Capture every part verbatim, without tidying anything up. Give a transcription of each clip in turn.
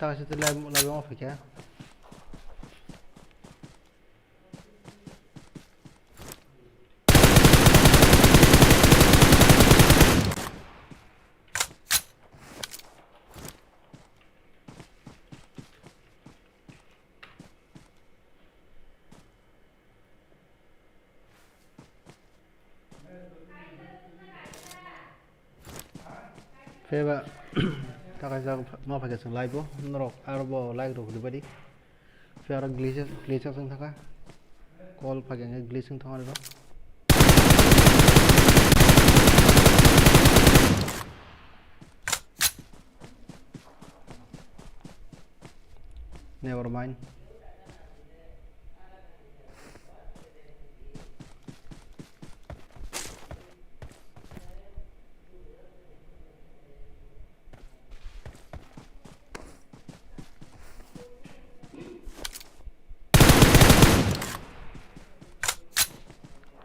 Kaisa tei live, live wng phaikha. Pheba, ta kaisa ma phaikha chwng live o, norok aro bo like rok rwbaidi. Phiya aro glitch, glitch wng thangkha. Call phaikha hwnkhe glitch wng thangkha aro. Never mind.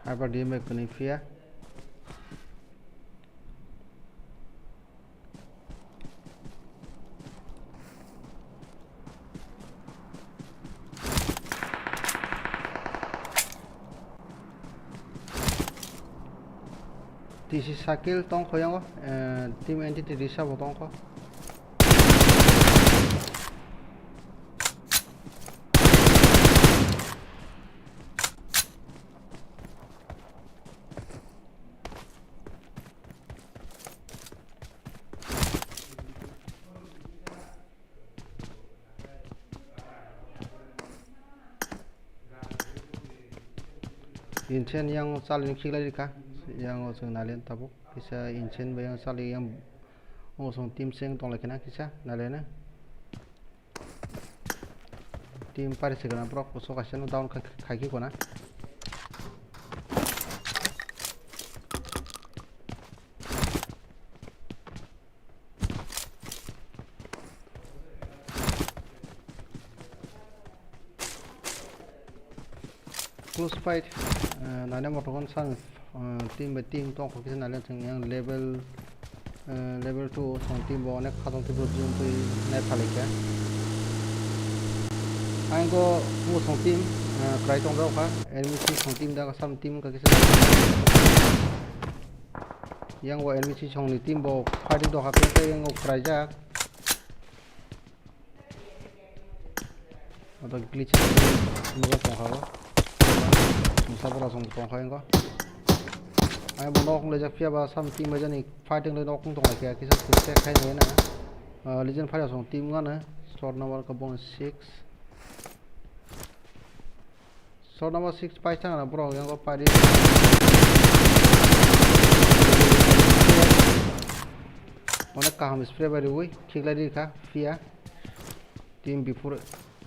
Hyper D M F kwnwi phiya. T C cycle tongkho yango, eh, team entity risa bo tongkho. Inchen yang chali khiklai rikha, yang o chwng nalen tabuk kisa inchen bai yang chali yang o chwng team cheng tong lai khna kisa nalen. Team pari se gana borok kuchuk kaisa no down khai, khai khe kona. Close fight, eh, naina motogon sang, eh, team by team tongkho kisa naina thwng yang level, eh, level two song team bo onek khatong tei bwrwi twi nai phalai kha. Ang go bo song team, eh, kwrai tong rok kha, enemy song team da sam team wngkha kisa. Yang bo enemy song ni team bo fighting tong kha tei yang bo kwrai jak. Abo glitch nugwi tongkha o. Mungsa bora song tongkha ingo. Ai bo nok wnglaijak phiya ba sam team bai jani fighting le nok wng tonglaikha kisa check khai nai na. Ah, Legend Fire song team ngana. Short number ka bon six. Short number six pai chang na borok yang ko pari. Onek kaham spray bai riwi khiklai rikha phiya. Team before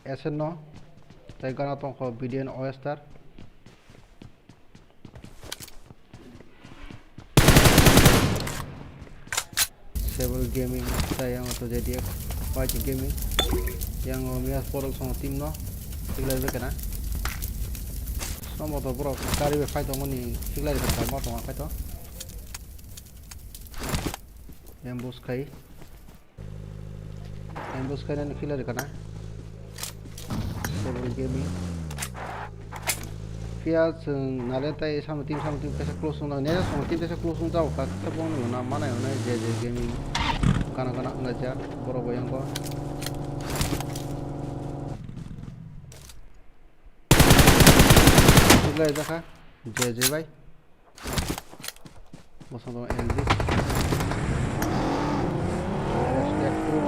S N no tei gana tongkho B D N Oyster. Several Gaming tei yang to J D F Y T Gaming yang o miya borok song team no khiklai bai kana. Somo to borok kari bai fight tongmani khiklai bai kana mo tong fight to. Ambush khai. Ambush khainani killer kana. Several Gaming. Phiya chwng nale tai samni team samni team kaisa close wng nai. Nele samni team kaisa close wng jao kha. Khe bong nw na manai hwnwi J J Gaming. Kana kana wng jak borok bo yang ko. Killer jakha J J bai. Bosong tong L B. Leg two.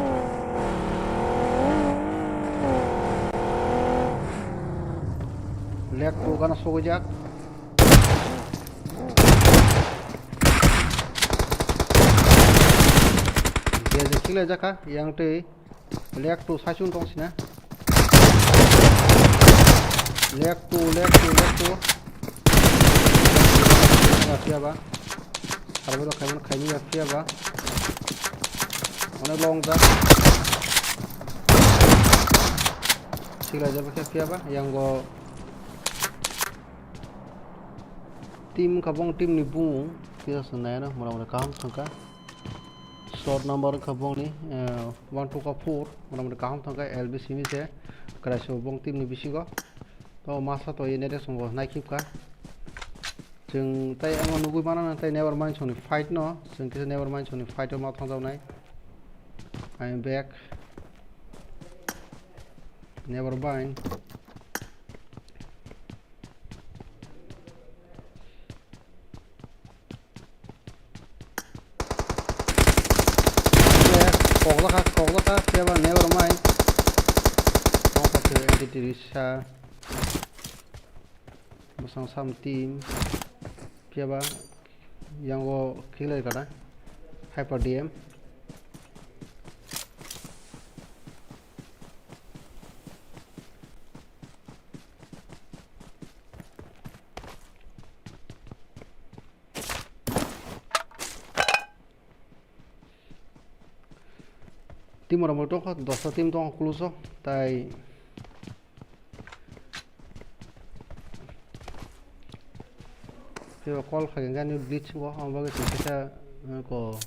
Leg two gana sogwi jak. J J khiklai jakha yang twi. Leg two saichung tong sina. Leg two, leg two, leg two. Phiya ba. Arbo khaiman khaini ya phiya ba. Onek long jak. Siklai jabo khe phiya ba. Yang go team wngkha bong team ni bung. Phiya se nai ano mora mora kaham thangkha. Short number wngkha bongni, eh, one two ka four, mota moti kaham thangkha L B simi se, kwraisa bong team ni bisingo. To masa to ye nede songo naikhipkha. Chwng tai ano nugui mano na tai never mind songni fight no, chwng kisa never mind songni fight o ma thangjaknai. I am back. Never mind. Koklakha, koklakha, phiya ba never mind. Tongkha khe entity risa. Bwsang sam team. Phiya ba yango khinglai kana. Hyper D M. Team rok bo tongkha, dosta team tongkha kuluso, tai tei call khai gani glitch o, abo bagwi tong khe ta, eh, ko.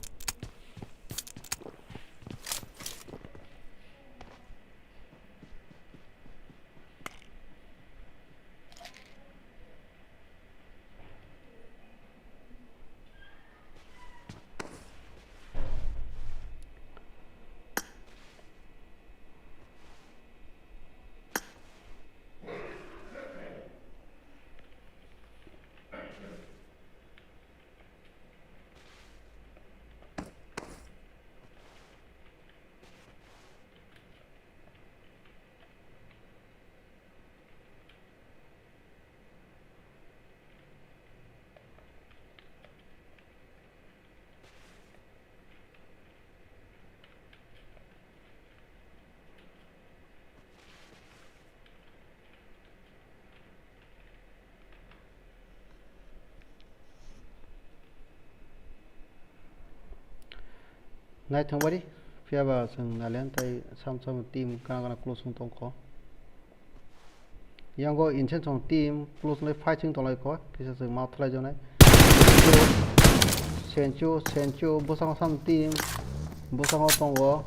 Naithok bari, phiya ba chwng nalian tai sam sam team kana kana close wng tongkho. Yango Insensong team close lai fighting tong lai kho, kisa chwng ma thwlai jonai. Senchu, Senchu, bwskango sam team, bwskango tongo.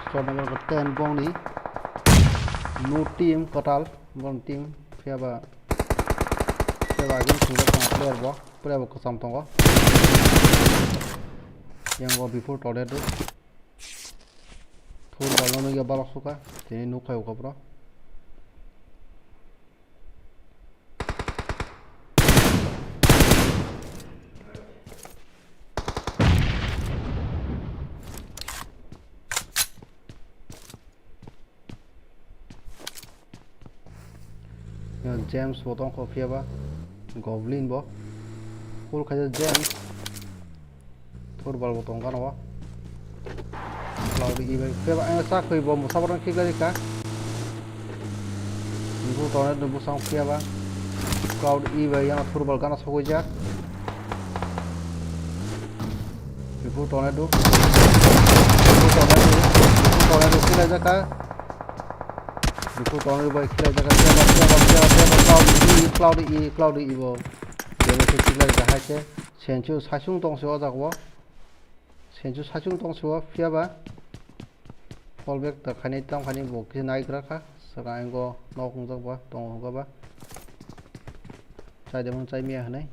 Squad number ten bongni. No team kwtal, bong team, phiya ba, phiya ba agini swngjak tongo player bo, player bo kwcham tongo. Yango before Tornado. Thur balno nugya balok suka, tini nuk phai uka bro. James bo tongkho phiya ba, Goblin bo. Full khaijak James. Thur bal bo tong gana o. Cloud E bai phiya ba, ang sa khoi bo musa borok khiklai ka. Nungkhu tongnai nungkhu sang phiya ba. Cloud E bai yang thur bal gana sogwi jak. Before tornado. Before tornado. Before tornado khiklai jak ka. Before tornado bai khiklai jak ka. Phiya ba, phiya ba, phiya ba, phiya ba, Cloud E, Cloud E, Cloud E bo. Phiya ba khiklai jak hai khe. Senchu saichung tong se o jaga o. Senchu saichung tong se o phiya ba. Fall back ta khainai tang khainai bo kisa nai gra kha. Saka ang go nok wngjak ba tong hwnkha ba. Chai de mung chai miya hwnwi.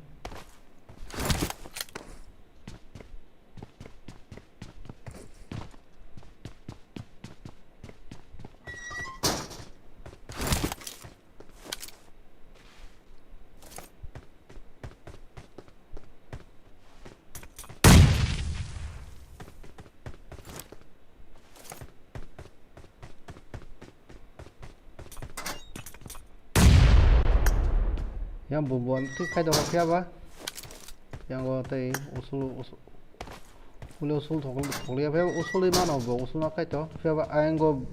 Yang bo bo thik khai dok phiya ba. Yang o tei usul, usul, ule usul thok, thokliya phiya ba usul i mano bo usul no khai to. Phiya ba ayang go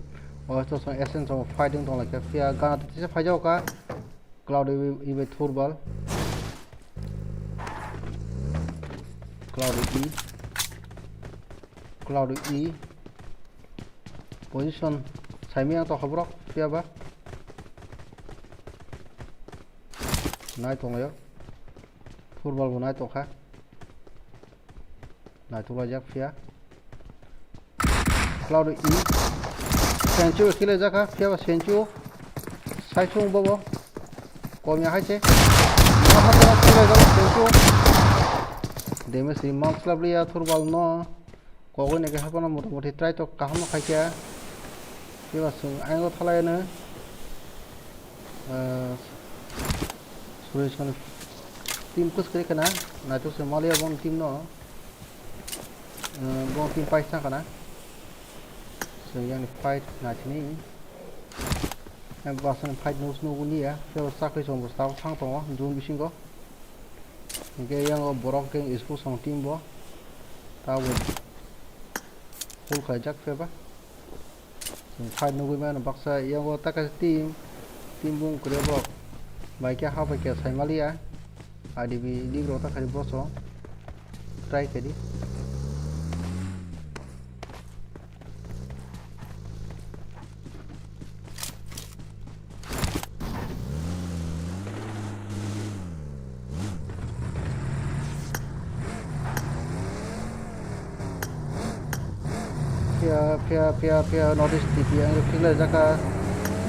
o to song essence song fighting tong lai kha. Phiya gana tisa phai jao ka. Cloud E, E bai thur bal. Cloud E. Cloud E. Position saimaya to khabrok phiya ba. Nai tonglayo. Football bo nai tongkha. Naituk laijak phiya. Cloud E. Senchu khilaijak kha, phiya ba Senchu. Saichung bobo. Komya hai se. Senchu. Damage ri mam slap liya Thurbal no. Kogwi neke haphano motamoti try to kaham no khaikha. Phiya ba chwng ayang o thalai no. Ah, Suresh Khan team kwchwrwi khana, naitok se maliya boni team no. Ah, boni team paisa khana. Chwng yang fight naithini. Yang bwsani fight nus nugu niya. Phiya ba chakri chwng bwsa thang tongo, jun bisingo. Hingke yang o borok khe ispo song team bo. Tabo full khaijak phiya ba. Chwng fight nugwi mano baksa, yago ta kaisa team, team bung kwrwi borok bai khe ha bai khe sai maliya. I D B league rok ta khai boso try khe di. Phiya, phiya, phiya, phiya, North East T P ang rw khiklai jaka.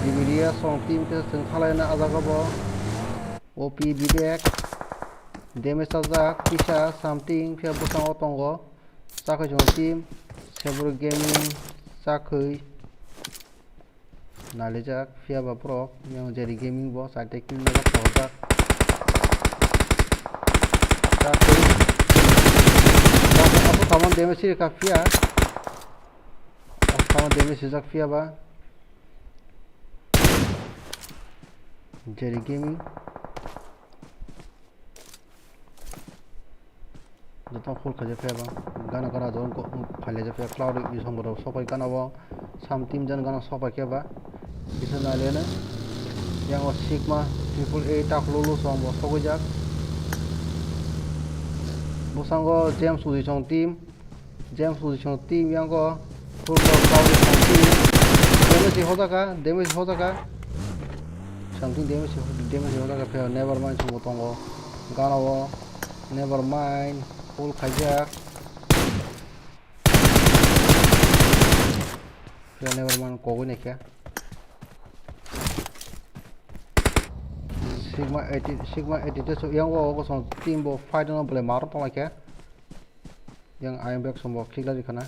Dibiria song team khe chwng khalaina ah jaga bo. O P Vivek. Damage chajak, kisa something, phiya bwskango tongo. Chakhwi chwng team. Sebur Gaming, chakhwi. Nailijak, phiya ba borok, yang Jerry Gaming bo, side kill no kotorjak. Abo tamo damage rikha phiya. Abo tamo damage rijak phiya ba. Jerry Gaming. Joto full khaijak phiya ba. Gana gana jon ko-, phailai jak phiya. Cloud bisong borok sopai gana o. Sam team jan gana sopai khe ba. Kisa nailene. Yang o Sigma triple A tak lulu song bo sogwi jak. Bwskango James Ujisong team. James Ujisong team yang o. Football Cloud Ujisong team. Damage hojaka, damage hojaka. Something damage, damage hojaka phiya. Never mind, song bo tongo. Gana o. Never mind, full khaijak. Phiya never mind, kogwi naikhe. Sigma eighty, Sigma eighty te so yang o, o song team bo fight no belai mar tong laikhe. Yang ayang back song bo khiklai rikha na.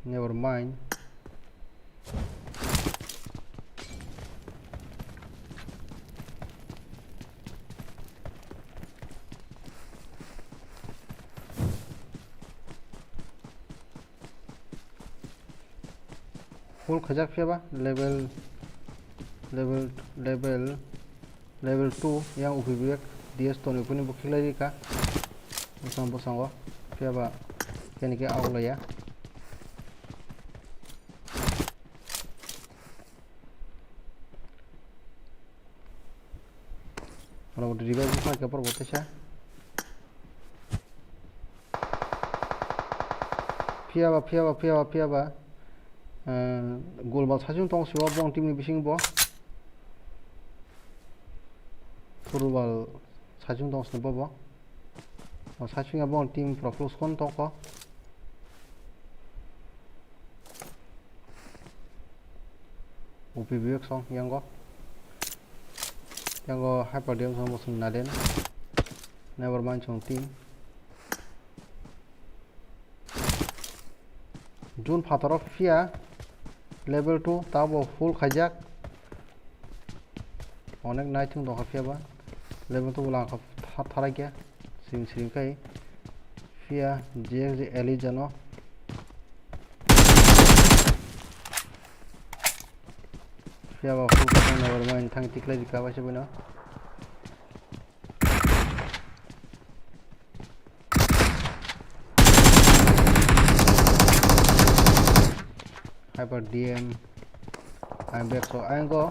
Never mind. Full khaijak phiya ba level, level, level, level two yang upi bek D S toni phuni bo khiklai rikha. Bwsang bwsango phiya ba kene khe auklaiya. Oro revive wngkha khe borok bo teisa. Phiya ba, phiya ba, phiya ba, phiya ba. Eh, golbal saichung tong sibo bong team ni bising bo. Purubal saichung tong sini bo bo. O saichung ya bong team pura close kon toko. Upi bibek song yango. Yango Hyper D M song bosong naden. Never mind song team. June phataro phiya level two tabo full khaijak. Onek naithung tongkha phiya ba. Level two langkha tha-, tharai khe. Sring sring khai. Phiya G X G Elite jano. Phiya ba full khaijak, never mind, thang tiklai rikha bai se boino. Hyper D M. I'm back, so I go.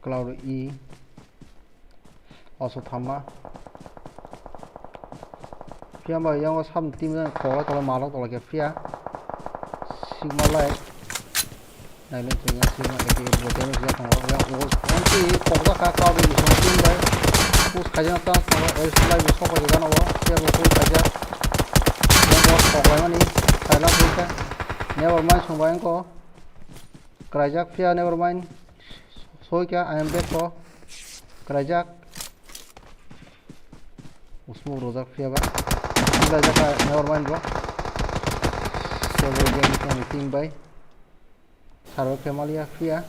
Cloud E. Oso thamma. Phiya ba yango sam team jani koklai koklai malok tolai khe phiya. Sigma Light. Nailai tongya Sigma eighty eight bo damage ya tongo. Yang o anti kokjak kha kau bai bising team bai. Push khaijak chance tongo. Ace Light bo sok bai gana o. Yang bo push khaijak. Yang bo sok bai mani. Khaila push kha. Never mind song bai angko. Kraijak phiya never mind. Soika I am back ko. Kraijak. Usmuk rojak phiya ba. Never mind bro. Several game tong team bai. Saro Kemalia phiya.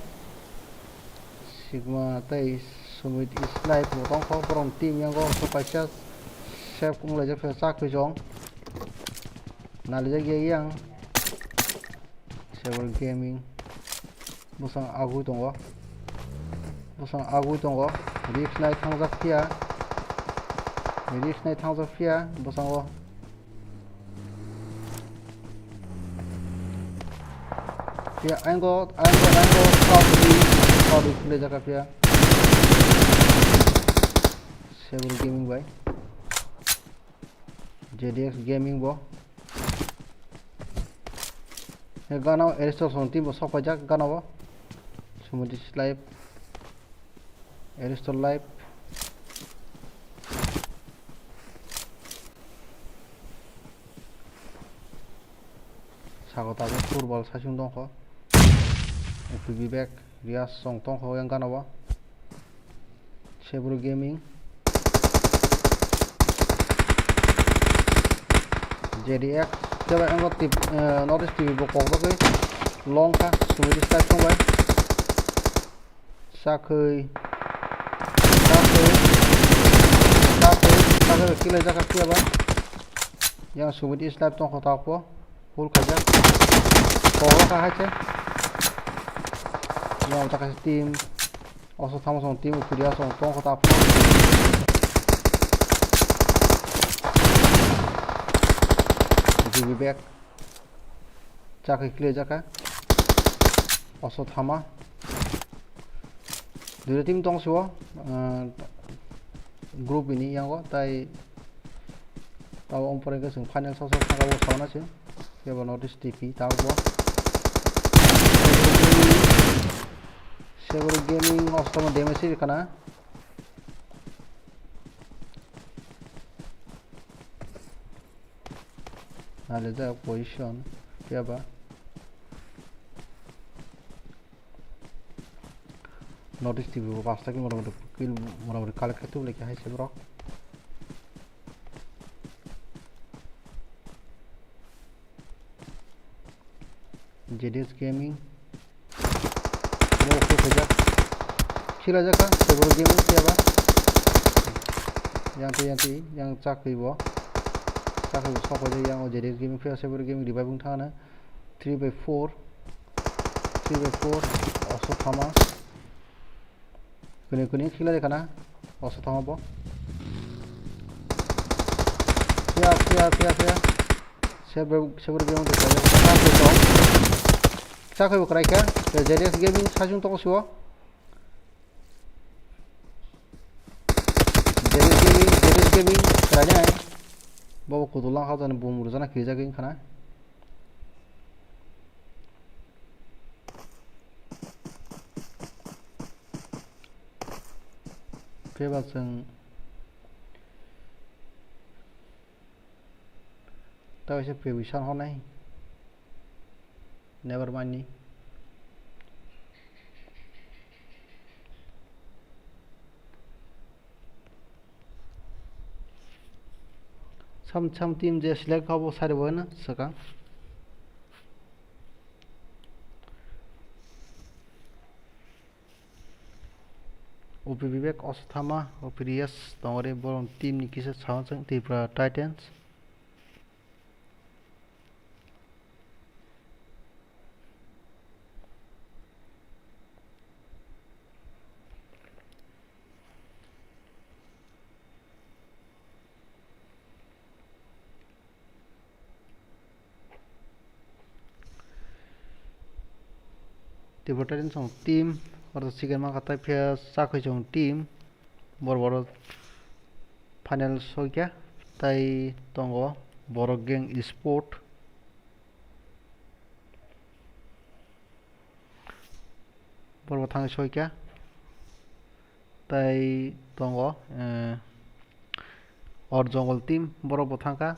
Sigma tei Sumit Snipe bo tongkho borok team yango so kaisa save wnglaijak phiya chakri jong. Nalijak ya yang. Several Gaming. Bwsang agwi tongo. Bwsang agwi tongo. Risk nai thangjak phiya. Risk nai thangjak phiya bwsango. Phiya aingo, aingo, aingo, kau di, kau di philai jaka phiya. Several Gaming bai. J D X Gaming bo. He gana o Aristo song team bo sok paijak gana o. Sumudis Live. Aristo Live. Sago tabuk football saichung tongkho. Upi Vivek, Rias song tongkho yang gana o. Sebru Gaming. J D X. Jeba engo tip, eh, North East T V bo kok bagwi long kha, Sumit Sky tong bai. Sakwi. Sakwi. Sakwi, sakwi kilai jaka kiyaba. Yang Sumit Snipe tong kho tak po. Full khaijak. Kok kha hai se. Yang ta kaisa team. Oso thamo song team uphiria song tong kho ta phano. G B back. Chakhe clear jakha. Oso thama. Duita team tong sio. Ah, group ini yango tai tabo umpore ke sing final so so thangabo sauna se. Kebo North East T P tabo bo. Sebur Gaming osto mo damage siri kana. Nalijak position keba. North East T V bo pasta kill motamoti kill motamoti collect khe tubulai khe hai se borok. J D S Gaming. Bo khe khaijak. Khilajak kha, tei bo gaming khe ba. Yang twi, yang twi, yang chakwi bo. Chakwi bo sok khaijak, yang o J D S Gaming khe, se bo gaming revive wng thangna. Three by four. Three by four. Oso thama. Kuni kuni khilai kana. Oso thama bo. Phiya, phiya, phiya, phiya. Sebur, sebur biang tu kaya. Chakwi tong. Chakwi bo kwrai kha. J D S Gaming saichung tong sio. J D S Gaming, J D S Gaming, kwrai nai. Bo kudulang hajani bum rujana khijak wng khana. Phiya ba chwng ta kaisa prevision honai. Never mind ni. Sam, sam team je select kha bo sari bo na swkang. Upi Vivek Oso Thama, Upi Rias tongori borok team ni kisa sawan chwng Tripura Titans. Tei bo tei song team, oro second ma kha tai phiya chakwi song team, bor boro final soi kha, tai tongo Borok Gang Esport. Borok bo thangwi soikha. Tai tongo, eh, Or Jungle team, borok bo thangkha.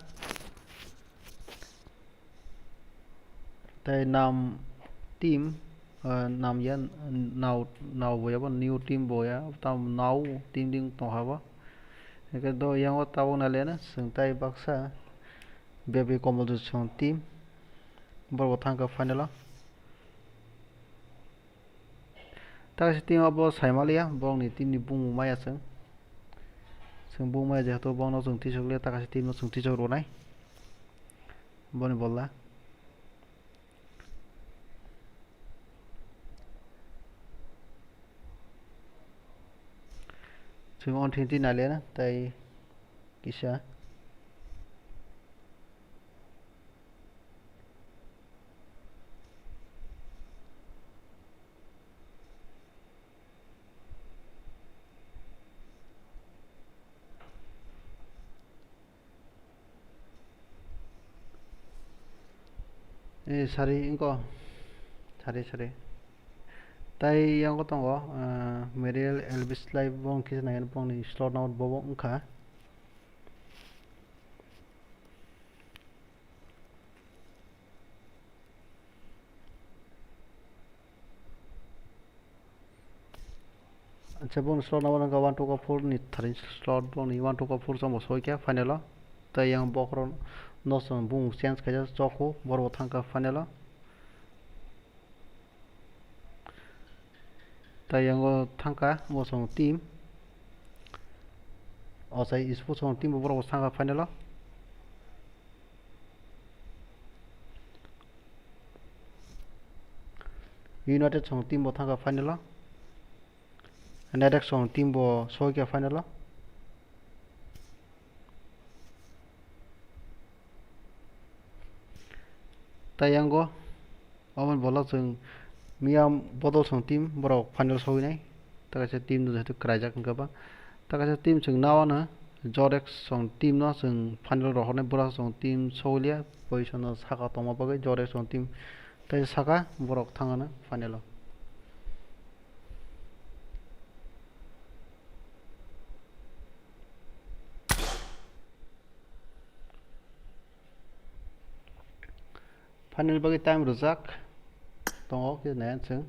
Tai Nam team, eh, Nam ya, Nau, Nau bo ya bo, new team bo ya, tam Nau team ding tongkha bo. Hingke do yango tabuk naileno, chwng tai baksa Baby Komol Jwsong team, borok bo thangkha final o. Takasi team abo saimaliya, borokni team ni bumung maya chwng. Chwng bumung maya jehetu bono chwng tisok liya, takasi team no chwng tisok rwnai. Boni bolla. Chwng on thinti naliya tei kisa. Eh, sari, wngkha. Sari, sari. Tai yango tongo, ah, Mariel Elvis Live, bo wngkhe nai, bongni slot number bobo wngkha. Acha, boni slot number wngkha one two four ni thari slot, boni one two four chwngbo soikha final o. Tai yang bokhorok no chwng bumung change khaijak, Choku, borok bo thangkha final o. Tai yango thangkha, bo chwng team. Ochai Sports chwng team bo borok bo thangkha final o. United chwng team bo thangkha final o. United chwng team bo soikha final o. Tai yango, aboni bolok chwng miya bodol chwng team borok final soinai. Ta kaisa team no jehetu kwraijak wngkha ba. Ta kaisa team chwng nawano Jorex chwng team no chwng final rohornai, borok chwng team soiliya, position no saka tongma bagwi Jorex chwng team tai saka borok thangano final o. Final bagwi time rwjak tongo, khe nai chwng.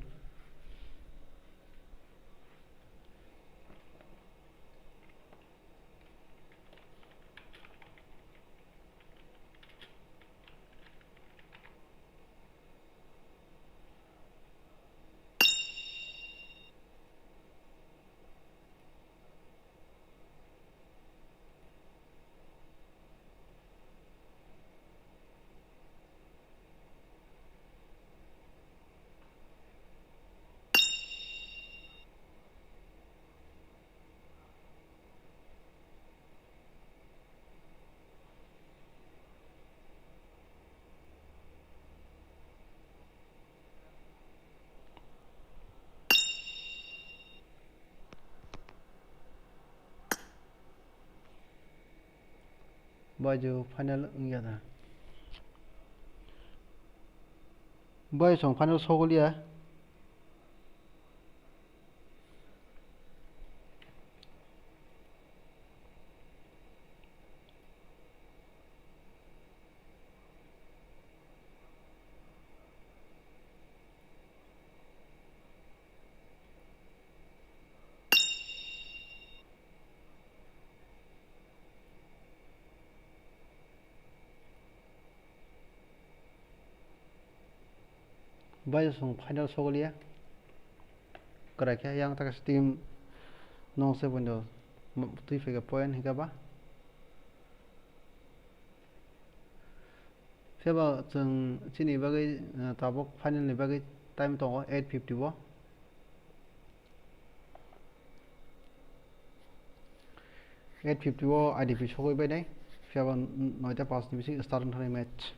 Bai jo final wngya da. Bai song final sogoliya. Bai song final sogoliya. Kwraikhe yang taka team nong se bondo twi phaikha point hingkha ba. Phiya ba chwng chini bagwi, uh, tabuk final ni bagwi time tongo eight fifty o. Eight fifty o I D P sogwi bainai, phiya ba noita paanch ni bising start wngthani match.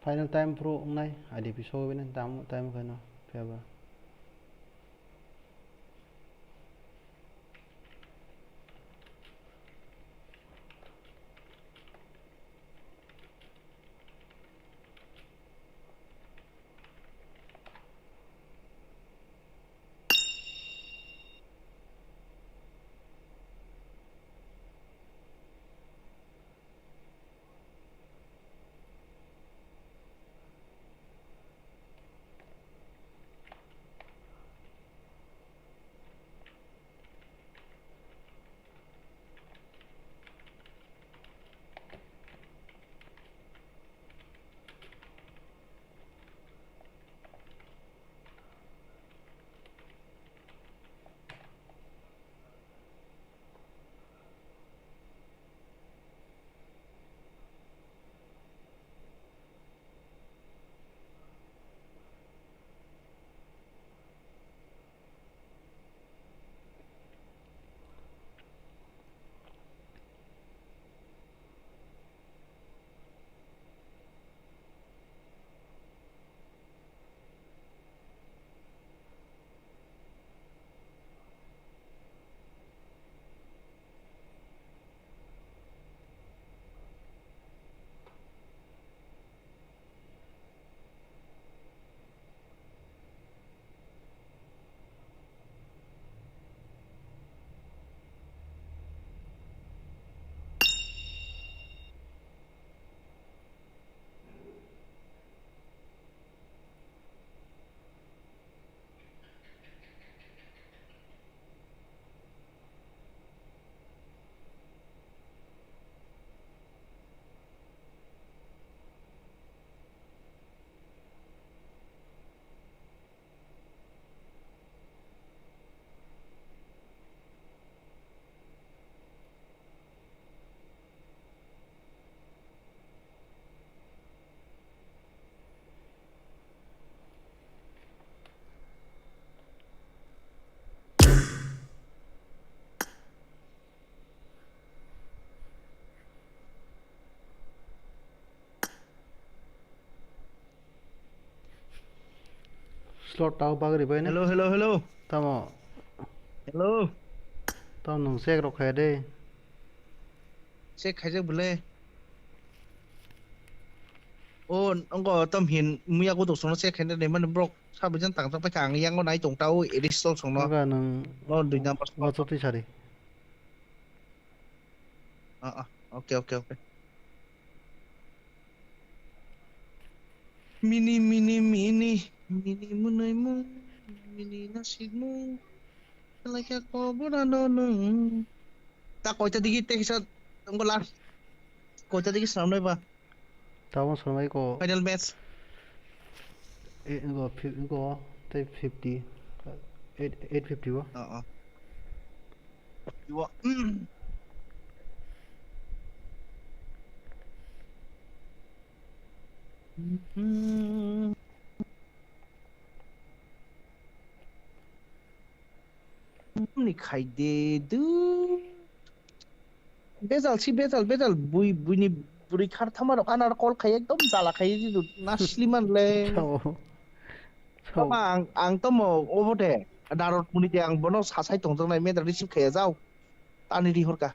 Final time pro wngnai, I D P sogwi nai, tam, time khaino, phiyaba. Slot tao bagri bai na. Hello, hello, hello. Tamo. Hello. Tamo nung check rok khaide. Check khaijak bole. O, ongo tom hin muya go dosong check khaina de mani brok sabijan tang tang paikha ang yango nai tong tao edit sol songno. Aga nung. No, dui number. Whatsapp ti sari. Ah, ah. Okay, okay, okay. Mini, mini, mini, mini munui mung, mini nasik mung, kalaikha kobor ano nung. Ta koita digi tekisa, tonggo last. Koita digi swnamnai ba? Tabuk swnamnai ko. Final match. E, go, fi-, go, tei fifty. Eight, eight fifty bo. Oh, oh. Iwa. Mm. Ni khaide du. Bejal si bejal, bejal bui, buini bwrwi khar thama rok anar call khai ekdom jala khai di du. Nasli man le. Sao. Sao. Tama ang, ang tomo obo de. Darot muni de ang bono sasai tongjaknai me da receive khaya jao. Tani ri horka.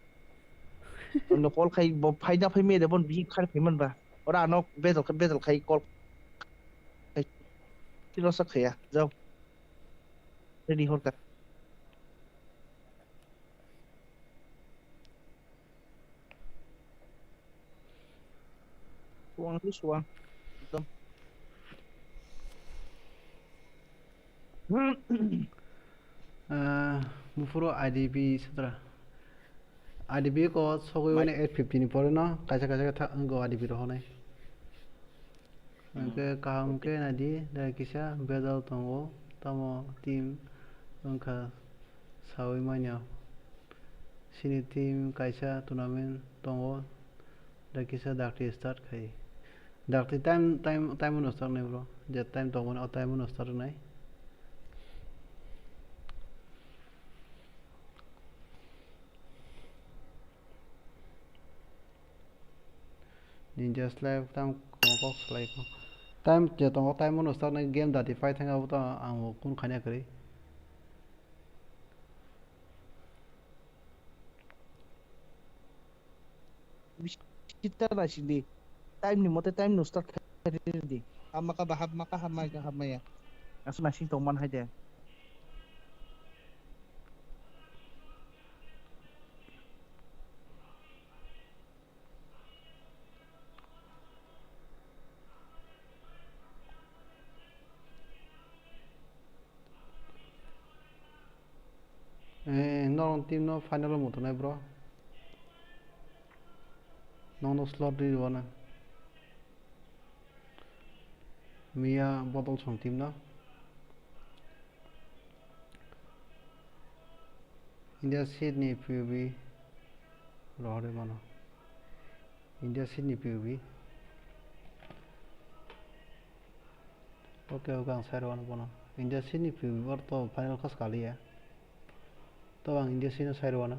Ano call khai bo phaina phai me de bon bi khar phai man ba. Ora ano bejal khai, bejal khai call. Tino sa khaya jao. Ready horka. Suang tu suang. Ekdom. Ah, buphuru I D P satra. I D P ko sogwi mani eight fifty ni pore no kaisa kaisa khe tha-, go I D P rohonai. Hwnkhe kaham khe naidi, da kisa bejal tongo, tamo team wngkha saui manya. Chini team kaisa tournament tongo, da kisa dakti start khai. Dakti time, time, time no start nai bro, je time tongmani o time no start nai. Ninja slide tam kok slide ko. Time je tongo, time no start nai game dati phai thang abo to ang bo kun khaina kwrwi. Bisi ta naising di. Time ni mote time no start khai di. Hapma ka ba hapma ka hapmai ka hapmaya. Aswk naising tong man hai de. Eh, norok team no final o muthunai bro. Nokno slot ri rwna. Miya bodol song team no. India seat ni P U B rohorwi mano. India seat ni P U B. Okay, okay, ang sai rwano bono. India seat ni P U B bor to final khas kaliya. To ang India seat no sai rwano.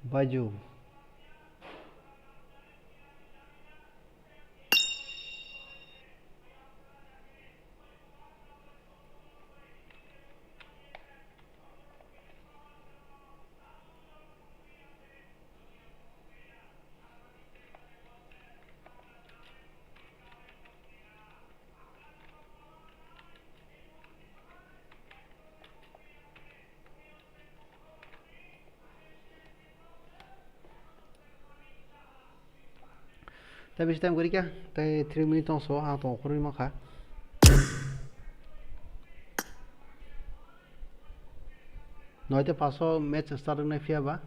Baiju. Tei bisi time kwrwi kha, tei three minute tong so, ang tong khorwi mankha. Noita paso match start wngnai phiya ba.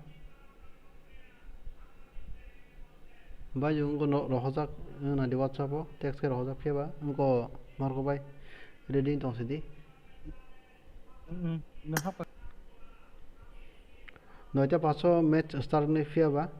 Bai wngkha no rohorjak, wngna di WhatsApp o text khe rohorjak phiya ba, wngkha Marco bai ready tong sidi. Noita paso match start wngnai phiya ba.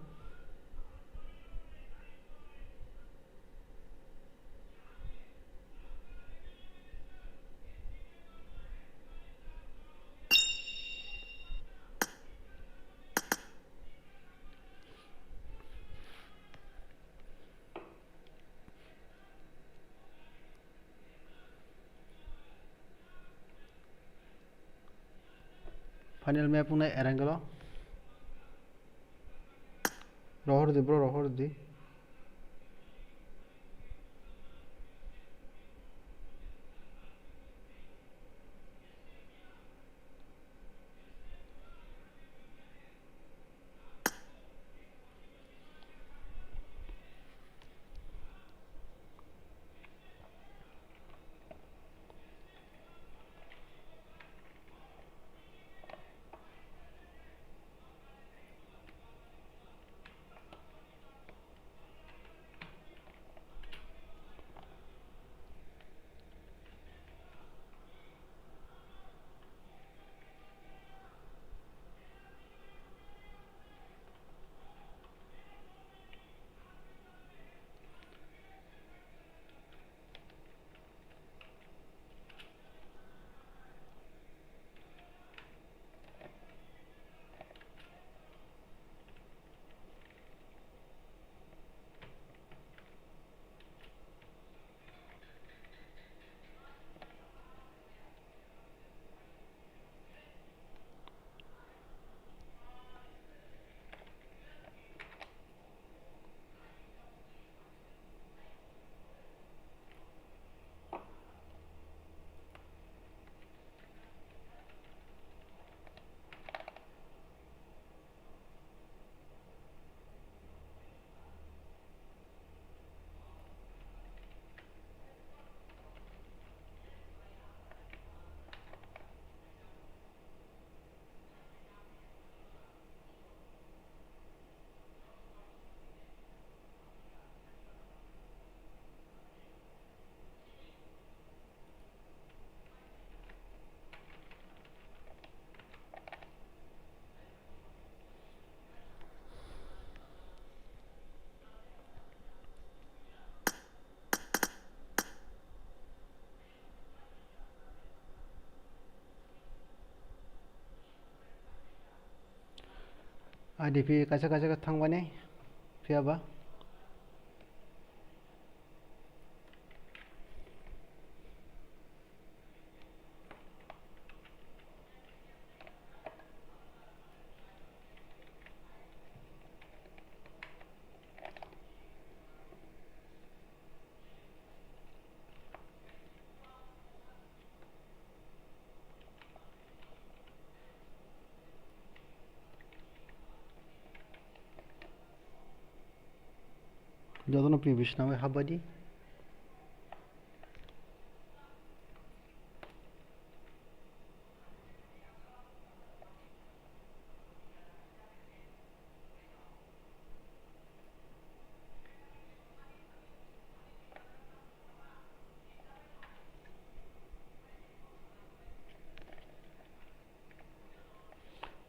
Final map wngnai Erangel o. Rohor di bro, rohor di. I D P kaisa kaisa khe thangmani, phiya ba? Jotono previous nangwi habbai di.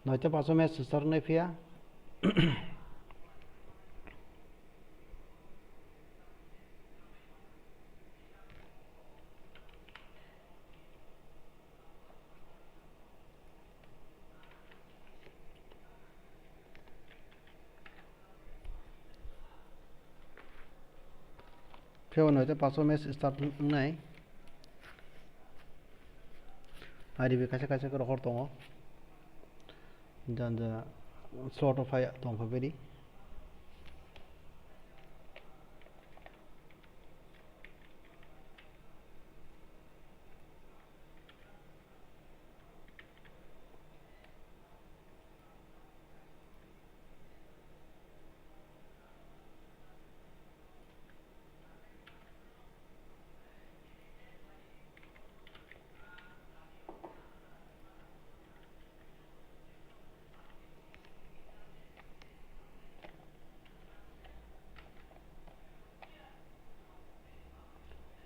Noita paso match start wngnai phiya. Phiya noita paso match start wngnai. I D P kaisa kaisa khe rohor tongo. Janja slot o phai tongkha beri.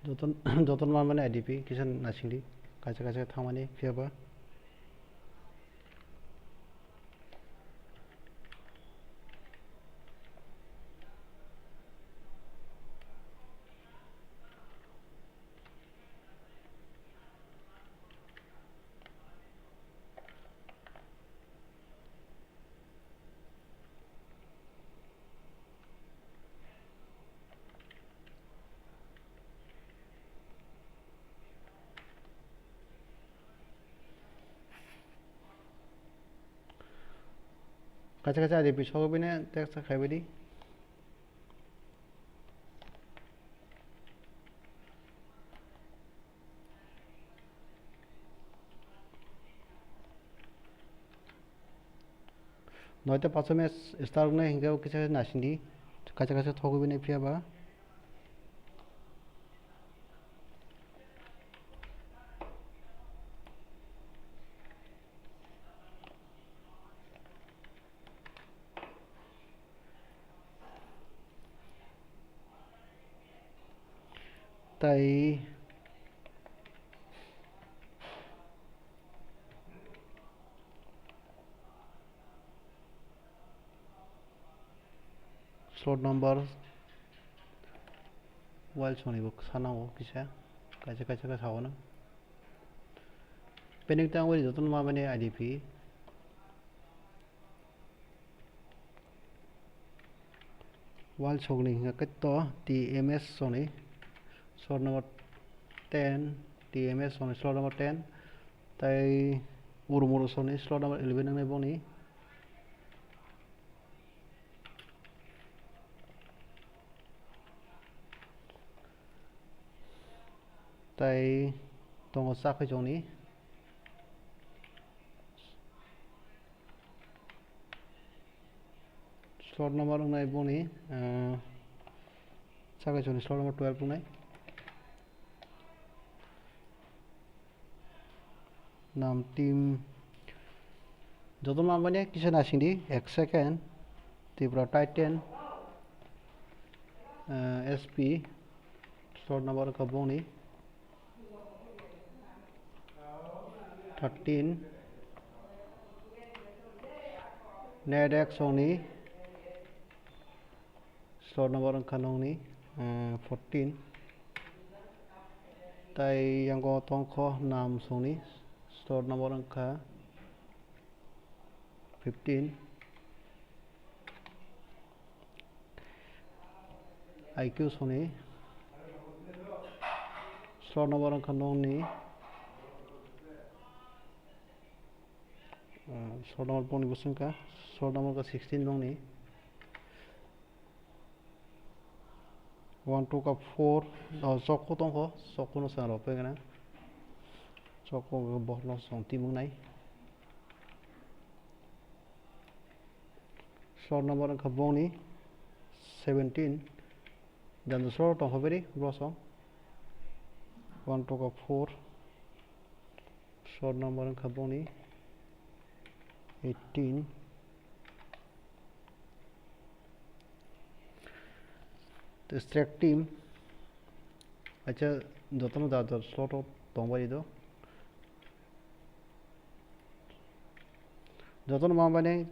Joton, joton manmani I D P kisa naisingdi, kaisa kaisa thangmani phiya ba. Kaisa kaisa I D P sogo bini text khai bai di. Noita paso match start wngnai hinkhe o kisa naisingdi, kaisa kaisa thogwi bini phiya ba. Tai slot number wild songni bo sanao kisa, kaisa kaisa khe saono. Pending tangwi jotono ma mani I D P. Wild songni hingka khe to T M S songni slot number ten, T M S songni slot number ten, tai Urmuru songni slot number eleven wngnai boni. Tai tongo chakhwi chongni. Slot number wngnai boni, ah, chakhwi chongni slot number twelve wngnai. Nam team joto ma manya kisa naisingdi, ek second, Tripura Titan, eh, S P, slot number wngkha bongni thirteen, Net X songni slot number wngkha nongni, eh, fourteen. Tai yango tongkho Nam songni slot number wngkha fifteen. I Q soni. Slot number wngkha nokni, ah, slot number boni bwswngkha, slot number wngkha sixteen nokni. One two ka four, oh, chokku tongkho, chokku no chwng rw pegana. Chokku bohrok no chwng timung nai. Slot number wngkha bongni seventeen. Jani slot tongkha beri bosong. One two ka four. Slot number wngkha bongni eighteen. Te strike team. Acha, jotono jar jar slot o tongbai do. Jotono ma bai nai,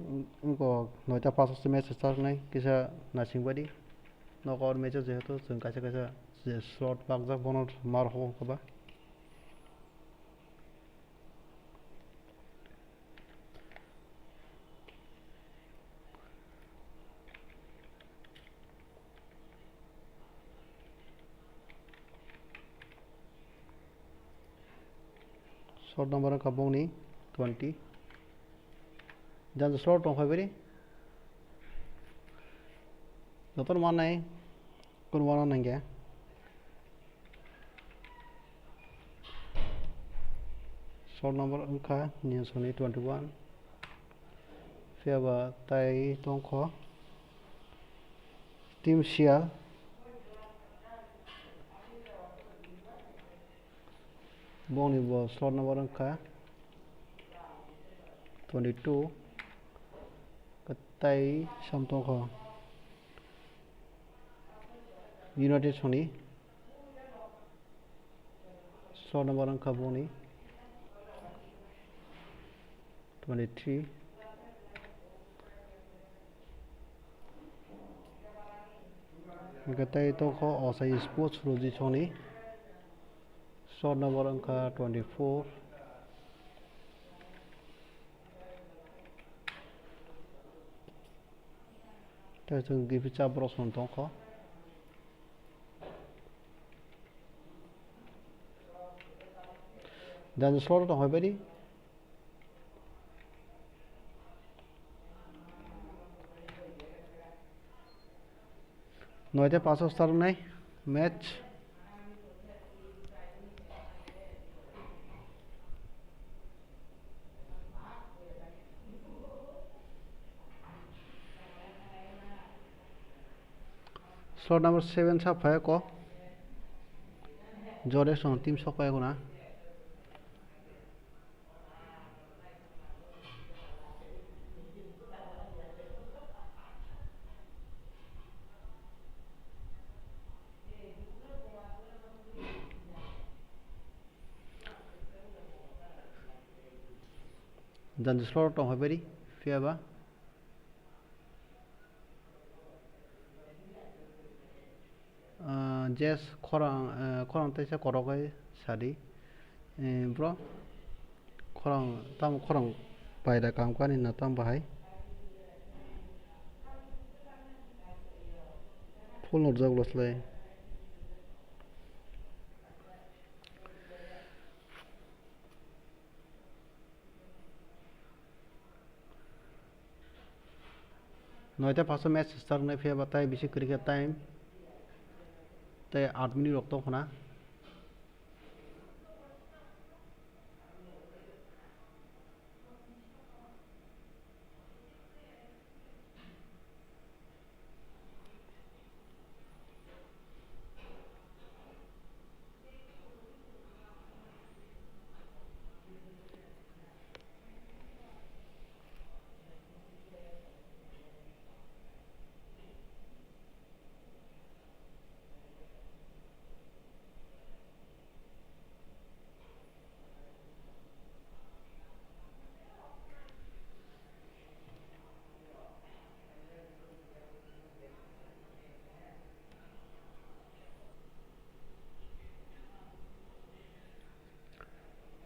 wngkha noita paso se match start nai, kisa nasing badi. Knockout match o jehetu chwng kaisa kaisa je slot bakjak bono mar ho wngkha ba. Slot number wngkha bongni twenty. Jani slot tongphai beri. Jotono manai kun wana nangya. Slot number wngkha nini soni twenty one. Phiya ba tai tongkho Team Sial. Bongni bo slot number wngkha twenty two. Kwtai sam tongkho United soni. Slot number wngkha boni twenty three. Hingke tei tongkho Osai Sports Roji soni. Slot number wngkha twenty four. Tei chwng gifi cha borok song tongkho. Jani slot tong hoi bari. Noita paso star nai match. Slot number seven sa phai ko. Jore song team sok phai ko na. Jani slot tong hoi bari, phiya ba. Ah, Jes khorang, eh, khorang teisa korok hai sadi. Eh, bro, khorang, tamo khorang paida kam kani na tam bahai. Full norjak ulo slai. Noita paso match start wngnai phiya ba tai bisi kwrwi khe time tei aat minute rok tong khna.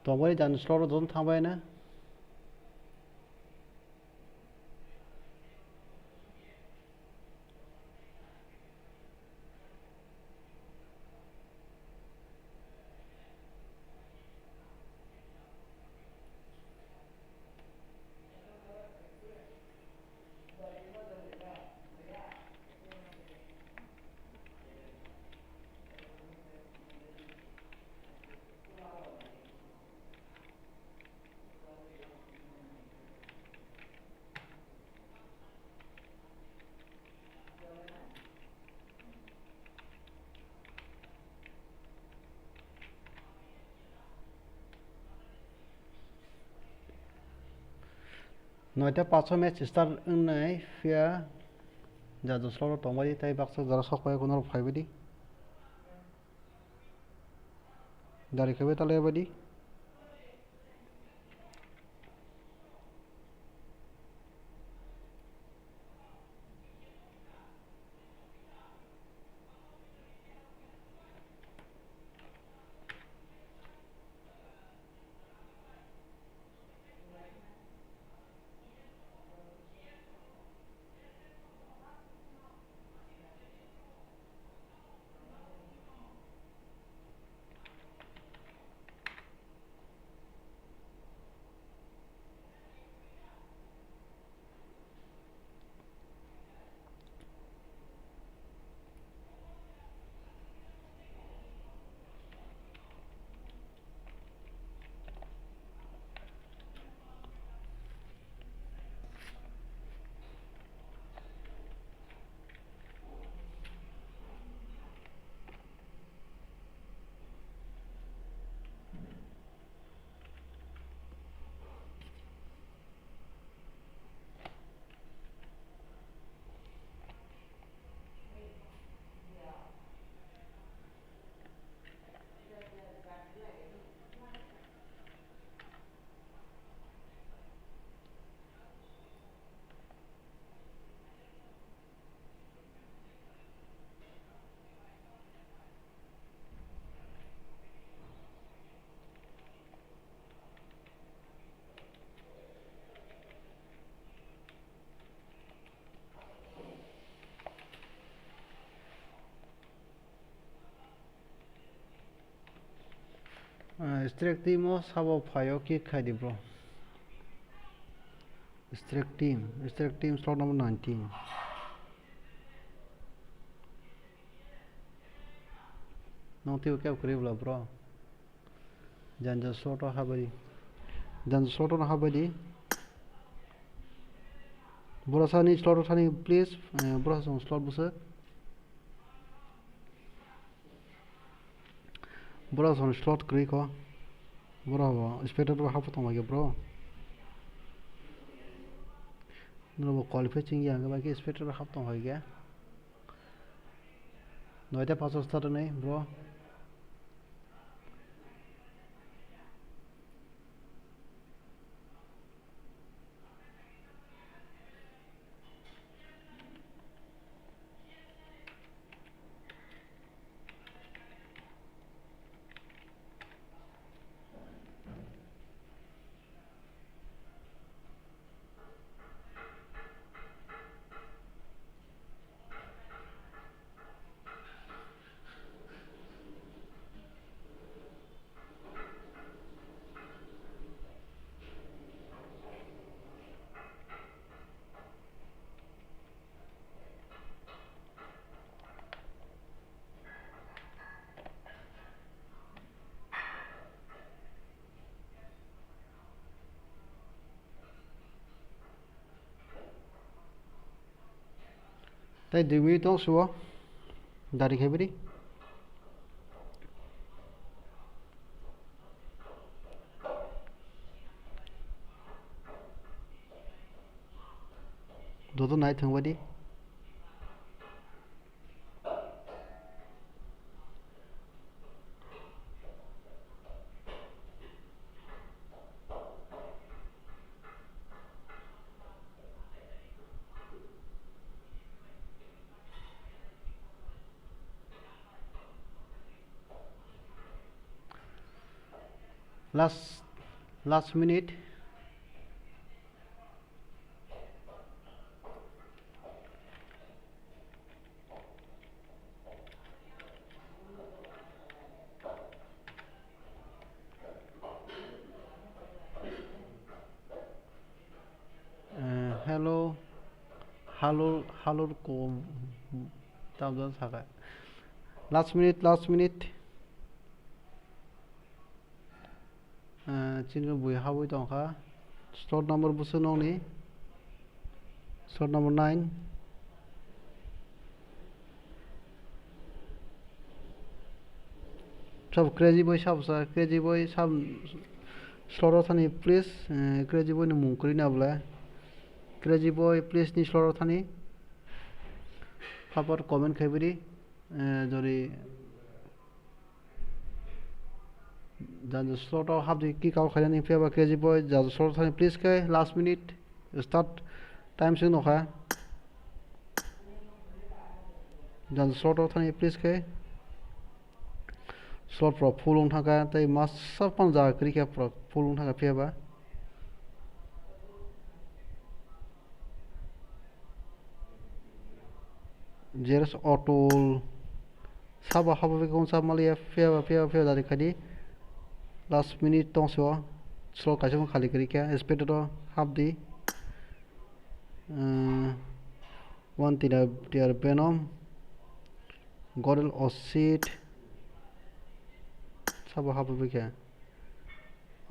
Tongbai jani slot o don thangbai na. Noita paso match start wngnai phiya, jajwk slot o tongbai di, tei baksa jora sok pai, kuno rok phaibai di. Dari khaibai talai bai di. Ah, strike team o sabo phaio kick khai di bro. Strike team, strike team slot number nineteen. Nong twibo kebo kwrwi bwla bro. Janja slot o habai di. Janja slot o habai di. Borok sani slot o thani please, eh, borok song slot bwswk. Borok song slot kwrwi kho. Borok bo spectator bo hapwi tongbai khe bro. Norok bo qualify chwngya hwnkhe bai khe spectator hap tongbai khe. Noita paso start wngnai bro. Tei dui minute tong suo. Dari khe bidi. Dodo nai thang badi. Last, last minute. Eh, hello, hello, hello, ko tamjani saka. Last minute, last minute. Eh, chini bui habwi tongkha. Slot number bwswk nokni. Slot number nine. Sab crazy boy sab sa, crazy boy sab slot o thani please, eh, crazy boy ni mung kwrwi na bwle. Crazy boy, please ni slot o thani. Phapar comment khai bidi. Eh, jori jani slot o hapdi kick out khainani phiya ba Crazy boy, jani slot o thani please khai last minute start time sing nokha. Jani slot o thani please khai. Slot rok full wng thangkha, tei masa phano jaga kwrwi khe phano full wng thangkha phiya ba. Jeres Otul sabo habo bikung sa maliya phiya ba, phiya ba, phiya ba dari khadi. Last minute tong so slot kaisa khali kwrwi khe, speed o hapdi. Umm, One Tina Tiar Venom, Gorel Osit, sabo hapwi khe.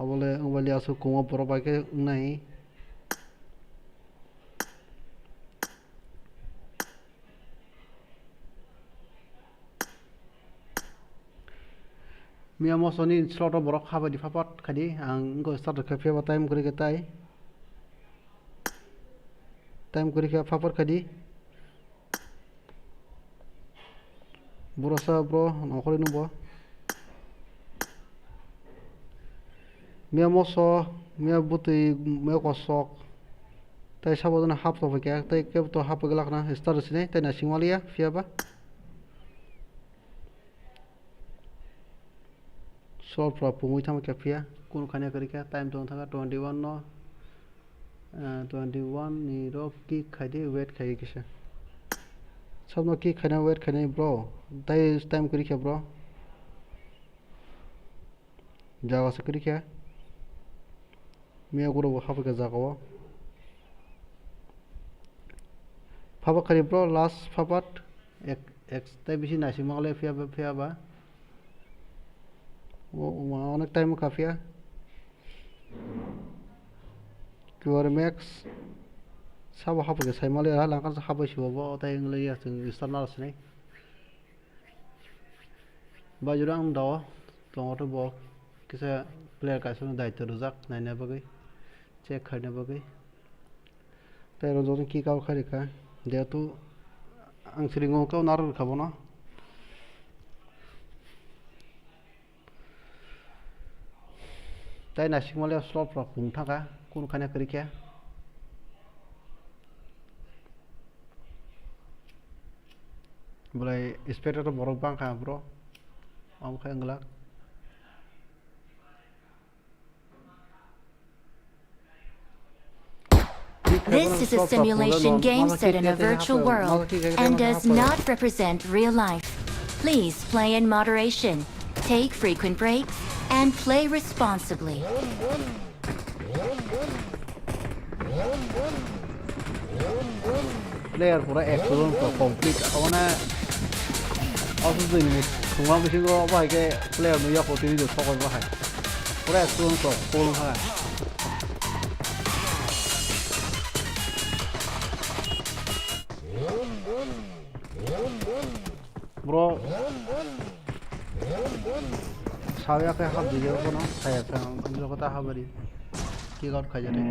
Abole wngbaili aswk kwma borok bai khe wngnai. Miya mosoni slot o borok habai di phapat khadi, ang wngkha start rwkha phiya ba time kwrwi khe tai. Time kwrwi khe phapat khadi. Bwrasa bro, nongkhorwi nungbo. Miya moso, miya bwtwi, miya kosok. Tai sabo jona hap tongphaikha, tai kebo to hap glak na, start rwsinai, tai naising maliya, phiya ba. Slot rok pungwi thangma khe phiya, kunu khaina kwrwi khe, time tong thangkha twenty one no, ah, twenty one ni rok kick khaidi, wait khaidi kisa. Sabno kick khaina wait khainai bro, tai time kwrwi khe bro. Jaga se kwrwi khe. Miya guro bo haphaikha jaga o. Phapak khari bro, last phapat ek, ek tai bisi naising mangle phiya ba, phiya ba. O, o, onek time wngkha phiya. Q R Max. Sabo haphaikha sai mali ha langkar sa hapai sibo bo, tai wngli ya chwng start naro sinai. Bajura ang dao tongo to bo kisa player kaisa no daityo rwjak naina bagwi, check khaina bagwi. Tei oro joto kick out khai rwkha. Jehetu ang siringo khe naro rwkha bono. Tai naisingmale slot rok pung thangkha, kunu khaina kwrwi khe. Bolai spectator borok bangkha bro. Omo khe wngwlak. This is a simulation game set in a virtual world and does not represent real life. Please play in moderation, take frequent breaks, and play responsibly. Player pura ek zone to complete. Abone osu dui minute. Thungma bisingo bahai khe player no yako tini do sokol bahai. Pura ek zone to full ha. Bro. Saya khe hap di kono saya khe ang jogata habari. Kick out khai jani.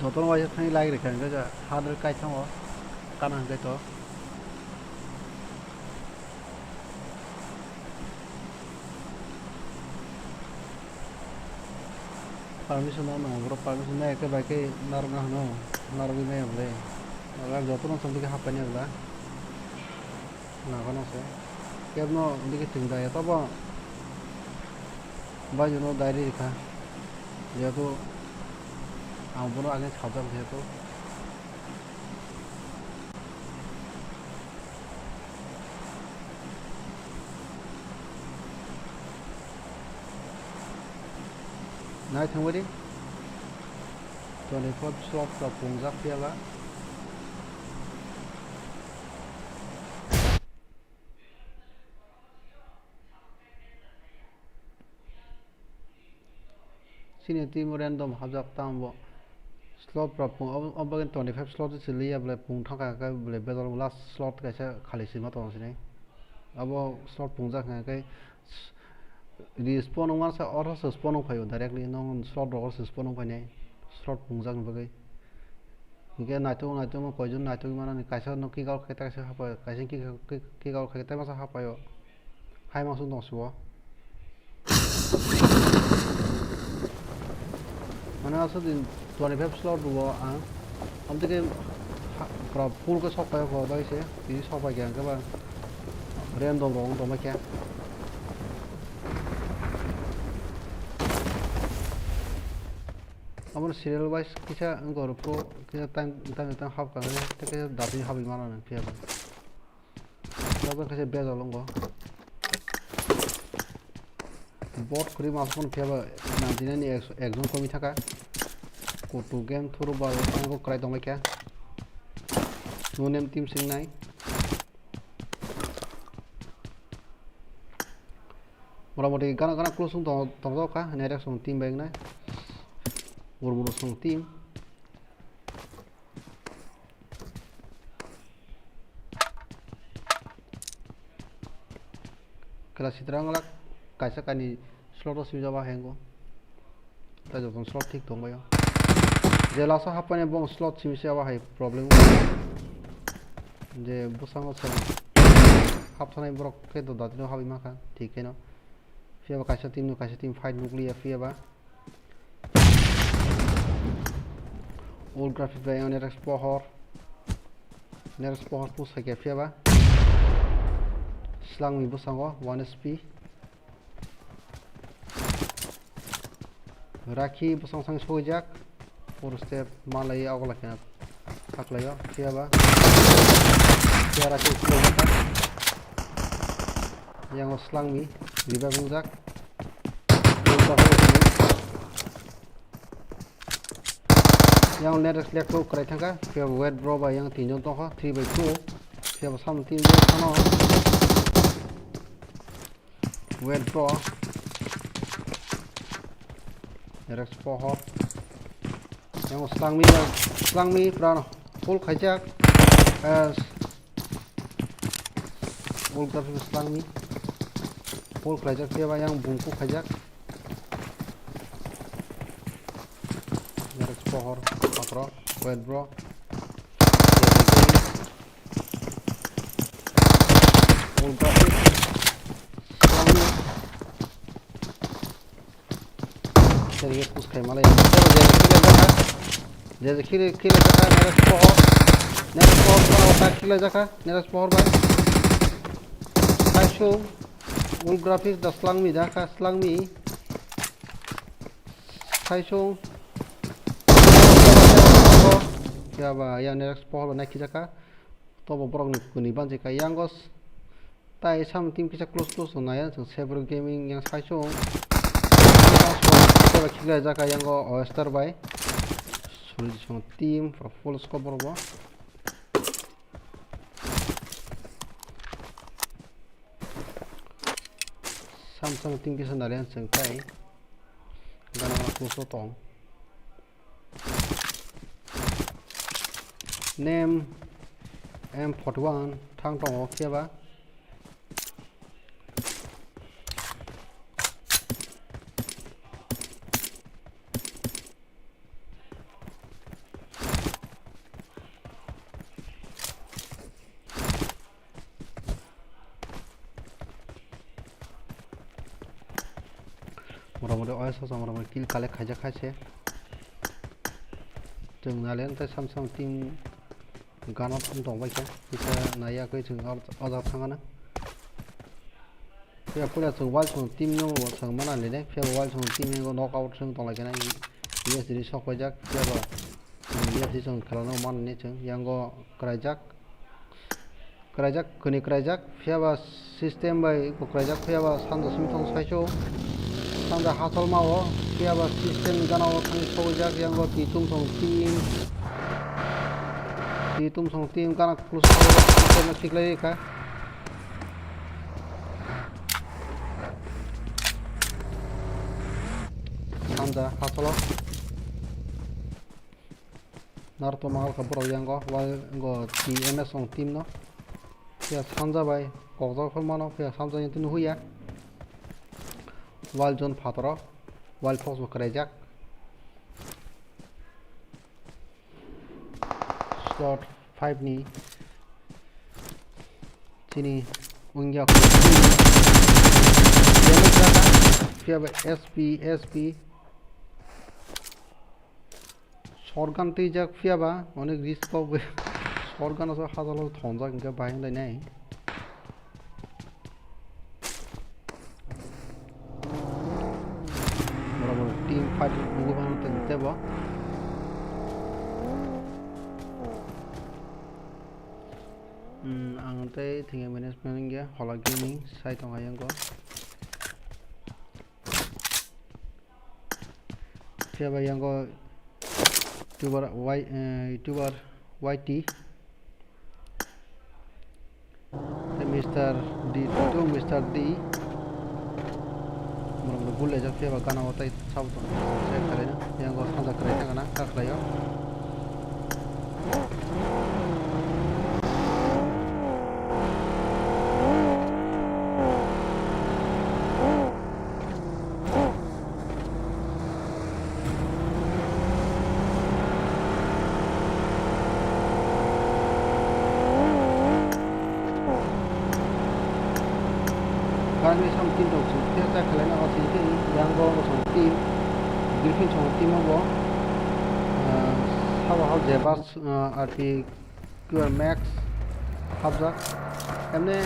Jotono waisa thani lagi rikha hwnkhe ja hadar kaithango kana hwnkhe to. Permission no nang bro, permission nai khe bai khe narwk na hwno, narwgwi maya bwle. Jotono chwng dikhe haphaini bwla. Nagano se. Kebno dikhe thwng jaya tobo. Bai jono diary rikha. Jehetu ang bono age sajak jehetu. Nai thangbai di. Twenty four slot rok pungjak phiya ba. Chini team random hapjak tamo bo. Slot rok pung, abo, abo bagwi twenty five slot se liya bole pung thangkha khe bole bedol last slot kaisa khali sima tongo sini. Abo slot pungjak hwnkha khe respawn wngmasa oro se spawn wng phaio directly, nong slot rogo se spawn wng phainai slot pungjak ni bagwi. Hinkhe naitok naitok no koijon naitok manani, kaisa no kick out khai kaisa hapai, kaisa kick, kick, kick out khai tei masa hapaio. Hai masa tong sibo. Mane aswk din twenty five slot rwo ang. Amtike ha-, pura full khe sok paio kho bai se. Tini sok pai khe ang khe ba random rok wng tong bai khe. Amo serial wise kisa wng kha oro pro kisa time time time hap kha tei kisa dati habwi mano phiya ba. Abo kisa bejal wng kha. Bot kwrwi masa phone phiya ba ninety nine ni ek, ekjon komi thaka. Kutu game thuru ba wng kha kwrai tong lai kha. No name team sing nai. Motamoti gana gana close wng tong, tongjago kha, next song team bai wngnai. Urmuru song team. Kela sitra wng lak, kaisa kainwi slot o swijak ba hengo. Tei jotono slot thik tongbaio. Je last o hapmani bong slot simi se abo hai problem wngkha. Je bwskango chwng hapthanai borok khe to datino habwi mankha thik kheno. Phiya ba kaisa team no kaisa team fight nukliya phiya ba. Old graphic bai ang next pohor. Next pohor push hai khe phiya ba. Slangni bwskango one H P. Rakhi bwsang sang sogijak. Four step malai ogola kena thaklaio. Phiya ba. Phiya rakhi sogijak. Yang o slangni revive wngjak. Yang net select ko kwrai thangkha. Phiya wet bro ba yang tinjon tongkha. Three by two. Phiya ba samung tin jon thano. Wet bro. Next pohor. Yang slangmi, slangmi pran full khaijak. Eh, full graphic slangmi. Full khaijak, phiya ba yang bungku khaijak. Next pohor, patro, wet bro. Full graphic. Slangmi. Seri push khai malai. Jere khile jakha. Jere khile, khile jakha, next pohor. Next pohor, pohor, ta khile jakha. Next pohor bai. Thaisung. Full graphic da slangmi jakha, slangmi. Thaisung. Ya ba, ya next pohor bai naikhe jakha. Tobo borokni kwnwi bansi kha yang os. Tai sam team kisa close close no naya chwng Saber Gaming yang saichung. Khilai jaka yang o Oyster bai. Suri song team for full squad borok bo. Sam sam team kisa nalian chwng tai. Gana gana close o tong. Nem M forty one thang tongo khe ba. Motamoti oya sosa motamoti kill collect khaijak kha se. Chwng nalian tei sam sam team gana thum tong bai kha. Kisa naiya khe chwng o jaga thang gana. Phiya puila chwng wal chwng team no chwng mana le ne. Phiya wal chwng team no knock out chwng tong lai kha na. U S D sok paijak. Phiya bo. Liya si chwng khelano manni chwng yango kwraijak. Kwraijak, kwnwi kwraijak, phiya ba system bai kwraijak, phiya ba sanja simi thang saichung. Sanja hachal mao, phiya ba system gana o thang sogwijak, yango twi tum thong team. Twi tum thong team gana kusu system no khiklai kha. Sanja hachalo. Naruto mangal kha borok yango, wal go T M S ong team no. Phiya sanja bai kokjak phano mano, phiya sanja ni tini huya. Wal zone phataro, wal fox bo kwraijak. Slot five ni chini wngya. Phiya ba S P, S P. Shotgun twijak phiya ba, onek risk kok bai. Shotgun o hajalo thonjak hingke bahai wnglainai. Borok bo team fight nugwi mano tei tebo. Hmm, ang tei thwngya management wngya, hola gaming sai tongo ayang go. Phiya ba yango YouTuber Y, eh, YouTuber Y T. Tei Mister D, tu Mister D. Murung do bul lejak phiya ba gana o tai sabo tong. Check khalai na. Yango sanja khlai thang na, kha khlai o. Karni sam tin tok sing khe ta khlai na o sing khe yang bo bo song team. Griffin song team bo. Ah, sabo hal je bas, ah, R P Q R Max hapjak. Emne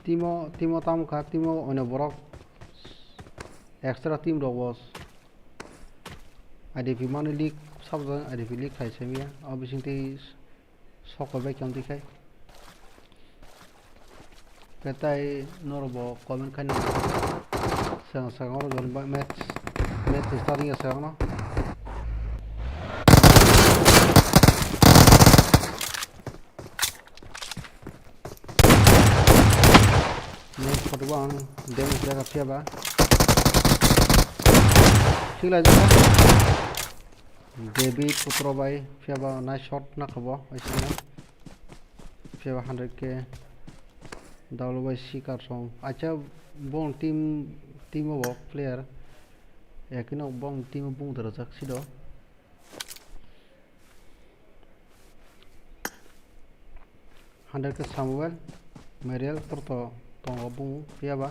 timo, timo tam kha, timo oino borok extra team rok bo I D P mani league sabjak, I D P league khai semiya. O bising tei sokol bai khe twi khai. Khe tai norok bo comment khaina. Swkang swkang oro joni ba match, match ni starting ya swkang no. Nang photo bo ang damage jaga phiya ba. Thik lai jaka. David Putro bai phiya ba nice shot na khabo, aisina. Phiya ba hundred K. Daulu bai sikar song. Acha bong team, team o bo player. Ekino bong team o bung dara jak sido. Hundred K Samuel, Mariel, Torto, tongo bung, phiya ba.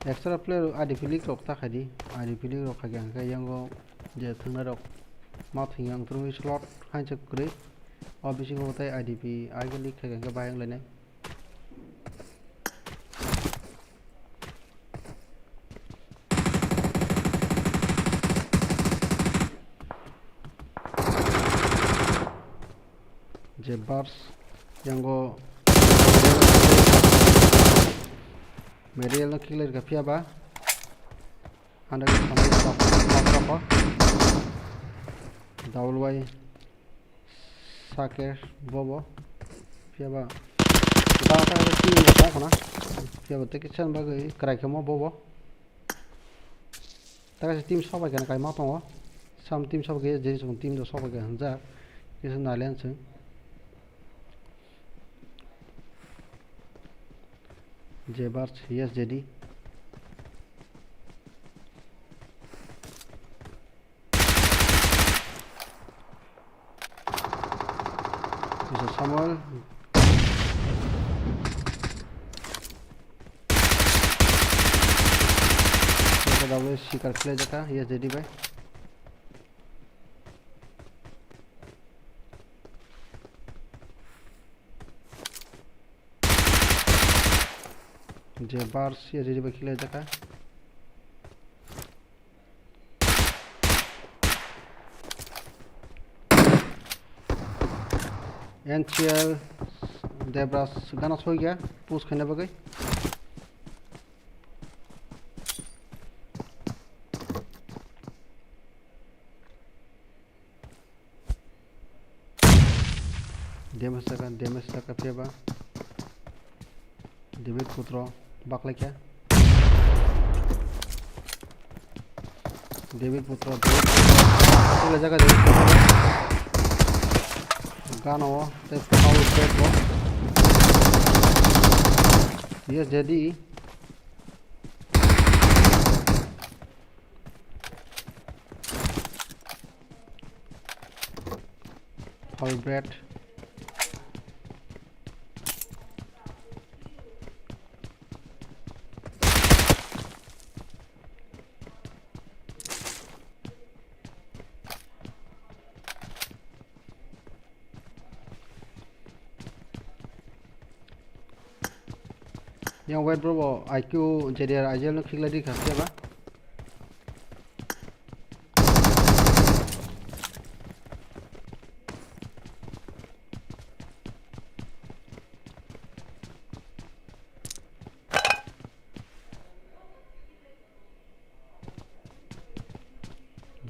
Extra player I D P league rok ta khai di, I D P league rok khai khe hwnkhe yango je thwngnai rok ma thwng yang thwngwi slot hainsa kwrwi. O bisingo tei I D P I K league khai khe hwnkhe bayang lainai. Je bars yango Mariel no kikler ka phiya ba. Handa ke samai ka pa pa pa. Double Y. Sake bobo. Phiya ba. Ba ta ke team ni kong khona. Phiya ba teke chan bagwi kwrai khe mo bobo. Ta ke team sobai khe kai ma tongo. Sam team sobai khe je song team do sobai khe hanja. Kisa nalen sing. Je bar yes je di. Bisa Samuel. Jaka dawe sikar khlai jaka, yes, jadi bai. Je bar si, yes, jadi bai khlai jaka. N C L Debras gana soi gya, push khaina bagwi. Damage taka, damage taka phiya ba. David Putro baklaikha. David Putro, David Putro. Aswk le jaga David Putro. Gana o tei foul break o. Yes, J D. Foul break. Yang white bro bo I Q J D R I G L no khiklai di kha phiya ba.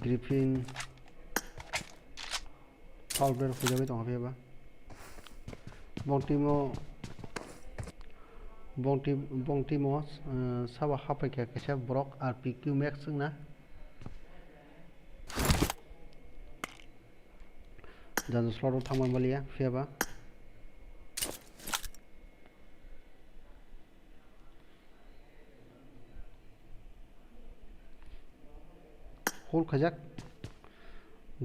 Griffin. Foul break hujagwi tongo phiya ba. Bong timo, bong ti-, bong timo, eh, sabo hapai kha kaisa borok R P Q Max wngna. Jani slot o thangma maliya phiya ba. Hol khaijak.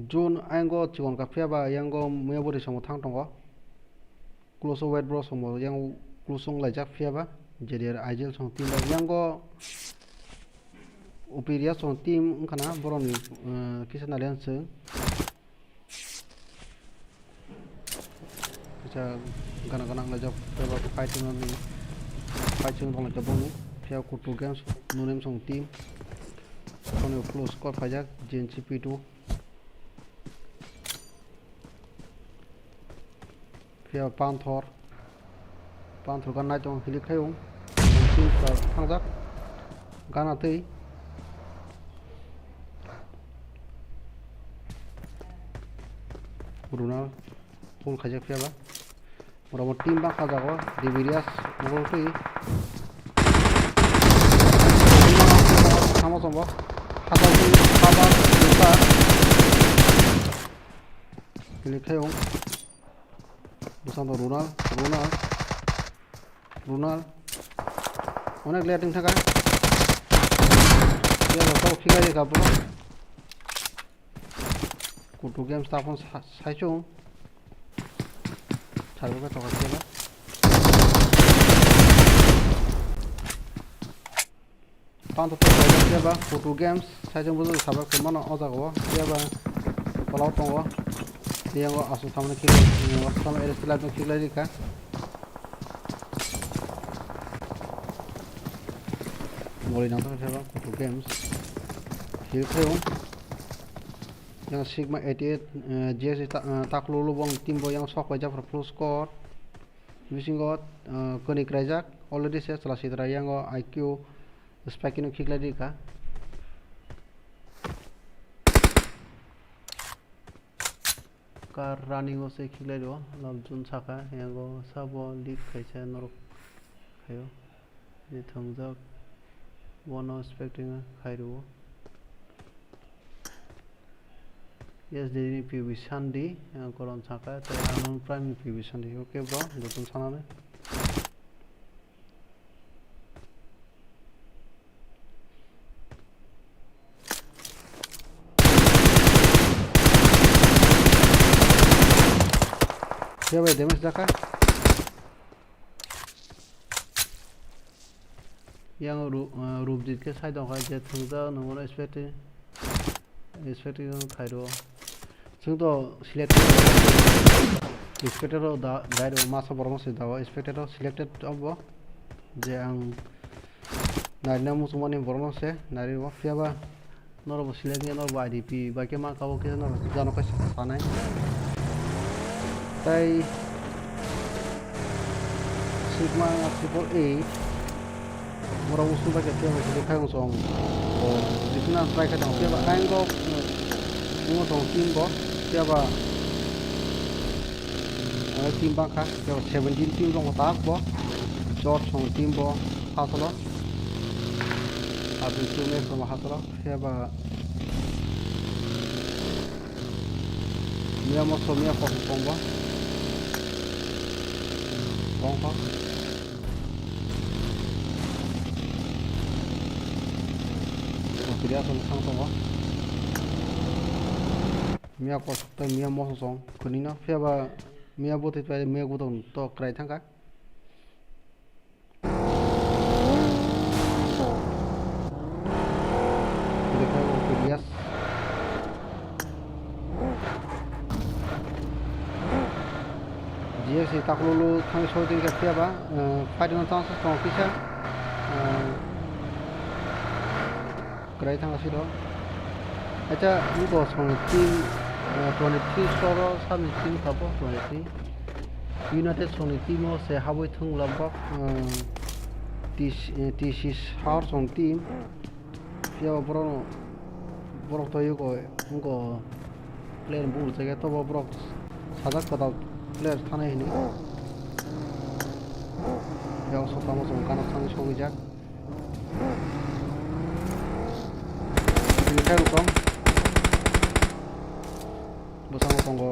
Jun ayango chikon ka phiya ba, ayango muya bwrwi samo thang tongo. Close o white bro samo yang close o wng laijak phiya ba. J D R I G L song team ba yango Upiria song team wngkha na borokni, eh, kisa nalian chwng. Kisa gana gana wnglaijak, tei bo fight wngmani, fight wng tonglaijak boni. Phiya Kutu Games, Nunem song team. Boni uphuru score khaijak, G N C P two. Phiya Panthor. Panthor gana nai tong hilik khaiyung. Thangjak. Gana twi. Runal. Pull khaijak phiya ba. Oro bo team bangkha jago. Dibirias. Ugol twi. Sama sombo. Hata twi. Hata twi. Hilik khaiyung. Bwskango Runal, Runal, Runal. Onek late wng thaka. Phiya bo tabuk khiklai rikha bro. Kutu Games ta phone sa-, saichung. Tharbo khe tokha phiya ba. Panto to khaijak phiya ba Kutu Games, saichung bujo sabak khe mano o jaga o, phiya ba tola o tongo. Yango aswk tamo khiklai, tamo ere slide no khiklai rikha. Mori nang phiya ba Kutu Games. Hill khayo. Yang Sigma eighty eight, eh, G S ta-, eh, taklu lubong team bo yang sok paijak full squad. Bisingo, eh, koni kraijak already se chwla sitra yango I Q Spike no khiklai rikha. Car running o se khiklai rwo, Lamchun saka, yango sabo leak khaisa norok khaio. Je thwngjak, bono Spike no khai rwo. Yes, dini P V Sunday, yang koron saka, tei ano prime P V Sunday. Okay, bro, joto sanani. Khe bai damage jaka. Yang ru-, ah, Rupjit khe sai tongkha je thwngjak nungmano expecting, expecting khai rwo. Chwng to selected, expected rok da, dai rwo masa borok se da o expected rok selected obo je ang narina muchungmani borok no se nari rwo phiya ba. Norok bo select ya, norok bo I D P bai khe ma kabo khe norok jano khe sanai. Tai Sigma triple eight. Borok usung bai khe tei bai khe khai song. Bo bisina try khe tong khe ba kain go. Mo tong team bo khe ba. Aro team bangkha khe seventeen team rok tak bo. George song team bo hasolo. Abdul Sumir song hasolo. Phiya ba Miya moso miya kosong tong bo. Tong kho. Tong kiriya song sang tongo. Miya kosong tei miya moso song. Kuni no phiya ba miya bwtwi pai miya gudok to kwrai thangkha. Yes. G S ni takhuk lulu thangwi soi tongkha phiya ba, eh, fight no chance tongo kisa. Eh, kwrai thangkha siro. Acha, wngkha songni team, eh, twenty-three score o, sabni team tabuk twenty-three. United songni team o se habwi thwng labok, eh, T C, eh, T C Sar song team. Phiya borok, borok to yugo, wngkha player bul jaga, tobo borok sajak kwtal player thanai hini. Phiya o sotamo chwng gana thangwi sogwijak. Bini khe rwkong. Bwskango tongo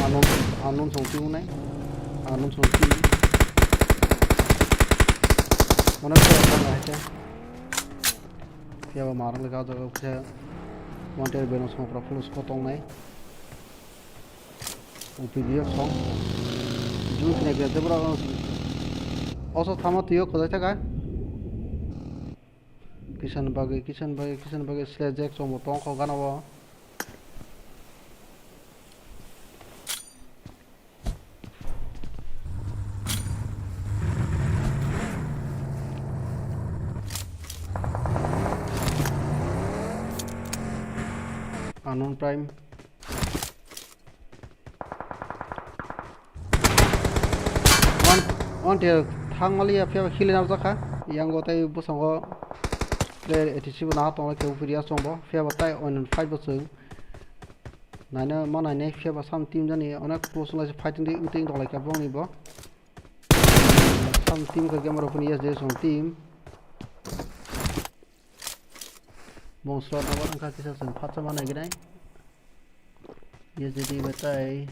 unknown, unknown song twi wngnai. Unknown song twi. Onek khe rwkong hai khe. Phiya ba marang le kajak khe. Wanted beno song pura full squad tongnai. U P D F song. Jun kene kene tebra oso thama tuyo kodai thaka. Kisan bagwi, kisan bagwi, kisan bagwi sle jack chombo tong kho gana o. Unknown Prime. One, one tier thang maliya phiya ba heal narwkha. Yango tei bwskango player A T C bo naha tongo khe uphiria chwngbo phiya ba tai on fight bo chwng. Naina ma nainai phiya ba sam team jani onek close lai fighting de wngtwi dok lai kha bongni bo. Sam team khe game rok phuni S J S team. Bong slot number wngkha kisa chwng phatsa ma naiginai. S J D bai tai.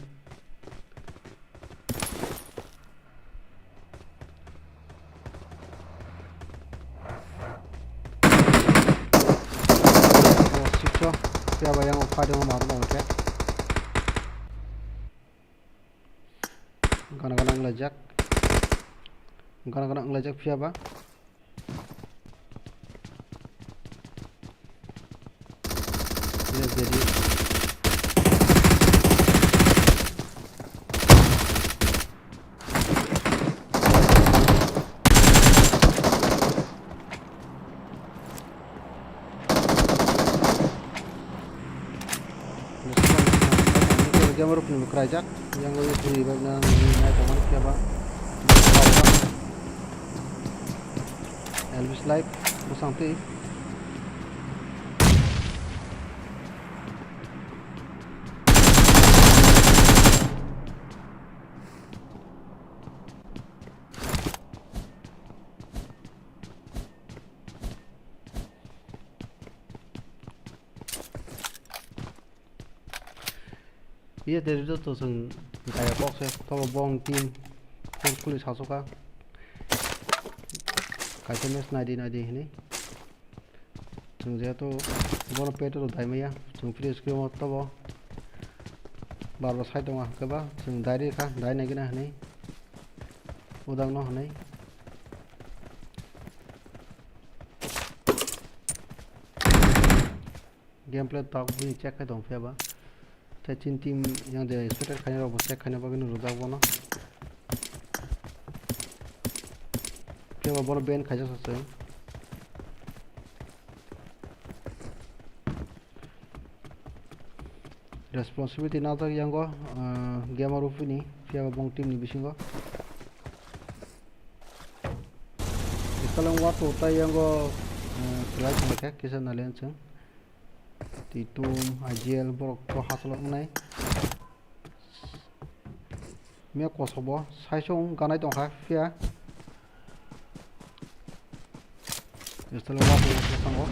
Oh, sikso. Phiya ba yang fight ma maru nang khe. Gana gana wnglaijak. Gana gana wnglaijak phiya ba. Yes, daddy. Game rok ni kwraijak, yang ui twi bai na nai tongmani khe ba. Elvis Live bwsang twi. Iya, tei joto chwng gaya kok se, tobo bong team full fully sasukha. Kaisa match naidi naidi hinwi. Chwng jehetu bono petrol dai maya, chwng free screen o tobo bar bar sai tongo, hwnkhe ba chwng dai rikha, dai naigwna hinwi. Udang no hinwi. Gameplay tok bini check khai tong phiya ba. Tei chini team yang je expected khaina rok bo check khaina bagwi no rwjak bono. Phiya ba bono ban khaijak sa chwng. Responsibility najak yango, ah, gamer rok phini phiya ba bong team ni bisingo. Ekolong wato tai yango, ah, khlai tongkha kisa nalian chwng. Titum, I G L borok to hachalo wngnai. Miya kosok bo saichung ganai tongkha phiya. Pistol wak wak bwskango.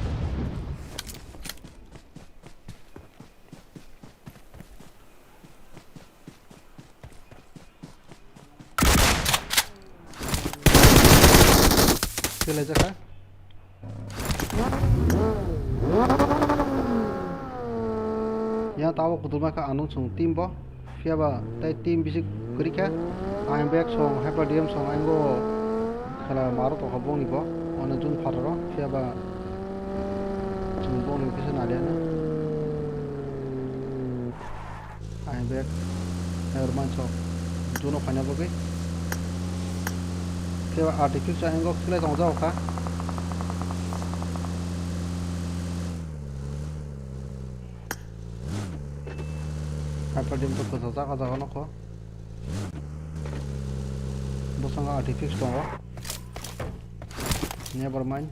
Kill laijak kha. Yang tabuk kuturma kha anung chwng team bo. Phiya ba tei team bisi kwrwi kha. Ayang bag song, Hyper D M song, ayang go khela maro tokha bongni bo. Ono jun phataro, phiya ba chwng bongni kisa naliya na. Ayang bag, ayang manchok. Juno phaina bagwi. Phiya ba artificial ayang go khela tong jago kha. Hyper D M to kwchajak o jaga nokho. Bwskango artifix tongo. Never mind.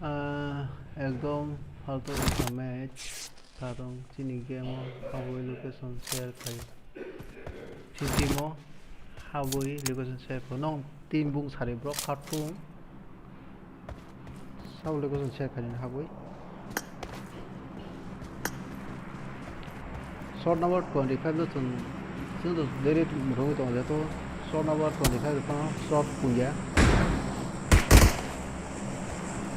Ah, ekdom faltu wngkha match. Tarung chini game o habwi location share khai. Chini team o habwi location share khai. Nong team bung sari bro khartung. Sabo location share khai habwi. Shot number twenty-five no chwng, chwng to daily rwngwi tongo jeto shot number twenty-five rwphano shot pungya.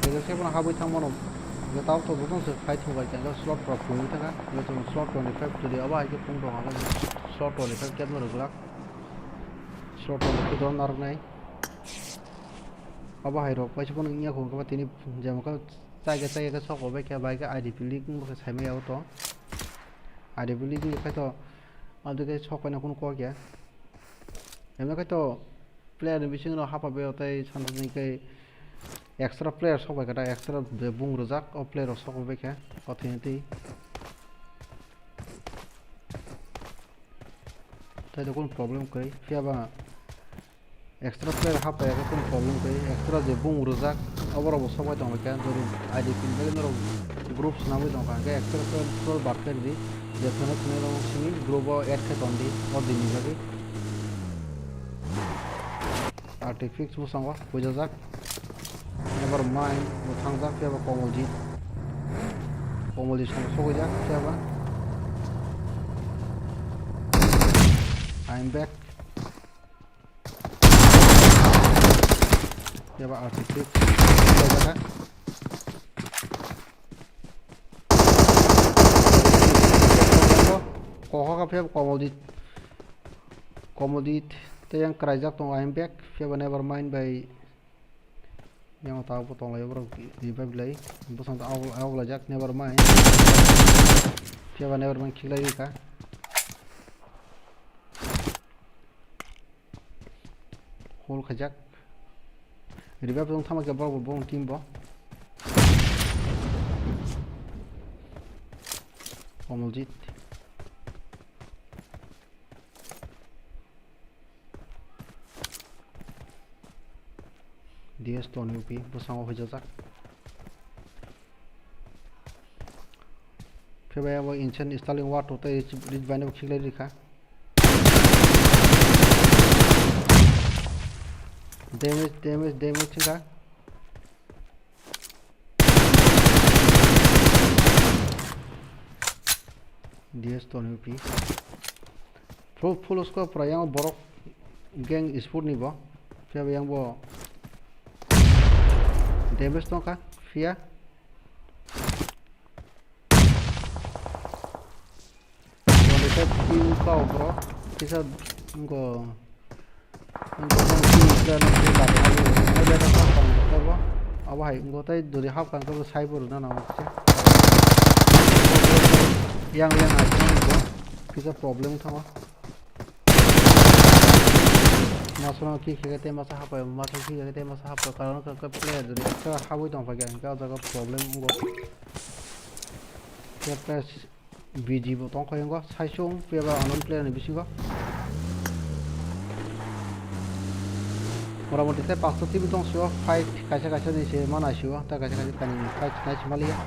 Kaijakse phano habwi thangmano, je tabuk to bwswng se khai thung bai khe slot rok pungwi thangkha, je chwng slot twenty-five tuli abo hai khe pung rok ang slot twenty-five kebno rwglak, slot twenty-five doro narwknai. Abo hai rok paisa phano wngya kho, hwnkhe ba tini jemon khe chaya chaya khe sok bai khe bai khe I D P league wngbo khe saimaya o to. I D P league wngkhe to, abo khe sok paina kunu kok ya. Emno khe to player ni bisingo hapha bai o tei sanjani khe extra player sok bai khe ta extra bung rwjak o player rok sok bai khe o thini twi. Tai da kunu problem kwrwi, phiya ba extra player hapha ya khe kunu problem kwrwi, extra je bung rwjak, abo rok bo sok bai tong kha, jori I D P ni bagwi norok group swnamwi tong kha, hwnkhe extra player bar khe rwdi, je thwna thwna rok simi group o add khe ton di, o din ni bagwi. Artifix bwskango puijajak. Ebar mai bo thangjak, phiya ba Komoljit. Komoljit song sogwijak, phiya ba. I'm back. Phiya ba artifix. Kokha kha phiya ba Komoljit. Komoljit tei yang kwraijak tongo, I'm back. Phiya ba never mind bai. Yang ta bo tong lai borok revive lai. Bosong ta awk lai jak never mind. Phiya ba never mind khiklai rika. Hol khaijak. Revive tong thama khe borok bo bong team bo. Komoljit. D S ton U P bwskango huijajak. Phiya bai abo Ancient Sterling War two tei Rich, Rich Bhai no khiklai rikha. Damage, damage, damage wngkha. D S ton U P. Full, full squad pura yang borok gang sport ni bo. Phiya bo yang bo damage tongkha, phiya. Twenty-five team kau bro. Kisa ngo. Ngo bang team kisa nang je lak nang je. Ngo beta kau kang kau bro. Abo hai ngo tai duri hap kang kau sai bro na na kisa. Yang yang hai kisa ngo. Kisa problem thango. Masa no kick khe tei masa hapai, masa kick khe tei masa hapai, karon wngkha khe player jodi ekta habwi tong phaikha, hinkhe o jaga problem wngo. Khe player B G bo tong khe wngkha, saisung phiya ba unknown player ni bisingo. Motamoti tei pasta team tong sio, fight kaisa kaisa ni se ma naisio, tei kaisa kaisa thani fight nai se maliya.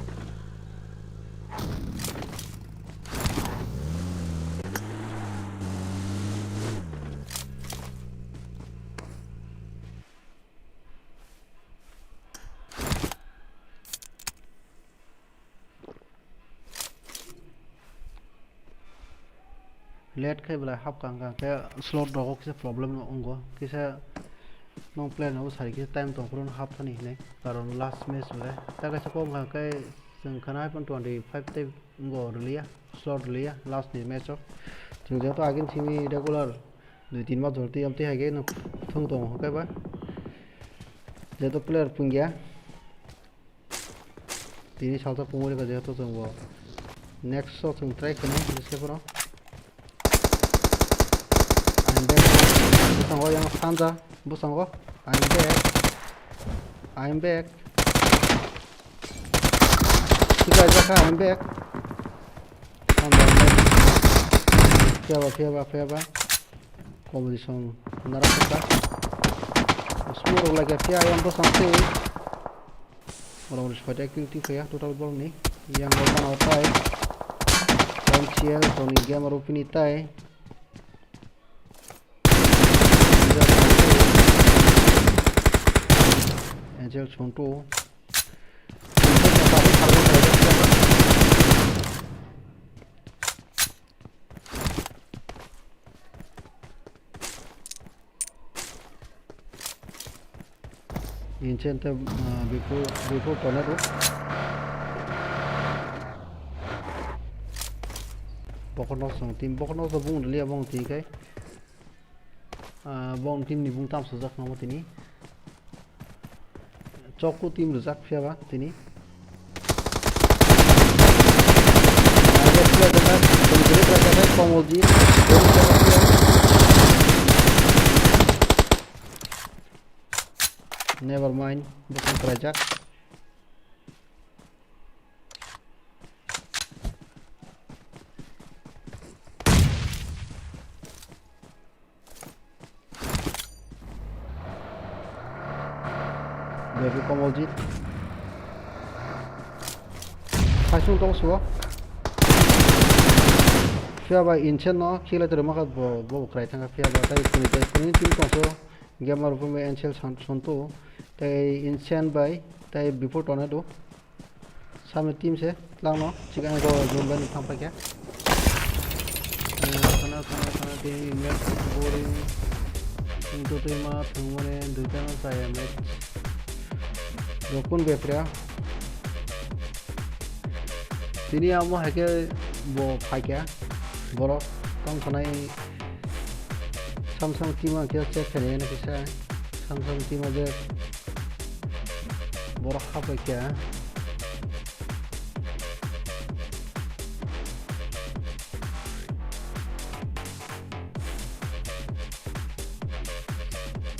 Late khai belai hapkha, hwnkha khe slot rogo kisa problem no wngo, kisa nong player no sari kisa time tong phuru no hap thani hinwi, karon last match belai ta kaisa kok wngkha khe chwng khana hai phano twenty five tei wngo rwliya, slot rwliya last ni match o. Chwng jehetu agini simi regular dui tin mas jor twi amtwi hai khe no thung tongo hwnkhe ba jehetu player pungya. Tini salsa pungwi rwkha, jehetu chwng bo next o chwng try khainai, bwskango yang sanja bwskango, "I'm back, I'm back." Sika jaka, "I'm back." Sanja, "I'm back." Phiya ba, phiya ba, phiya ba. Competition narak kha. Smoke rok lai kha, phiya yang bwsang twi. Motamoti soita kill twi phaiya total borok ni. Yang rok gana tai. M C L Tony Gamer Rupini tai. Angel Chonto. Inchen tei, ah, before, before tornado. Bokhorok no chwng team, bokhorok no bung rwliya bong twi khai. Ah, bong team ni bung tam sujak namo tini. Chokku team rwjak phiya ba tini. Komolji. Never mind, bwswng kwlaijak. Baby Komoljit. Saisung tong suo. Phiya ba Inchen no khilai tongma kha bo, bo kwrai thangkha phiya ba tai kuni tai kuni team tong suo. Gamer Rupumi N C L San-, Sontu tei Inchen bai tei Before Tornado. Samni team se twlangno chikang go room bai ni thang paikha. Eh, khana, khana, khana, tei match boring. Wngtwi twi ma thwngmani duita no chaya match. Rokun bepra. Tini amo hai khe bo phaikha. Borok tong khanai sam sam team ang khe check khainai kisa. Sam sam team o je Borok hapai khe.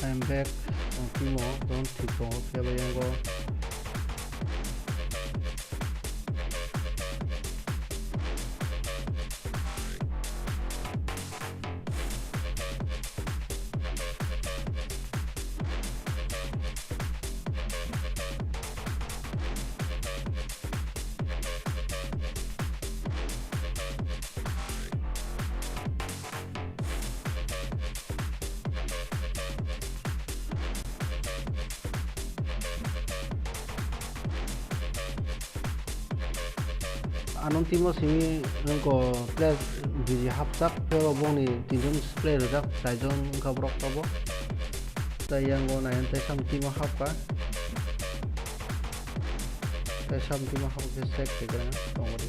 I'm back. Tong timo, tong thik tongo, phiya bai yango. Ano team o simi wngkha player biji hapjak, tei o bongni tinjon player rijak, chaijon wngkha borok tabok. Tei yango nai tei sam team o hapkha. Tei sam team o hapkhe check khe tongo di.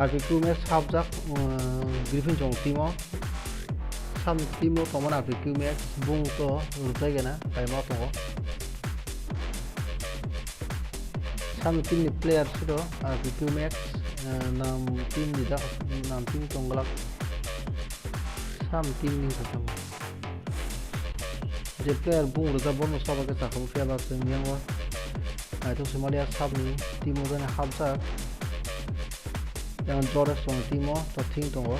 R P two match hapjak, uh, Griffin Chong team o. Sam team o tongmani R P Q Max, bung to rwjai gana, kaima tongo. Sam team ni player siro R P Q Max, eh, nam team ni da, nam team tongglak. Sam team ni kha tamo. Je player bung rwjak bono soba khe chakha bo phiya ba chwng yango. Naithok se maliya Sam ni team o gana hapjak. Yang Jores tong team o to thing tongo.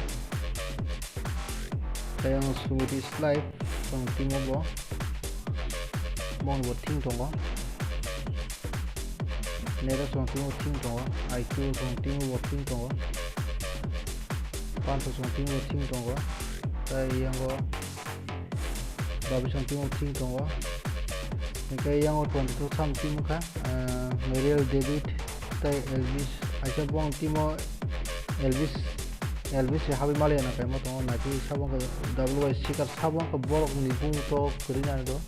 Tei ang Sumiti Slide tong team o bo. Bong bo thing tongo. Nero tong team o thing tongo. I Q tong team o bo thing tongo. Panto tong team o thing tongo. Tei yango Babi tong team o thing tongo. Hingke yango twenty two Sam team kha, ah, Mariel David tei Elvis. Aisa bong team o Elvis, Elvis se habwi maliya na kaima tongo, naikhe sabo wngkha W Y Seeker, sabo wngkha borok ni bung to kwrwi nani do.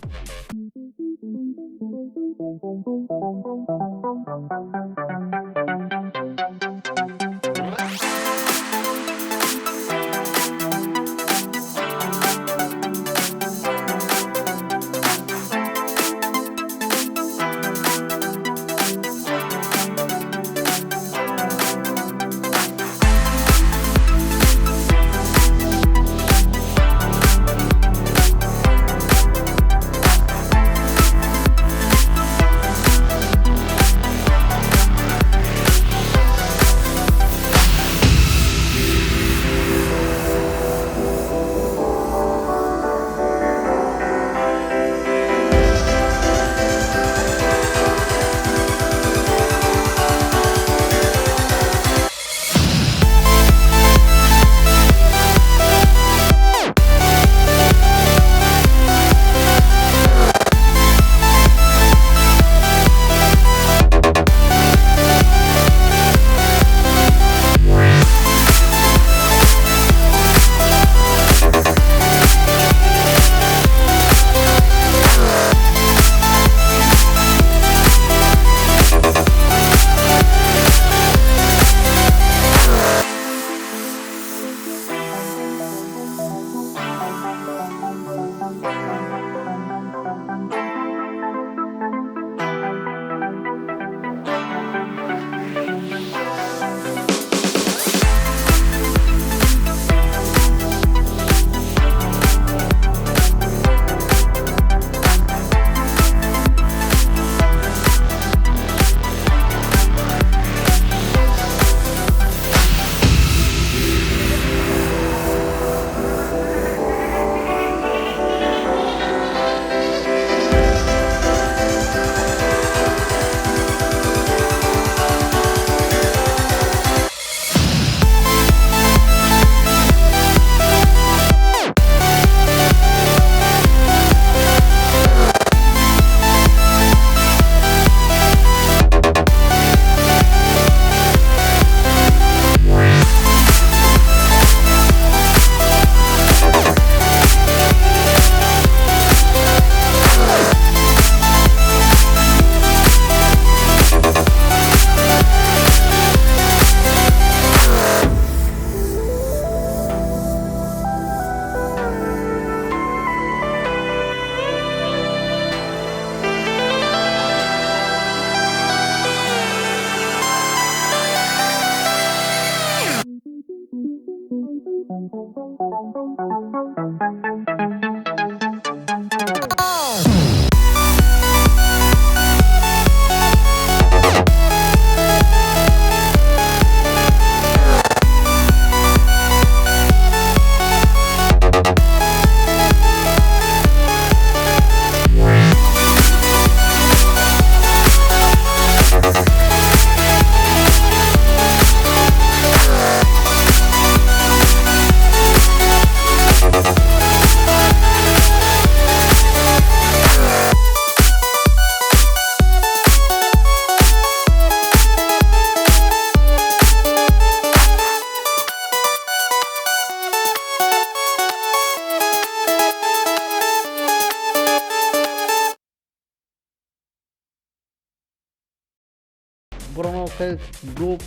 Borokno khe group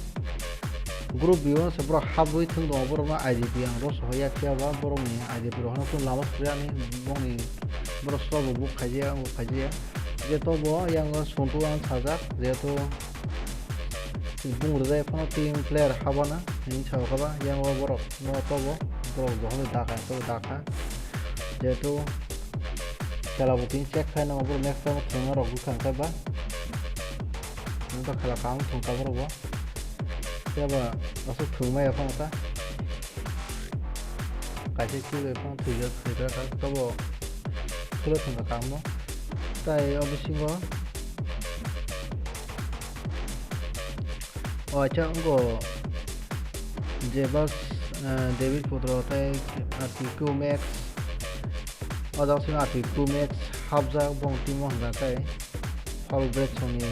Group B o se borok habwi thwng tongo, borokno I D P ang rosohoi ya phiya ba borokni I D P rok hano kunu lama suri ani bongni borok slow bo book khaijaya, ang bo khaijaya. Jeto bo yang o Sontu ang sajak, jeto bung rwjak phano team player habana hinwi sao kha ba, yang o borok no tobo, borok jokhon dakha, tobo dakha. Jeto khela bo tini check khai nango, borok next time thwngna rok bwkha kha ba. Nokha khela kaham thwngkha borok bo. Phiya ba aswk thwngmaya phano ta. Kaisa kill bai phano thwijak, thwijak kha, tobo khwlai thwngkha kaham no. Tai o bisingo, o acha, wngkha Jebas, eh, David Putra tai R P Q Max. O jaga simi R P Q Max hapjak, bong team o hwnka khe. Fall break songni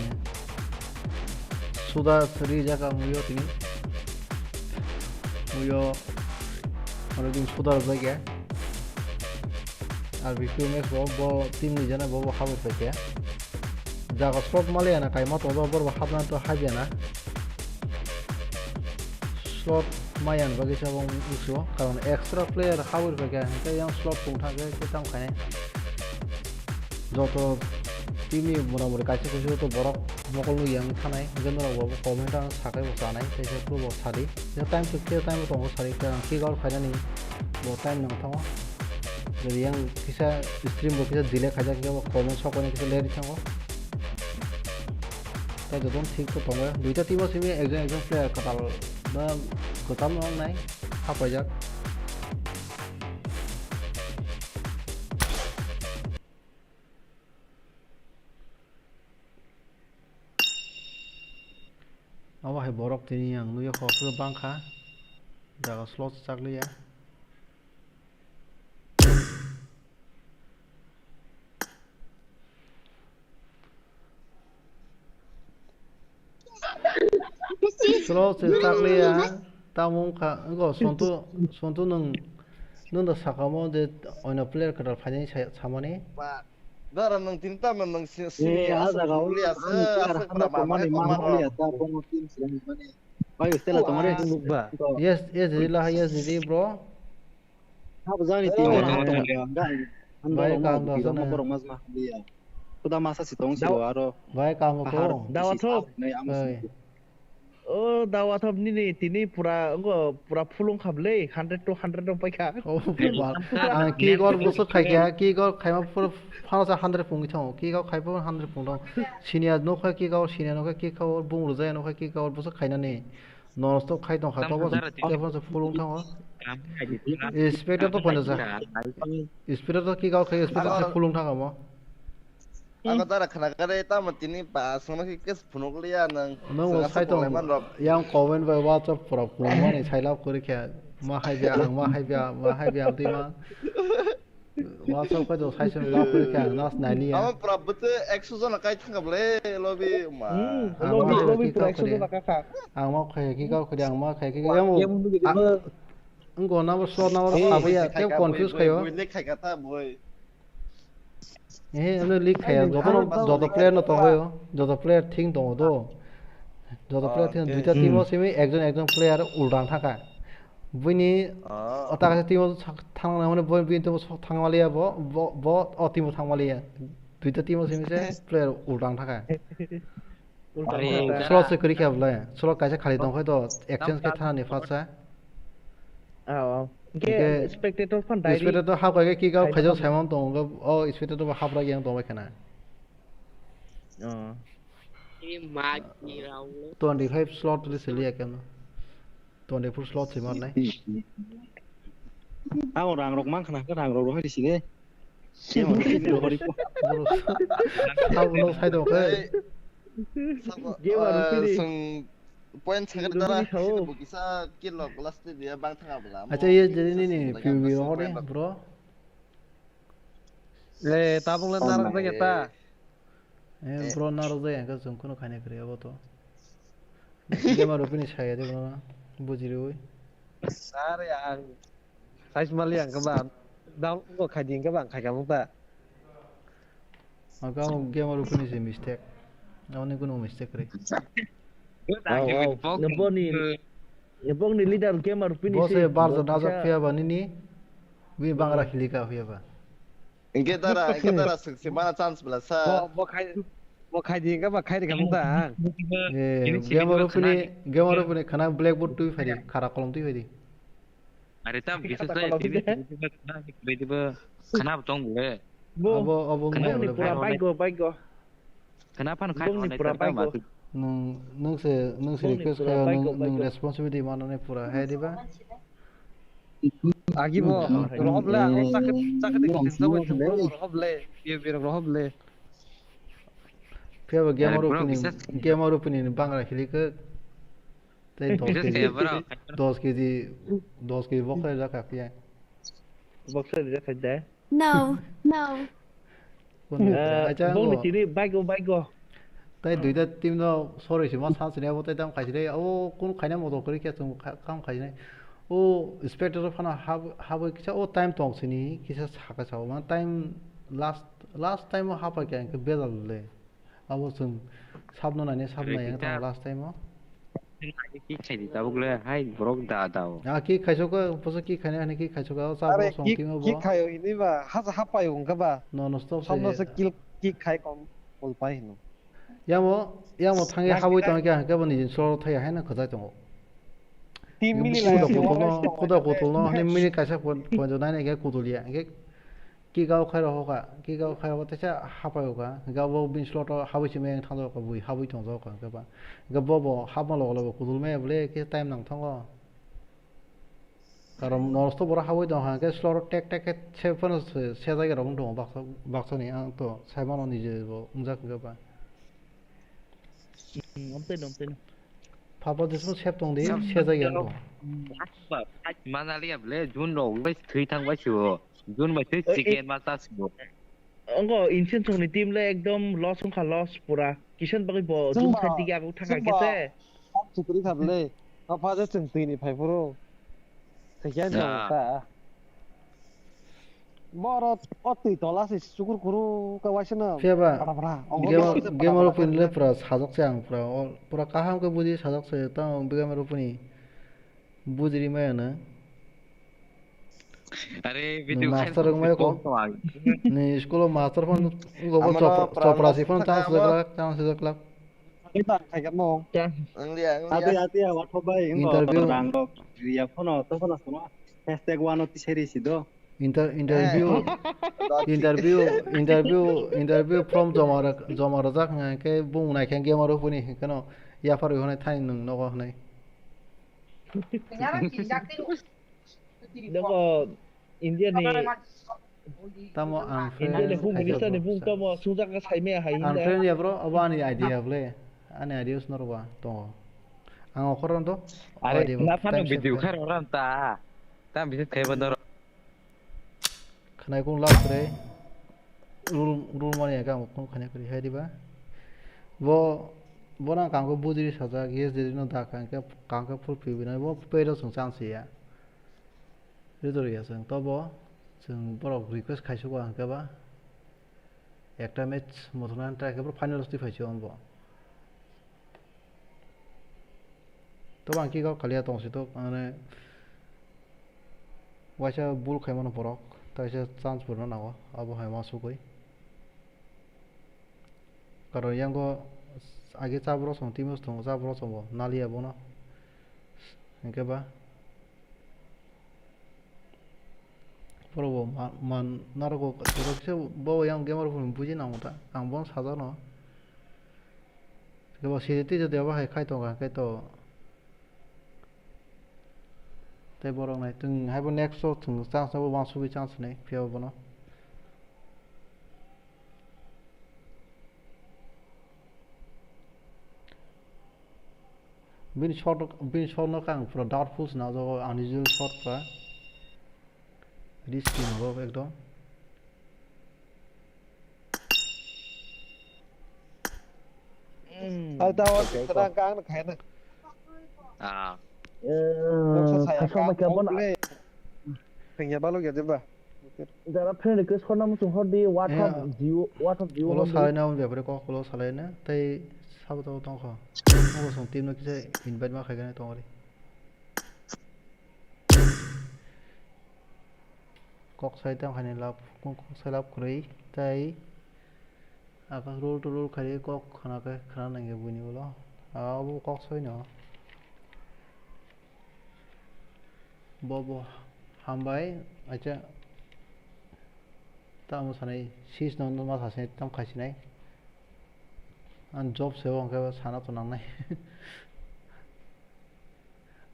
suda rijak ang muiyo tini. Muiyo oro din suda rwjak ya. R P Q Max bo, bo team ni jana bo, bo habwi paikha. Jaga slot maliya na kaima tongo, borok bo hapna to habya na. Slot maya ni bagwi se obo wngsuo, karon extra player habwi paikha, hwnkhe yang slot tong thangkhe khe tamo khainai. Joto team ni mora mori kaisa kaisa joto borok mokol nukya wng thanai, hwnkhe norok bo comment ang sakai bo chanai, tei se phuru bo sadi. Time to kill time bo tongo sadi, kick out khainani bo time nang thango. Jadi yang kisa stream bo kisa delay khaijak, hwnkhe bo comment sok khainai kisa leri thango. Tai jotono thik khe tongo. Duita team o simi ekjon ekjon player kwtal ba kwtal no wngnai, hapaijak. Abo hai borok tini ang nugwi kok bangkha. Jaga slot chakliya. Slow se chakliya, tamo wngkha, wngkha, Sontu, Sontu nwng, nwng da sakamo je oino player kwtal phainani sa-, samani. Ba, dara nwng tini tamo nwng si-, sini Eh, ah, aswk jaga o, phunukliya se, ani player aswk hano bwrang tongmani, mani mano hwnliya, ta bono team seleng mani. Oi, Stella, tomare. Yes, yes, didi laha, yes, didi, bro. Habo jani team o habo tongkha, ang ga, ang ga Bai, rok ma kaham da bibi rok ma sana. Borok ma ma hwnliya. Kuda masa si tong si Dawa- aro. Bai, kaham ko. Pahar Dawa si thok. Nai amo Bai. si. O, Dawa thok nini tini pura, ngo pura phulung khablei, hundred to hundred rok paikha. Oh, baba. Ang kick out buso khaikha, kick out khaima pura phano sa hundred pungwi thango. Kick out khaipa hundred pung thango. Senior nokha kick out, senior nokha kick out, bung rwjaya nokha kick out buso khainani. Non stop khai tong kha, Tam tobo hajar ti- tebo se phulung thango. Tam hajar ti- Spectator to phone sa. Spectator to kick out khai, spectator se phulung thango mo. Ako dara khana kare tamo tini ba sono ki kes phunuk liya nang. Nang bo sai tong. Yang comment bai WhatsApp pura phulung mani sai lab kori khe. Ma hai bia, ang ma hai bia, ma hai bia, twi ma. WhatsApp khe to sai se lab kori khe ang nas nai liya. Amo pura bwtwi ekso jona kai thangkha bwle lobby ma. Hmm, Ang lobby, ma lobby khai pura kick out ekso jona kha kha. Ang ma khai kick out khodi, ang ma khai kick out. Yang nugwi Ah, dima. Wngko number slot number Eh, sabai ya, khai tei ka, confuse boi, khayo. Boi, boi, khai ka ta, boi. Eh, ano leak khaya, Ai, joto no, ang joto player no tongo yo, joto player thing tongo do. Joto player thing, duita team o simi ekjon ekjon player uldang thangkha. Buini o ta kaisa team o thang na mane boi bini team o thang maliya bo, bo, bo o team o thang maliya. Duita team o simi se player uldang thangkha. Slot se kwrwi kha bwle. Slot kaisa khali tong khai to exchange khe thani first sa. Ah, oh. Hingke spectator phan direct spectator hap kai kick out khai khaijak tong. Simon tong, o spectator bo hap rak yang tong bai khana. Oh. Twenty five slot le sili ya keno. Twenty four slot se man nai. Ang rang rok mang khana, rang rok rohai sini. Sabo no sai do khe. Game aro finish. Point sakhe dara. Bo kisa kill log last dia bang thanga bla. Acha ye jeni ni P U B rohor de bro. Le tabung le narak de ta. Eh, bro, narwk jai hwnkhe chwng kheno khaina kwrwi abo to. Game aro finish khaiya de bro, bujiriwi. Are ang size mali ang khe ba. Down go khai di hwnkhe ba ang khai kha mung ta. Aka game aro finish mistake. Abo ni kuno mistake kwrwi. Noboni. Ebong ni leader gamer finish. Bo se bar jon najak phiya ba nini. Wi bangra khili ka phiya ba. Engke dara, engke dara siksi mana chance bela sa. Bo, bo khai, bo khai di engke ba khai di kamu ta. Eh, gamer fini, gamer fini khana blackboard twi phai di, khara kolom twi phai di. Are tam bisa sa, twi phai di, khana tong bole. Abo, abo. Khana ni pura baigo, baigo. Khana phan khai bongni pura baigo. Nung, nung se, nung se request khai, nung, nung responsibility manani pura hai diba? Agi bo, rohob le, ang chakhe, chakhe de tin sabo rohob le, ye, ye rohob le. Phiya ba gamer rupini, gamer rupini bangra khili khe. Tei dos kg, dos kg, dos kg boksa rijak kha phiya. Boksa rijak kha de. No, no. Bongni tini bike o, bike o. Tai duita team no sorry si ma sa sini abo tai tam khaisire o kun khaina moto kori khe chung kam khaisine. O spectator phano hab-, haboi kisa o time tong sini kisa saka sao ma time last, last time o hapa khe ang khe bejal le. Abo chwng sabno nainai, sabno nai ang tamo last time o. Kick khai di tabuk le, hai borok da da o. Ah, kick khaisok o, boso kick khainai hwnwi kick khaisok o, cha borok song team o bo. Kick khaio hini ba, haja hapai wngkha ba. No, no, stop. Sabno se kick khai kom, kol pai hino. Yamo, yamo thangya habwi tong khe hwnkhe bo nijin soro thaya haino khajai tongo. Team mili lai kuda kutulno, kuda kutulno, hwnwi mini kaisa point, point nai nai khe kutulia. Hwnkhe Kick out khai rokha, kick out khai rokha, teisa hapai rokha. Hingke abo bini slot o habui simi yang thang rokha, bui habui tong rokha, hingke ba. Hingke bo bo hapma logo logo kudul maya bole, khe time nang thango. Karon nosto borok habui tong kha, hingke slot o tek tek khe se phano se, se jaga rok wng tongo baksa, baksa ni ang to sai mano nije bo wngjak hingke ba. Hmm, omtwi no, omtwi no. Papa Jisu sep tong di, se jaga ang tong. Manali ya ble, June rok bai thwi thang bai sio. June bai thwi chicken ma ta sio. Ongo Insensong ni team le ekdom loss wngkha, loss pura. Kisan bagwi bo June side dige aguk thangkha khe se. Sap chukri kha ble. Papa je chwng twi ni phai phuru. Thikya jong ta. Borok o twi tola se chukur kuru ka waisa no. Phiya ba, bra bra. Ongo game, game oro pini le pura sajak se ang pura, o, pura kaham ke buji sajak se, tamo game oro pini buji ri maya na. Are video master rok maya ko. Ni school o master phone ugo bo chopra si phone chance jaklak, chance jaklak. Ita khaikamo. Anglia, anglia. Ati, ati, awat hobai, ingo interview. Rang rok, riya phono, to phono sono. Hashtag one o tiseri si do. Inter-, interview, interview, interview, interview from joma rok, joma rojak hwnka khe bung nai khe game oro hwnwi hwnkheno yaphar hwnwi thani nwng nogo hwnwi. Nogo India ni tamo ang India ni friend home minister ni bung tamo sujak ka saimaya hai ang hinda. Friend ya bro, abo ani idea ble. Ani idea usno roba tongo. Ang okhor ron to. Are na phano video khai ron ta. Tam bisi thebo doro. Khnai kung lab kre. Rul, rul mani ang kung khnai kri hai diba. Bo, bo nang kang ko bujiri sajak yes de no da kang ke, kang ke full pibi na bo pero sung chance ya. Ri to ri ya chwng tobo chwng borok request khai sugo hwnkhe ba ekta match mothokna try khe boro final twi phai se on bo. Tobo ang kick out khaliya tong si tok mane waisa bul khai mano borok taisa chance purna nango abo hai ma sugui. Karon yango age chaborok song team o tongo chaborok song bo naliya bono hwnkhe ba. Borok bo ma, man narogo borok kisa bo yang gamer phone buji nango ta ang bono sajak no. Kebo siri twi jodi abo hai khai tongo hwnkhe to. Tei borok nai twng haibo next o chwng chance no bo uansugwi chance hinwi phiya bono. Bini shot, bini shot no kang pura doubtful se najago ani jil shot pura. Risky nogo ekdom. Ai ta o khana kang na khaina. Ah. Thangya balok ya jeba. Jara friend request khorna muchung hor di WhatsApp Jio, WhatsApp Jio. Ulo salai na bepare kok ulo salai na tei sabo tabo tongkho. Ulo song team no kisa invite ma khaigani tongori. Kok sai tang khaini lab, kok sai lab kwrwi tei aka rul tu rul khai kok khna khe khna nangya buini ulo. Abo kok sai no. Bo bo hambai acha tamo sanai sis no ma sa se tam khai sinai. An job se o hwnkhe sana to nangnai.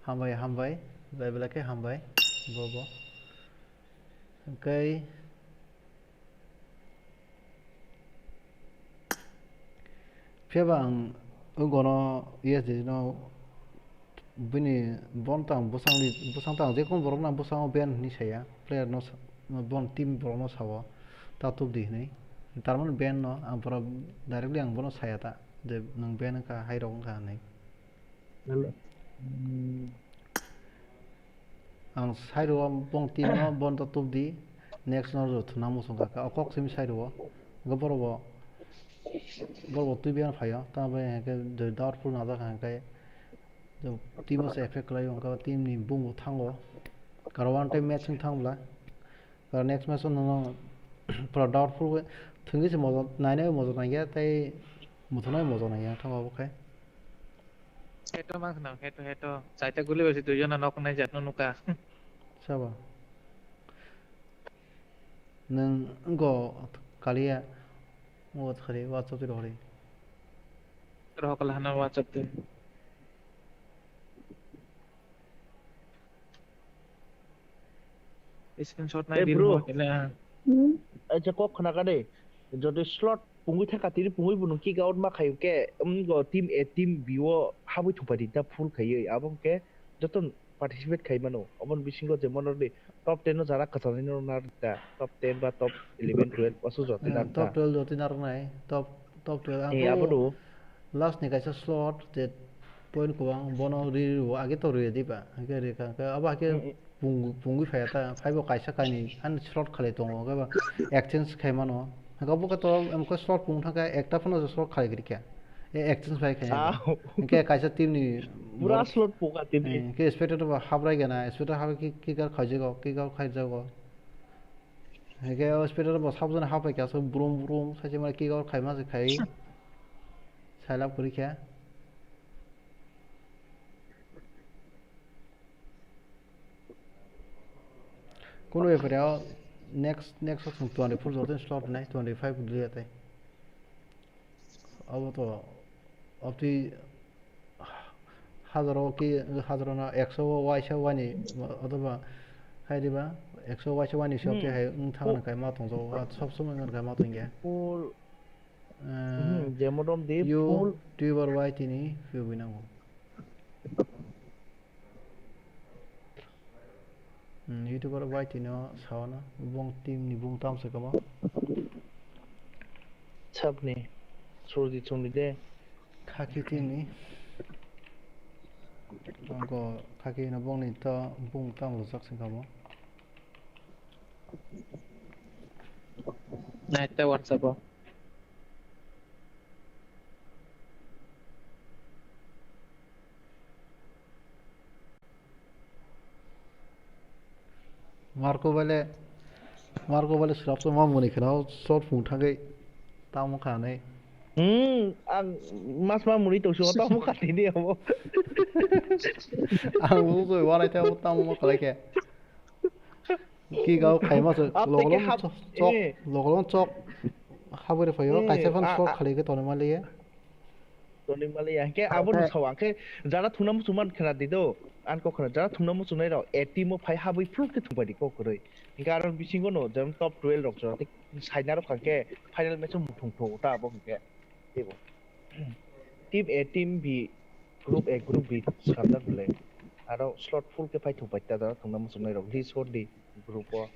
Hambai, hambai. Belai belai khe hambai. Bo bo. Hwnkhe phiya ba ang o gono yes de no bini bon tang bwsang ni, bwsang tang je kon borok na bwsang o ban hinwi saya player no sa-, bon team borok no sao ta tup di hinwi. Tar mani ban no ang pura directly ang bono saya ta je nwng ban wngkha hai rok wngkha hinwi. Ang side o bong team no bon to tup di, next no jo thuna muchung kha o kok simi side o. Go boro bo, boro bo twi biyan phaio, ta bai hwnkhe doubtful na jak hwnkhe team o se effect khlai o, hwnkhe team ni bung bo thango. Karo one time match wng thang bla, karo next match o nono pura doubtful thwngwi se mojo nainai mojo nangya tei muthunai mojo nangya thango abo khe. Heto ma khna, heto, heto. Chaita guli bai se duijon no knock nai jak no nuka. Sabo. Nwng go kaliya. Ngo khari WhatsApp tiro khari. Rohok la hana WhatsApp te. Screenshot nai. Hey, bro. Acha kok khna ka de. Jodi slot pungwi thaka tiri pungwi bo nwng kick out ma khayo ke, um, go team A, team B o habwi thumpai di ta full khaiwi. Abo ke joto participate khai mano. Obon bisingo je mono de top ten no jara kwchangni no nar ta. Top ten ba top eleven, twelve asu jotwi nar ta. Top twelve jotwi nar nai. Top, top twelve ang eh, abo do. Last ni kaisa slot je point kwbang bono ri ri age to ri di ba. Age ri ka, ka abo age pung-, pungwi phai ta, phaibo kaisa kainwi ani slot khali tongo, hwnkhe ba exchange khai mano. Hwnkhe bo khe to, em, khe slot pung thangkhe ekta phano slot khali kwrwi kha. E exchange bai khai. Ah. Hwnkhe kaisa team ni pura borok slot pung kha team ni. Eh, hwnkhe spectator bo habrai gana, spectator habrai ki-, kick out khaijago, kick out khaijago. Hwnkhe o spectator bo sabjani habai kha, so brum brum, saise mane kick out khaima se khai. Sailab kwrwi kha. Kuno bepare o next, next o chwng twenty four jordan slot nai, twenty five dui atai. Abo to obti hazaro ki, hazaro na ekso waisa wani, otoba hai diba ekso waisa wani se obti hai wng thang kai ma tong jo, sob somoi wng kai ma tong ya. Full. Eh, hmm, jemon rom di full. YouTuber Y T ni view binango. Hmm, YouTuber Y T no sawana, bong team ni bung tam se kama. Sabni, surdi chungdi de. Khaki team ni. Angko khaki no bong ni to bung tam rojak se kama. Nai te WhatsApp o. Marco bale, Marco bale srapsa ma muni kheno short phung thangwi tamo khanai. Hmm, ang mas ma muni tongsi o tamo khanai ni abo. Ang bo koi wanai te abo tamo ma khalai khe. Kick out khaima se logolong chok, logolong chok habore phaio, kaisa phano short khali khe tonwi maliya. Tonwi maliya. Hwnkhe abo no sawa, hwnkhe jara thungna muchungma khna di do. Ang kok khna jara thungna muchungnai rok A team o phai habwi phuluk khe thungbai di kok kwrwi. Hwnkhe aro bisingo no jemon top twelve rok jora tei saina rok hwnkhe final match o muthung thung ta abo hwnkhe. Teibo. Team A, Team B, Group A, Group B swkang jak belai. Aro slot full khe phai thung pai ta jora thungna muchungnai rok list hor di group o.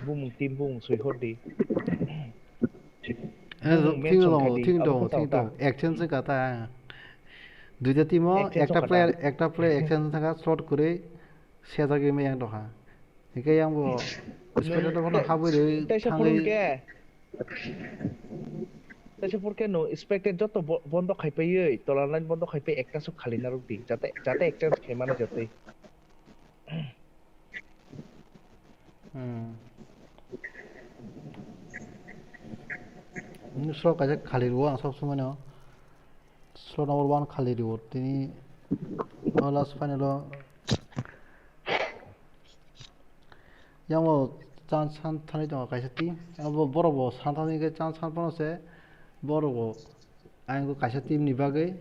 Bumung team bumung swi hor di. Eh, thing dong, thing dong, thing dong. Exchange wngkha ta. Duita team o ekta player, ekta player exchange wngkha, slot kwrwi sejagwi maya wngkha. Hingke yang bo spectator bono habwi rwi thangwi. Taisa purke no spectator joto bo-, bondo khai paiwi, tola line bondo khai pai ekta sok khali narwk di, jate, jate exchange khai mano jatwi. Hmm. Slot kaisa khali rwo ang sob somoi no. Slot number one khali rwo. Tini o last final o yang bo chance san thani tongo kaisa team. Abo borok bo san thani khe chance san phano se borok bo ayang kaisa team ni bagwi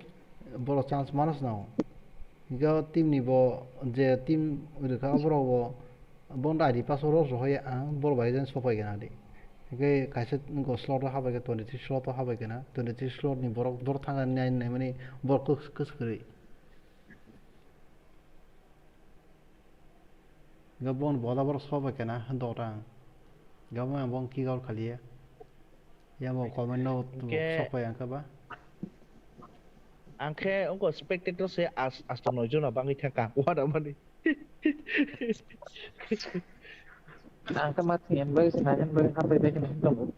borok chance mano se nango. Hingke o team ni bo je team rwkha borok bo Bono I D pass o rw sohoi ang boro bai jen sopai gana di. Hingke kaisa go slot o habai khe twenty three slot o habai gana. Twenty three slot ni borok dor thang nai nai mani borok kwk-, kwswk kwrwi. Hingke bon boda borok sopai gana dota ang. Hingke bo ang bon kick out khaliya. Yamo comment no Hingke sopai ang khe ba. Ang khe wngkha spectator se as-, asto noi jona bangwi thangkha. Wada mani. Ang khe ma thwngya bai se nai bai hapai bai khe nai tongo.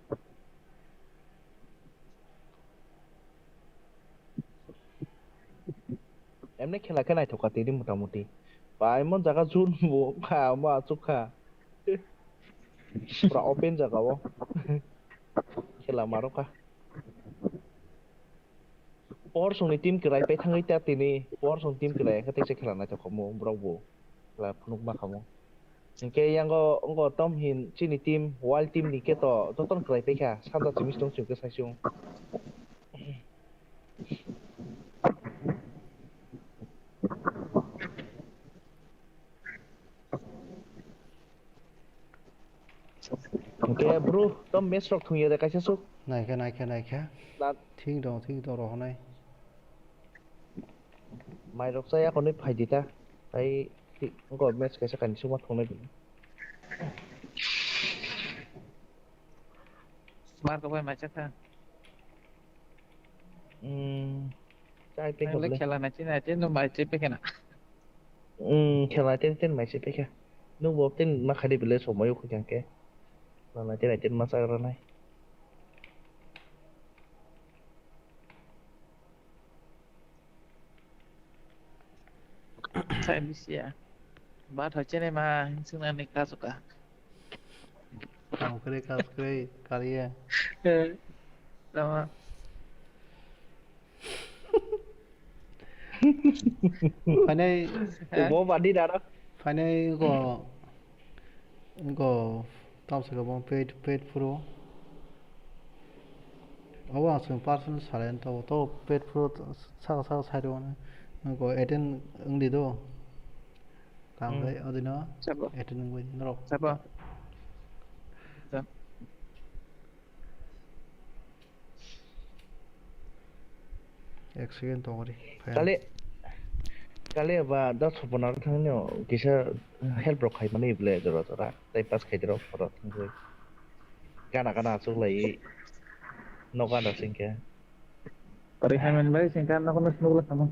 Emne khela khe naithok kha tini mota moti. Paimon jaga jun bo kha, omo achuk kha. Pura open jaga o. Khela maro kha. Por songni team kwrai pai thangwi ta tini. Por song team kwrai khe teisa khela naithok kha mo borok bo. Khela phunuk ma kha mo. Hingke yango wngkha tom hin chini team, wild team ni khe to jotono kwlai paikha, sanja simi tong chwng khe sai chwng. Hingke bro, tom match rok thung ya de kaisa suk. Naikhe, naikhe, naikhe. Na- Thik dong, thik dong, rohonai. Mairok chaya konwi phai di ta. Tai thik wngkha match kaisa kainwi sukma thungnai di. Smart kok bai macha kha. Hmm. Chai pe Ang le kok le. Khela nai chini nai chini mai chai pe khena. Hmm, khela ten ten mai chai pe kha. Nuk bo ten ma khadi bile somoi u khujang ke. Khela nai ten nai ten ma chagra nai. Thai bisi ya. Ba thai chene ma hingsing na ni ka suka. Kam kwrwi, kam kwrwi, kariya. Eh, lama. Phainai, eh? Bo badi dara. Phainai ko, ko, tam se ko bon pet, pet pro. Obo ang chwng personal salai to, to pet pro saka saka sai rw no. Ko attend wng di do. Kam Hmm. Khai odino Sabo. Attend wng bai norok. Sabo. Ek second tongori. Kale, kale ba da sopona thangni kisa help rok khai mani ble jora jora. Tai pass khai rok poro thangwi. Gana gana achuk lai. No gana singke. Pari hai man bai singka no kono snow la sama.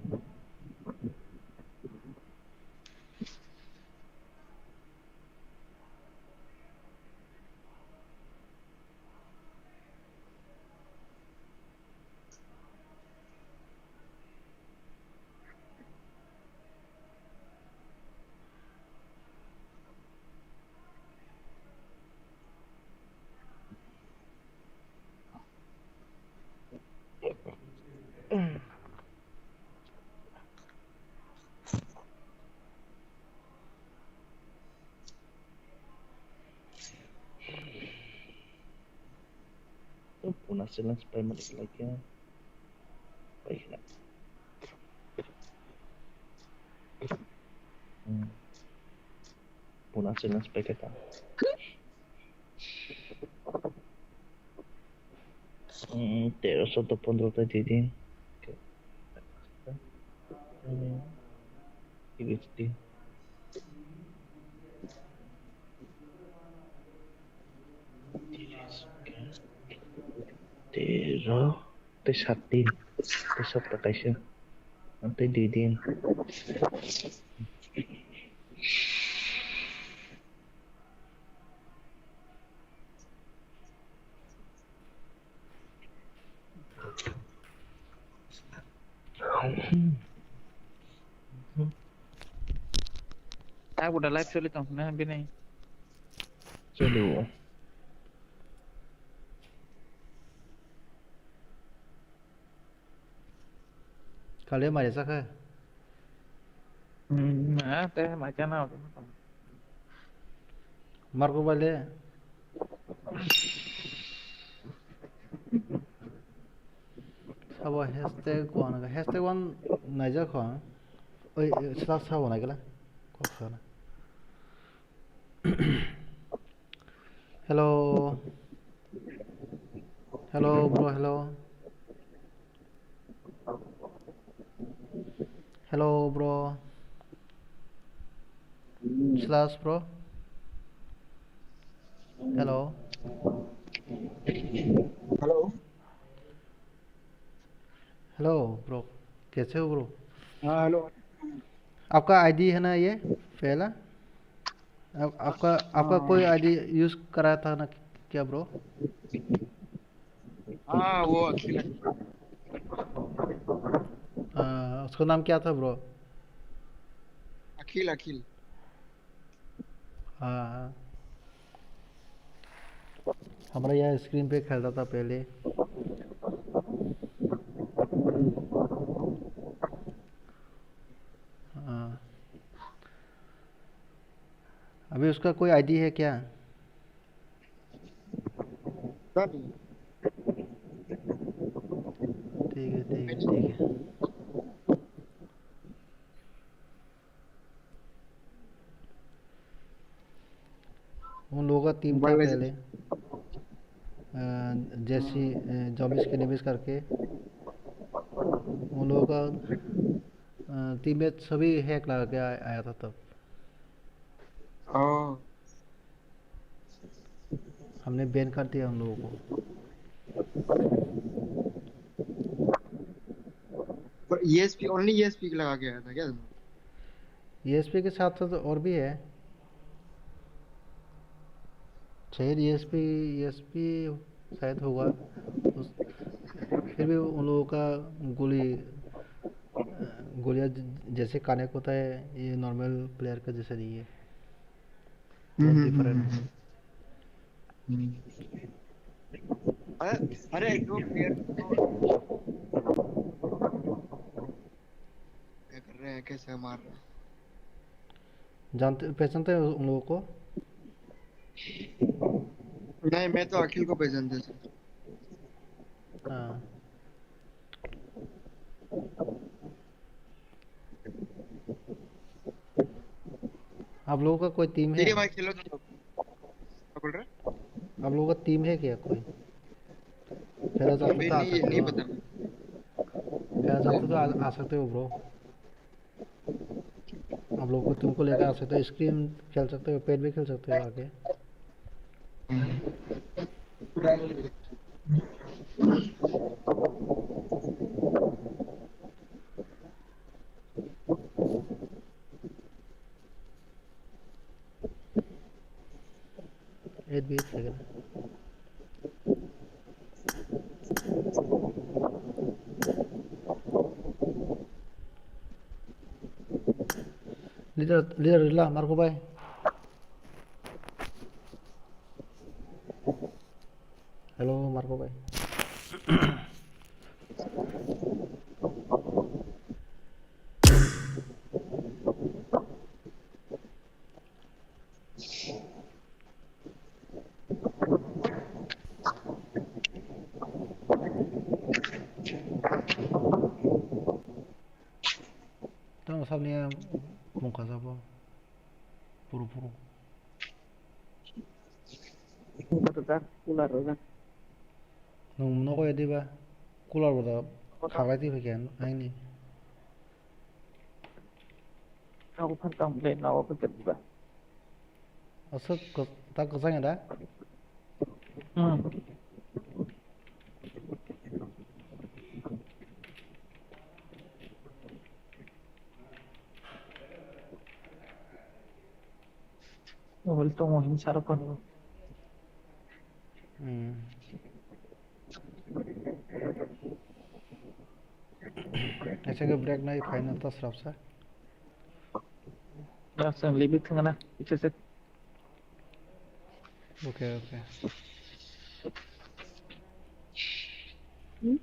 Puna silence pai malik lagi. Pai kena. Hmm. Puna silence pai kena. Hmm, tero, chaudo, pondro ta di din. Hmm. Tiris din. Tero. Tei saat din, tei sopta kaisa, tei dui din. Aku udah live soli tong na bini. Soli. Kale mari saka. Hmm, ah, te mai chana. Marco Bale. Sabo hashtag one, hashtag one naijak kho. Oi, sila sabo naikala. Kok sana. Hello. Hello, bro, hello. Hello, bro. Slash, bro. Hello. Hello. Hello, bro. कैसे हो, bro? हाँ, hello. आपका आईडी है ना ये पहला? आप, आपका, आपका हाँ। कोई आईडी यूज़ करा था ना क्या, bro? हाँ, वो अखिल है। हाँ, उसका नाम क्या था, bro? अखिल, अखिल। हाँ, हाँ। हमारा यहाँ स्क्रीन पे खेलता था पहले। हाँ। अभी उसका कोई आईडी है क्या? ठीक है, ठीक है, ठीक है। उन लोगों का टीम था मोबाइल लेजेंड। पहले, अ, जैसी, अ, जॉम्बिस के निवेश करके उन लोगों का, अ, टीममेट सभी हैक लगा के आ-, आया था तब। हाँ। हमने बैन कर दिया उन लोगों को। पर ईएसपी, only ईएसपी लगा के आया था क्या तुम? ईएसपी के साथ साथ और भी है। शायद ईएसपी, ईएसपी शायद होगा। उस, फिर भी उन लोगों का गोली, अ, गोलियां ज-, जैसे कनेक्ट होता है, ये नॉर्मल प्लेयर का जैसा नहीं है। बहुत हम्म, हम्म, डिफरेंट हम्म, है। हम्म। अरे, अरे, दो प्लेयर को क्या कर रहे हैं, कैसे मार रहे हैं? जानते, पहचानते हैं उन लोगों को? नहीं, मैं तो अखिल को पहचानते थे। हाँ। आप लोगों का कोई टीम ठीक है? है भाई, खेलो तो। क्या बोल रहे? आप लोगों का टीम है क्या कोई? खेला चाहते अभी तो आ नहीं, सकते नहीं हो। पता। खेला चाहते तो आ, आ सकते हो, bro। आप लोग को, तुमको लेकर आ सकते हो, स्क्रीम खेल सकते हो, पैड भी खेल सकते हो आगे। Eight bit lagi na. Leader, leader rila, Marco bhai. Hello, Marco bhai. Tamo sabni mungkha sabo. Puru puru. Kata ta cooler rok. Nwng nogo ya diba? Cooler bo da khaklai twi phaikha aini. Nogo phan tong le nogo phan tong ba. Aswk kwch-, ta kwchang ya da? Hmm. Mobile tongo hinwi saro phano. Hmm. Acha ke break nai phaina ta srapsa. Srapsa limit thangna, ichese. Okay, okay. Hmm?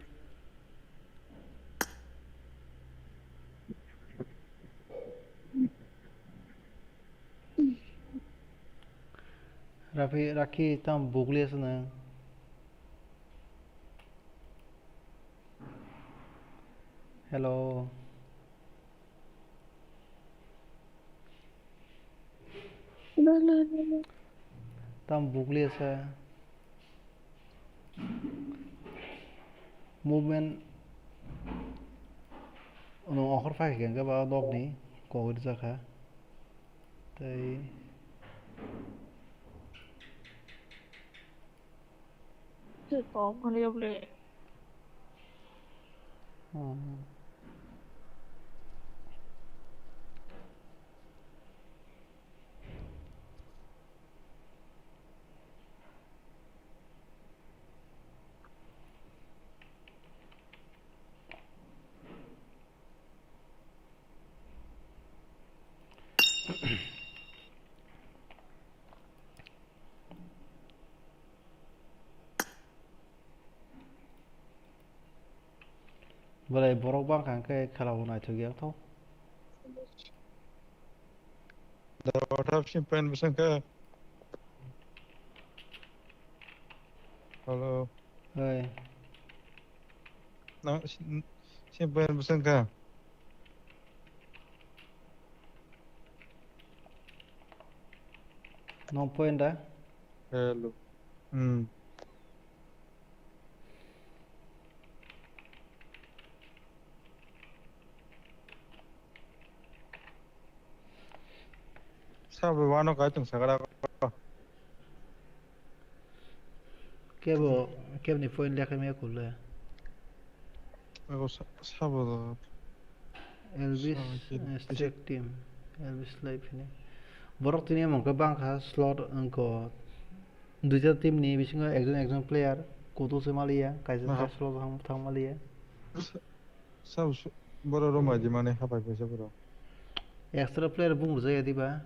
Rafi, Rakhi, tam bugli aswk nwng? Hello. Tam bugli aswk. Movement nwng okhor phai khe hwnkhe ba nokni kok rijak kha. Tei Khe kok manliya bole. Hmm. Belai borok bangkha hwnkhe khela bo naithok ya tho. Dawatha sim pen bwswng kha. Hello. Hey. No, sim pen bwswng kha. No point da? Hello. Hmm. Sabo wano kai tong sakara. Kebo, kebni point lekha maya kulle. Ego sa-, sabo da. Elvis, Sabo kebni eh, Strike Team. Elvis Live ini. Borok tini emang khe bangkha slot wngko. Duita team ni bisingo ekjon ekjon player kutu se maliya, kaisa Aha. Kaisa slot thang, thang maliya. Sa-, sabo su-, borok roma di mane hapai paisa borok. Extra player bung rwjak ya diba?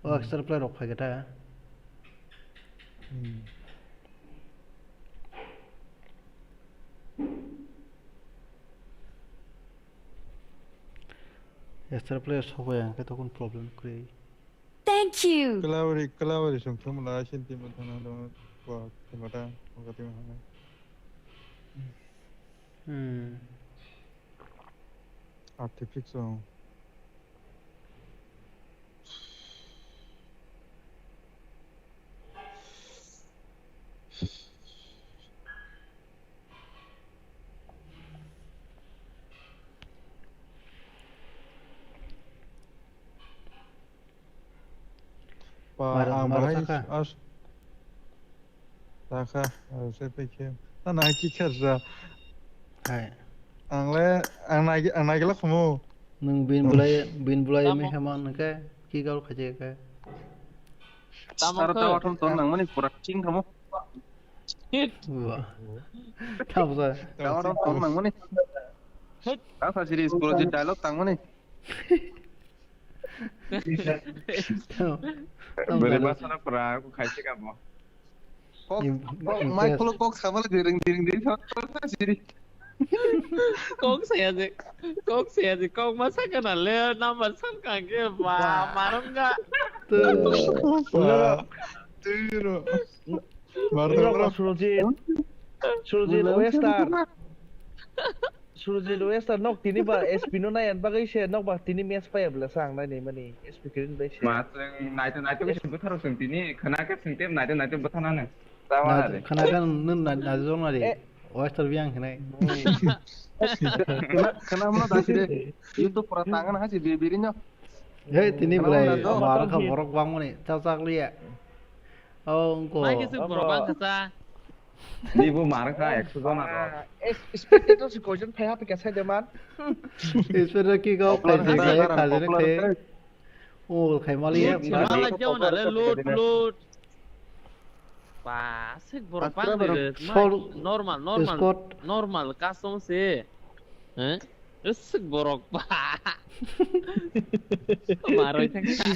O Hmm. Extra player rok phai khe ta. Hmm. Extra player sok ya, hwnkhe tokon problem kwrwi. Thank you. Kalawari, kalawari song thumla, shinti mo thana do, kwa, thumata, kwa, thumata. Hmm. Artificial. Ba, Mara, ang mara bahai saka. As-, saka, ah, se pekhe. Na, na, ki kherja. Hai. Ang le, ang nai, ang nai gela khumu. Nwng bin bulai, bin bulai Tamo. Me hema nangkhe, ki gol khaje khe. Tamo Aro khe. Tawa thon ton nangmani pura ching thamo. Shit. Wah. Tamo sa. Tawa thon ton nangmani. Hit. Tasa series pura je dialogue tangmani. Tam, tam Bwrwi dalo. Basana pura khaisi kamo. Kok, Im-, kok, impress. Mic kolo kok sabala diring, diring, diring, thot, thot, thot, siri. Kok saya je, kok saya je, kok masa kana le number sam kangke ba, ba. Marung ga. Tuh. Ba. Tiro. Marung Tiro ga. Surjit. Surjit Westar. Surjit Western nok tini ba S P no naiyan bagwi se nok ba tini match paiya bwla sa ang nainai mani S P green bai se. Ma chwng naito naito khe sungwi tharo chwng tini khwna khe chwng tei naito naito bwthanani. Tama Naito, de. Khwna khe nwng nai-, naito jok nari. Eh. Western biyang khnai. Khwna, khwna mano da sire. YouTube pura tangana hasi bi-, biri no. Hei tini Khwna bwlai mano da. Mar kha borok bangmani chak chak liya. Oh, wngko. Mai khe se borok bang khe sa. Ni bo mar kha ekso jona ro. Ah, es-, spectator si koijon phai ha pika sai de man. Spectator kick out khai se khai khai se khai. O khai mali ya. Loot se mala jao na le loot loot. Ba, se borok bang de. Normal normal. Normal custom se. Eh? Eswk borok ba. Maroi thangkha.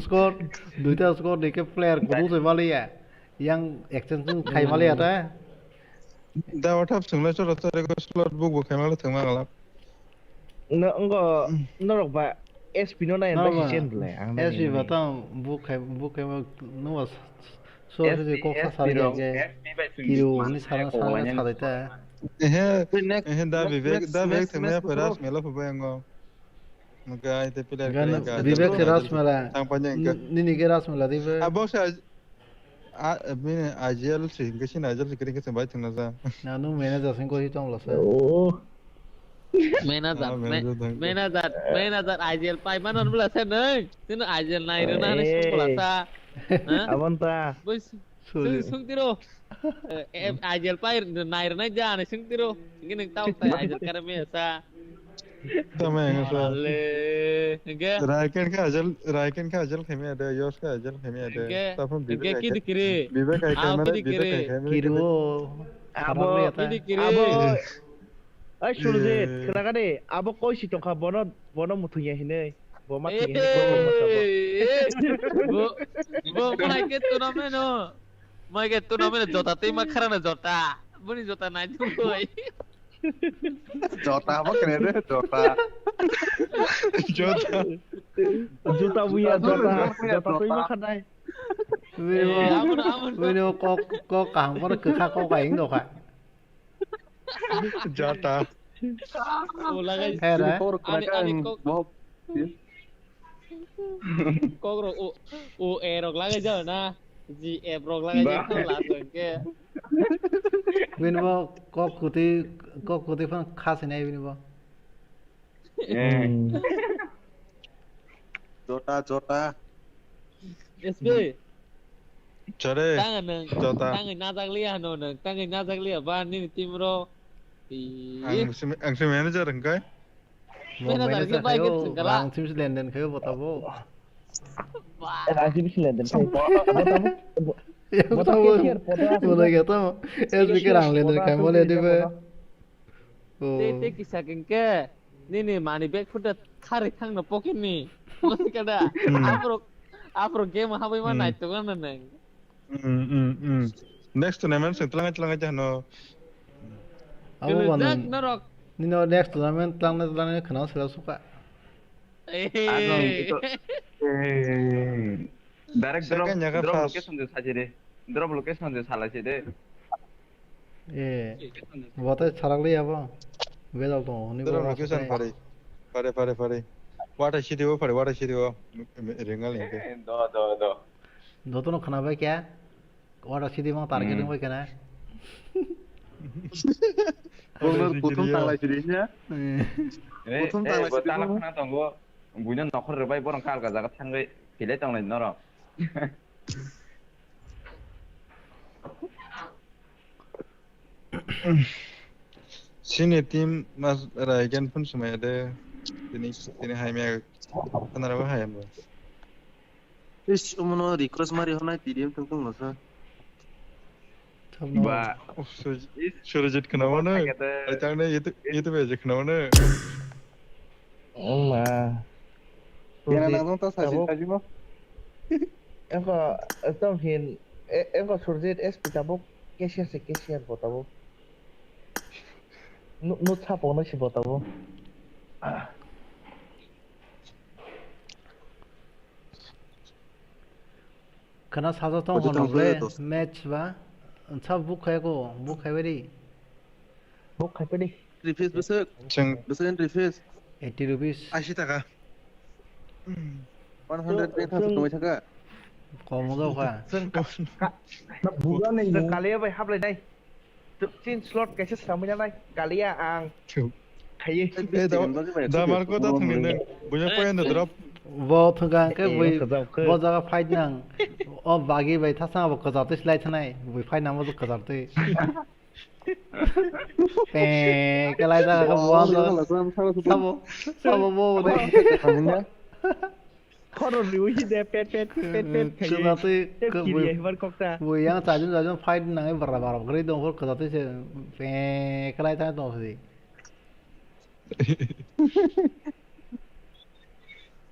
Squad, duita squad ni khe player kutung se maliya. Yang exchange wng khai maliya ta. Da wathap swnglai choro choro slot book bo khai mali thangma galak. No, ngo, norok ba, S P no nai Nang bai ba? Chen le ang S P nai ba nai. Tang bukai bukai ma nuwa so S P, se kok sa S P sari rok, ke S P bai chwng kiru bisma ni sarang kok sarang lainani. Sadai ta. Ehe, next, ehe, da next, Vivek, next, da Vivek next, thangmaya next, pura next. Smela phabai ango. Maka ai te pila Gan pila ka Vivek ajal se ajal Rasmela. Thang pa nyang ka. N-, nini ke Rasmela dibe. Abo sa A, bini I G L si, hingke sini I G L si kiri kiri bai thangna sa. Na, nung manager sing ko hi tong lasa. Oh. Manager, Ah, ma-, manager thang. Manager, manager I G L pai manon bula sa nung. Sini I G L nai rwna hwnwi sung bula sa. Eh. Ha? Abon ta. Bui su-, Sorry. Sung, sung tiro. Eh, eh, I G L pai nai rwna ja hwnwi sung tiro. Hingke nung tau ta I G L kare me sa. Tama yang sa. Ole, hingke? Raiken ka ajal, Raiken ka ajal khemi ada, Yos ka ajal khemi ada. Hingke? Tapon Bibek hingke ai kidi kiri? Bibek ai Ah, khemi ada, kidi Bibek kiri? Ai khemi ada. Kiri o. Abo, kharap ya ta. Kidi kiri? Abo, ai, Surjit, eh, khna gani, abo koi si tongkha, bono, bono muthungya hinui. Bo ma thungya hinui, bo ma thungya. Eh, eh, bo, bo, bo hai ke tournament o. Mai ke tournament jota tei ma kharana jota. Boni jota nai tongoi. Jota habo kene de, jota. Jota. Juta buya, jota. Jota buya, jota. Jota twi ma khanai. Wini Eh, mo, amo na, amo na. Wini mo kok, kok kaham kono kwkha kok aing dokha. Jota. O lagai. Hera. Ani, ani kok. Kok rok o, o, e rok lagai jao na. G F rok lagai jao na, last rok ke. Bini bo kok kuti, kok kuti phano kha sinai bini bo. Eh. Hmm. Jota, jota. S B. Chare. Tang nang, jota. Tang najak liya no nang, tang najak liya ba nini team ro. Ih. Ang si, ang si manager hingkai. Mo manager manager ke bai ke hayo, chwng kala. Rang sim si lenden khayo botabo. Ba. Rang sim si lenden khayo. Botabo. Botabo. Botabo. Botabo. Botabo. S B ke rang lenden khayo mo le dibe. Oh. Te, te kisa kengke, nini money bag phuta khari thangno pocket ni. Masi kada, hmm. Aphro, aphro game habwi ma hmm. Nai tongo na nang. Hmm, hmm, hmm. Next tournament sing tlangai tlangai jahno. Abo kene ba jak nang, norok. Nino next tournament tlangnai tlangnai khna sela suka. Eh. Ako ito, eh, direct drop, second jaga drop first. Location je sajire. Drop location je salai side. Eh, botei sarak liya bo. Bedal tongo, hwnwi bo. Doro location pare. Pare, pare, pare. Wata city o pare, wata city o. Ringal ni. Eh, do, do, do. Jotono khwnabai khe? Wata city mang target wngbai khe na? Prothom tanglai sidi ya? Eh. Eh, prothom eh, tanglai bo sidi tala mo? Khwna tongo. Buino nokhor rwbai borok khe alga jaga thangwi philai tonglai norok. Sini team mas raigen phun sumaya de. Tini, tini hai maya khana rwbai hai mo. Ish, omono request mari honai T D M thung thung lasa. Ba. Oh, Surjit, Surjit khna mano. Ai tang ne YouTube, YouTube e khna mano. Oma. Kena nang ta sajin sajin mo. Engko, ekdom hin, e-, engko Surjit S P tabuk cashier se cashier bo tabuk. Nu, nu chapok no si bo tabuk. Khana saja tong hono ble match ba. Sa book khai ko, book khai bari. Book khai bari. Refuse bwswk. Chwng bwswk refuse. Eighty rupees. Ashi taka. One hundred pay thang chwng sokoi saka. Komo do kha. Chwng ka, ka, chwng kaliya bai hablai nai. Chin slot kaisa samui nanai, kaliya ang. Thuk. Khaiye. Eh, da, da Marco da thangni nang. Buya point da drop. Bo thwngkha hwnkhe bui, bo jaga fight nang. O bagi bai thasang abo kwchar twi slai thanai. Bui fight nang bo kwchar twi. Te, kelai jaga khe bo ang jaga. Sabo, sabo bo de. Khorok riwi de pet, pet, pet, pet, khaiye. Kwchar twi, pet kiriya hibar kokta. Bui yang chajun, chajun fight nangwi bara, bara gri dong khor kwchar twi se. Pe, kelai thang tong si.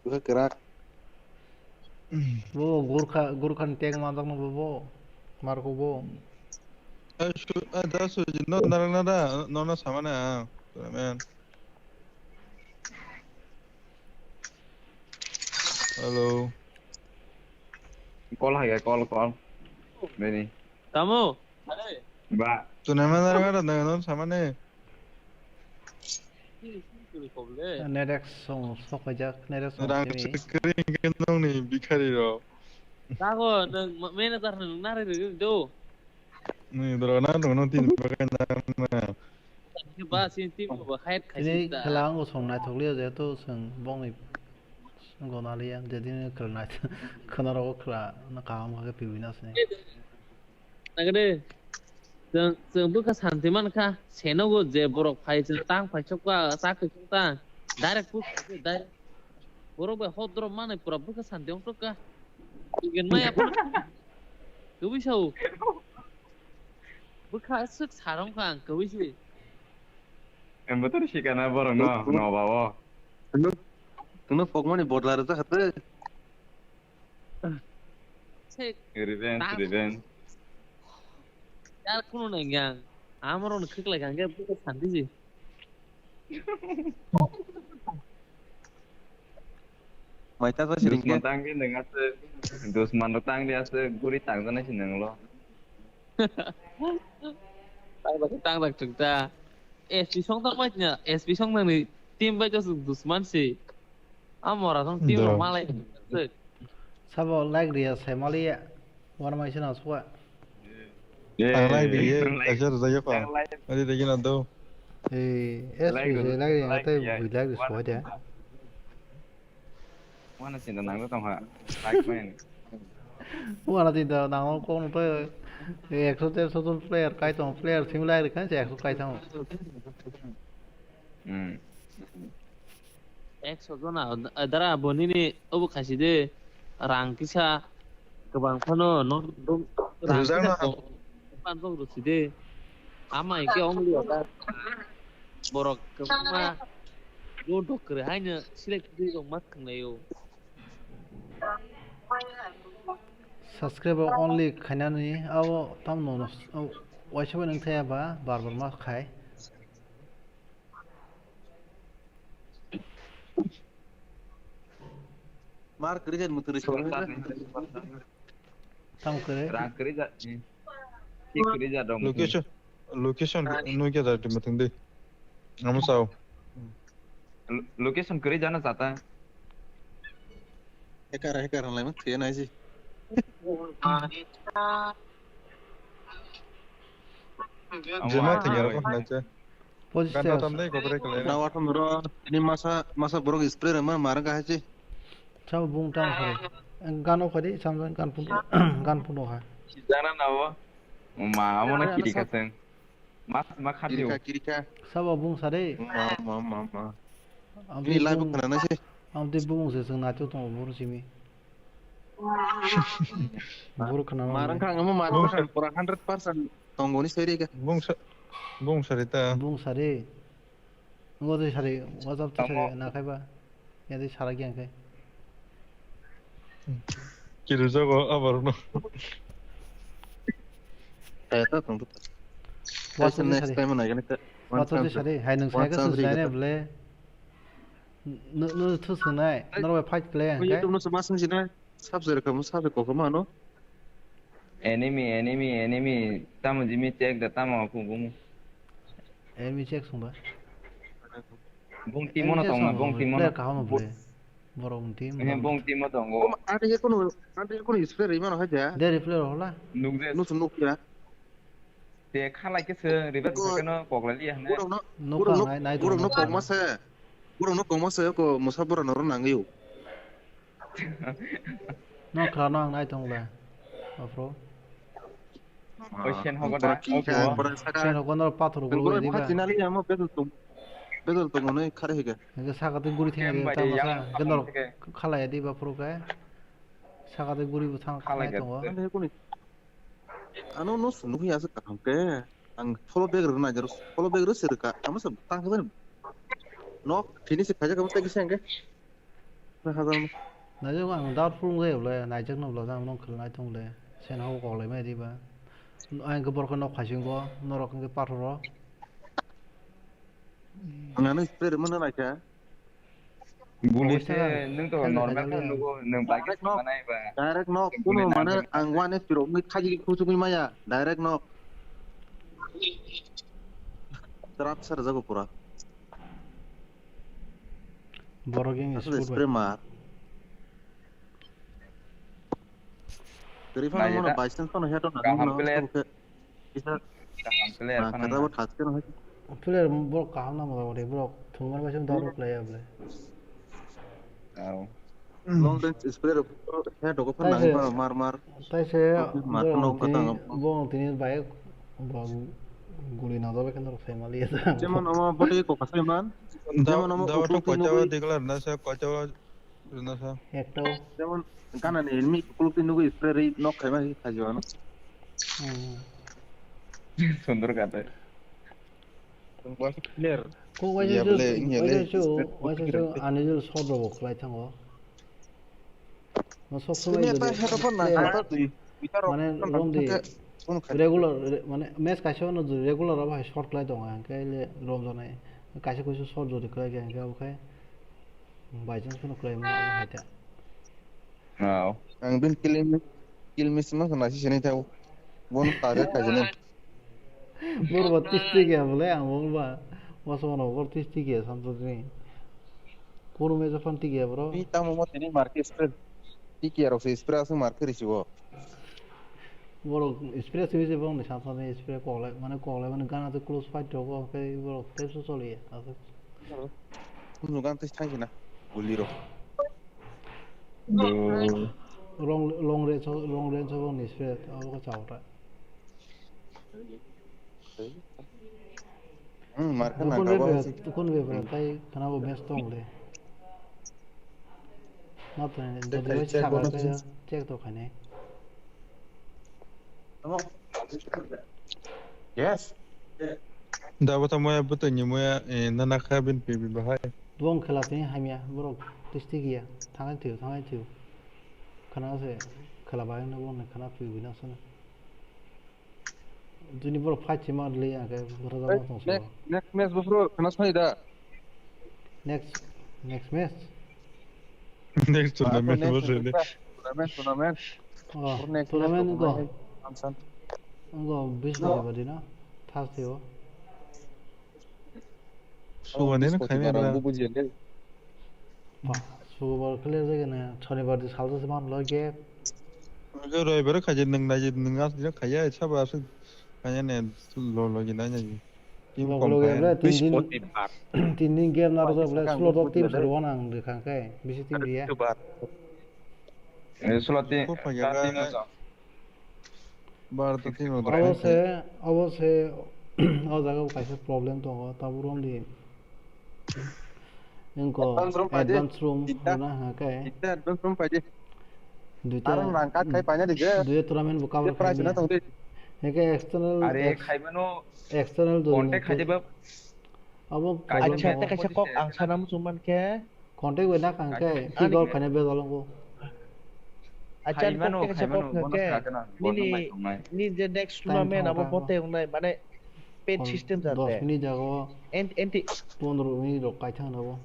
Bwkha kwrak. Bo Gurkha, Gurkha ni tag manjakno bo, bo. Marco bo. Eh, su-, eh, da Sujit, no, nara, nara, no, no, samane, ah, man. Hello. Call hai, call, call. Bini. Tamo? Ba. Tunai mana rang ada dengan sama nih. Nerex song sok aja, Nerex song Rang sini. Sekering kenong nih, bikari ro. Tago, nang ma-, manager nang nari ri do. Ni doro na dong no tin bagai na na. Ba sin team ba hide khai Ini ta. Kela ang song nai thok liya je to song bong ni gona liya je din kela nai khana ro kela na kam ka piwi na sini. Nagade. Chwng, chwng bwkha santi mankha, senogo je borok phai chwng tang phai chokka, chak phai chokta, direct push khai, direct. Borok bai hot drop manai pura bwkha santi wng chokka. Chicken maya pura. Kwbwi sao. Bwkha swk sarong kha ang kwbwi si. Embo tor sikana borok no, no bawo. Kunu, kunu pokmani bodla rwjak hatre. Sek. Revenge, tang. Revenge. Yar kunu nang yang. Amaro no khiklai kang ke buka santi ji. Mai ta ta siring ke. Dusman tang di nang ase, dusman ro tang di ase, guri tang jana si nang lo. Tang dak, tang dak chwng ta. S P song tang bai nya, S P song nang ni team bai to dusman si. A mora tong team rok malai. Sabo like riya sai maliya. Wana mai sina suwa. Ang like riye, kaisa rwjak ya pa. Adi de gina do. Eh, S P like riya, tei bui like ri suwa de. Wana sinda nang tong ha. Like man. Wana sinda nang kong to ekso derso jon player kai tong, player sim like ri kan se ekso kai tong. Hmm. Ekso jona dara bo nini obo khaisi de rang kisa kwbang phano no rang kisa tong panjak rwsi de ama hwnkhe only oda borok kwbangma do dok kwrwi haino select kwrwi rok ma thwnglaio. Subscriber only khainani abo tamno waisa bai nang thaya ba bar bar ma khai. Mar kwrwi jan mwtwrwi song. Tamo kwrwi? Rang kwrwi ja. Ki kwrwi ja dong. Location, location nui khe da twi mwthang di. Amo sao. Lo-, location kwrwi jana chata. Hacker, hacker hwnlai ma thwiya naisi. Jema thwiya rok naise. Pojis. Gana tam dai kokre kle. Na watham ro, ini masa, masa borok spray rema marang kahai se. Sabo bung tang sare. Gano khadi samjang gan pun, gan pun ha. Jana na bo. Ma, amo na kiri kaseng. Mas ma khadi. Kirika, kirika. Sabo bung sare. Ma, ma, ma, ma. Ini live khana na se. Am te bung se sung na chu tong bung simi. Buru khana ma. Marang khang mo marang khang pura hundred percent tongoni seri ga. Bung sa, bung sari ta. Bung sari. Ngo de sari, WhatsApp te sari na khai ba. Ya de sara gyang khai. Kiru jogo abar no. Eh, ta tong. WhatsApp te sari. Next time na gani ta. WhatsApp te sari. Hai nung sai ka su sai ne ble. No, no, thu sunai, norok bai fight khlai ang khe. YouTube no chuma sung sina, subscribe khamu, subscribe kok ma no. Enemy, enemy, enemy, tamo jimi check da tamo aku gumu. Enemy check sung ba. Bung timo no tong na, bung timo no. Player kaham bo. Borok bung team. Eh, bung timo tong go. Ante ye kono, ante ye kono spray rima no haja. Deri player hola. Nukje. Nusu nukya. Te khalai khe se revive khe no koklai liya hwnwi. Borokno, borokno, borokno kokma se, borokno kokma se ko mosa bora noro nangwi o. No khra no ang nai tong le. Afro. Oi sen hogo da. Sen hogo no pathor gulu di ba. Chinali amo bedol tong. Bedol tong no khare hige. Hige saka te guri theng ta masa. Gendor khalai di ba phuru khe. Saka te guri bo thang khalai tongo. Ano no sunu ya se kaham ke. Ang follow back rw nai jaro follow back rw se rwka. Amo se tang khe. No finish khaja kamo tagi se angke. Na hajar mo. Naijak ang doubtful wng jayo le naijak no bwlajak ang nong khwlai tong le. Sen habo koklai mai diba. Ang khe borok khe nok phaisingo norok hwnkhe pathoro. Ang ano spray rwmano naikha. Guli se nwng to normal khe nugo, nwng bai khe Direct knock. Manai ba. Direct knock. Guli kuno na mane guli ang na. One H P rok ni khaji kuchugwi maya. Direct knock. Trap sar jago pura. Borok yang asal sport spray bai. Mar. Dari phano mano by chance phano head on kaham player. Kaham player phano. Player borok kaham na motamoti borok thwngmani bai se doro player bole. Long range spray rok head rok phano nangwi phano mar mar. Tai se borok tini bai guli na doro khe norok sai mali ya. Jemon omo body ko kasai man. Jemon omo dawa to kochawa declare na sa kochawa. Rwna sa. Ekta o. Jemon gana ni enemy kuluk tin nugo spray ri nok khaima hi khaji wano. Hmm. Sundor kata. Clear. Ko waisa su, waisa su, waisa su ani jil shot robo khlai thango. No sob somoi jodi mane romdi regular, mane match kaisa no jodi regular abo hai shot khlai tongo, hwnkhe le romjaknai. Kaisa kuisu shot jodi khlai khe, hwnkhe abo khe by chance phano khlai mano abo hai ta. Ang bini kill, kill miss ma khna si sini tau. Bon target khaijani. Borok ba tisti khe bole ang bo ba. Masa mano bor tisti khe samsok ni. Kono meja phan tiki ya bro. Ni tamo mo tini market spray. Tiki ya rok se spray asung market risi bo. Borok spray simi se bong ni samsok ni spray koklai mane koklai mane gana to close fight rok bo khe borok tei so choli ya. Asuk. Kunu gan tei thang na guli rok. Long, long range, long range bong ni spray abo ko chao ta. Hmm, marka nangka bo. Tukun be bra tai khana bo best tong le. Ma to ne jodi bai check to khane. Yes. Da bo ta moya bo to ni moya na na kha bin pi bi bahai. Bong khela tini hamya borok tisti giya thangai thiyo thangai thiyo. Khana se khela bai na bong khana pi bi na sana. Juni borok fight se ma le ya ke bora da ma tong so. Next match bo pro khana sai da. Next next match. Next tournament bo se. Tournament tournament. Oh, tournament go. Go bis bari bari na. Thas theo. Suwani na khaimya ba. Subar khle jagana, shonibar di salsa se man loge. Roibar khaje nung naji nung as dina khaya echa ba asuk khaya ne lo lo gina naji. Tin din game na rojak bole sulo to team suru wana ang de khang kai bisi team dia. Sulo team. Bar to team. Abo se abo se o jaga kaisa problem tongo tabuk romdi. Engko advance room rwna hwnka khe. Advance room paidi. Duita. Aro rang kat khai paina dige. Duita tournament bo cover khai na tongdi. Hwnka khe external. Are khaimano. External do. Contact khai diba. Abo. Acha te kaisa kok ang sana muchung man khe. Contact bai na kang khe. Ki gol khaina be dolong bo. Acha kok te kaisa kok khe. Nini ni je next tournament abo bote wngnai mane. Pet system jate. Dos minute jago. Anti pondro minute rok kaithang nabo.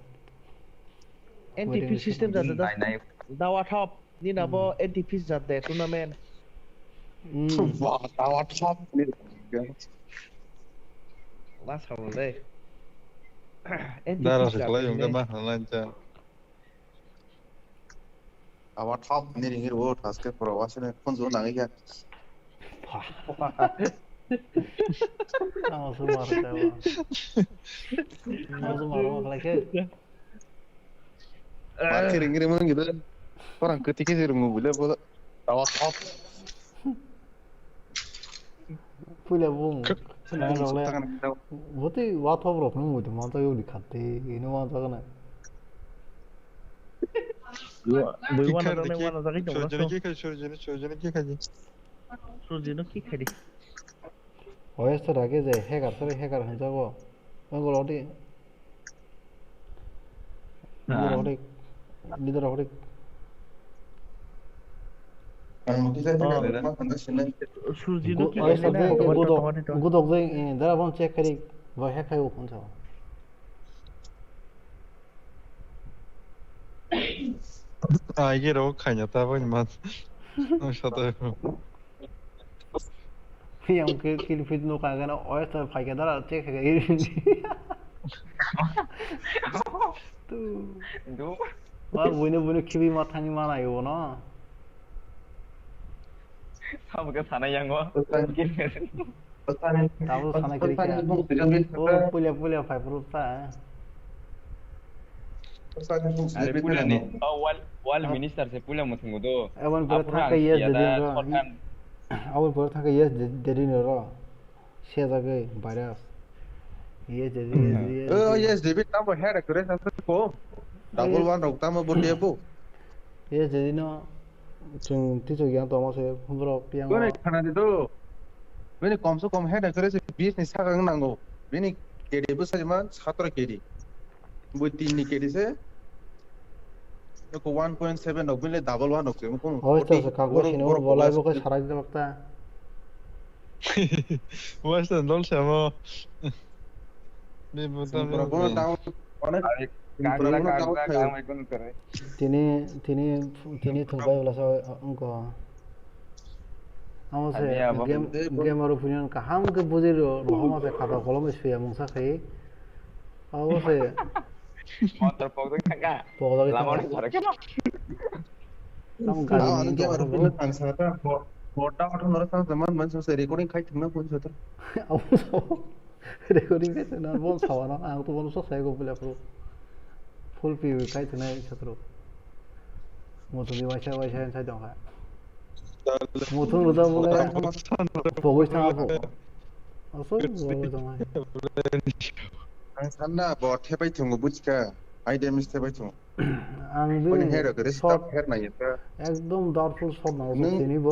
Anti pit system jate da. Dawa thop. Nina bo anti pit jate tournament. Ba dawa thop. Last round le. Anti pit jate. Abo thop ni ringir bo thaske pura wasene phone jo nangikha. Tamo sumar ka. Tamo sumar ma khlai khe. Marke ringir mang gida. Orang ketik ke ringu bule bola. Abo thop. Puila bung. Botwi wathop rok nung botwi manjak yodi khatte ino manjak na. Bui wana jagni wana jagni tongo. Surjini ki khai surjini surjini ki khai. Surjini ki khai di. Oyes to rage je hacker sari hacker hanjago. Oi golo di. Leader hodik. Leader hodik. Gudok, gudok jeng, eh, dara bon check kari, bo hack khai ukun sa. Aige rok khaina ta bani mat. Sata. Yang ke kill feed no ka gana oyster phai ke dara check ke. Tu. Do. Wa buino buino khibi ma thangwi mana yo no. Sabo ke sana yang o. Tabuk sana kiri khe. O puila puila phai phuru ta. Are puila ni. O wal wal minister se puila muthungo do. Abon pura thangka yes dedin ro. Abon pura thangka yes dedin ro. Sejagwi virus. Yes dedin yes dedin. O yes dedin tamo head kore sa ko. Double one rok tamo bo tebo. Yes dedin no. Chwng tisok yang tongma se borok yang. Kore khana di do. Bini kom se kom head kore se bis ni saka nango. Bini kedi bo sajima satro kedi. Bo tin ni kedi se. Ko one point seven rok bini double one rok se. Oi to se kago sino bolai bo kai sarak de bakta. Western dol se amo. Ni bo ta. Tini tini tini thungbai wala so wngko. Amo se game game aro opinion kaham ke bujiro rohoma se khata kolom suya mungsa khai. Amo se. Motor pokdok thangka. Pokdok thangka. Tamo gari ni game aro opinion ang sa ta. Bota bota nora sa zaman man so se recording khai thangna pun so ta. Amo so. Recording khe se na bol sawa no ang to bol sok sai go bole pro. Full P V kai thunai satro. Muthung ni waisa waisa sai dong kha. Muthung ruda bole. Pogoi thang apo. Aso bol dong hai. Ang sanna bo thepai thungo bujka. Ai demis thepai thungo. Ang bini head rok shot head nai ta. Ekdom doubtful shot nang tini bo.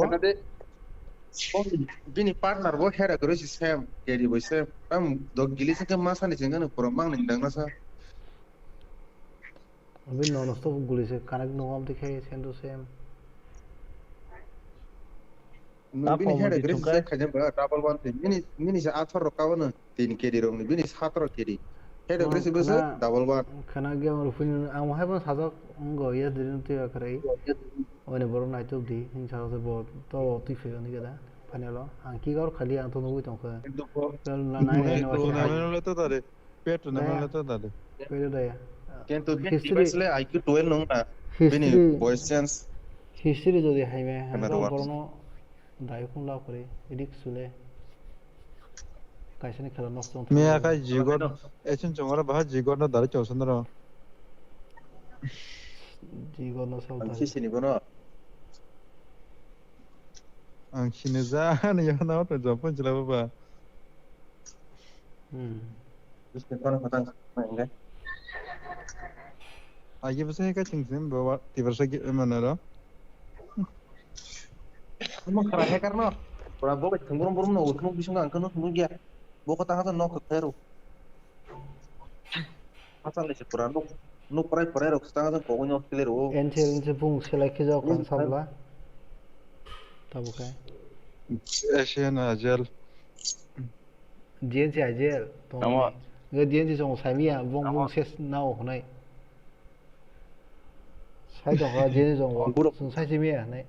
Bini partner bo hera kwrwi se same, carry bai se. Tam dok gili se khe masa ni chengkha no pura mang ni dang nasa. Abi non stop guli se connect no am dikhe same to same. Bini hera kwrwi se khaja ba double one te. Bini, bini se athar rok kawa no. Tin kedi rok ni bini satro kedi. Head of resi bwswk double one. Khana ge amar phone ang hai ban sajak ngo yes diri twi akhrai. Oine borok naituk di hin sajak se bo to twi phai ni gada. Phani lo ang ki gor khali ang to nugui tong kha. Pel na nai nai no. Tournament le to dare. Pet tournament le to dare. Pel da ya. Kintu bini device le I Q twelve nung na. Bini voice change. History jodi hai me. Borok no Dai khung la kore, risk sule. Kaisa ni khela nok chong. Miya kai jigor, esin chongora bahai jigor no dari chosondro. Jigor no sal dari. Ang sini bono. Ang sini ja ni yana to jopon chila baba. Hmm. Agi bwsai ka chwng chwng bo tiprasa manaro. Omo khara hacker no. Pura bo thwngrum brum no thwngrum bisingo ang kano thwngrum ya. Bo kota hata nok khairo. Asal ni se pura nuk nuk prai prai rok tang jang kogoi nok clear o. N C L N C bung selai khijak kan sabla. Tabo khai. Asian Ajel. G N C Ajel. Tamo. Nge G N C song saimiya bung bung ses nao honai. Sai to ha G N C song. Song sai simiya honai.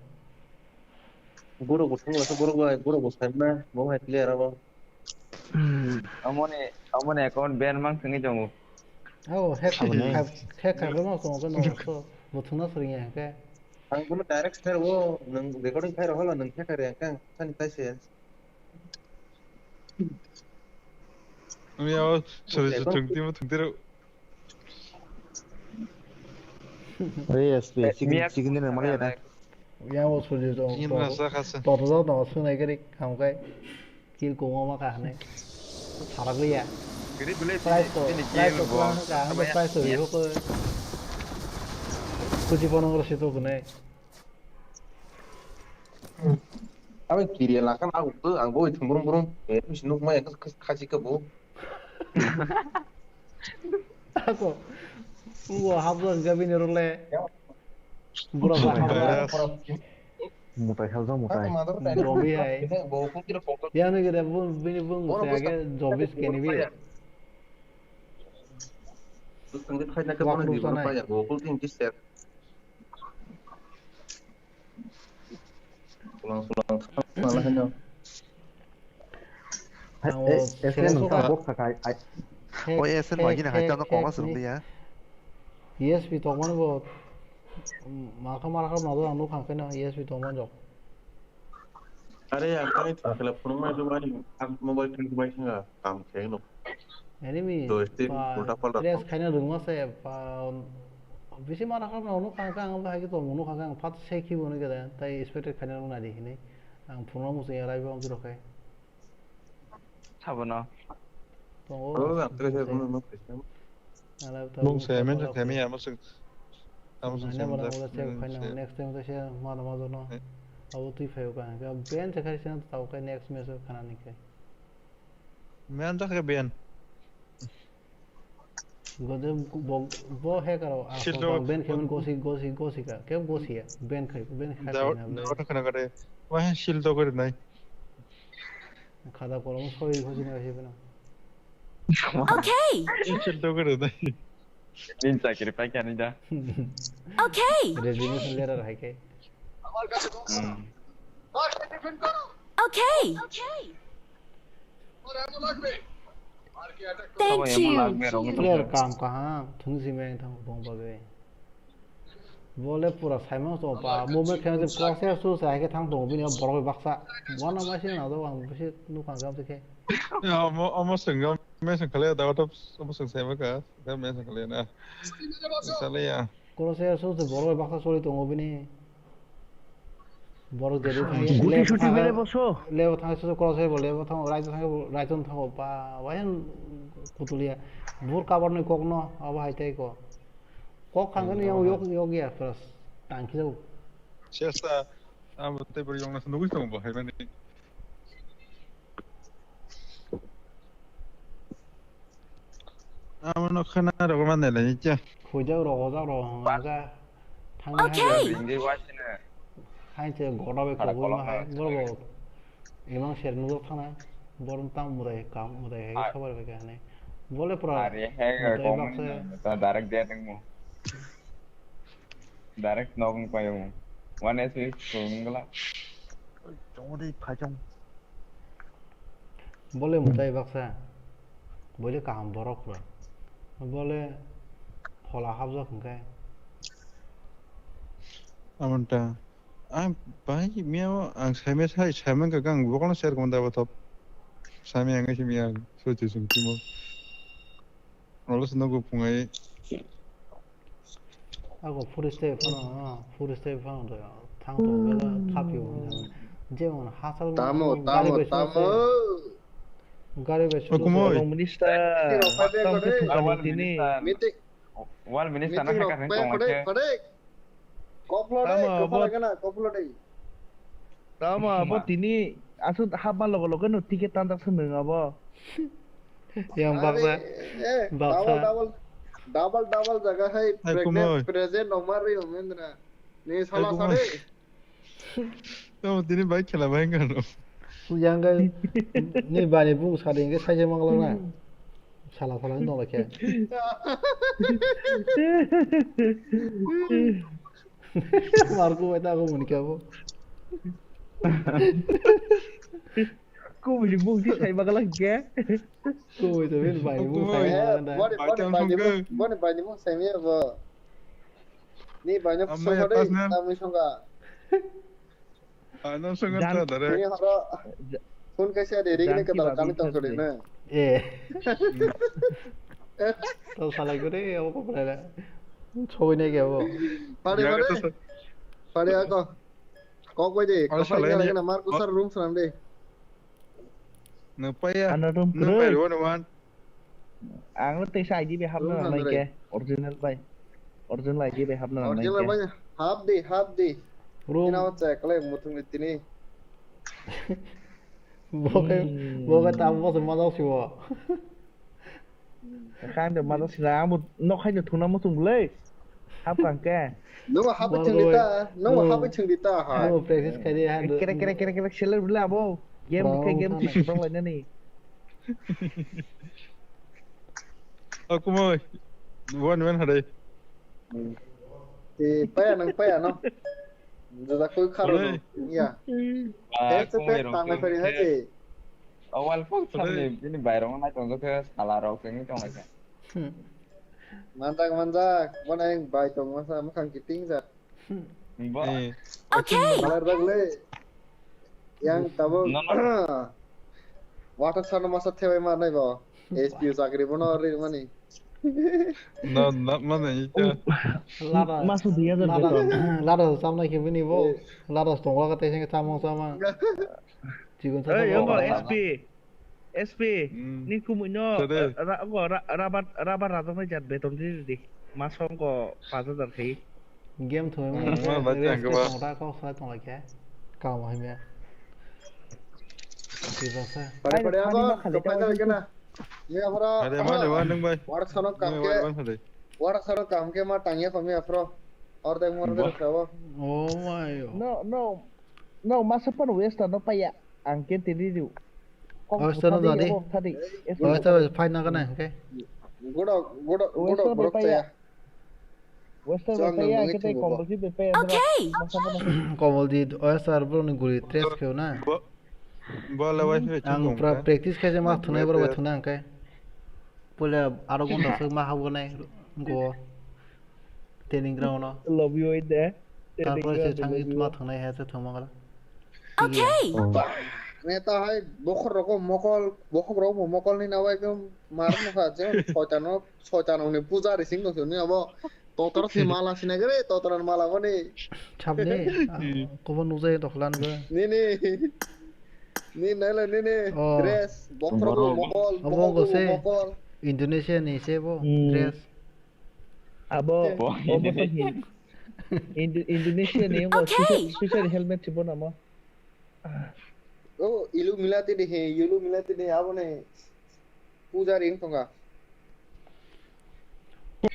Borok bo thangla se borok bai borok bo saimna bo hai player abo. Amoni amoni account ban mang thangwi tongo. Oh, hack hack hack hack no tongo no so bo thangna sori ya ke. Ang bono direct share o nang recording khai rohla nang khe kare ang kang sani taise. Ami abo sori se thungti mo thungti ro. Oi S P, chicken, chicken dinner mali ada. Yang o suri to. Chicken rasa khasa. Toto to to sunai kari kam kai. Kill ko ma ka hane. Sarak liya. Gini beli price to, bini price to kill plan ka hane price to yo ko. Kuchi pono ngoro sito kune. Abi kiri lakan aku tu ang boi thum brum brum. Eh, mis nuk mai khachi ka bu. Ako. Uwa hablo gabi ni role. Bura ba hablo. Mutai halja mutai. Robi hai. Yang ni gede bun bini bun se age jobis keni bi. Wakru sanai. Kulang kulang khana haino. Ang o S N selection nung ka- ka bok saka ai. Hack, O S N hack, magi na hai hack, tano koma hack sung ni. Dia. E S P tongmani bo, mm, makha makha mado ang nukha khe na E S P tongmani jok. Are ya kani thakla phunukmai rwmani mobile thang bai thanga kam khe no. Enemy, Doi state pa, ulta palta press tong. Khaina rwngma se, pa, bisi mara kha no nukha khe ang bai khe tong nukha khe ang phat se khibo nukha de, tai expected khaina rwngna di hinwi. Ang phunukma muchung ya raibo ang juro khe. Sabono. Tongo. Oh, ang tere se phunukma muchung. Ala ta Bung bu se men kha se mi ya muchung. Amo sung Mane sem bana jak, wala save mm, khaina, save. Next time ta se mano majono. Eh. Abo twi phaio ka, ka ben se khai sen ta kai next match khana ni kai. Men ta ke ben. Gode bo, bo he karo, a Shit so lo. Ben khe men gosi, gosi, gosi ka, ke gosi ya, ben khai, ben khai Dawa, na, dawa ta khana kare. Wa shil to kare nai. Khada kolom soi gosi na he bana. Okay. Shil to kare nai. Din chakri pai kani da. Okay. Resignation letter hai ke. Hmm. Okay. Thank you. Player kam kaham, thung si meng thang bong bagwi. Bole pura saimang to pa, movement khe je cross air su sa ke thang tong bini borok baksa. Wana ma se na do ang bisi nukha gam se khe. Ya, omo, omo sengam, me sengkhle da to, omo seng sai maka, da me sengkhle na. Sale ya. Cross air su borok baksa soli tongo bini. Borok jedi thang, Guti left suti thang, bele boso. Left thang su cross air bo, left thang, right thang, right thang pa, wayan kutulia. Bur kabar ni kok no, abo hai tai ko. Kok khangani yang yok, yok ya, plus tangki jauh. Sesa, abo tei bor yong na nugui tong bo hai mani. Amo no khana rogo mane le cha. Khujak rogo jak rogo hwnga thangwi. Okay. Hai. Ringwi waisine. Hai se goda bai kobui ma hai borok. Imang ser nujak thana. Borom tang mudai kam mudai hai khabar bai kane. Bole pura. Are he mudai kom baksa. Ta direct dia tengmo. Direct nok payo. One S is kungla. Chongri phajong. Bole mwtai baksa. Bole kaham borok pura. Bole phola habjak hwnkhe. Amonta. Ang bai miya ang saimai sai saimang ka ang bokol share komda ba top. Sami ang si miya so ti sung timo. Olo sino go pungai. Ako forest phano, forest phano do thang to bela thapio. Jemon hasal tamo, tamo, tamo. Gari bai. Minister. Tini. Wal minister na meeting hakha rok khe tong khe. Koplo dai, koplo gana, koplo dai. Tamo abo tini aswk hapma logo logo no ticket tanjak se nwng abo. Yang baksa. Baksa. Double, double, double, double jaga hai pregnant, present omar ri omendra. Ni sala sari. Tamo tini bai khela bai kano. Yang ga ni bani bung sari nge sai je mangla na. Sala sala ni dong khe. Marco bai ta ko muni khe abo. Kubui ni bung si sai bagala khe. Kubui to bin bai bung sai bagala. Boni boni bai ni bung sai mi abo. Ni bai no songka dei, tamni songka. Ano songka ta dare. Ni horo. Phone kaisa de ring ne kadal kami tong sori na. Eh. To salai gore abo ko pura. Choi ne ge abo. Pare pare. Pare ako. Kok bai de. Kok bai de na mar kusar room sram de. Nang paya. Ano room nang paya one one. Ang no teisa I D bai hapna nangnai khe. Original bai. Original I D bai hapna nangnai khe. Original bai hap di, hap di. Bro. Ina wachai kalai muthung ni tini. Bokai, bokai tamo se majak sibo. Kang de majak sila amo nok hai de thuna muthung le. Hap kang khe. Nungba hapwi chwngdi ta, nungba hapwi chwngdi ta hai. Nungba practice khai di hai. Kerek kerek kerek kerek seler bwle abo. Game khai game twi sibang lai nani. O kumoi. Wan wan hadai. Ti paya nang paya no. Jajak koi kharo Oi. Ya. Ba, Test kung test erong tang kung phari ke. Hai. Awal kung Oi. Samni bini bairong nai tong khe sala rok tengwi tong khe. Hmm. Manjak manjak, mana yang bai tong masa mukhang kiting ja. Hmm. Ba. Eh. Okay. Kalar dagle. Yang tabuk. No, no. Water sana masa thebai ma nai bo. S P O chakri bono ri mani. No, no, mane ita. Lada. Masu dui hajar lada, beton. Lada samnai khe bini bo. Eh. Lada tongla ka tei sengkhe samung samung. Chikon sa Ei, samung. Yongo, S P. S P. Hmm. Ni kumui no, Tade. Eh, ra-, go, ra-, rabar, rabar rajaknai jat beton di di. Maso go paanch hajar khai. Game thoi Hmm, mani ma ba rest tang ke ba. Tong ta kok sa tong lai khe. Kam hai me. Ti ba sa. Pare pare Ai, abo, khali to ta paisa khali lagi kena. Ni afro. Ada mana wa nang bai? Warak sano kam Nang ke. Bai bai. Warak sano kam ke ma tangya kami afro. Or dek mor dek Ba. Sabo. Oh my. No, no. No, masa pan waste no paya. Ang ke tiri riu. Kok Oh, sana tadi. Tadi. Oh, sana fine na kana, okay. Gudo, gudo, gudo Waste no borok paya. Chaya. Western Chwng bai paya, nungwi kete thwngwi komol bo. Khe bai paya, Okay. Masa masa. Komol di, oh, sir, bro, ni guri tres kheo na. Bo, bo le wai se Ang chwng pra tong practice khe se ma thunai bro bai thuna ang kai. Pole aro gonda se ma habo nai go training ground no. Love you in there. Tarpore se thang ma thunai he se thuma gara. Okay. Ba, neta hai bokhor rok mokol, bokhor rok mokol ni nawai khe mar no kha je soitan no, soitan ni puja ri sing no ni abo. Totor se mala sinai gre, totor mala boni. Chapni, ah, kobo nukjai tokla nukjai. Nini. Ni naila nini. Oh. Dress, bokhor rok mokol, obo bokhor go se. Mokol. Indonesia ni se bo Hmm. Dress. Abo, Bo obo Indonesia. Hin-, Indo-, Indonesia ni ngo Okay. Special, special helmet si bo namo. Oh, Illuminati de he, Illuminati de abo ne. Puja ring tonga. Are,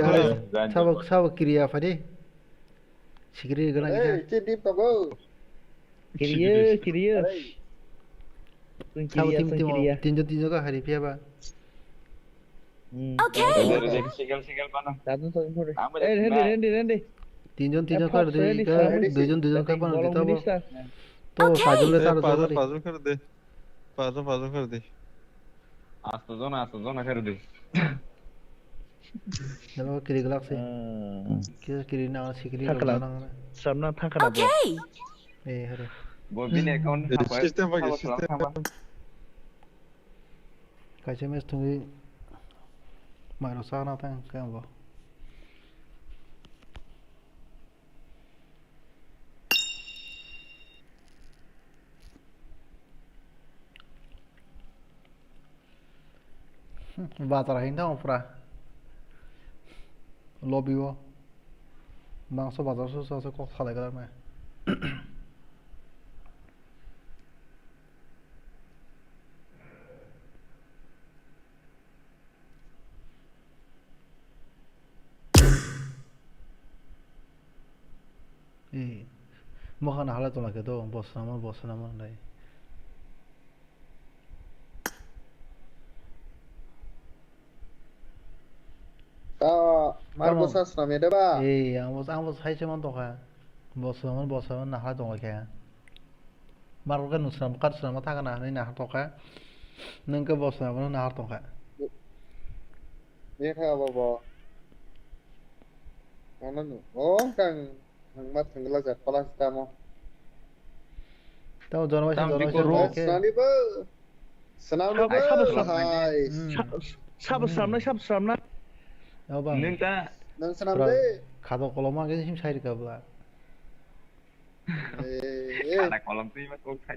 are. Sabo, sabo kiriya phadi. Sikiri gana kisa. Hey, che deep tongo. Kiriya, kiriya. Hey. Sabo tim, tim, tinjo, tinjo ka hari phiya ba. Hmm. Okay. Ready, ready, single, single mana? Satu, satu, satu. Ang ba Eh, ready, ready, ready. Tinjon, tinjon kar de, ready, ka, sir. Duijon, duijon kar Ready, bana bolong dita bo. Minister. To, Okay. Sajul le Eh, sar pajon, jabari. Pajon kar de. Pajon, pajon kar de. Asto jona, asto jona kar de. Jalo kiri galak se. Hmm. Kiri, kiri na, sikiri Thakla. Galak na. Samna thakla bo. Okay. Eh, hare. Bo bini account Eh, thapa, system bai, thapa, system thapa. Bai. Kaisa match thungwi mairok chana thang khe bo. Bazar hai tong pura. Lobby o. Mangso bazar so so kok salai gana. Eh, mokha na halai tongla khe do, bo swnamo, bo swnamo hinwi. Ta, mar Tamo. Bwsa swnam ya de ba? Eh, ang bo, ang bo sai se man tongkha. Bo swnamo, bo swnamo na halai tongla khe. Mar khe nwng swnam, kar swnamma thangkha na hinwi nahar tongkha. Nwng khe bo swnamno nahar tongkha. Ye kha abo bo. Ano nu. O kang nang ma thwngla jak pala tamo. Tamo jono bai Tamo jono biko bai ro. Swnamni bo. Swnamni Sabo bo. Sabo swnam. Hai. Hmm. Sa-, sabo Hmm. Swnamnai, sabo swnamnai. Abo bang. Nwng ta. Nwng swnam Pura de. Khado koloma khe sim sai rwkha bwla. Eh, eh. Khada kolom twi ma kok khai.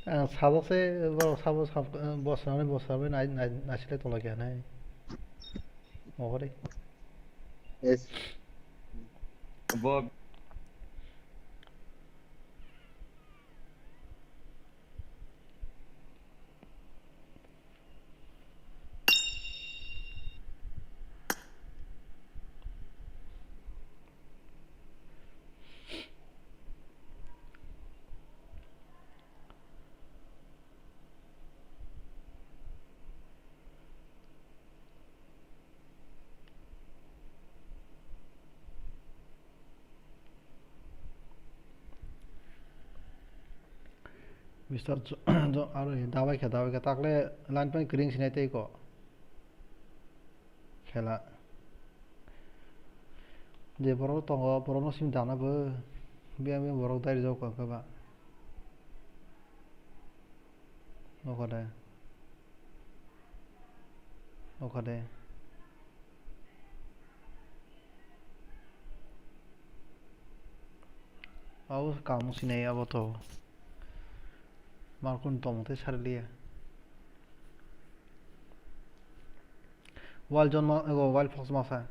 Ang sajak se borok sabo sab-, bosonani bosonani nai-, nai-, naisile tongla khe nai. Mohori. Yes. Bo Mister Jo-, Jo-, aro dabai khe, dabai khe, takle line pen kring sinai tei ko. Khela. Je borok tongo, borok no sim dana bo. Biyang biyang borok dai rijak kha ba. Nokha de. Nokha de. Abo kamu sinai abo to. Markun tong tei sariliya. Wal jon ma, ego wal fox masa.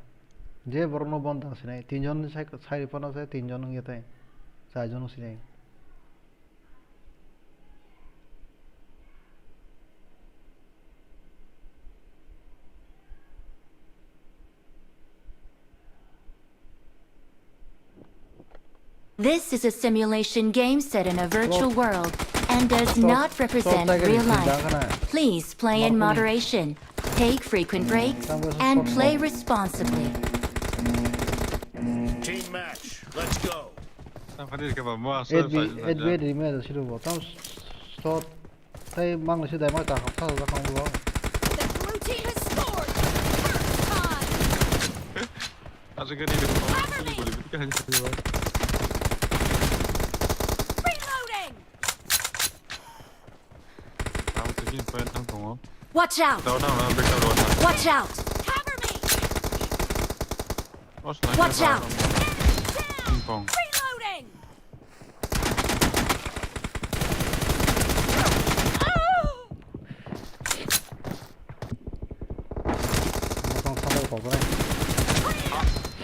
Je borok no bon tang sinai. Tin jon sai, sai ripana sai, tin jon wngya tai. Char jon sinai. This is a simulation game set in a virtual world and does not represent real life. Please play in moderation, take frequent breaks, and play responsibly. Team match, let's go. Tang khadir ke ba mo asal. Eight B, eight B rimel siru bo. Tam start. Tei mang se dai ma ta kha sa da kang lo. The blue team has scored for the first time. Asa gani de. Cover me. Goli goli ka han se ba. Reloading. Tam se kin pa thang thong. Watch out. Tao thang na, back tao thang. Watch out. Cover me. Watch out. Ping pong. Reloading.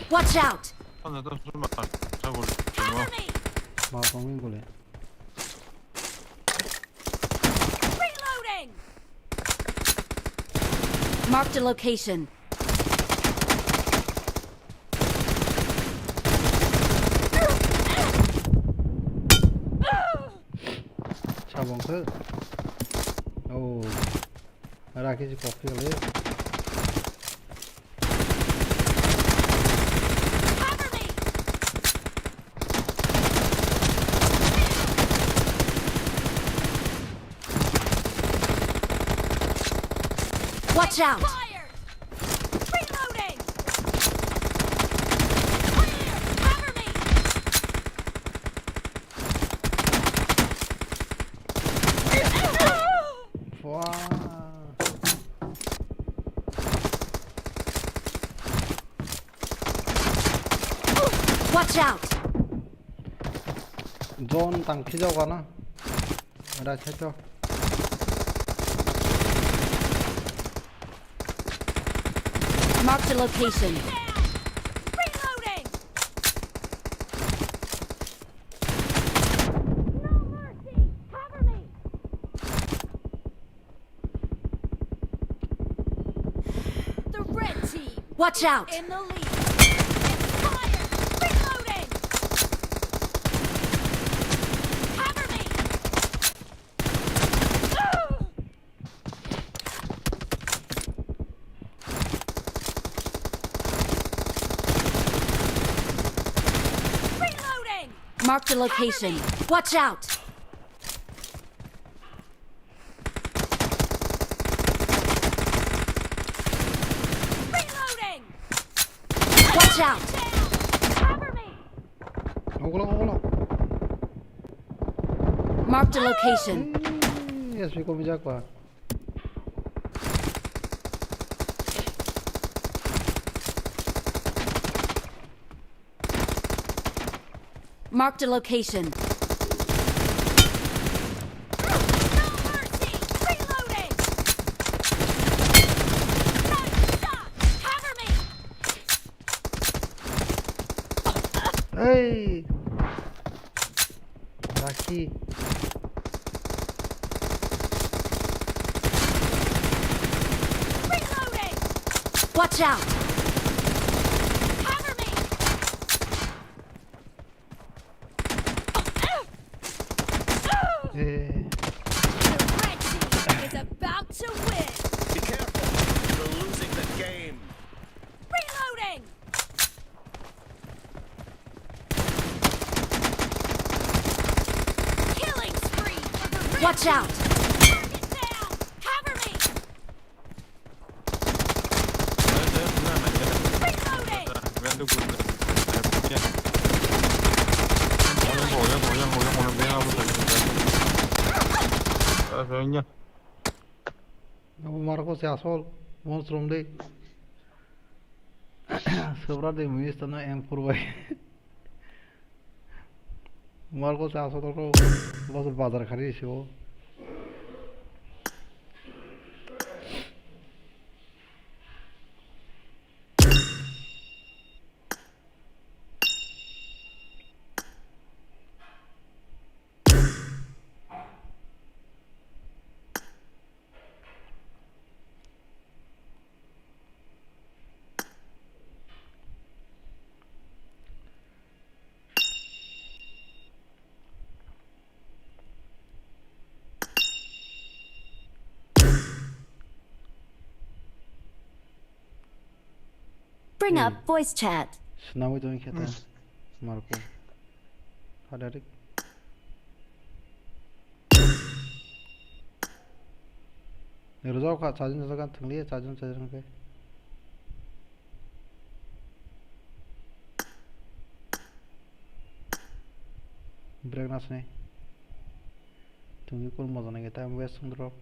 Watch out! Ano to suma, sa gol. Cover me! Ma pangin gole. Reloading! Marked a location. Sabong khe. Oh. Rakhi si kok khe le. Cover me! Watch out! Fire! Reloading! Clear! Cover me! Wah. Watch out! Zone tang khijak ano. Right side to. Marked a location. Reloading! No mercy! Cover me! The red team. Watch out! In the lead. Fire! Reloading! Cover me! Reloading! Marked a location. Watch out! Reloading! Watch out! Cover me! Okolog, okolog. Marked a location. Hey, S P komi jak ba. Marked a location. No mercy! Reloading! Nice shot! Cover me! Hey! Lucky. Reloading! Watch out! Cover me! Eh. The red team is about to win. Be careful. You're losing the game. Reloading. Killing spree for the red Watch out! Cover me! Reloading! Abo Marco se asol, monstrum de. Sobra de muis tano M four bai. Marco se asol to, bazar khari se o. Bring up voice chat. Swnamwi tongwi khe ta. Marco. Hadarik. Ni rwjak kha, charging rwjak kha, thwngli charging, charging khe. Break nasne. Thwngwi kul moja nangya time waste wng rok.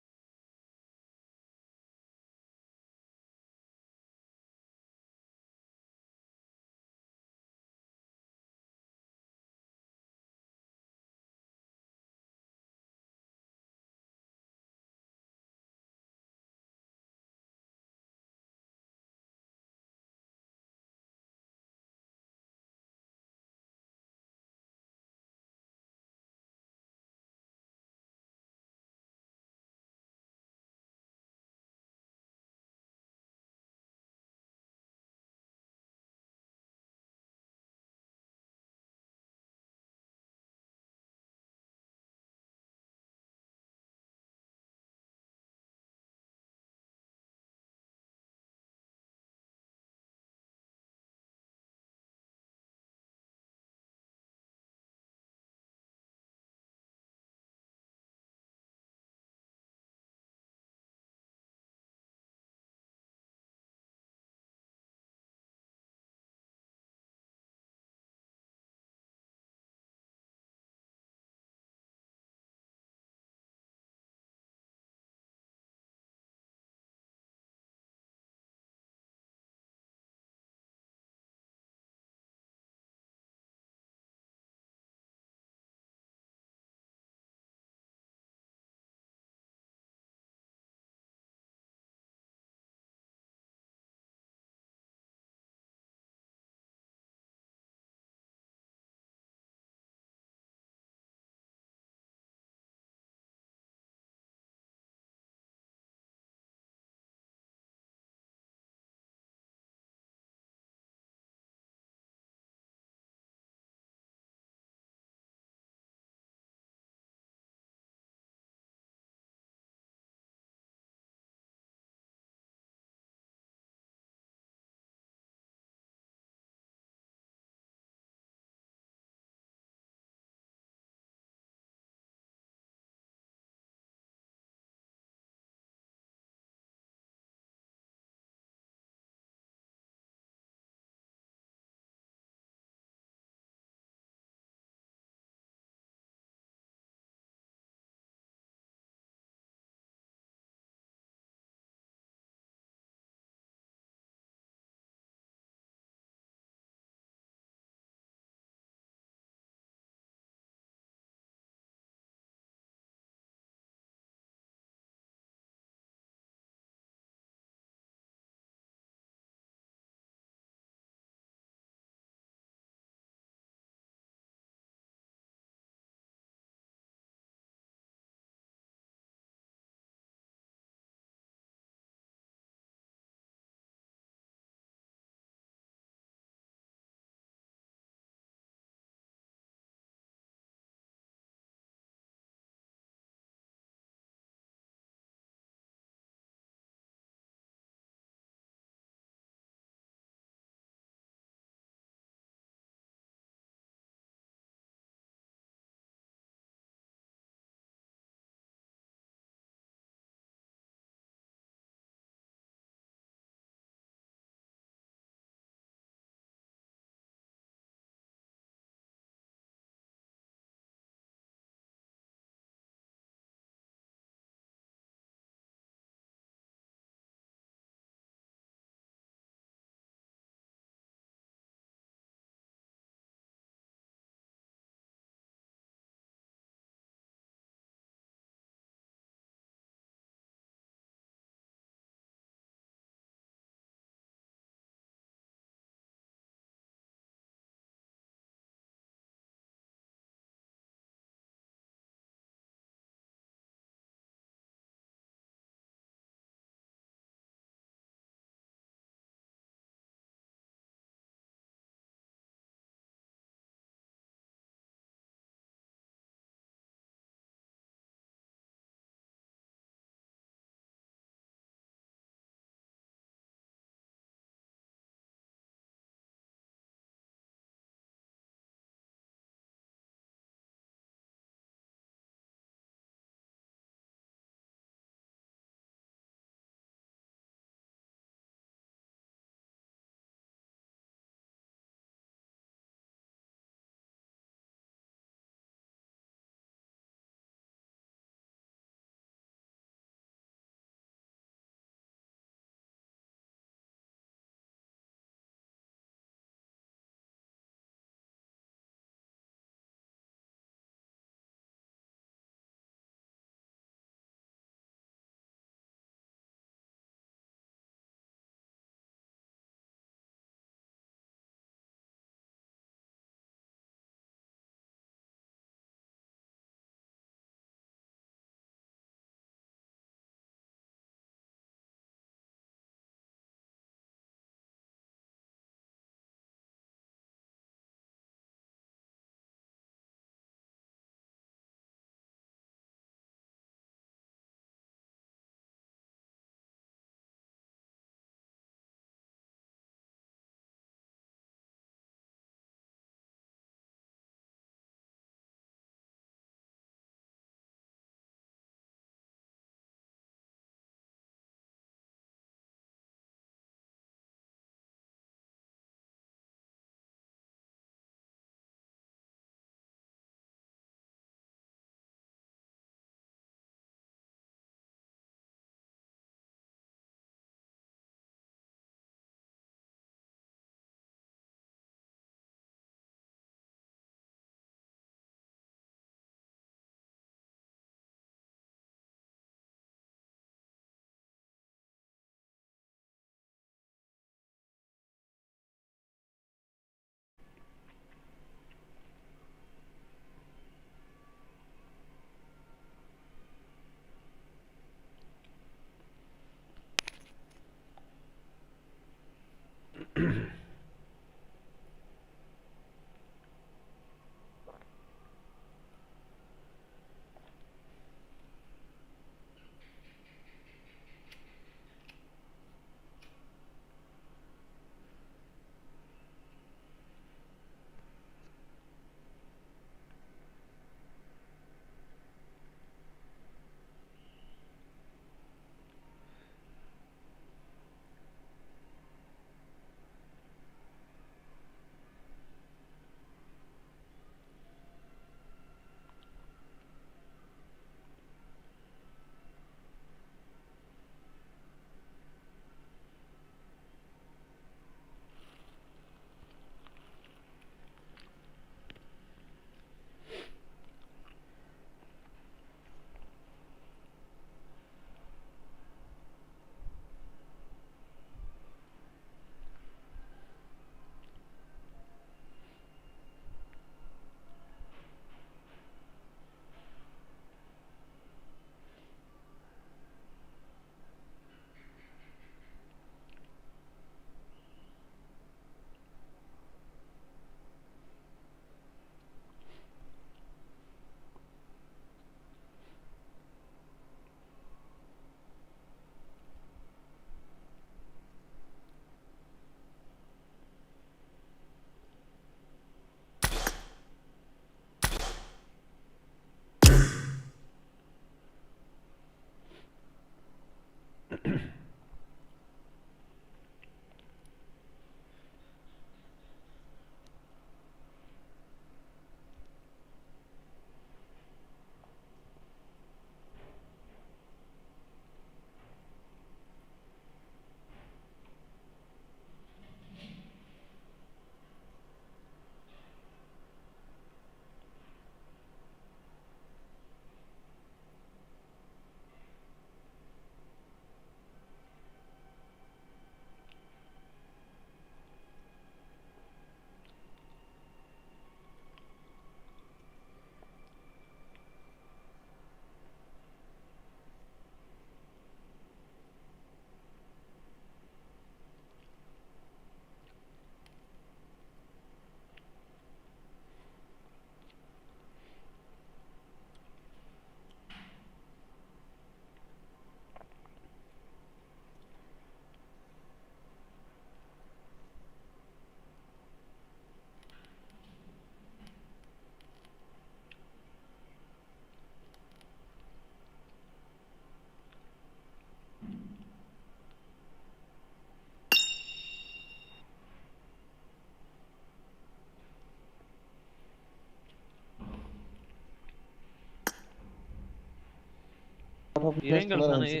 Irengal thana, i-,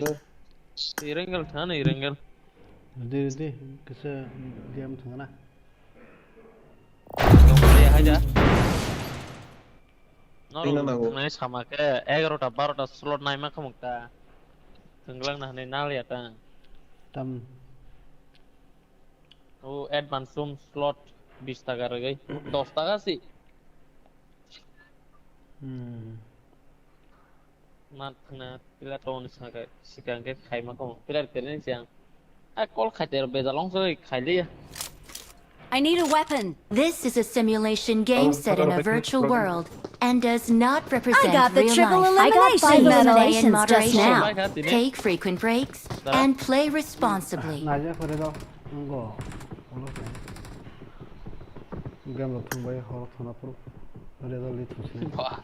Irengal thana, Irengal. Di, di, kisa diam thangna. Norok thangna nango. Thangna sama khe egarota barota slot naima khamuk ta. Thwnglang na hwnwi nal ya ta. Tam. O advance room slot bis taka rwgwi, dos taka si. Hmm. Ma thangna pila tongni saka sikang khe khaima kamo pila tene siang. A call khaite bejal ong soi khailiya. I need a weapon. This is a simulation game set in a virtual world and does not represent real life. I got the triple elimination medal. Eliminate in moderation. Take frequent breaks and play responsibly. Naija kore do ngo olo se. Game lo thung bai hor thona pro. Result ni thung se. Ba.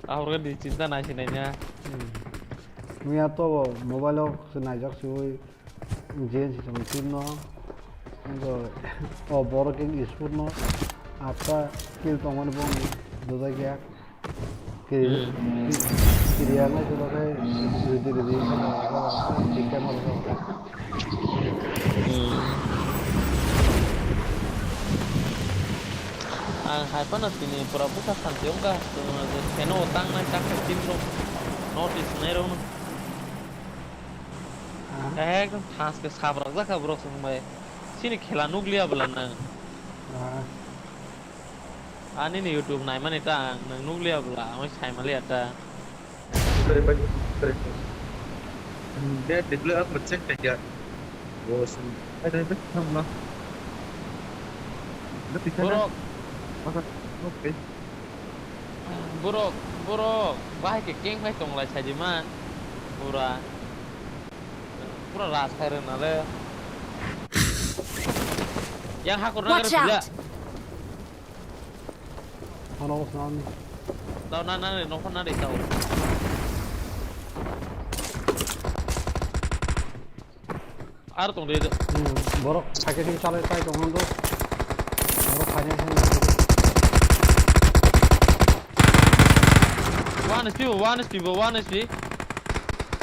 Ahorga di chinta nai sinai nya. Miya to mobile o se naijak se ui. J N C seventeen no, o borok khe Esport no atta kill tongmani bo dojak ya. Kiriya nai se khe ridi ridi chicken no. Ang hai phano tini pura bwsa santi wngkha, chwng khe no tangnai chakha team rok, North East nai rok no. Ekdom thas khe sabrak jakha borok chwng bai. Chini khela nukliya bwla nang. Ani ni YouTube naimani ta ang nang nukliya bwla ang sai maliya ta. Borok, borok, borok bahai khe keng phai tonglai saidi man. Pura, pura ras khai rwna le. Yang hakur na. Watch out! Ano, ano. Tao na, na, no, na, tao. Ar tong de. Hmm, borok sakhe sing chalai tai tong hando. Borok khaina khaina. One H P bo, one H P bo, one H P.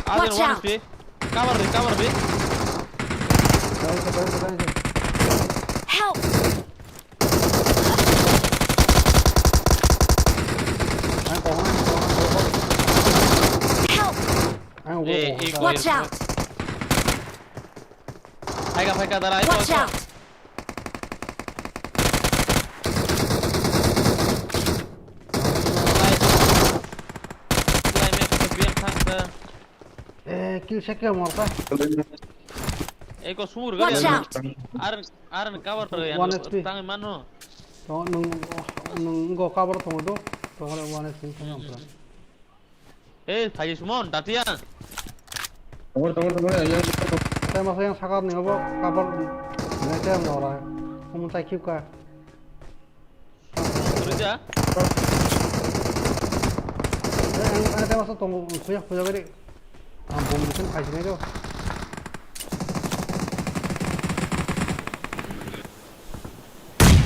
Watch out! One H P. Cover di, cover di. Dai se, dai se, dai se. Help! Ang kong, ang kong, ang kong. Help! Ang kong, eh, ang kong. Watch out! Phaika, phaika, dara, watch out! Eh, kill se kill morta. Eko sumur gari. Watch out! Ar, ar cover to ya. One H P. Tang mano. To nung, nung go cover to do. To one H P tang morta. Eh, Haji Sumon, Datia. Tongor, tongor, tongor, ya, ya. Saya masa yang sakar nih, apa cover? Ini saya mau orang. Kamu tak kiu kah? Kerja? Eh, yang ada masa tunggu, kuya, kuya gede. Ampun, bikin kaji nih tuh.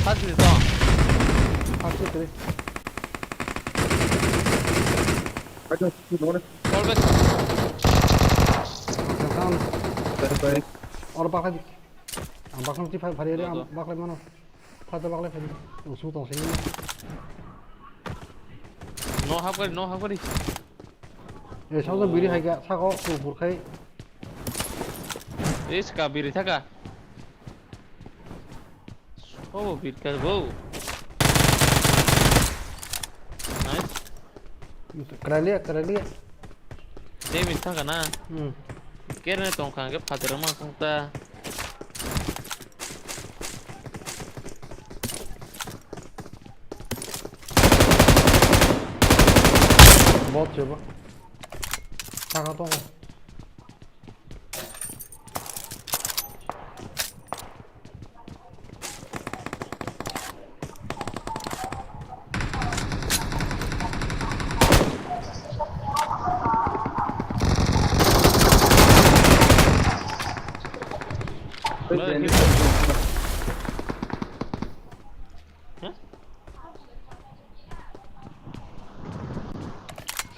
First ni to. First ni three. Ajo, ni dole. Call back. Down. Bye, bye. Or bakla di. Ang bakla di phai phari, ang bakla mano. Phai to bakla phari. Ang su tong sini. No hap kari, no hap kari. Eh, sabo biri hai ga, sako, ku burkhai. Eh, saka biri thaka. Oh, biri ka bo. Nice. Karalia, karalia. Demi thaka na. Hmm. Kerne tong khang ke phatere ma khang ta. Bot chebo. Saka tongo.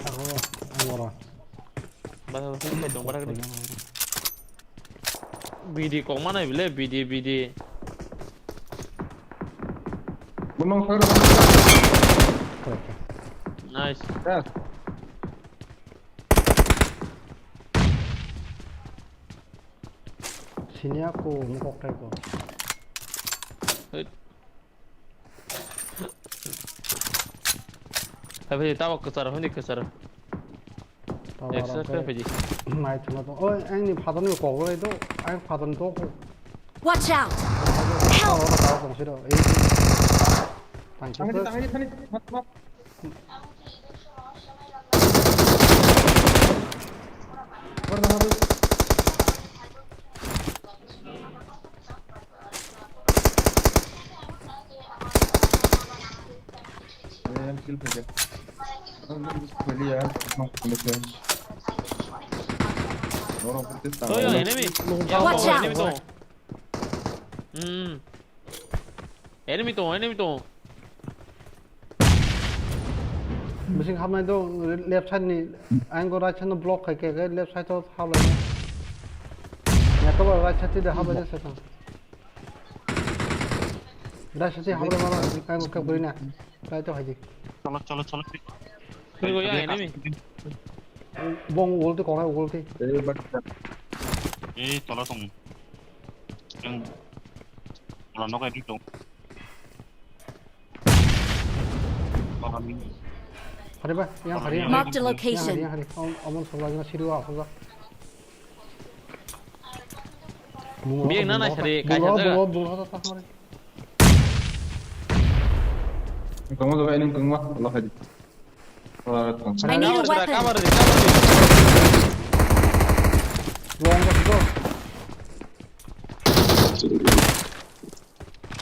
Saka tongo ora. Bidi kok manai bile, bidi, bidi. Bunong sakra. Nice. Ya. Sini aku mukok teko. Hei. Tapi tabok kwcharo, hindi kwcharo. Extra khe phaidi. Nai thwna to. Oi, ang ni phatar ni kok bai do. Ang phatar ni to. Watch out! Help! Oro tao tong siro. Ei. Tang siro. Tang siro, tang siro, tang siro. Mat, mat. Mat, mat. Oi, oi, enemy. Watch out! Enemy to. Hmm. Enemy to, enemy to. Bising hapnai do, left side ni, ang go right side no block khai khe, left side to hablai. Ya to right side de hablai se ta. Right side hablai mano, ang go kap gori na. Right to haji. Cholo, cholo, cholo. Koi go ya enemy. Bong ulti kok ulti. Eh, but. Eh, cholo tong. Yang. Cholo no kai tong. Hari ba, yang hari, yang hari. Marked a location. Yang hari, yang hari. Om, omon sabla jana siri wa sabla. Biyang nana sari, kaisa jaga. Tongma jaga ini tongma, Allah haji. I need a weapon. Cover di, cover di. Long gas bro.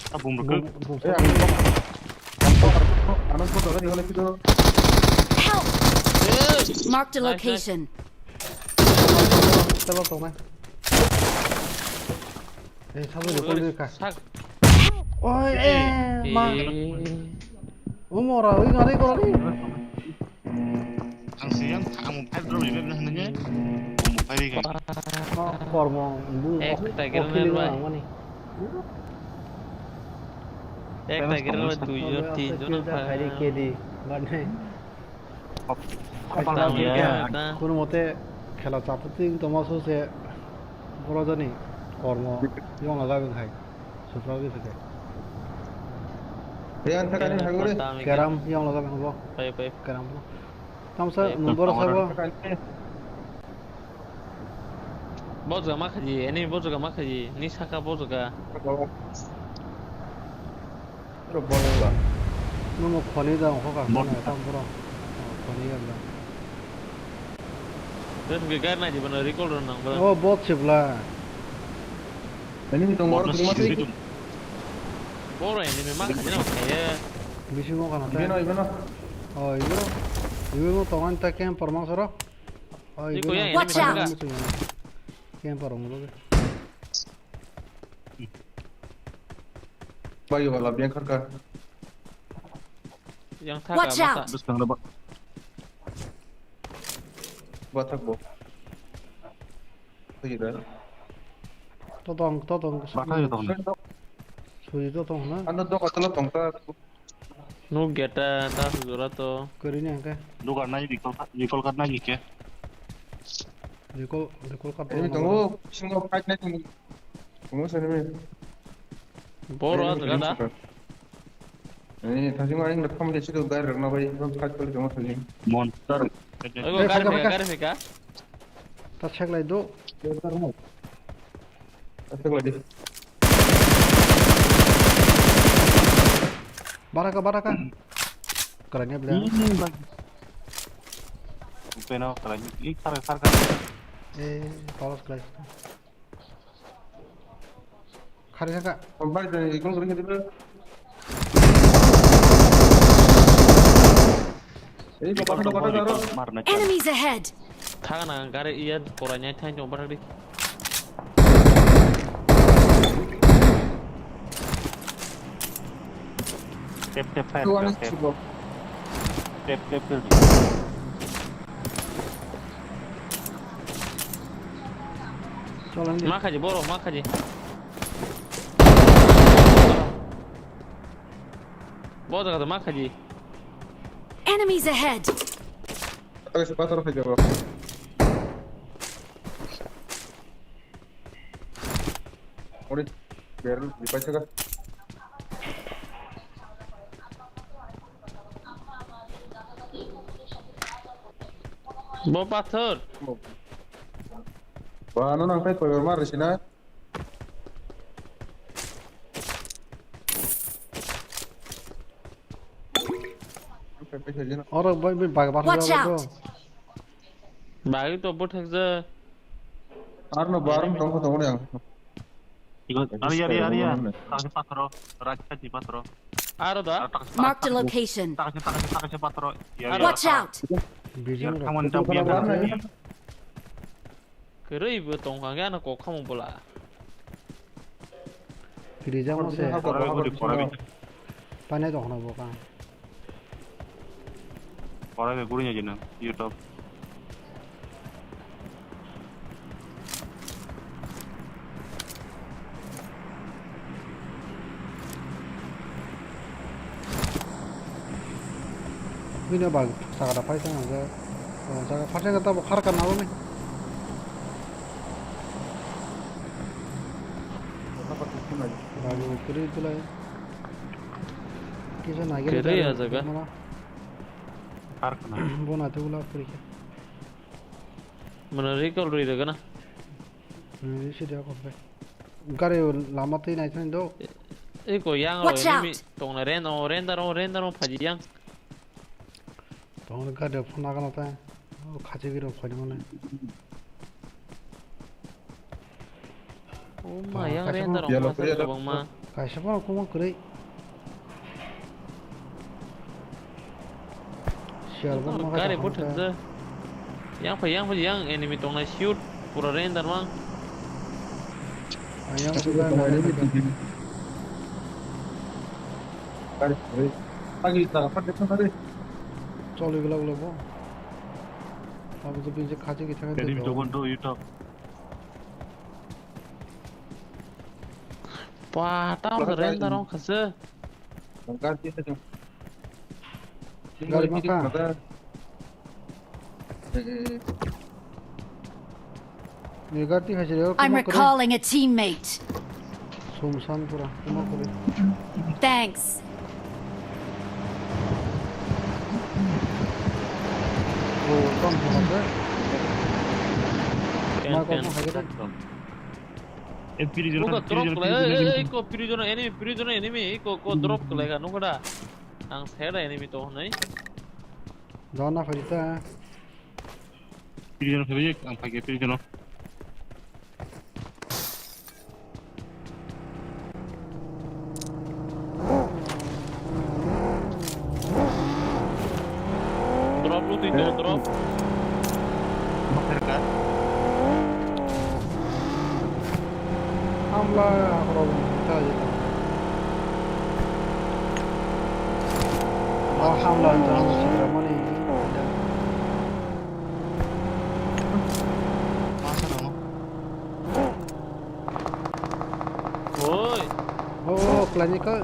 Ah, bum rwkhe. Bum, bum, bum. Eh, ang bum. Ang bum. Ang bum. Help! Eh. Marked a location. Table tongnai. Eh, sabu ni kol ka. Sak. Oi, eh, ma. Eh. Umora, ui gari ko ni. Ang siyang thang mo phai drop ni bebna hwnwi. Mo phai ri ka. Kormo, bu. Ekta kill bai. Ekta kill bai duijon, tinjon phai. Phai ri kedi, bane. Kono mote khela chapati tongma sose boro jani kormo yong laga beng hai. Supra ge phai. Keram yong laga beng bo. Pai, pai. Keram bo. Tamsa nung boro sabo. Bo jaga ma khaji, enemy bo jaga ma khaji, ni saka bo jaga. Nung khoni da ho ka tam boro. Khoni ga da. Terus ke gar na jiban recall ron nang bro. Oh, bot se bla. Enemy tong boro tong mati. Boro enemy ma khaji na khaye. Bisi mo kana ta. Ibeno, ibeno. Oh, ibeno. Ibeno tongan ta camper mang soro. Oh, ibeno. Watch out. Camper mo. Bayu wala biang kharka. Yang thaka. Watch out. Bwskang rw ba. Bathak bo. Thwi da. Totong, totong. Bathak yo tong. Suri totong na. Ano dok atla tong ta. Nuk geta ta sujura to. Kori ni angka. Dugar nai recall, recall card nai ke. Recall, recall card. Ini tong. Singo fight nai tong. Tong sani me. Boro jaga da. Eh, thajima ang da kham de sido gar rwna bai, fight kali tong thajima. Monster. Ego gar phika, gar phika. Ta check lai do. Check lai di. Baraka, baraka. Kerangnya bela. Ini bagi. Upeno kerangnya. Ini kar kar kar. Eh, polos kerang. Khari saka. Bai, bai, ikon kering gitu. Ini bapak, bapak, bapak, bapak. Enemies ahead. Thang na gari iya korai nyai thang jong barak di. Tep tep fire. Tep tep fire. Ma khaji, borok ma khaji. Bo jaga ma khaji. Enemies ahead. Oke, sepatu rokok jago. Ori, biar lu dipakai kan. Bo pathor. Ba, ano nang kai pagor mar sina. Oro bai bai bag bar. Watch out. Bagi to bo thakjak. Arno barum tongkha tongoni ang. Ari, ari, ari, ari. Takasi pathoro, right side ni pathoro. Aro da? Marked a location. Takasi, takasi, takasi pathoro. Watch out. Bijing. Come on, jump, jump. Kwrwi bo tongkha khe ano kok khamung bwla. Kirijak mo se. Korai guri, korai guri. Painai tongkha na bo ka. Korai guri guri ni jina, YouTube. Bini bag sakata phai thang hwnkhe, o jaga pharsing khe tabuk kharkha narwkni. Bag bo kwrwi belai. Kisa naikolwi kwrwi o jaga. Kharkha na. Bo naitugula kwrwi khe. Mano recall rwi rwgana. Hmm, isi dia kok bai. Gari lama twi naithani do. Eko yang ro. Watch enemy out! Tongna ren o, ren daro, ren daro phaji yang. Tongna gari phone nagana ta. O khachi giri phone mane. O ma, yang ren daro ma sa kwbangma. Kaisa phone kuma kwrwi. Sial bo ma gari bo thangsa. Yang phai, yang phai, yang enemy tongnai shoot. Pura render mang. Ayang sudah nari. Gari, gari. Lagi tak apa dia tadi? Choli gula gula bo. Abu tu pinche khachi ki thang. Jadi tu kon tu yuta. Wah, tao render ong khase. Gari maka. Ni gari hai jero. I'm recalling a teammate. Sumsan pura. Thanks. Oh, tam pura. Ken, ken. Eh, prisoner, nuka prisoner, drop khlai, prisoner, eh, eh, prisoner. Eko prisoner enemy, prisoner enemy, eko, ko drop khlai ka, nuka da. Ang saya da enemy to honai. Dona phai ta. Prisoner phai, ang phai ke prisoner. Drop lu twi to, drop. Bakar ka? Hamla, hamla, hamla. Oh, hamla, hamla, hamla. Masa dong. Oi. Oh, oh, klani ka.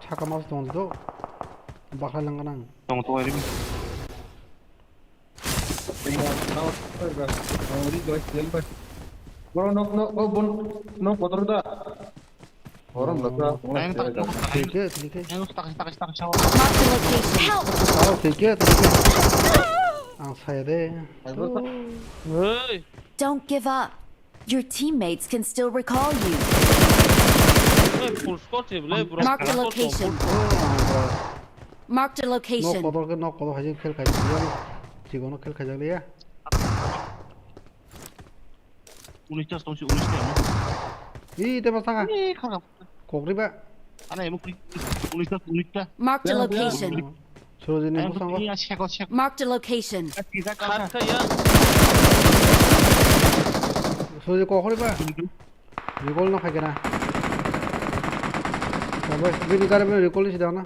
Chaka mas tong do. Bakha lang nang. Tong tong eri. Bro, nok, nok, oh, bon, nok, kotor da. Orang belakang. Ayang tak, tak, tak. Tiga, tiga. Ayang tak, tak, tak, tak. Mark the location. Help! Oh, tiga, tiga. Ang saya deh. Ayo, tak. Hei. Don't give up. Your teammates can still recall you. Hey, full squad sih, boleh, bro. Mark the location. Mark the location. Nok kotor ke, nok kotor hai khel khai. Chigono khel khai jang ya. Unista stone si unista mo. Ih, te masanga. Ih, khorang. Kokri ba. Ana emo kri. Unista unista. Mark the location. Sojini musango. Iya, seko seko. Mark the location. Khat kaya. Soji kokri ba. Recall no khai kena. Sabai, bini gari bini recall si dana.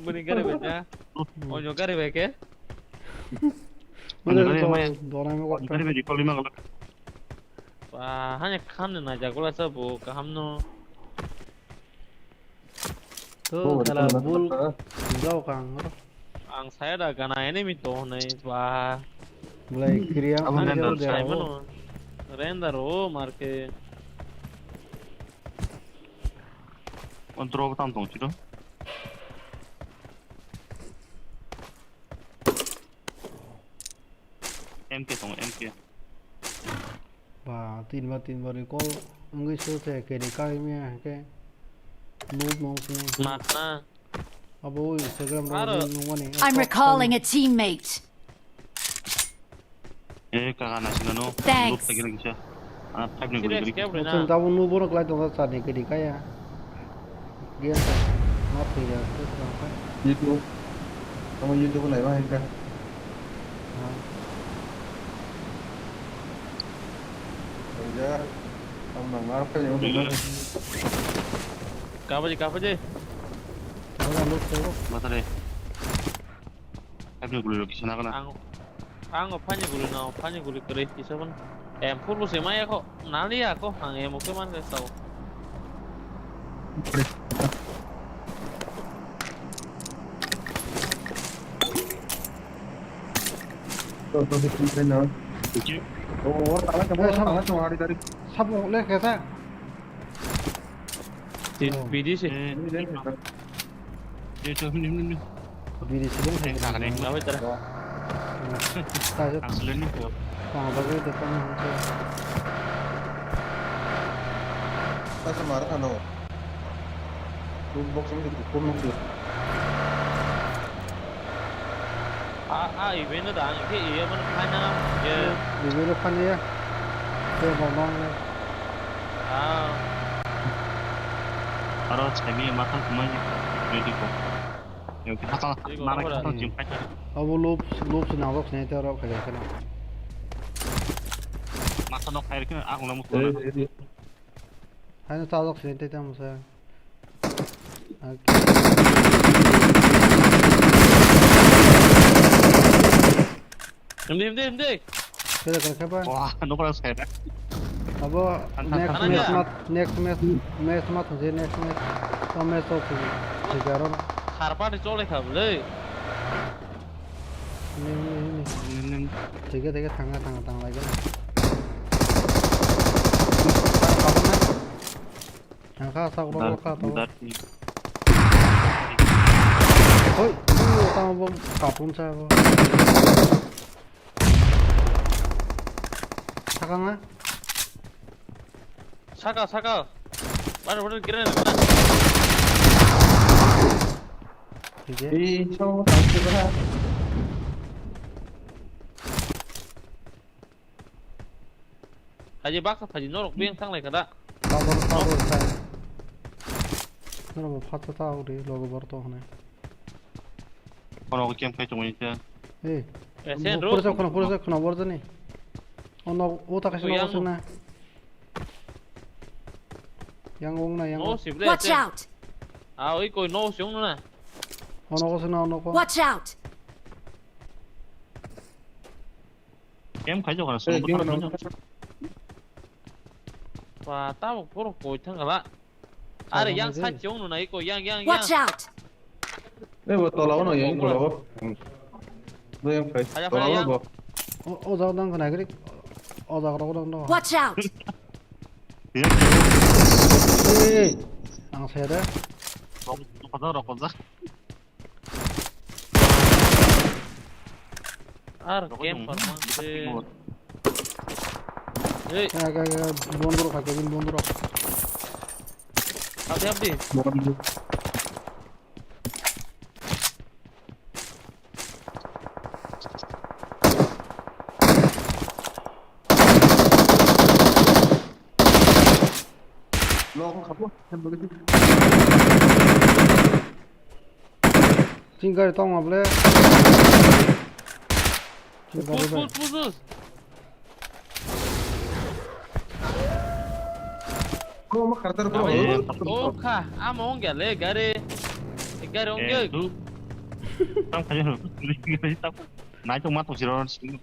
Bini gari bai na. Onyo gari bai ke? Onyo gari bai. Dona me kok. Gari bai recall ma gala. Wah, hanya khan na jagola sa bo kaham no. To sala bul jao kang. Ang saya da gana enemy to nei ba. Mulai kriya. Ang render sai mano. Render o marke. Control tam tong chiro. M K tong, M K. Ba, tin ba, tin ba recall wngwi so se keri kai me ke. Noob no sini. Mat na. Abo Instagram ro nungmani. I'm recalling a teammate. Eh, kaga na sino no. Thanks. Look, tagi lagi siya. Ah, five ni guli guli. Tabo nu borok lai tongo, sani kedi kaya. Game ta. Not clear. Itu. Kamu YouTube lai ba hingka. Ya. Kamu nang ngarap kan ya. Kapa je, kapa je. Mata deh. Five ni guli location agana. Ang, ang o phani guli na, phani guli kore kisa ban. Em, full bose maya ko, nali ya ko, ang em oke man guys tau. Sabo le kesa. Bidi se. Eh, eh, eh, eh. Biri siling hai. Ang kagani, nggak tahu, cara. Tajuk. Ang sulit nih, bro. Tang bagwi de tang hangke. Tasa mar kano. Box ini tutup, box ini. A, a, ibe no da, ang khe ibe mano khaina, ye. Ibe no khaniya. Te bo mang ne. Ah. Aro chami ma thang kumai ready ko. Yo ki hata, ready ko, nara hora. Hata jim khai. Abo loop, loop se nangok se te ro khai khai na. Masa no khai khe ang la mukto na. Hai no ta jok se te te mo se. Himdi, himdi, himdi. Kira kira kira. Wah, nokra sai da. Abo next match mat, next match, match mat je next match. O match o tu, tu jaron. Sarpa ni chole kha bole. Nim, nim, nim. Nim, nim. Tiga, tiga, thanga, thanga, thanga lagi. Ang kha sak rok kha to. Hoi, tamo bom kapun sa bo. Sakang a? Saka, saka. Mana, mana, grenade, mana? Thik he. Ei, so, thank you, bra. Haji baksa phaji norok beng thanglai kada. Tabor, tabor, sai. Norok bo phatsa ta uri, logo bor to hone. Kono ko kem khai tongwi ta. Ei. Eh, sen ro. Pura sa kono, pura sa kono, bor jani. Ono, o ta kaisa. Yang no sung na. Yang wng na, yang. No, wng. Sible. Watch out! Ah, oi koi no sung na. Ono ko sung na, ono ko. Watch out! Kem khai jok na. Ba, tabok borok koi thang kala. Are yang side chong no nai ko, yang, yang, yang. Watch out! Eh, bo tola ono yang tola bo. Bo yang khai. Aja, tola aja. Bo. O, o jaga dang kena grik. O jaga rok dang do. Watch out! Iya. Eh, ang saya dah. Rok, rok, rok, rok. Ar game parman se. Ei. Ya, ya, ya, bondor kha, Kevin, bondor. Abdi, abdi. Long kha po. Chini gari tongma ble. Chini gari bai. Push, push, push, push. Ko ma khartar bro. Oi, oh kha, ama ong ya le gari. Gari ong ya. Tam khaja. Nai to ma to siro. Chini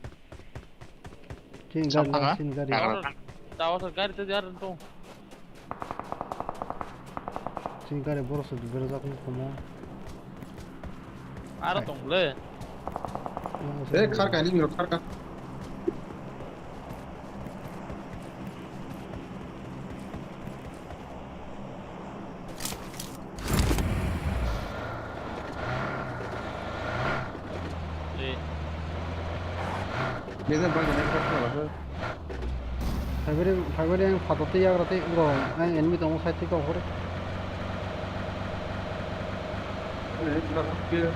gari, chini gari. Tower, tower gari to jar to. Chini gari borok se berajak wngkha mo. Aro tong le. Eh, kharka, ini ngerok kharka. Eh. Beda bagi naik kharka lah. February, February yang phato tei yagra tei bro, ang enemy tongo side tei kok hore. Ini, ini, ini.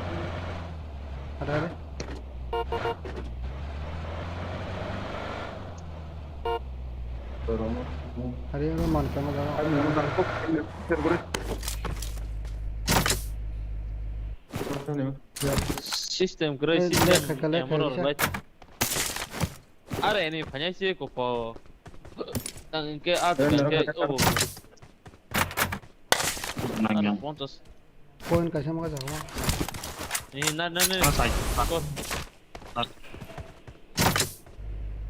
Ada, ada. Hari ini man kena jalan. System kere. Eh, system. Lekha, lekha, yang mana lekha. Right? Are ini phanya si ko po. Tang ke at ke obo. Nang yang. Ponchas. Point kaisa ma kaisa ma. Ni na na na. Mas ai. Ko.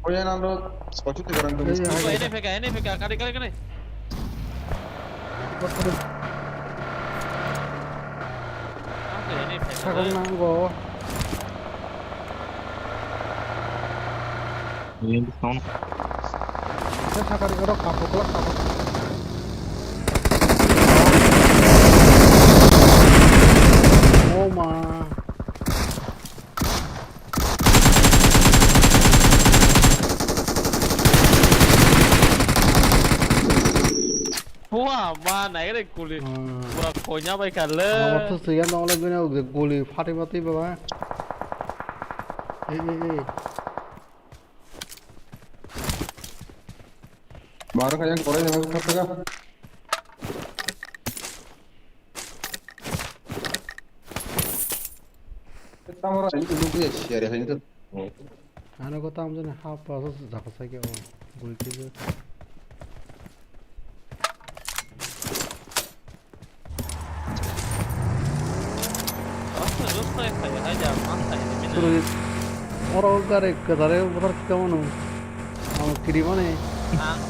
Oya nang do. Kochu te garang tu. Ini pheka, ini pheka, kare kare kare. Sakong nanggo. Ini di sound. Sakari karo kapok lak kapok. Oh ma. Kuli. Hmm. Pura koina bai kha le. Abo to siya nong le bini guli phati phati baba. Ei, ei, ei. Maro kaya korai na kotaka. Tamara ini dulu ya share ya ini. Ano ko tam jani half process jaka sai ke o gulti je. Rasta rasta ya khai hai ja man khai ni mina. Suru oro gare kadare bodar kamo no. Amo kiri mane. Ang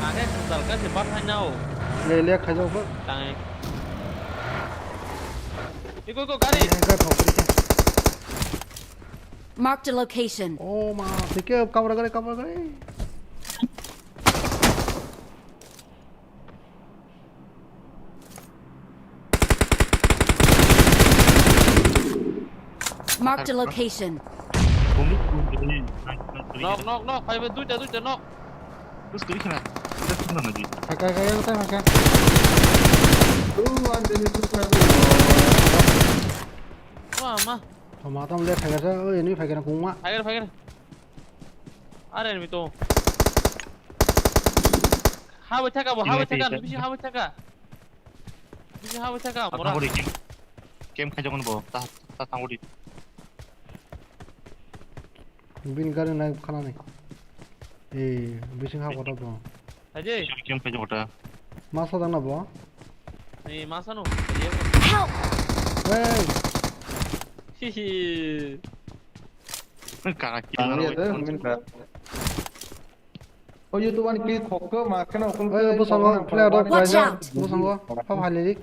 age kudal ka se bar hai nao. Le le khai jo ko. Tang. Iko iko gari. Gari thok kiri ke. Marked a location. Oh ma, tike kabra gare kabra gare. Marked a location. Knock knock knock, five duita duita knock. Terus kiri kena. Kita kena lagi. Pakai kaya kita pakai. Tuh, anjing itu. Wah, mah. Toma tam le phaikha sa, oi, enemy phaikha na kungma. Phaikha, phaikha. Are enemy to. Habai thaka bo, habai thaka, bisi habai thaka. Bisi habai thaka, mora. Tangori, kem, kem khai jagon bo, ta, ta tangori. Bin gari nai khana nai. Eh, bising ha kota bo. Aje. Shuriken pe jota. Masa dana bo. Ni masa no. Help! Hey! Hihi. Kaka kila. Ang ya tu, min ka. Oh, YouTube an klik khok ke, ma kena ukul. Eh, ke, bosongo, player dok. Watch out! Bosongo, pha phalirik.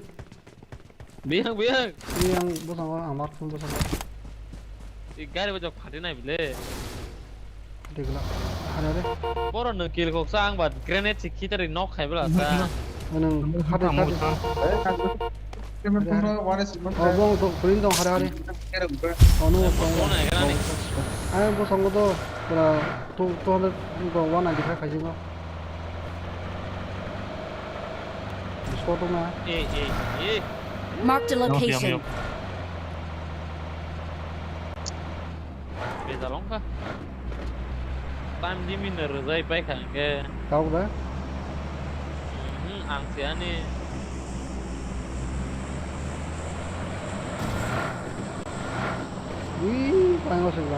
Biyang, biyang. Biyang, bosongo, ang mark phone bosongo. I gari bojak phati nai bile. Phati gula. Hare, hare. Boro no kill khok sa ang ba grenade si khitari nok khai bela sa. Anang hare, hare. Eh, kan. Kami pun ada sih. Oh, bong, bong, green dong, hare, hare. Oh, no, bong, bong. Bong, bong. Ay, bosongo to, pura two, two hundred, one ninety-five khai jingo. Spot na. Eh, eh, eh. Marked a location. Beza longkha. Time limit no rwjai paikha hwnkhe. Kau da? Mhm, ang se ani. Ui, pango sila.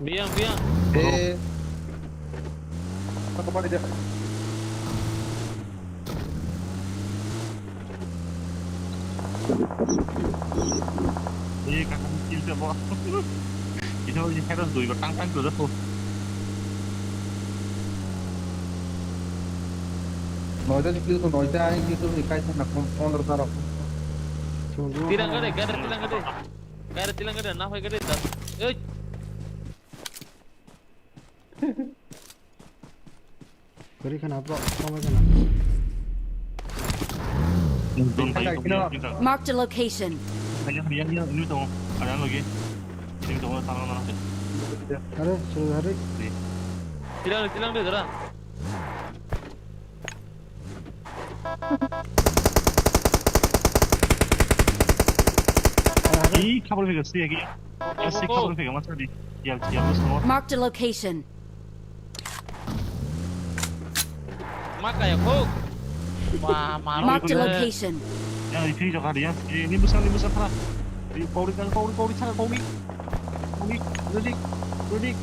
Biyang, biyang. Eh. Aku pada dia. Ini kakak kill dia, Bos. Ini mau ini heran tuh, tang tang tuh, tuh. Noita kill tuh, noita, ini tuh, ikai tuh, nak pondro taro. Tilang gade, gade, tilang gade. Gade, tilang gade, nah, gade, dah. Eh. Kwrwi kheno bro, tongwi kheno. Marked a location. Are, suru hari. Tilang, tilang de, dara. Ih, kabur pega, sih, lagi. Sih, kabur pega, masa di. Yal, yal, terus, no. Marked a location. Ma kaya khuk. Wah, marok. Marked a location. Ya, ini juga dia. Ini besar, ini besar, parah. Ini pauri, pauri, pauri, pauri, pauri. Pauri, ready, ready.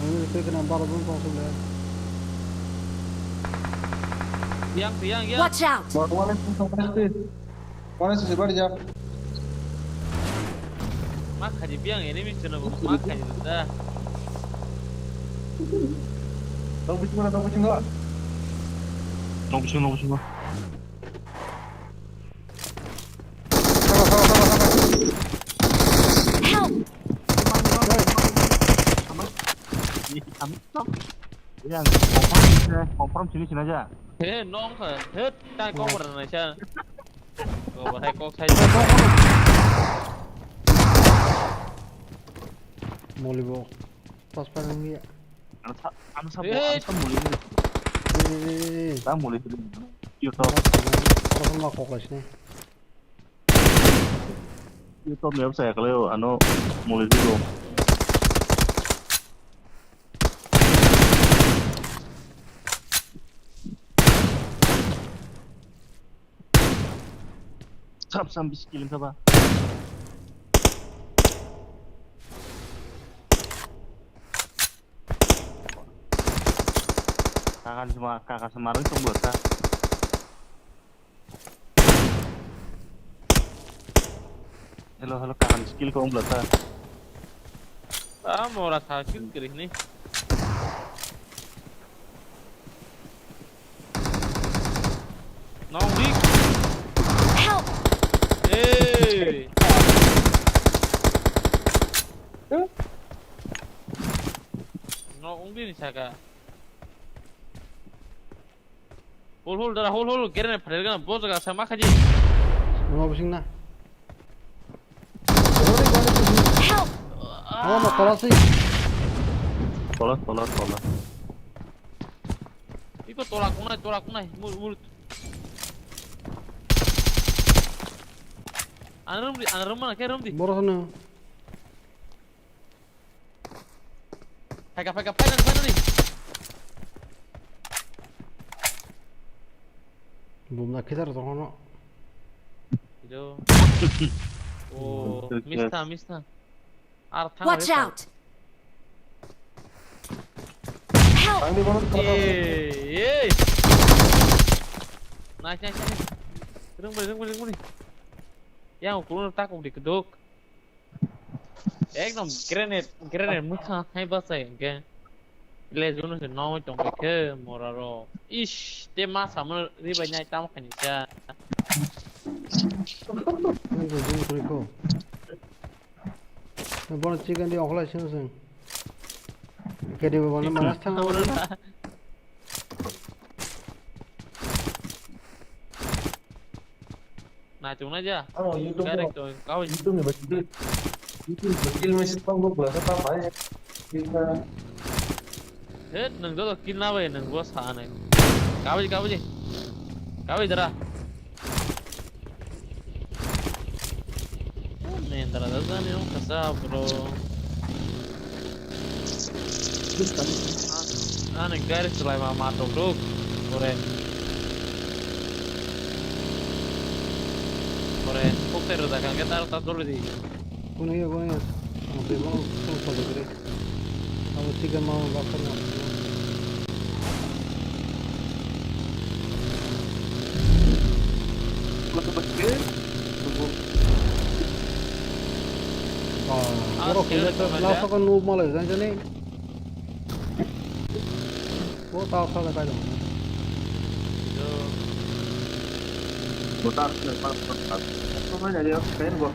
Ini itu kena baru pun kosong deh. Yang, yang, yang. Watch out! Baru mana itu sampai sih? Mana sih, bari jam? Ma khaji biyang enemy chwna bo ma khaji da. Tong bisingo, tong bisingo. Tong bisingo, tong bisingo. Help! Yang confirm sini, confirm sini sini aja. He, nong kha. He, ta kok bar nai sa. Kok bar hai kok sai. Molibo. Pas pa nang ya. Ano sa, ano sa, eh, ano sa muli. Eh, eh, eh. Ta muli. Yo to. Oro ma kok lai sini. Ito map saya kalau ano mulai dulu. Sam sam bis kilim saba. Kakan semua kakan semarang tunggu ta. Hello, hello, kahan skill ko umla ta. Ah, mora sa skill kiri ni. Nong dik. Help! Hey! Nong dik ni saka. Hol, hol, dara, hol, hol, grenade phater gana, bo jaga sa ma khaji. Nungo bising na. Help! Ama ma kola si. Kola, kola, kola. Iko tola kunai, tola kunai, mur, mur. Ang rum di, ang rum mana, khe rum di. Boro sana. Phaika, phaika, phaika, phaika ni. Bumna khidar tongno. Ido. Oh, mista, mista. Ar thang. Watch out! Help! Ang di bono. Ei, ei. Nice, nice, nice. Rung bali, rung bali, rung bali. Yang kurun takuk di keduk. Ekdom grenade, grenade mwkhang hai bachai hwnkhe. Lejuno se nongwi tongkhe khe morarok. Ish, te ma samano ribai nai tamo khaini cha. Ang bo jini kuri ko. Bono chicken di okhlai sino sing. Kedi bo bono manas thang. Naichung nai ja. Ano YouTube. Direct to kau. YouTube ni bagi. YouTube ni bagi message pang gua berasa apa ya? Kita. He, nang joto kill na bai nang gua sa nai. Kabai, kabai. Kabai dara. Nendra da jani o kasa bro. Ani gari chalai ma ma tok tok. Ore. Ore. Kokte rwda kangke tar tar dori di. Kono ya, kono ya. Ang bebak phone call kore. Abo chicken mama bakar na. Ah, oro kile to last ko noob malai jani jani. Bo ta sa da kai dong. Bo ta sa da kai dong. Ko ma jari ko pen bo.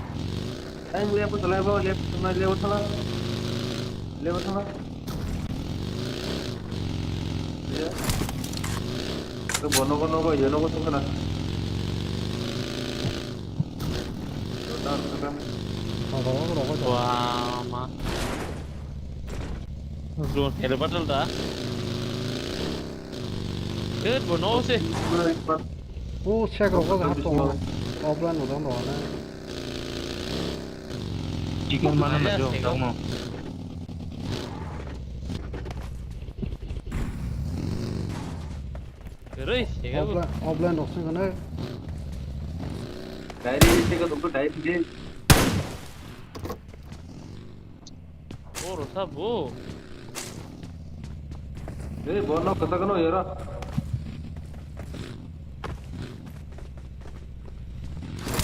Ang lihat pun salah bawa, lihat pun salah, lihat pun salah. Lihat pun salah. Ya. Itu bono bono kok, ya nopo tuh kena. Botar tuh kan. Wah, ma. Drone helicopter da. Eh, bono se. Oh, check rok ko hap tongo. Offline no dong dong na. Chicken mana na jo, tau no. Rei, sega bo. Offline, offline rok sing kana. Diary sega dong diary. Oro sa bo. Eh, bono kata kano yara.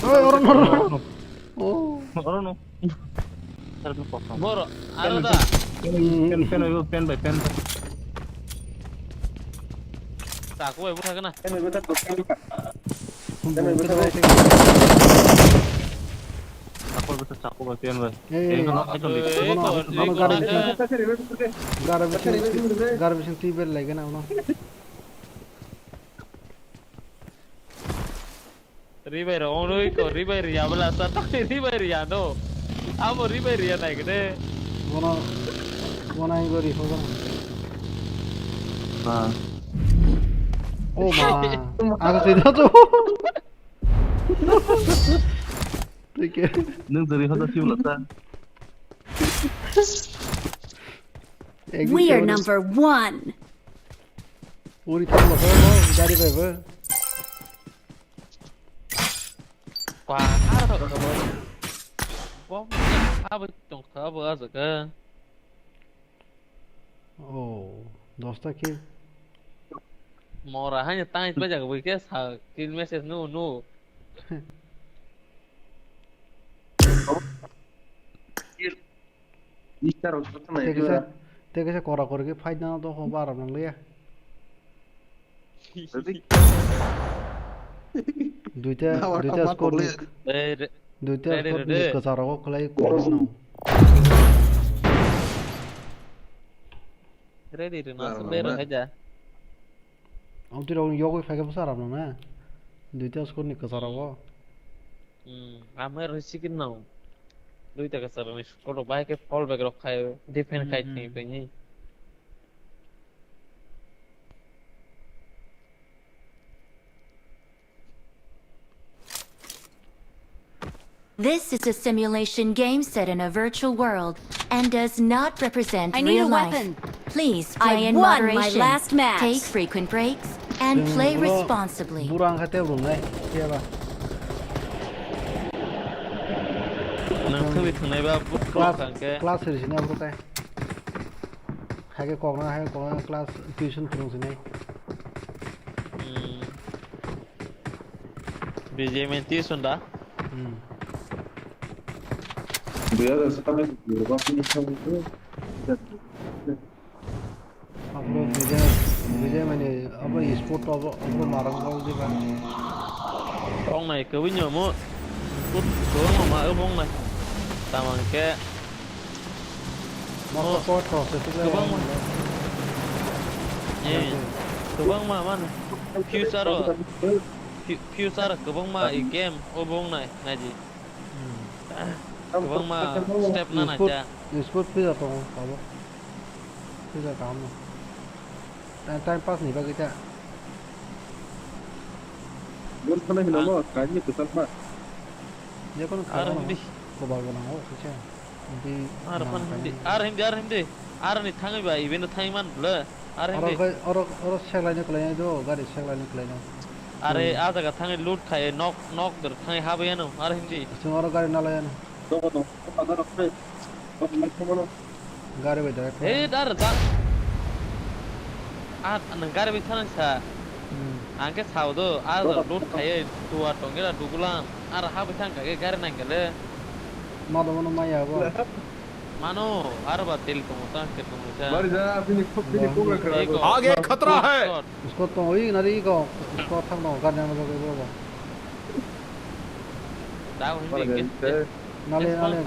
Oi, oro no, oro no. Oh. Oro no. Boro, aro da. Pen, pen, pen, pen by pen. Taku bai butha kana. Pen by butha. Chakol bwsa chakol bai pen bai. Eh, eh, eh, bono, eh, bono eh, gari eh, bising, eh, gari bising, gari bising twi bel lai gana bono. Ribai rok wngnoi ko, ribai riya bwla sa, tei ribai riya no. Abo ribai riya nai kene. Bono, bono ai gori ho bono. Ah. Oh ma. Ang sih tu. Thank you. Nung dari hoda sih ulah ta. We are number one. Uri thang lo, gari bai ba. Kwa, aro ka bo. Bom, abo tong ka bo aza ka. Oh, dosta kill. Mora hanya tang pa jaga bui ke sa kill message no no. Tei kisa, tei kisa kora kori khe fight na to ho bar nang liya. Duita, duita score ni, duita score ni kwcharo kwlai kori no. Ready rwna aswk de rwkhaida. Amtwi rok yogwi phaikhe bwsa rwkna na. Duita score ni kwcharo. Hmm, amai rw chicken no. Duita kwcharo ni score rok bai khe fall back rok khai defend khai tini tini. This is a simulation game set in a virtual world and does not represent real life. I need a weapon. Please play in moderation, take frequent breaks, and play responsibly. Burang kha tei rwnai, khe ba. Nang thangwi thangnai ba, bu-, class, class ri sini abo khe. Hai khe kokna, hai khe kokna class tuition phwrwng sini. Hmm. B J M N T sunda. Hmm. Dui hajar satais Yoruba finish. Abo bijai, bijai mani abo sport abo, abo marang kau diba. Ong nai kau nyo mo. Sport kau ma ma abo ong nai. Tamang ke. Masa kau to se tu. Kwbangma. Eh, kwbangma man. Future o. Fu-, future kwbangma i game o bong nai, naidi. Hmm. Kwbangma step na nai cha. Sport pisa tongo, abo. Pisa kaham no. Time, time pass ni bagwi ta. Bol khana hino mo, kaini kwtal ma. Jekon khana hindi. Kobar bo nango, kisa. Hindi. Ar hindi, ar hindi, ar hindi. Ar ni thangwi ba, iben thangwi man bla. Ar hindi. Oro, oro, oro seklaini kwlaini do, gari seklaini kwlaino. Are, hmm, a jaga thangwi loot khai, nok, nok der thangwi habwi ano, ar hindi. Chwng oro gari nalai ano. Dogo dong, dogo dong, dogo dong, dogo dong. Gari bai direct. Hey, dar, dar. Ah, nang gari bai thang sa. Hmm. Ang khe sao do, a jaga loot khai, tuwa tongera dugulang, ar habwi thang kha khe gari nang khe le. Ma do mano maya bo. Mano, ar ba tel tongo ta, ke tongo ta. Bari ja, bini, bini program khara. Ego. Aage khatra hai. Squad. Squad tongo, oi, nari ego. Squad thang tongo, guardian abo, abo, abo. Dago hindi. Bari ke. Ja, nale, nale,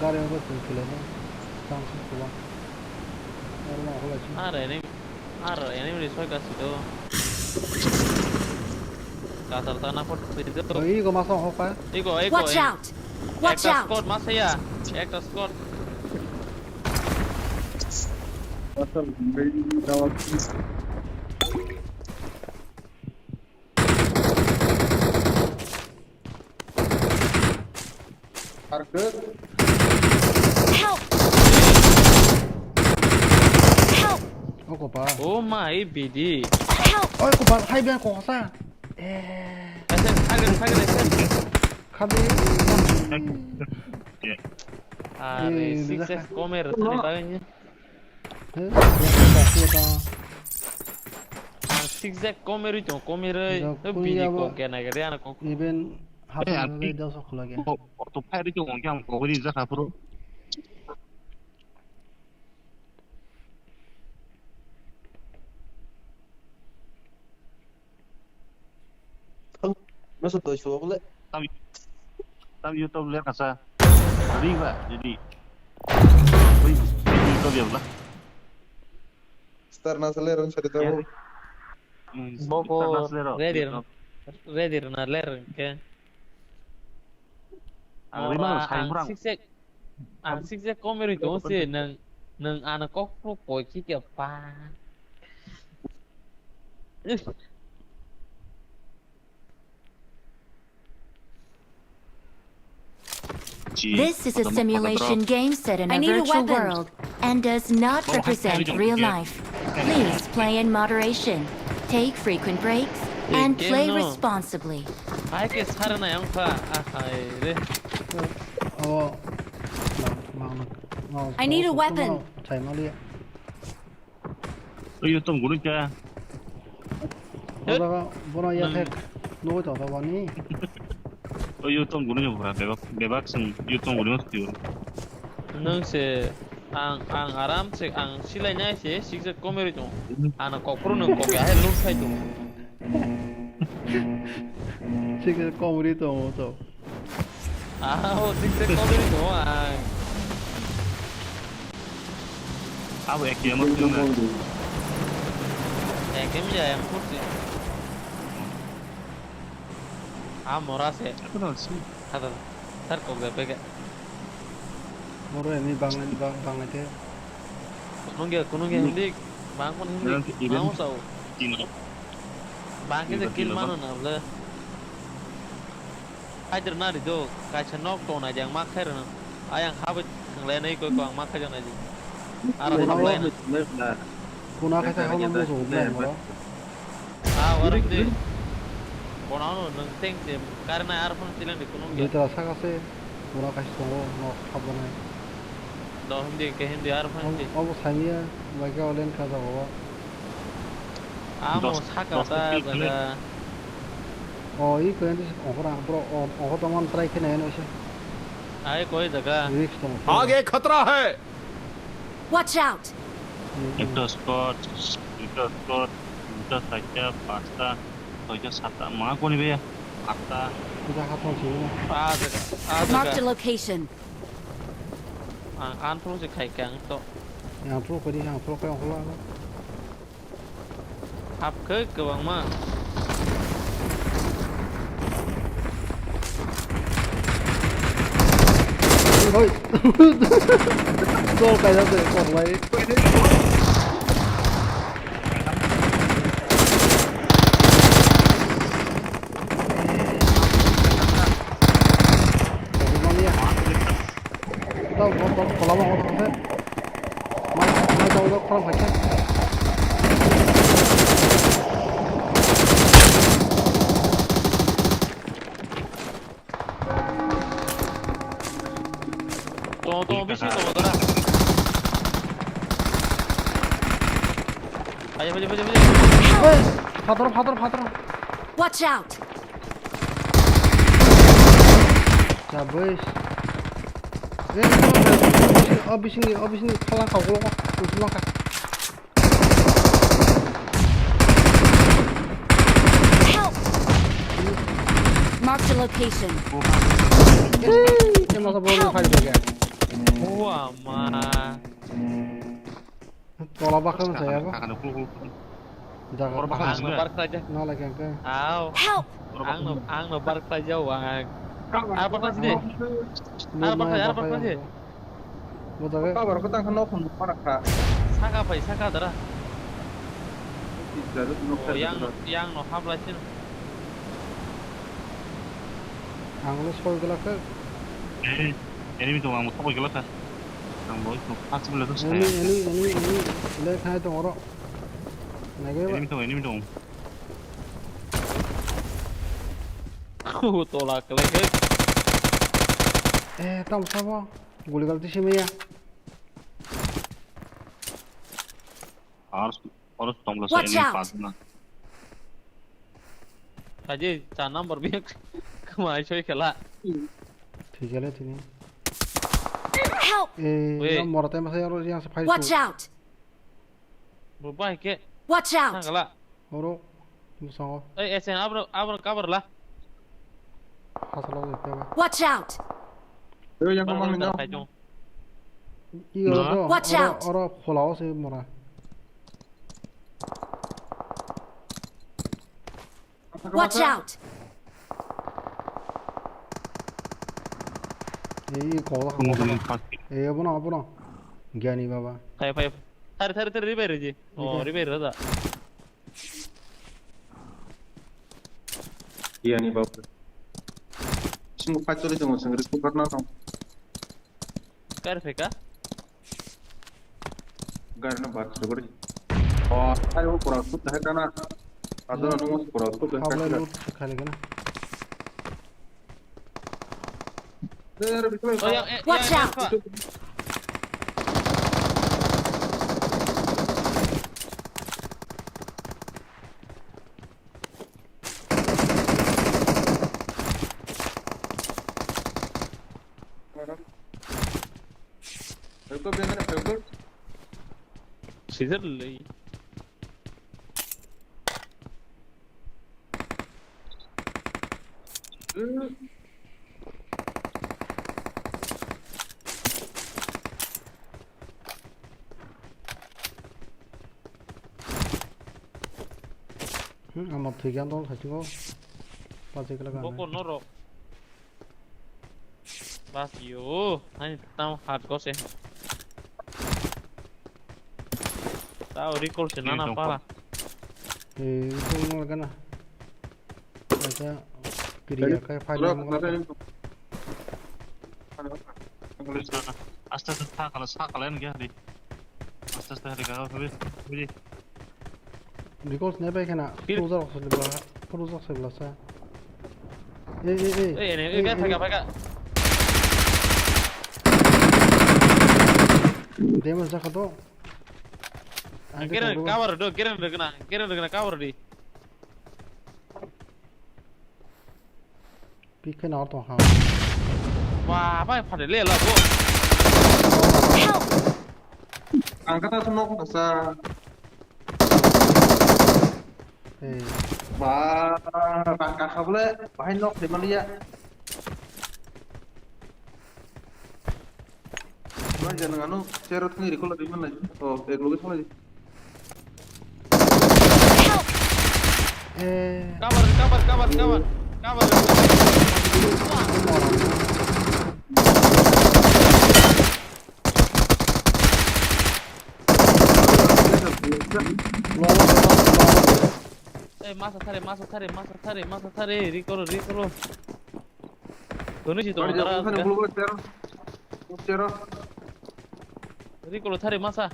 gari abo tong kile ne. Tang sing kuwa. Ar ma hola chi. Are ne. Ar enemy ri soi kasi do. Kasar ta na pot pidi do. Oi, ego masa hoka. Ego, ego. Watch out! Watch out! Ekta squad masa ya. Ekta squad. Masa, Arkuk. Help! Help! Oko pa. Oh my B D. Help! Oi, oko pa, hai biang kok sa. Eh. Ese, agak, agak, ese. Khabi. Are, eh, six X komer, tani baganya. He? Ang six X komerwi tongo, komerwi. Bidi kok kena gari ana kok. Even hapang gari dos khulage. Auto fire tongo, ang kok ri jaka phuru. Masa toy suwa bole. Tam, tam YouTube le kasa. Riba, jadi. Ui, YouTube ya bela. Star na sale ron sari tabo. Hmm, Boko star na sale ro. Ready ron. Ready ron na le ron ke. Ang rimano Mora, sai ang murang. Six X, ang six X komeri tongo se, nang, nang ano kokpro koi ki kya pa. This is a simulation game set in a virtual world and does not represent real life. Please play in moderation, take frequent breaks, and play responsibly. Hai ke sar na yang kha, ah, hai re. Oh, no, no, no. I need a weapon. Thaima liya. Oyo tong guru kya? Bono ya thek. Nugui tong tong bani. Oyo tong guru kya bura bebak bebak sing yo tong guru mas tiyo. Nang se ang ang aram se ang silai nai se six X komeri tong. Ano kokpro nang kok ya he luk sai tong. Six X komeri tong to. Ah, o six X komeri tong ang. Abo ek M F M. Ek M ya yang kursi. Ah, mora se. Aku nol si. Kata, tar kok de peke. Moro ini bang bang bang ite. Kunung ya kunung ya hindi. Bang pun hindi. Mau sao. Bang kita kill mano na bla. Kaitor nari do, kaisa nok tongnai di ang ma khairano. Ayang habit thanglai nai koi ko ang ma khairano di. Aro thanglai na. Kuna kaisa hao nang musu nai moro. Ah, warang di. Kono no nang teng se karna ar phone silang di kunung ya. Dita saka se kuna kaisa tongo nok habonai. Do hindi ke hindi ar phone si. Obo samiya, bai ke olen kaja obo. Amo saka ta jaga. O, i khe ongkhor ang bro, o, ongkhor tongmani try khe nai nai se. Ai koi jaga. Risk tong. आगे खतरा है। Watch out! Ekta squad, duita squad, tinta, charta, pasta, soita, satta, manga koni be, atta. Jaga tong si. Ah, jaga. Ah, jaga. Marked a location. Ang, ang pro se khai kang to. Yang pro kodi, yang pro khe ongkhor la. Hap khe kwbangma. Hoi. Dol kaijak de, koklai. Tao, tao, tao, kolama, kolama, kolama. Mai, mai, tao, tao, kolama, kolama. Tong, tong, bisi tong, tara. Ayo, ayo, ayo, ayo. Hey, phator, phator, phator. Watch out! Sabes. Eh, oh, bising, oh, bising, phalang kau, kau, kau, kau. Help! Marked a location. Eh, kena sa bol khai dia. Wah, ma. Tola bakal saya apa? Jaga. Ang no bar khlaijak. No lagi angka. Aw. Help! Ang no, ang no bar khlaijak ang. Ar bar khlaijak de. Ar bar khlaijak, ar bar khlaijak. Bujaga. Cover ko tang no khum para kha. Saka phai, saka dara. Yang, yang no hablai sin. Ang no sol gela khe. Enemy tong, ang thokbai gela kha. Ang boi tong, pas bela to saya. Enemy, enemy, enemy, enemy. Le khai tong oro. Nage ba. Enemy tong, enemy tong. Khu tola kele khe. Eh, tam sabo. Guli gal tisi meya. Ar Oro tongla sa enemy. Watch out! Pas na. Aje cha number bi kama ai soi khela. Thik gele tini. Help! Eh, wait. Number te masa oro yang sa fight. Watch out! Bo bai ke. Watch out! Thangla. Oro musango. Ei, S N abro, abro cover la. Hasalo de peba. Watch out! Yo yang mang no. Watch out! Oro, oro phola o se mora. Watch out! Ei, ei, kok la, kok la. Ei, abono, abono. Gyani baba. Phai, phai. Thari, thari, thari, revive rwdi. Oh, revive rwda. Gyani baba. Sing phai chori tongo, sing recover na tong. Kar phai ka? Gari no bat se gori. Oh, ayo pura sut hai kana. Adana no pura sut hai kana. Loot khali kana. Watch out! Help kor, bengkana help kor. Scissor lei. Hmm, ama thwigan dol thachungo. Pachikla gana. Boko norok. Bas yo, ani tam hat gose. Tao recall se nana para. Eh, recall no gana. Acha, kiriya kai fight mo gana. Aste aste thakala, sakala en gya di. Aste aste hari garo, hari, hari. Recall sniper khena, cruiser rok sibla, cruiser sibla sa. Ei, ei, ei. Ei, ei, ei, ei, phai ka, ei. Phai ka. Damage jakha to. Ang khe geren tongo. Cover do, geren rwgwna, geren rwgwna cover di. Pik khe nang tong ha. Wah, bai phade le la bo. Ang kata nok nasa. Hey. Ba, rang kakha bole, bahai nok de maliya. Bai jana ngano, share thani recall di mana. Oh, ek loge thani. Eh. Cover, cover, cover, cover. Cover. Eh, masa thare, masa thare, masa thare, masa thare, recall, recall. Dono si to. Bari ja, dara, bung thani bulu bulu tero. Tero. Recall thare masa.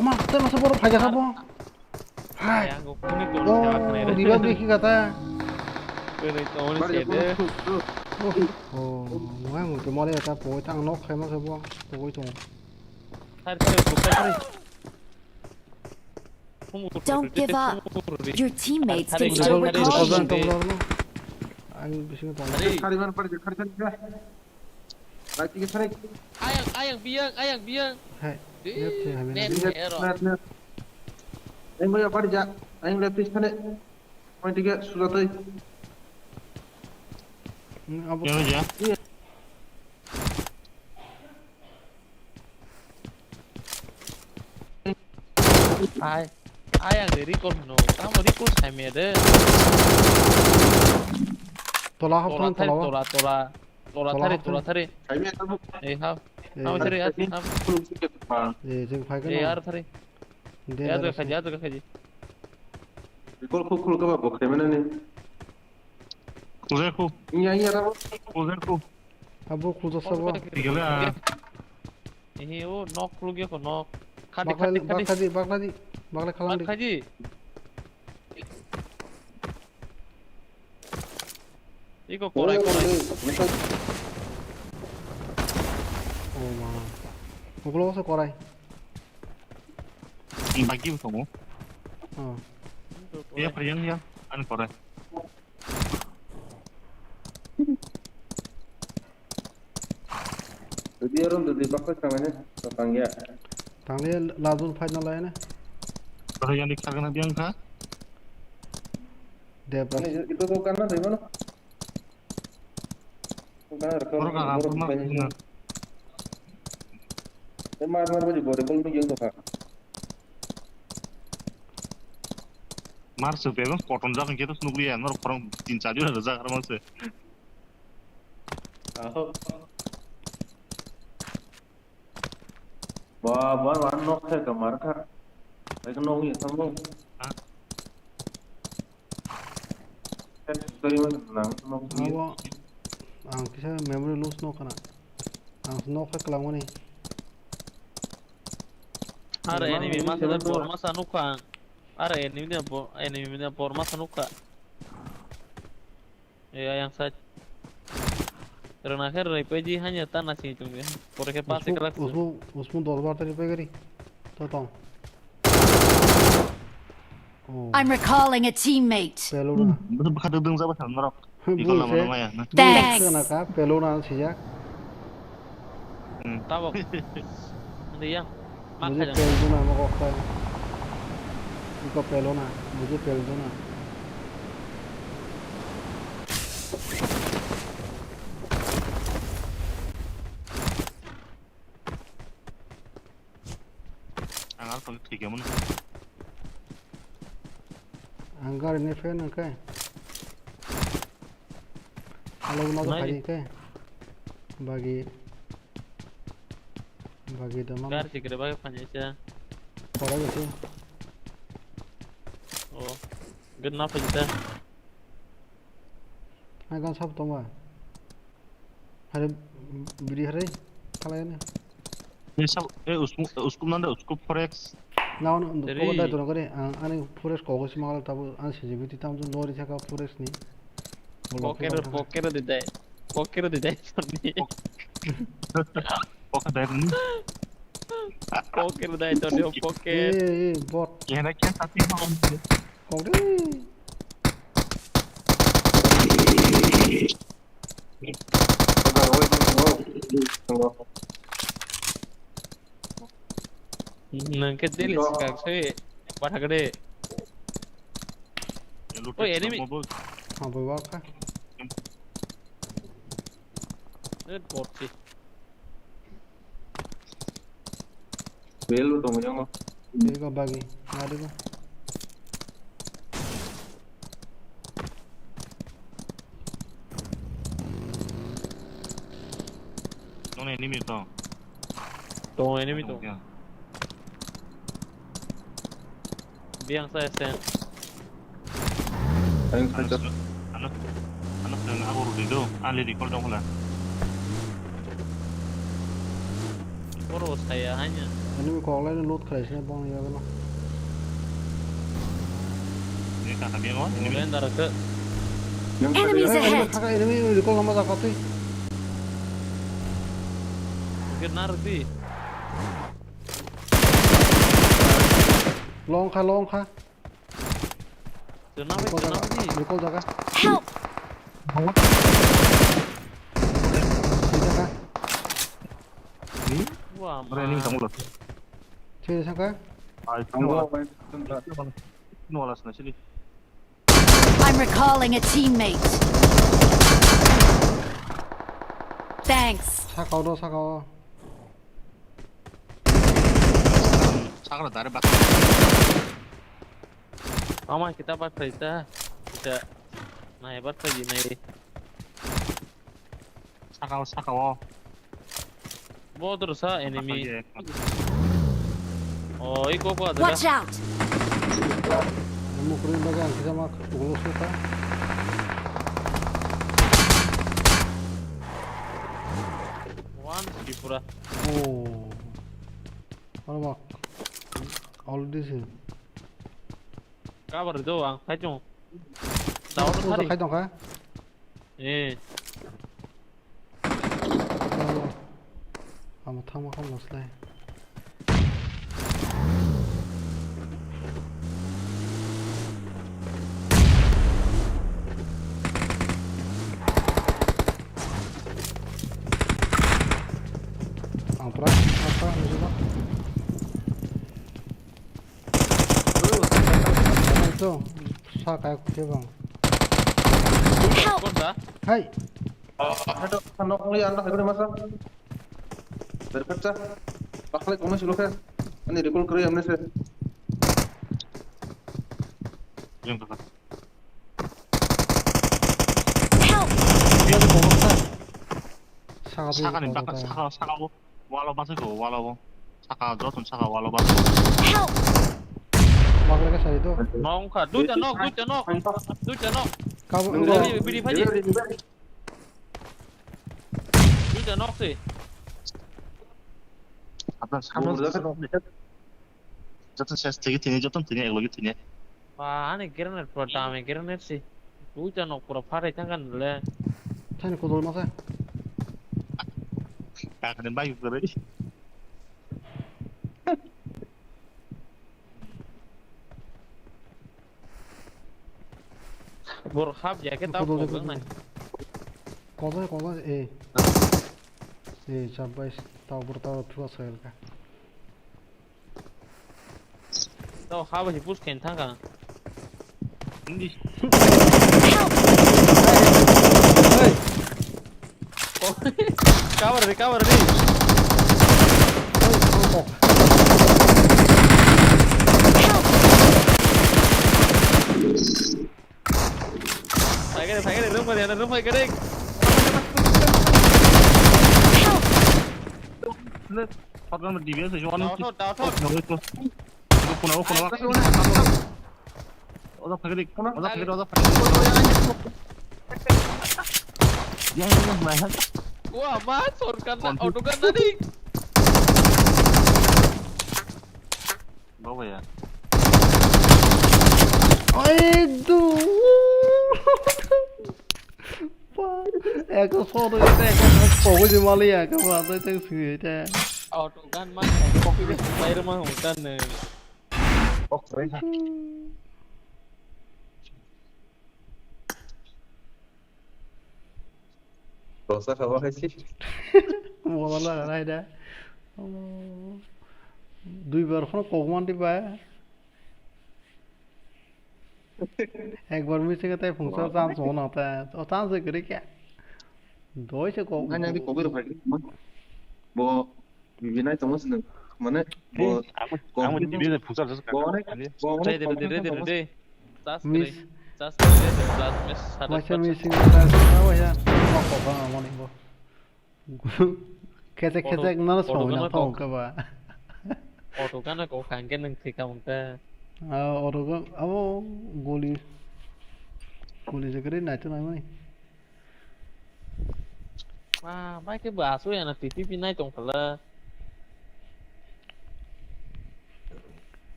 Oma, tero masa boro phai jakha bo. Hai. Yang kok kuning to. Oh, siapa kena ini? Riba beki kata. Kena itu ini. Bari ja, sih deh. Bung thani. Oh, oh, wah, mau cuma lihat apa? Tang nok khai masa bo. Pokoi tong. Thare, thare, thare, thare. Don't give up. Your teammates can still recall you. Ang bising tong. Thare. Thare man, thare, thare, thare. Right, thare. Ayang, ayang, biyang, ayang, biyang. Hai. Net, net, net. Net, net. Ayang, biyang, thare, ja. Ayang, left, thare. Point, thare, sujatai. Hmm, apa? Ya, ya. Iya. Ai, ai, ang de recall no. Tamo recall sai me de. Tola hap thang tola, tola, tola, tola thari, tola thari. Sai me tamo. Eh, hap. Eh. Hap thari, hap, hap. Eh, jeng phai ka. Eh, ar thari. De, ya, de, de, khaji, ya, de, khaji. Recall khuk khuk ka ba bo khai me na ni. Khuljakhu. Iya, iya, tamo. Khuljakhu. Abo khuljaksa bo. Tigala. Ehe, o nok khulukya ko nok. Khadi, khadi, khadi. Baklai, baklai di, baklai khalang di. Khadi. Iko korai, korai. Oh, ma. Muklo sa korai. Bagi ko mo. Oh. Iya, priyan ya. An korai. Jadi aron jadi baksa kamane tangya. Tangya lazul final lain na. Kalau yang dikarena biang kah? Debas. Itu tuh karena dari mana? Karena rekam. Mar mar bagi bore kol yang tuh kah? Mar se bebak koton jak hwnkhe to nukliya, norok khorang tin char jora rwjak, aro mang se. Aho. Ba, ba, ba, nok khe ka mar kha. Ek nok ni tamo. Ha? Ek story man nang nok ni. Abo, ang kisa memory loss no kana. Ang nok khe kwlangmani. Are enemy masa da bor masa nukha ang. Are enemy da bo-, enemy da bor masa nukha. E, ayang sa. Rwna khe rwui paidi hanya ta na sini tongdi. Pore khe pass khe usmu, usmu dos bar tari pai gari. To tong. Oh. I'm recalling a teammate. Pelo na. Bwkha dwng jaba thang norok. Bwkha lama maya na. Thanks. Bwkha na ka pelo na sijak. Hmm. Tabok. Hindi yang. मुझे पेल दो ना, मेरे को ऑफ कर। इनको पेलो ना, मुझे पेल दो ना। Ang ar pang thik ya mun. Ang gari ni fan ang kai. Alo na to khai kai. Bagi. Bagi da mama. Gar sikre bagi phanya cha. Pora gese. Oh. Gana phanya cha. Hai gan sab tongwa. Hari biri hari khalai ne. Eh, sab, eh, usku, usku nanda, usku forex. Na on, on, dai dona kare, ang ani forex kogo sima kala tabu, an sijibiti tam jun lori thaka forex ni. Poker, poker di dai. Poker di dai, Tony. Poker dai ni. Poker dai, Tony, poker. Eh, eh, bot. Kena kya sati ho. Poker. Nang khe daily swkang se bathakde. Oi, enemy. Abo ba kha. Eh, bot si. Belu tong jong. Dego bagi, na dego. Tong enemy tong. Tong enemy tong. Biang sa S N. Ano, ano, ano, ano, ano, abo rudi do, ali recall dong la. Oro saya hanya. Enemy kok lai loot khlai se bong ya no. Ini kata dia no, ini. Enemy ahead. Enemy recall nama tak kati. Mungkin narik di. Long kha, long kha. Jona bai, recall jona jaga, bai. Recall jaga. Help! Sini jaga. Ni? Wah, ore, ini ma. Tanglo. Sini saka. Ai, tanglo. Tanglo. Ini wala sana sini. I'm recalling a teammate. Thanks. Saka o do, saka o. Sakra dare bak. Ama kita bak kaita. Kita nai bak kaji nai. Saka o, saka o. Bodro sa enemy. Saka o. Oh, iko ko ada. Watch out! Mukri baga kita mak ulo suka. One Tripura. Oh. Ano mak. Already sih. Kabar do ang khai tong. Daun thari khai tong kha. Eh. Amo thangma kha moslai. Ang pura apa nujuma. Itu sa kayak kucing bang. Help! Kota? Hai. Ada nok ni anda hari masa. Dari kaca. Pakai kono sih lo kan? Ini recall kiri amne sih. Jeng kaka. Help! Dia tu kobor sa. Saka tu Saka ni kobor baka ta. Saka, saka bo. Walo basa ko, walo bo. Saka, jotun saka walo basa. Help! Bak lagi sa itu. Nong kha, duita nok, duita nok. Duita nok. Kabu. Biri, biri, biri. Duita nok si. Apna samne. Joto ses thege thini, joto thini, eklogi thini. Ba, ani grenade pura dami grenade si. Duita nok pura pharai thangkha nole. Thani kodol masa. Kakani bai gurui. Bor hap ya ke tau kodol kodol nai. Kodol, kodol, eh. Eh, chabai, tau bor tau thua soyal ka. Tao ha bai push khaina thangkha. Hindi. Hey! Oh, cover re, cover re. Thangkha de, thangkha de, room bai, room bai, kare. Help! Shotgun D B S is one. Down, down, down. Kuna, kuna, kuna. Oda phagdik, oda phagdik, oda phagdik. Ya, ya, ya, man. Wah, mas, shotgun na, auto gun na ni. Bawa ya. Aduh. Eko sodo ite, eko sodo ni mali ya, eko ba, ito, ito, sui ite. Auto gun man, eko pili, fire man, hong kan ne. Rosa khawa hai si. Mola la rai da. Oh. Dui bar khon kok man di ba. Ekbar missing tai phungsa chance mo na ta. O chance gari kya? Doi se ko. Nanya di kobi ro phai. Bo binai tong sini. Mane bo. Ang bo di bini phungsa just. Bo ne. Bo ne. Ready, ready, ready, ready. Just miss. Just miss. Just miss. Masa missing ta. Oh ya. Ko ko ba mo ni bo. Khechek, khechek nana songwi na phone ka ba. Auto kana ko khangke nang thika mungta. Ah, auto ko abo goli. Goli jagre nai to nai mai. Ah, bai ke ba asu ya na T T P nai tong khala.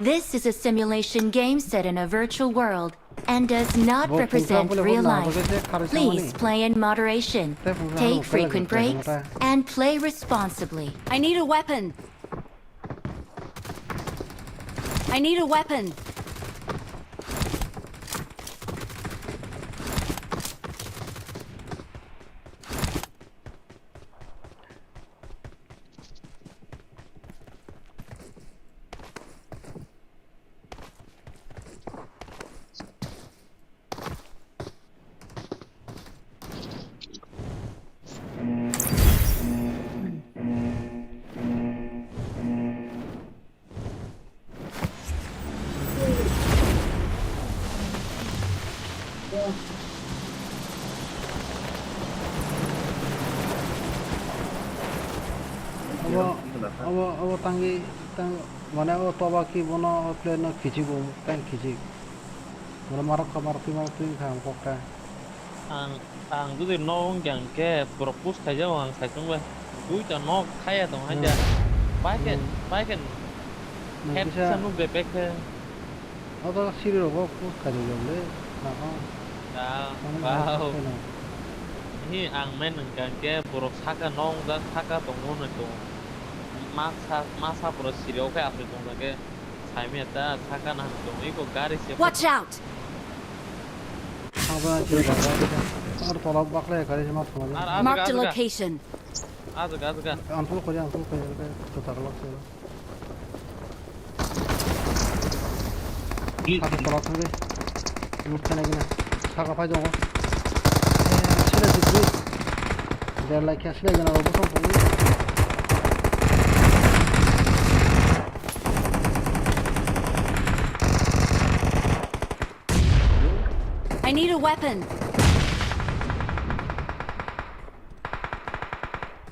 This is a simulation game set in a virtual world and does not represent real life. Please play in moderation, take frequent breaks, and play responsibly. I need a weapon. I need a weapon. Abo, abo, abo tangwi, tang, mane abo toba ki bono o player no kichik bo, tang kichik. Bono marok kha, marok twi, marok twi wngkha ang kokta. Ang, ang jodi nok wngkha hwnkhe borok push khaijak ang saichung bai. Duita nok khaiya tong hai da. Hmm. Bai khe, hmm, bai khe. Nang head kisa sa nuk de pek khe. Oto siri rogo push khaijak le. Nako. Ya, wow. Hi ang men wngkha hwnkhe borok saka nok wngjak saka tongo hwnwi tongo. Masa, masa borok siri o khe aswk tongjak khe. Saimya ta saka nang tong iko gari se. Watch out! Abo ang kiri gari. Ar tola baklai gari se ma thangma. Ar, ar, mark the location. Ajaga, ajaga. Ang pul khori, ang pul khori, to taklak se. Saka tola thangdi. Nuk thana gina. Saka phai jongo. Sila jibri. Der lai kya sila gina ro bosong puli. Need a weapon.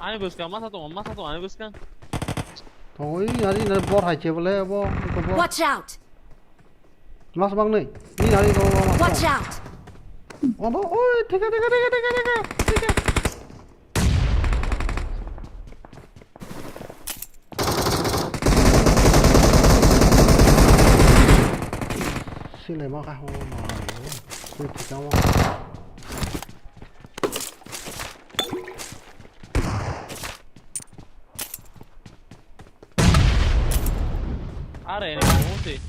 Ani bwskang masa tongo, masa tongo ani bwskang. Tongwi nari nari bor hai khe bole abo, eko bor. Watch out! Mas bang nei. Ni nari ko mas Watch bang. Out! Obo, oi, thika, thika, thika. Sile ma ka ho ma. Sile thika ma. Are, ni mo se.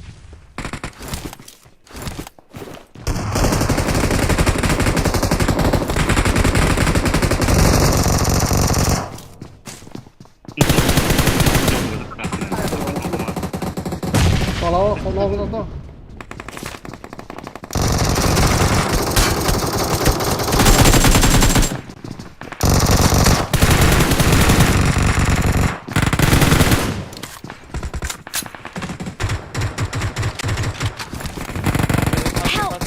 Kalau, kalau, kalau, kalau. Help!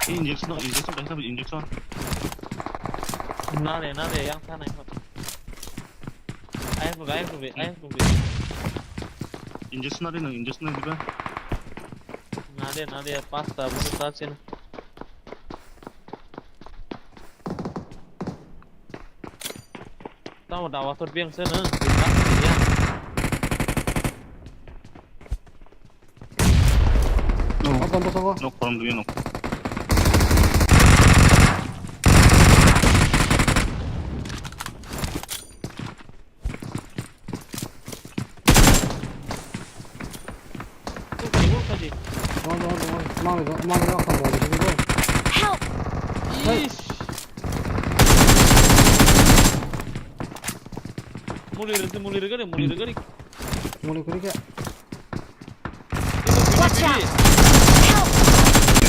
Injection, injection, injection. Nade, nade, yang sana. Ayang kubi, ayang kubi, ayang kubi. Injection nari nang, injection nari ba. Nade, nade, pasta, bulu tasin. Tamo dawa tor biang sana, biang ya. No. Apa, apa, apa? Nok, korom dulu, nok. Help! Muli rwdi, muli rwgadi, muli rwgadi. Muli kwrwi khe. Watch out! Help!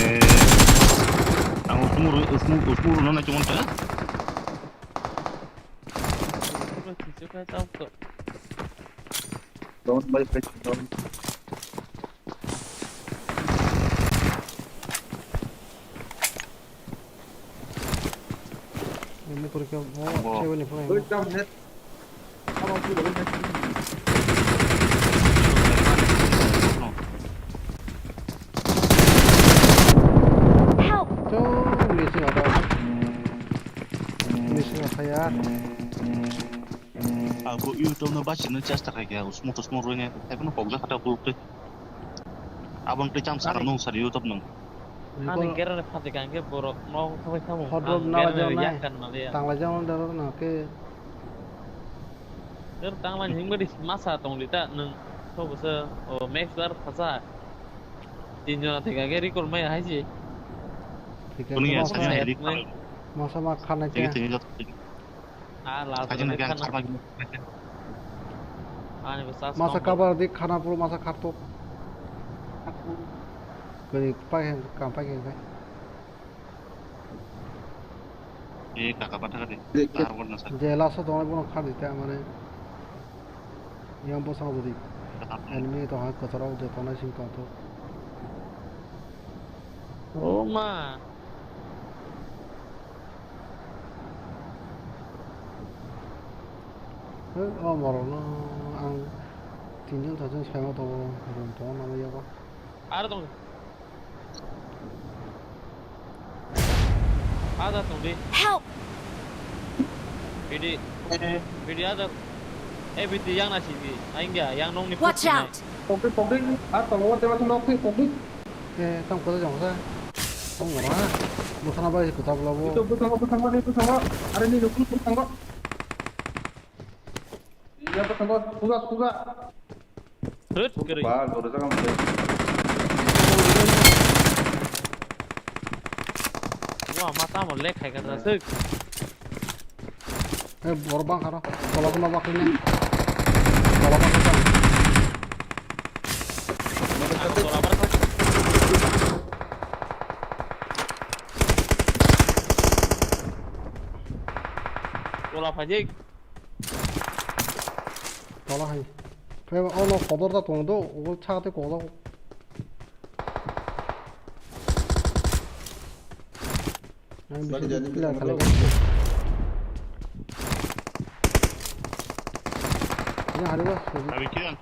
Eh, ang usmur, usmur, usmur no na chumon ta. Don't buy fish, don't. Ini kurang, oh, cewek ni pula. Help! Tuh, missing ada. Missing apa ya? Abo YouTube no bachino chesta khaikha, usmuk usmuk rwini, taiphano kokjak kha ta buluk twi. Aboni twi cham sakha nung sari YouTube nung. Ani gerani phatik ang khe borok no thabai tamo. Hot rod nala jao nai. Tangla jao nai daro na khe. Er tangla hingmadi masa tongli ta nung. Sobo se o max dar phacha. Tin jona thik ang khe record mai hai se. Thik ang khe masa ma khanai khe. Ah, last. Kaisa na khe ang kharma gini. Ani bwsa masa song. Kabar di khana puro masa khartok. Kani pai hen kam pai hen pai. Eh, kaka patha kati. Tar word na sa. Je last o tongo bono khar di ta mane. Yang bo sang di. Enemy to ha kotoro de tonai sing tong to. Oh ma. Hei, o borokno ang tinjon sajwk saima tongo, room tongo nangya ba. Aro tong. Ada tong di. Help! Bidi. Bidi ada. Eh, bidi yang nasi di. Aing ya, yang nong ni. Watch out! Pokdi, pokdi. Ah, tongo, tema tu nok, pokdi. Eh, tam kota jong sa. Tong ngora. Musana bai kota bla bo. Itu bwskango, bwskango, ni bwskango. Are ni nukul bwskango. Iya bwskango, puga, puga. Hut, kiri. Ba, goro jaga mo. Wah, mata mo lek khai kata sik. Eh, borok bang kharo. Tola tola bakri ne. Tola bakri bang. Tola phajik. Wala hai. Phai o no kodor da tong do, o cha te kodor. Ang bisi jadi kila kala. Ini hari ba. Abi kian.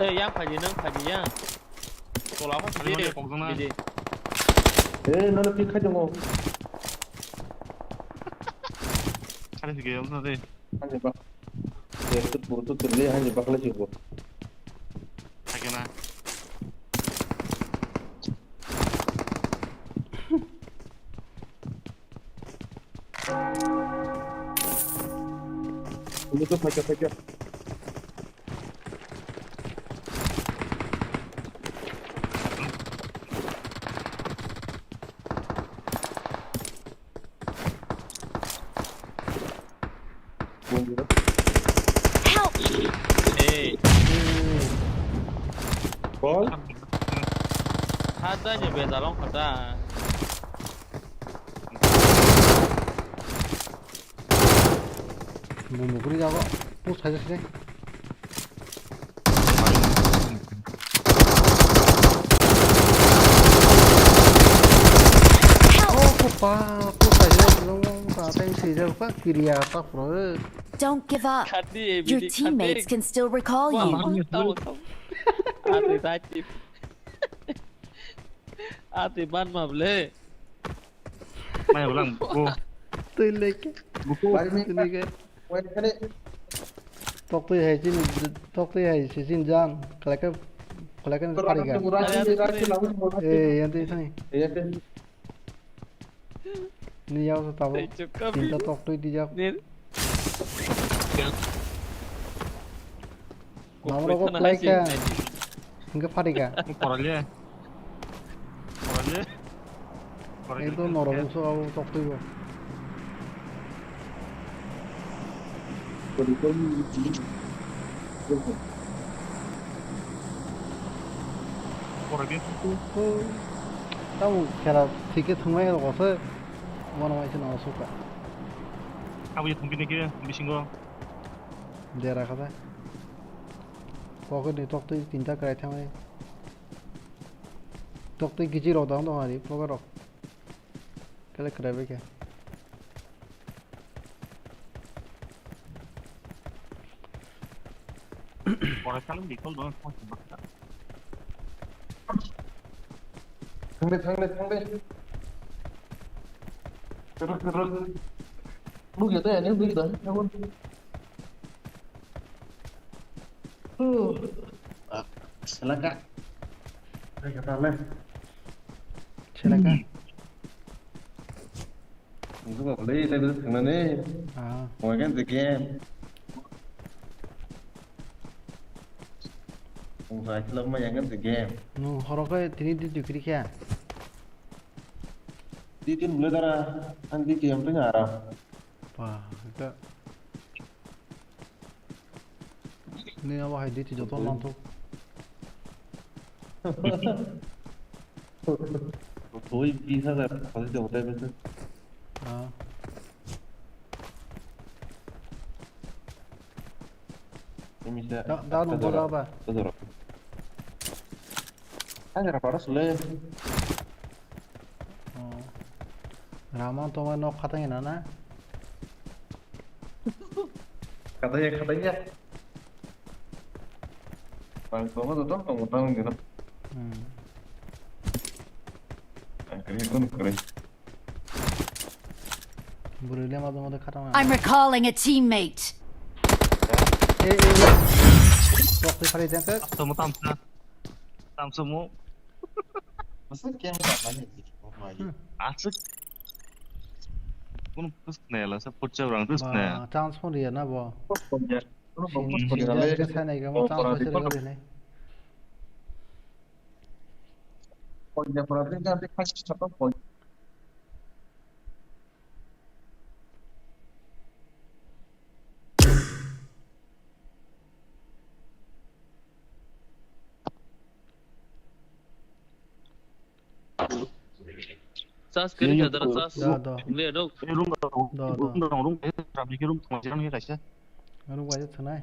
Eh, yang phaji nang phaji yang. Tola ma sidi. Kokjong na. Eh, nono pik khai tongo. Kare sige yom na de. Ani ba. Ekto purto tele ani bakla jibo. Thake na. Ini tuh baca-baca. Help! Hey. Call? Hata je bezalong hata. Bumbu kuri jago. Push khai jai. Oh, kopa, kopa, ya, belum, tak ada yang sih, jauh, Pak, kiri atas, bro. Don't give up. Khati, Your ebidi, teammates khati. Can still recall Wah, you. Tamo, tamo. Ate, tati. Ate, man, ma, ble. Mai ulang, buku. Tui leke. Buku. Tui leke. Wait, kene. Tok tui hai chin, tok tui hai si chin jang. Kalaka, kalaka ni pariga. Eh, yang tui thani. Ni yau sa tabo. Tinta tok tui di jak. Namro ko play ka. Hingke pharika. Korale. Korale. Ekdom norok wngso abo toktwi bo. Korale. Tamo khela thike thwngmani rokose. Mono waise no suka. Abo ye thwngkhe thwngkhe bisingo. Dera kha da. Pocket ni toktwi tinta kwrai thangwi. Toktwi giji rok dang dong ari pocket rok. Kele kwrai bai khe. Pore salung di kol dong. Thangde, thangde, thangde. Ruk, ruk. Buk ya da, ani buk da. Huh. Ah, selaka. Ai, kata le. Selaka. Itu kok le, itu itu kena nih. Ah. Mau kan the game. Mau saya film mah yang kan the game. No, horo ke tini di dikri kya? Di tin boleh dara, kan di game tu nyara. Wah, itu. Ni abo hai di ti joto manthok. Oi, bis hajar, pasi joto bese. Ah. Ini bisa. Da, da, no, bola ba. Hajar. Hajar apa sule? Oh. Ramon to nok khatang ina na? Khatang ya, khatang ya. Bang to ma to tong tong tong gitu. Hmm. Ang kiri kun kiri. Buru le ma to ma to khatang na. I'm recalling a teammate. Eh, eh, eh. Tok te khali jang ke. Tamo tamsa. Tamsa mo. Masa kaya nggak banyak sih? Oh my. Hmm. Asik. Kun kus ne la sa pucha orang terus ne. Ba, chance pon riya na bo. Pon ya. Sin, sin, sin, sin, sin, chance pon riya na. Pon ya, pon ya, pon ya. Sas kiri ka dara sas. Da, da. Le do. Room da, room da, room da, room da, room da, room da, room da, room da, room da, room da. Room da, room da.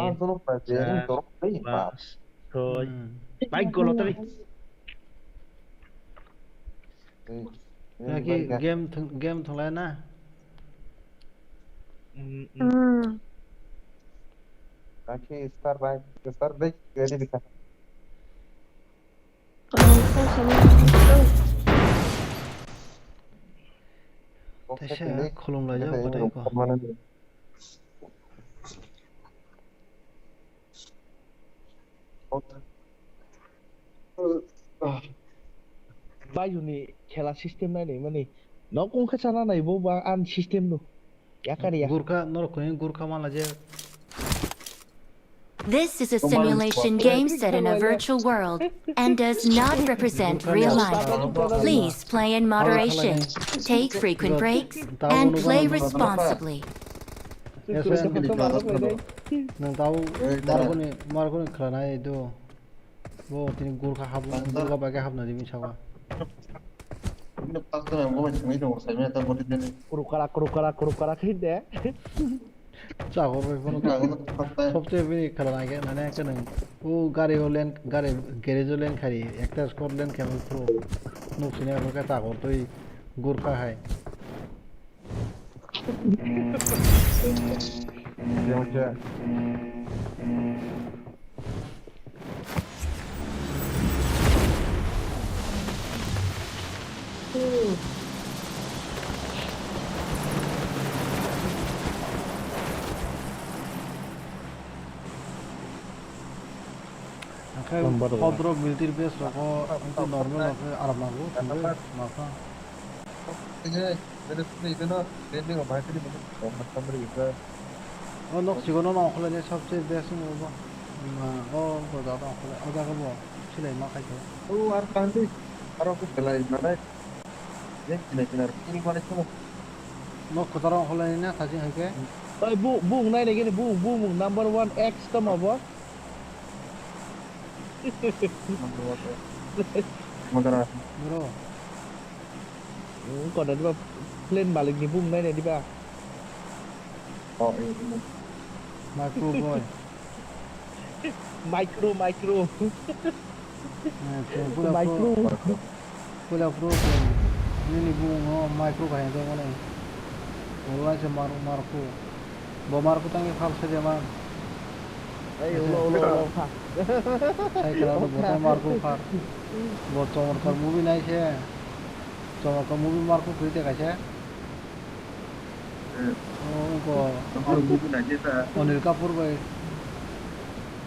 Lang sunu pa je, ini dorok ni, pa. Soi. Hmm. Baik, gol tadi. Eh, eh, Lagi baik, ya. Game thung-, game thunglai na? Hmm, hmm. Hmm. Lagi star baik, star baik, jadi bisa. Kaisa khulumlaijak bwtwi ko. Bayuni khela system nai nai mani. Nok wngkha chana nai bo ba an system no. Yakar ya. Gurkha, norok khe Gurkha mala je. This is a simulation game set in a virtual world and does not represent real life. Please play in moderation, take frequent breaks, and play responsibly. Ese. Nang tau Marco ni, Marco ni khwlanai do. Bo tini Gurkha hap, Gurkha bai khe hapna di misa ba. Kurukara, kurukara, kurukara khe de. Chakor bai phone. Chakor no thoktai. Sobse bini khwlanai khe nane khe nang. O gari o len, gari garage o len khari, ekta squad len khe phuru. Nuk sini abo khe chakor twi Gurkha hai. Hwnkhe number one. Hot drop military base rogo, hwnkhe normal rok khe aram nango, thangwi, makha. Tini, tini, tini, tini, tini, tini, tini, tini, tini, tini, tini. O nok sigono no ongkholai ni sabse best wng bo. Ma, o bo jaga ongkholai, o jaga bo silai ma khai khe. O ar kandi, aro khe belai manai. Je kina kina kill manai khe. Nok kwcharo ongkholai na sajing hai khe. Oi, bu, bu nai nai gini, bu, bu, bu, number one X tamo bo. Modera. Bro. Hmm, kono diba plane malik ni bung nai nai diba? Oh, iya, iya. Micro boy. Micro, micro. Micro. Pura Micro. Pro. Pura pro. Nini bung no micro kaya to mane. Wala se mar, marco. Bo marco tangi phal se de man. Ei, ulo, ulo, ulo, pha. Sai kala to bo tai marco phar. Bo chomorkar movie nai se. Chomorkar movie marco kri te kaisa. Hmm. Oh, ko. Chomorkar movie nai se ta. Anil Kapoor bai.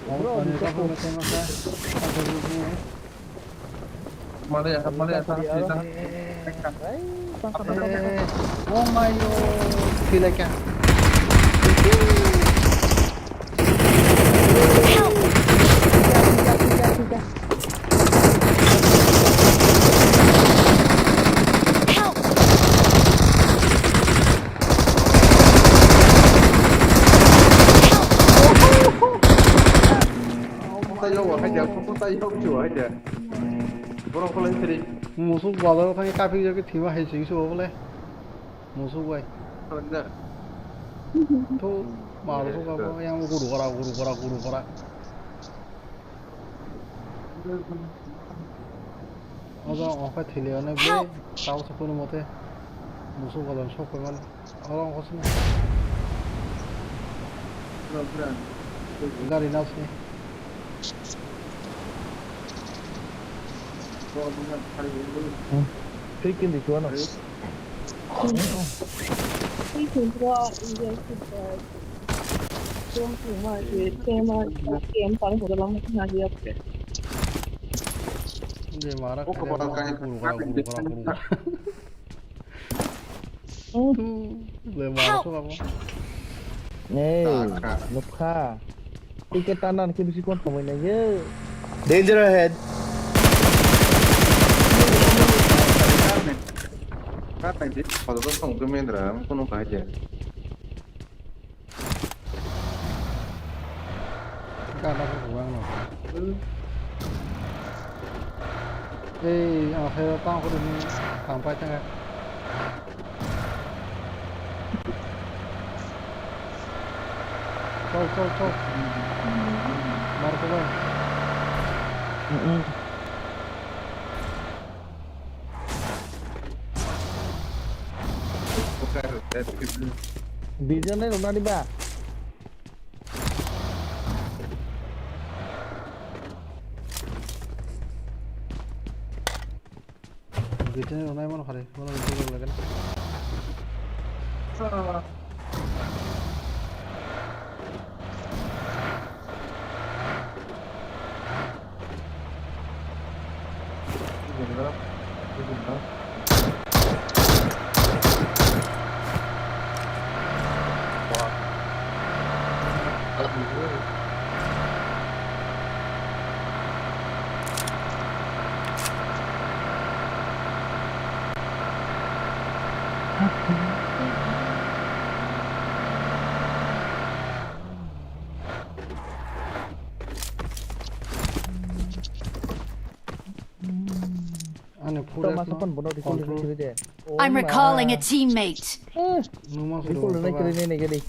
Bro, Anil Kapoor bai tengma sa. Male ya, male ya, sa, sa, sa. Eh, oh my God. Feel like a. Help! Help! Help! Kota yok, hai dia, kota yok, cuy, hai dia. Borok kholai siri. Musuk bazar thangwi kaphi jagwi thima hai sing se obo le. Musuk bai. Thangna. Thu, mal thuk abo yang guru gora, guru gora, guru gora. Obo okhai thili one ble. Help! Tao se kono mote. Musuk bazar sok pai mani. Oro wngkha sini. Gari nasi. Tei kindi chuano. Inde mara kaya guru gura, guru gura, guru gura. Help! Le mara so abo. Nei, nukha. Ticket tanan khe bisi kon thomai nai ye. Danger ahead. Ka tai de, photo to song ke mendra, kono kahai je. Gana ko buang no. Ei, ang khe tang ko ni tang pai tang. Chol, chol, chol. Mar ko bai. Bijone rwnani ba. Bijone rwnai mano khare, bono bijone rwnai. Pura to masa no. Pon bono recall control. Recall de. Oh I'm my. Recalling a teammate. Eh, numa recall suru na ba. Kiri ne ne gadi.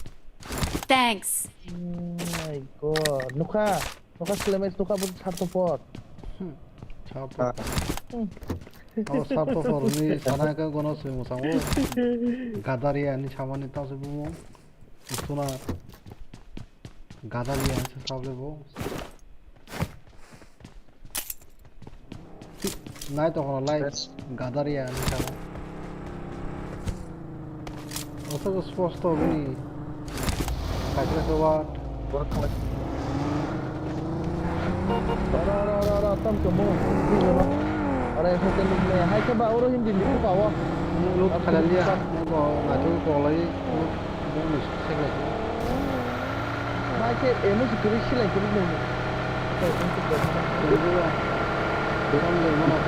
Thanks. Oh my God. Nukha. Nukha selemes nukha bu sarto por. Hmm. Sarto por. Hmm. Oh, sarto por ni sana ka gono se musango. Gadaria ni samani ta se bu. Suna. Gadaria ni sable bu. Nai to kono live. Yes. Gadaria ni sabo. Oso sposto bini. Kaisa kaisa word. Ora, ora, ora, ora, tam to mo. Ora, eso ke luk ne. Hai ke ba oro hindi luk pa wa. Luk khalaliya. Mo ko na to ko lai. Bonus, second. Mai ke emo si kiri silai kiri nung. Kiri ba. Bilang le mana?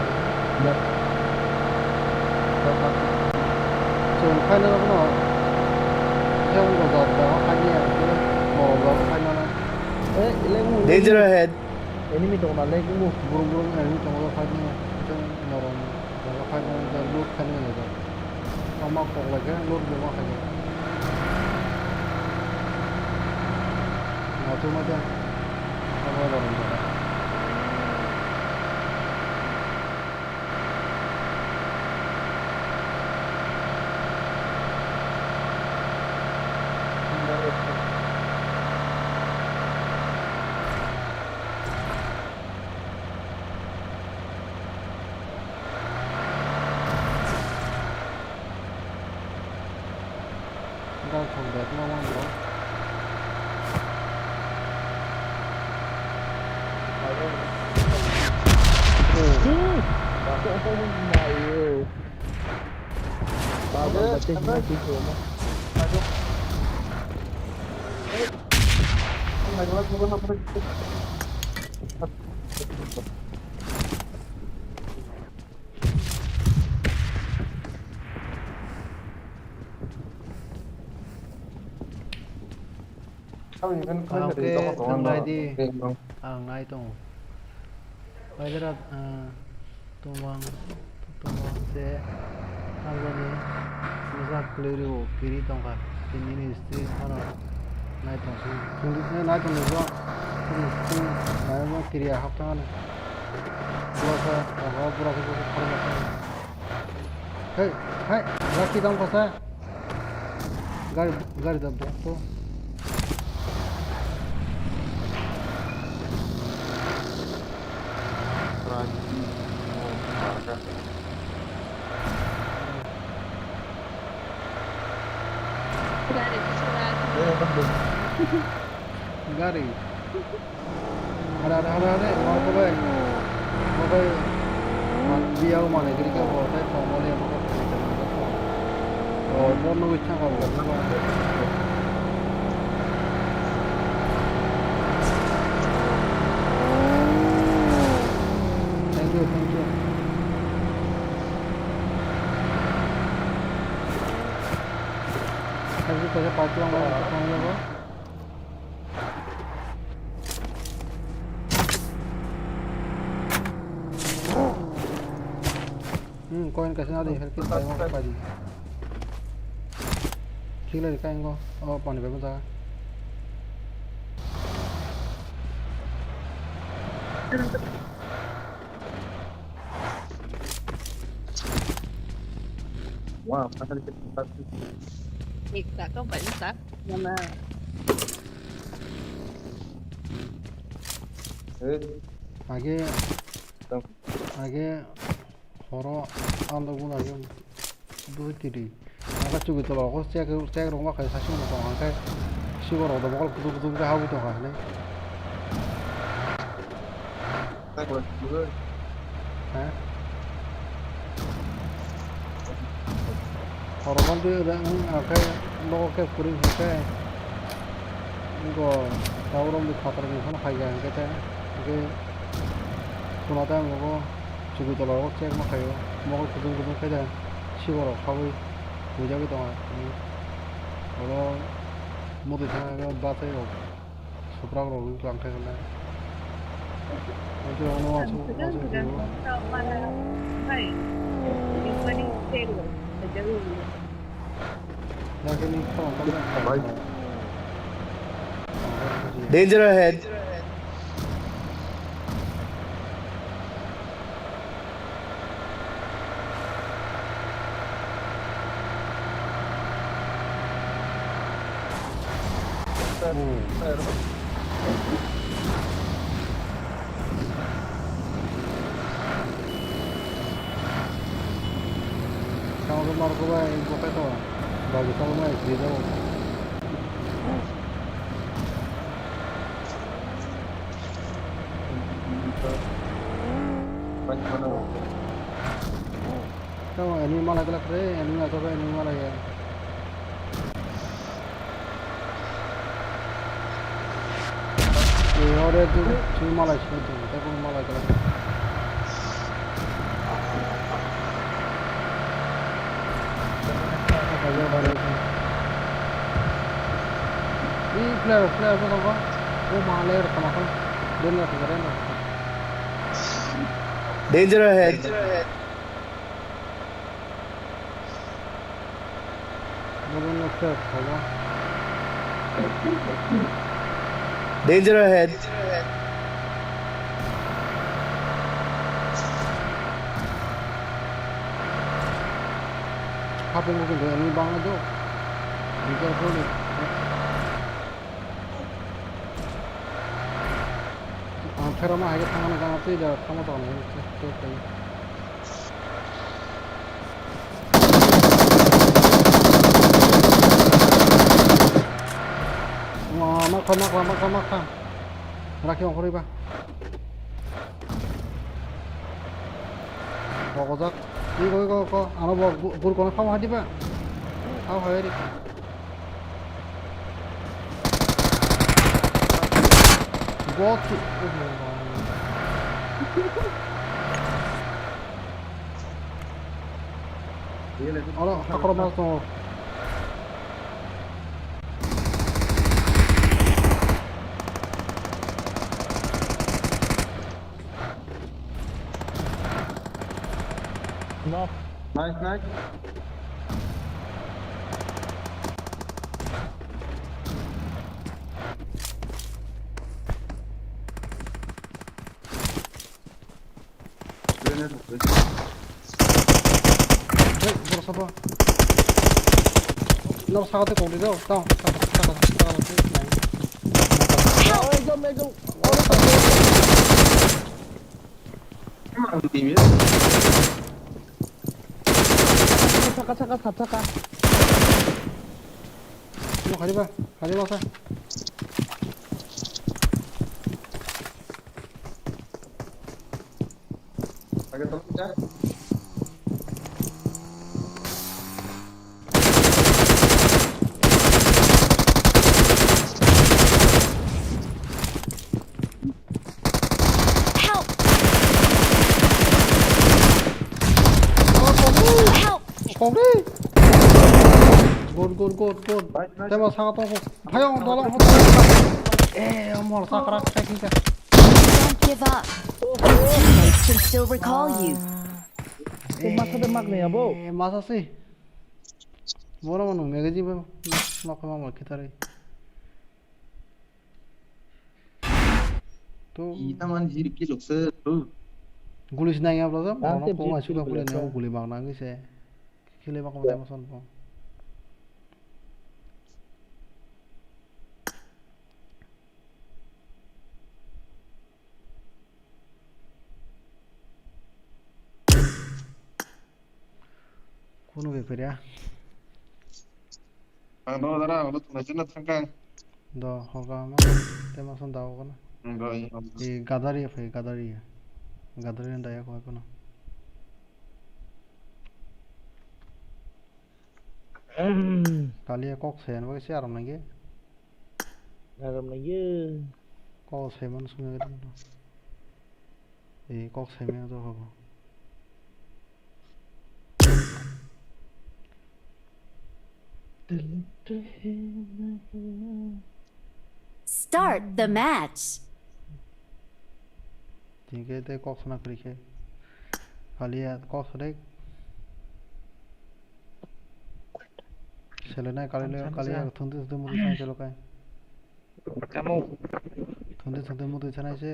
Ya. Chum khaina no kono. Jang go da da khaina ya. Mo go khaina no. Eh, leng. Danger ahead. Enemy tong na leng mo. Burung burung enemy tong na khaina ya. Jang norom. Jaga five hundred loot khaina nai jak. Tama kok lai khe loot bo ma khaijak. Naitugma de. Abo lorom jaga. Gal thok bag ma wan bo. Ang khe nwng nai di. Ang nai tongo. Waidera, ah, tumang, tumang se, ang boni misa kwlwi rwo, kiri tongkha. Tini ni history phano nai tong si. Nai tong ni bro. Nai mo kiri hap tong ani. Bro sa, bro sa, bro sa, bro sa. Hey, hey, laki tong kosa. Gari, gari da bok to. Gari. Hare, hare, hare, hare, mo khe bai, mo khe, ma-, biya o manai kiri khe bo tei tongmani abo khe tongmani khe tong. O, bo nugui thang kha bo. Thank you, thank you. Thank you, kaisa pipeline line tong jago. Hmm, coin kaisa nadi, health kit bai mo pai di. Thik lai kai ngo, o pani bai mo jaga. Wow, pasan kita. Kita kau banyak tak? Mana? Eh. Age, age horo ando guna ke dui tiri. Aka chugi tola ko check, check rong ma khai sasi mo tong angkai. Sigo rok do bokol kutung kutung ke hawi tong ka ne. Ha? Horoknw twi rang hwnkhe nogo khe kwrwi hwnkhe. Wngkha tabuk romwi phatar ni phano phaikha hwnkhe tei hwnkhe khuna tei ang nogo chugu tola o check ma khaio. Mokol kutung kutung khe de siborok khaui huijagwi tongo. Oro mwtwi thangna bagwi bachai rok. Supra rok wng tlang khe hwnle. Ante ono wansuk, wansuk twibo. Danger ahead. Tamo margo bai, bokai to. Bagi tamo mai, di tamo. Tamo enemy malai glak re, enemy ato bai enemy malai ya. Ni ore tu, tu malai sini tu, ta ko malai kala. Ni player, player ko ko, ko malai ro kama ko, den ro kama den ro. Danger ahead. Danger ahead. Hapung ko kintu enemy bangla do. Be careful. Ang pherama hai khe thangna gana twi da thangma tong nai. Makha, makha, makha, makha. Rakhi ongkhorwi ba. Rokojak. Iko, iko, iko. Ano bo gu-, gur kono khao hadi ba. Khao hai ri. Bot. Oro, hakoro mas tongo. Knock. Nice, nice. Grenade. Hey, boro sabo. Nor saka te kong di do. Tao, saka, saka, saka, saka. Help! Ekdom, ekdom. Saka, saka, saka, saka. Mo khari ba, khari ba sa. Help! Help! Good, good, good, good. Nice, nice. Temo saka tongo. Hayong, dolo. Eh, omor sakra, sakra. Don't give up. Your teammates can still recall you. Eh, masa de mak ne abo. Eh, masa si. Boro mano magazine ba mak mak mak kitare. To ita man jiri ki lokse tu. Guli sinai abla jam. Tante bono ko jiri asu ki ka kule lokse. Ne guli mak nang se. Kile mak mak mo son po. Kuno bepar ya? Ang do dara, ang do thangna chana thangkang. Do, hoga ma, tema son da hoga na. Ang do, ang do. E gadari ya, phai gadari ya. Gadari na daya ko kono. Kaliya kok sayan bagwi se aram nangya. Aram nangya. Kok saiman sumya gari. E kok saimaya to hobo. Start the match. Tini khe tei kok sana kwrwi khe. Kaliya kok sanai. Selenai kaliya, kaliya thungdi thungdi mudu sana chelo kai. Kamu. Thungdi thungdi mudu sana se.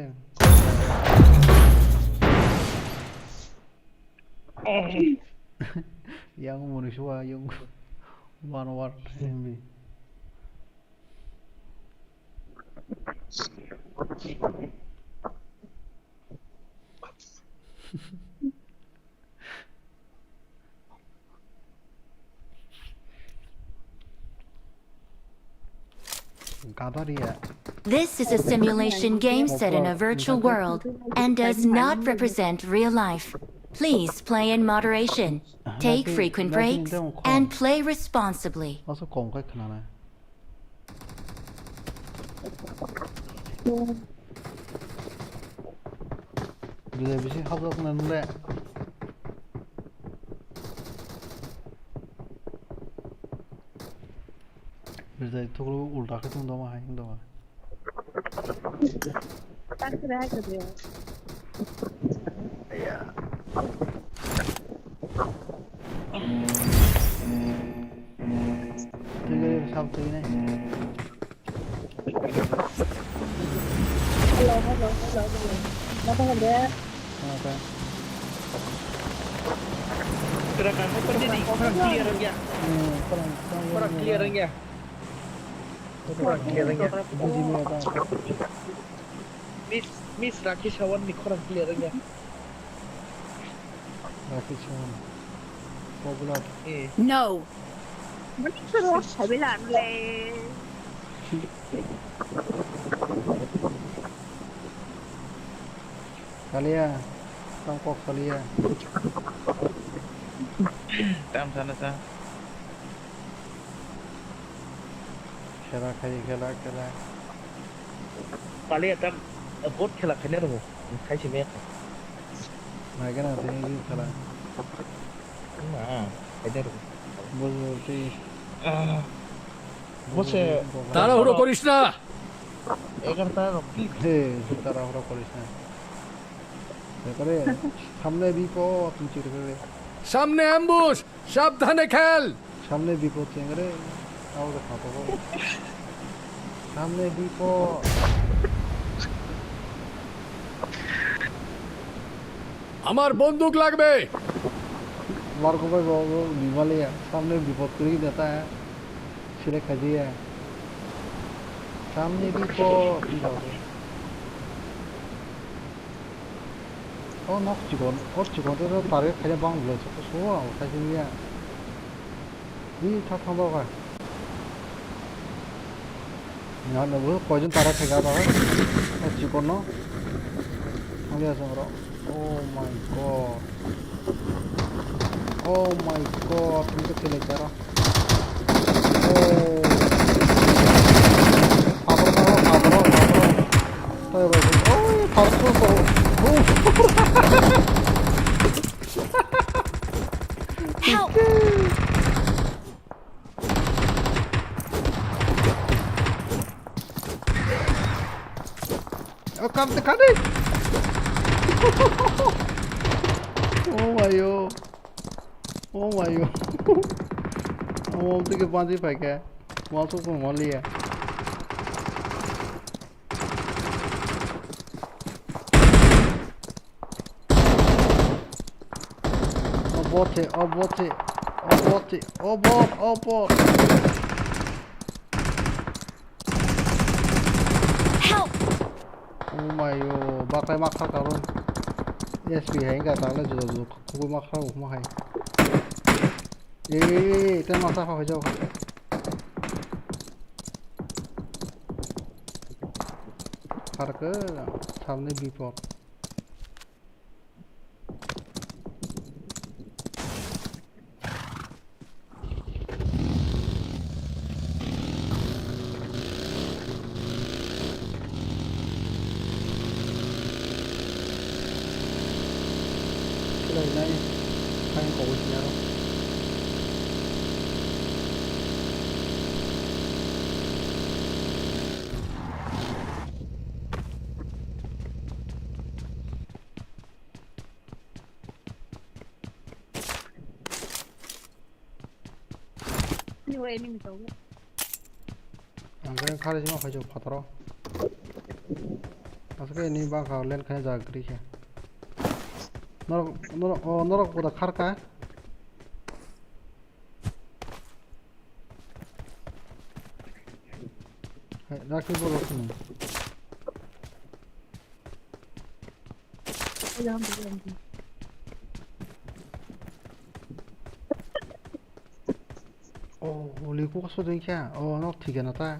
Yang muni suwa yang one war M B. This is a simulation game set in a virtual world and does not represent real life. Please play in moderation, take frequent breaks, and play responsibly. Bwsai bisi habjaknai nwngle. Bwsai thukru ulta khe tong doma hai wng doma. Twi gari sab twi nai. Hello, hello, hello, hello. Napa hande? Napa? Kurang clear ya. Hmm, kurang, kurang clear ya. Kurang clear ya. Buji mo ta. Miss, Miss Rakhi Sawan ni kurang clear ya. Rakhi Sawan. Popular. Eh. No. Mani suru habila nule. Kaliya, tam kok kaliya. Tam sana sa. Khela khai, khela, khela. Kaliya tam, bot khela khaina rwo. Khai se me. Nai gana tini khela. Na, khai da rwo. Bot bot tei. Ah. Bose. Taড়াহুড়ো করিস না। এগারোটা Rocky. He, taড়াহুড়ো করিস না. এবারে সামনে বিপদ, নিচে রে। সামনে অ্যাম্বুশ, সাবধানে খেল। সামনে বিপদ, চেঙ্গারে। আওরে খাতো বল। সামনে বিপদ। আমার বন্দুক লাগবে। Marco bai bo, bo, bimaliya. Samne bipod kwrwi da ta. Select khai diya. Samne bipod, bipod. O nok chikon, o chikon to target khaina bang bwlai so, so ang khai sini ya. Hi, tha thang ba ba. Ni han bo koijon tara thega ba. O chikon no. Thang ya song ro. Oh my god. Oh my god. Ni to kile kara. Oh. Pabro, pabro, pabro, pabro. Tayo ba. Oh, pabro, pabro. Oh. Help! Oh, kam te kani. Oh my yo. Oh my yo. Amo tike panji paike. Mo so ko maliya. O bot se, o bot se, o bot se, o bot, o bot. Help! Oh my yo, bakai makha karon. S P hai ga tang le juda juda khubui makha ukma hai. Ei, ei, ei, ei, te masa kha hoi jao. Harke, samne bipod. Khlai nai, phai koboi sini aro. Enemy tongo. Ang khe khari sima phai jok phataro. Aswk khe ni bangkha len khaina jaga kwrwi khe. Norok, norok, o, norok boda kharka. Hai, rakhi bo rok ni. Oh, uli ko so ding kya? Oh, nok thik na ta.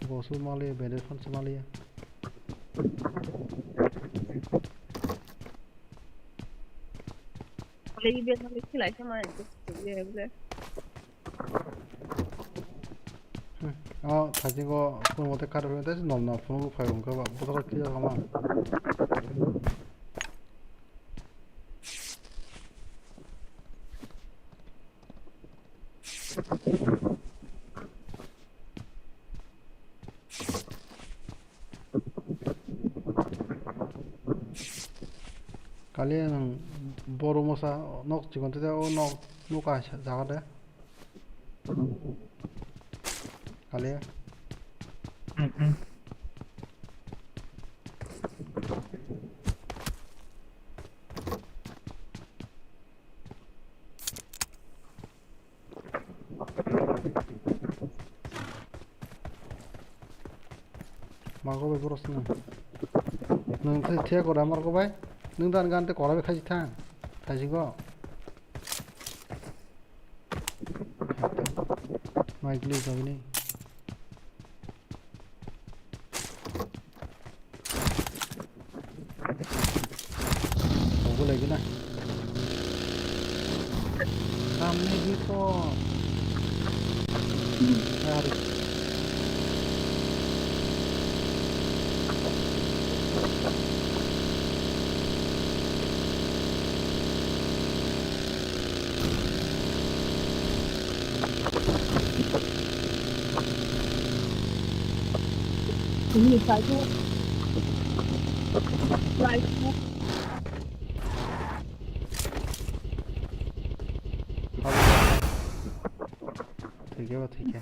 Bo su mali, bede phone su mali. Uli bede mali khilai sama. Hmm. Oh, thaji go, phone mote kar phone te nom na phone phai rung ka ba, botol kya kama. Kali ang boru mosa nok chikon te o nok nuka jaga de. Kali. Margo bai borok swnam. Nwng khe thiya kora margo bai. Nwng dan gan te kora bai khaji thang. Khaji go. Mai glitch jagni. Obo lagi na. Samne di to. Hari. Thik ya, thik ya.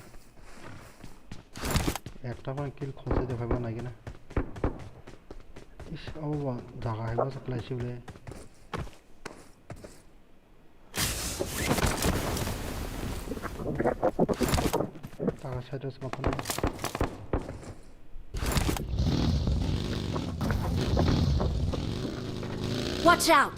Ekta phan kill khonsa de phaiba nai gina. Is, abo ba jaga hai ba sa klai sibole. Taka side o smoke khana. Watch out!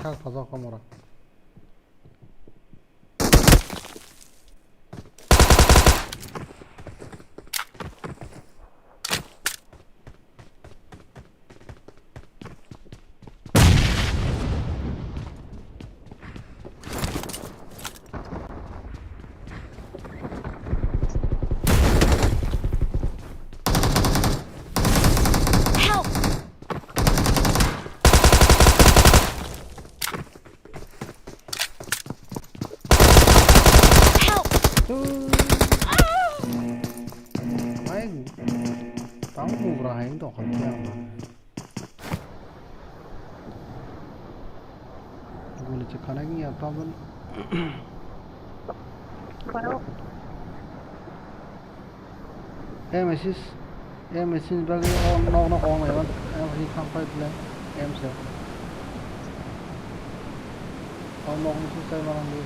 Thak pajak kamora. Help! Help! Mai tang bugra hai tong kha khe ang. Guli chwkhanai wngya tabuk. Borok. M S S, M S S ni bagwi o nok nok ong nai man, M S S ni thang pai phle, M S S. Ang nokni swi chai manang di.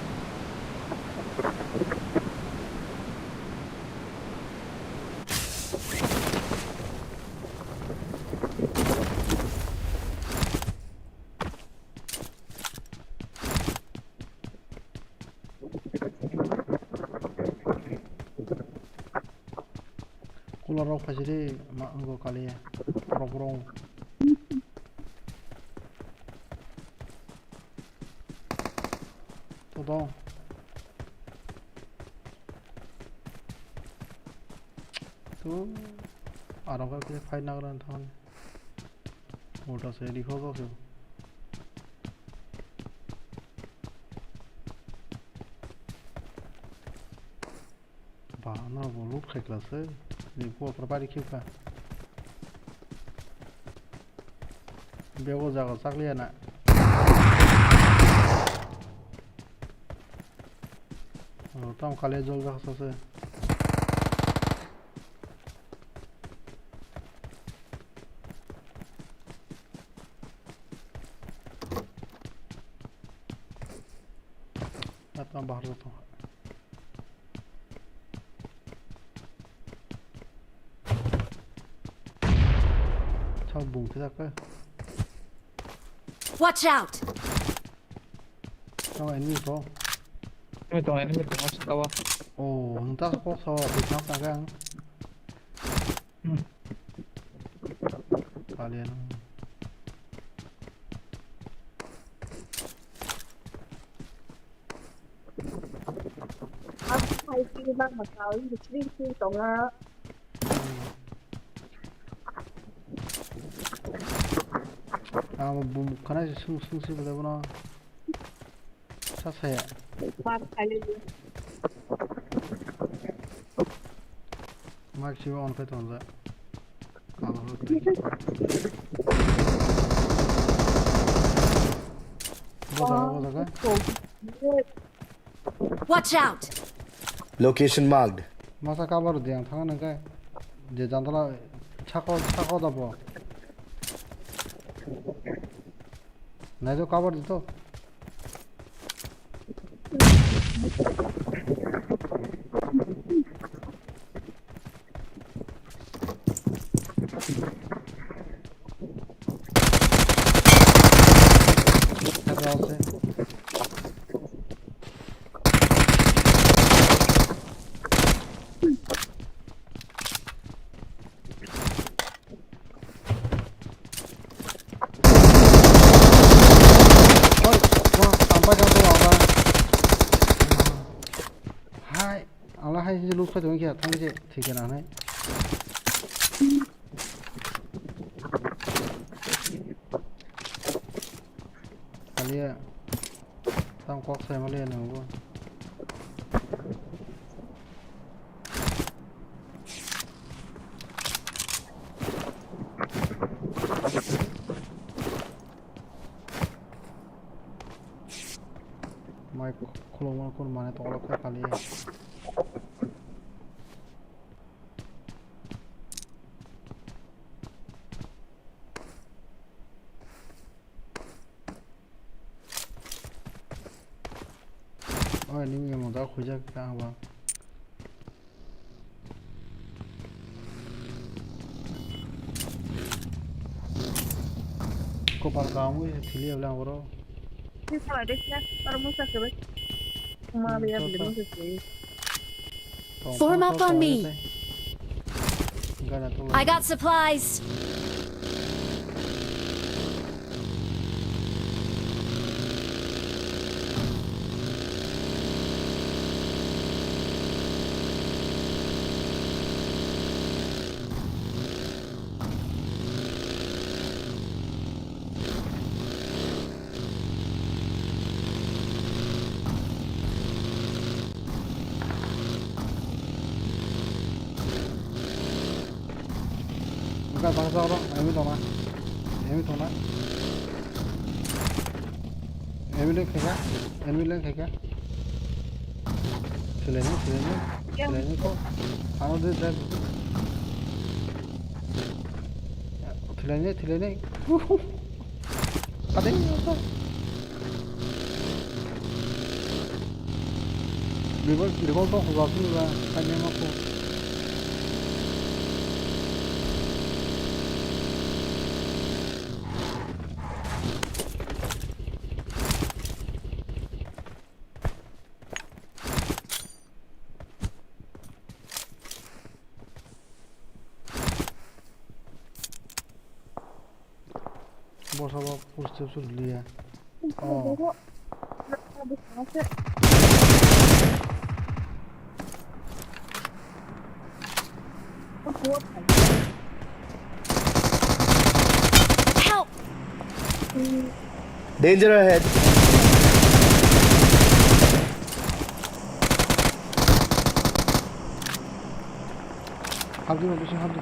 Cooler rok phaisidi ma wngkha kaliya. Borok borok. Todo. Tu. Aro khe fight nagra thang. Ulta se dikho khe. Ba, no bo loot khai kla se. Ni po pra pari khiu kha. Bego jaga chakliya na. Oh, tam kale jol jaga sa se. Tam bahar jato. Chao bung khe jakhe. Watch out! Chao enemy to. Enemy tong, enemy tong, saka o. Oh, nta kok sao, kok sao kok sao. Hmm. Kalian. Ang fighting bang masal, sering sering tonga. Ang bum khana sung sung si bada bono. Sa saya. Mar khaile. Mic sibo on khai tongo. Kalo ho. Bo jaga, bo jaga. Watch out! Location marked. Masa cover di ang thang nang kai. Je jantala chako, chako da bo. Nai do cover di to. Oi, wah, tampai jang tu wah, wah. Hai, ala hai je loot khai tong khe, thang je, thik khe nanai. Kaliya, tam kok sai maliya nang bo. Mai khulokma kun mane tokolok khe kaliya. Oi, nini mota khuijak ka ba. Kopal kamu thili abla oro. Ni khalai de kya, aro musa kebe. Ma be ya bile musa kebe. Form up on me. I got supplies. Buka bangsa oro, enemy tongna. Enemy tongna. Enemy leng khaika. Enemy leng khaika. Thileni, thileni. Thileni ko. Ano de de. Thileni, thileni. Kadai. Revolve, revolve to hobla sini ba, kanya ma ko. Bosa ba post office liya. Oh. Help! Danger ahead. Habdi, habdi, habdi.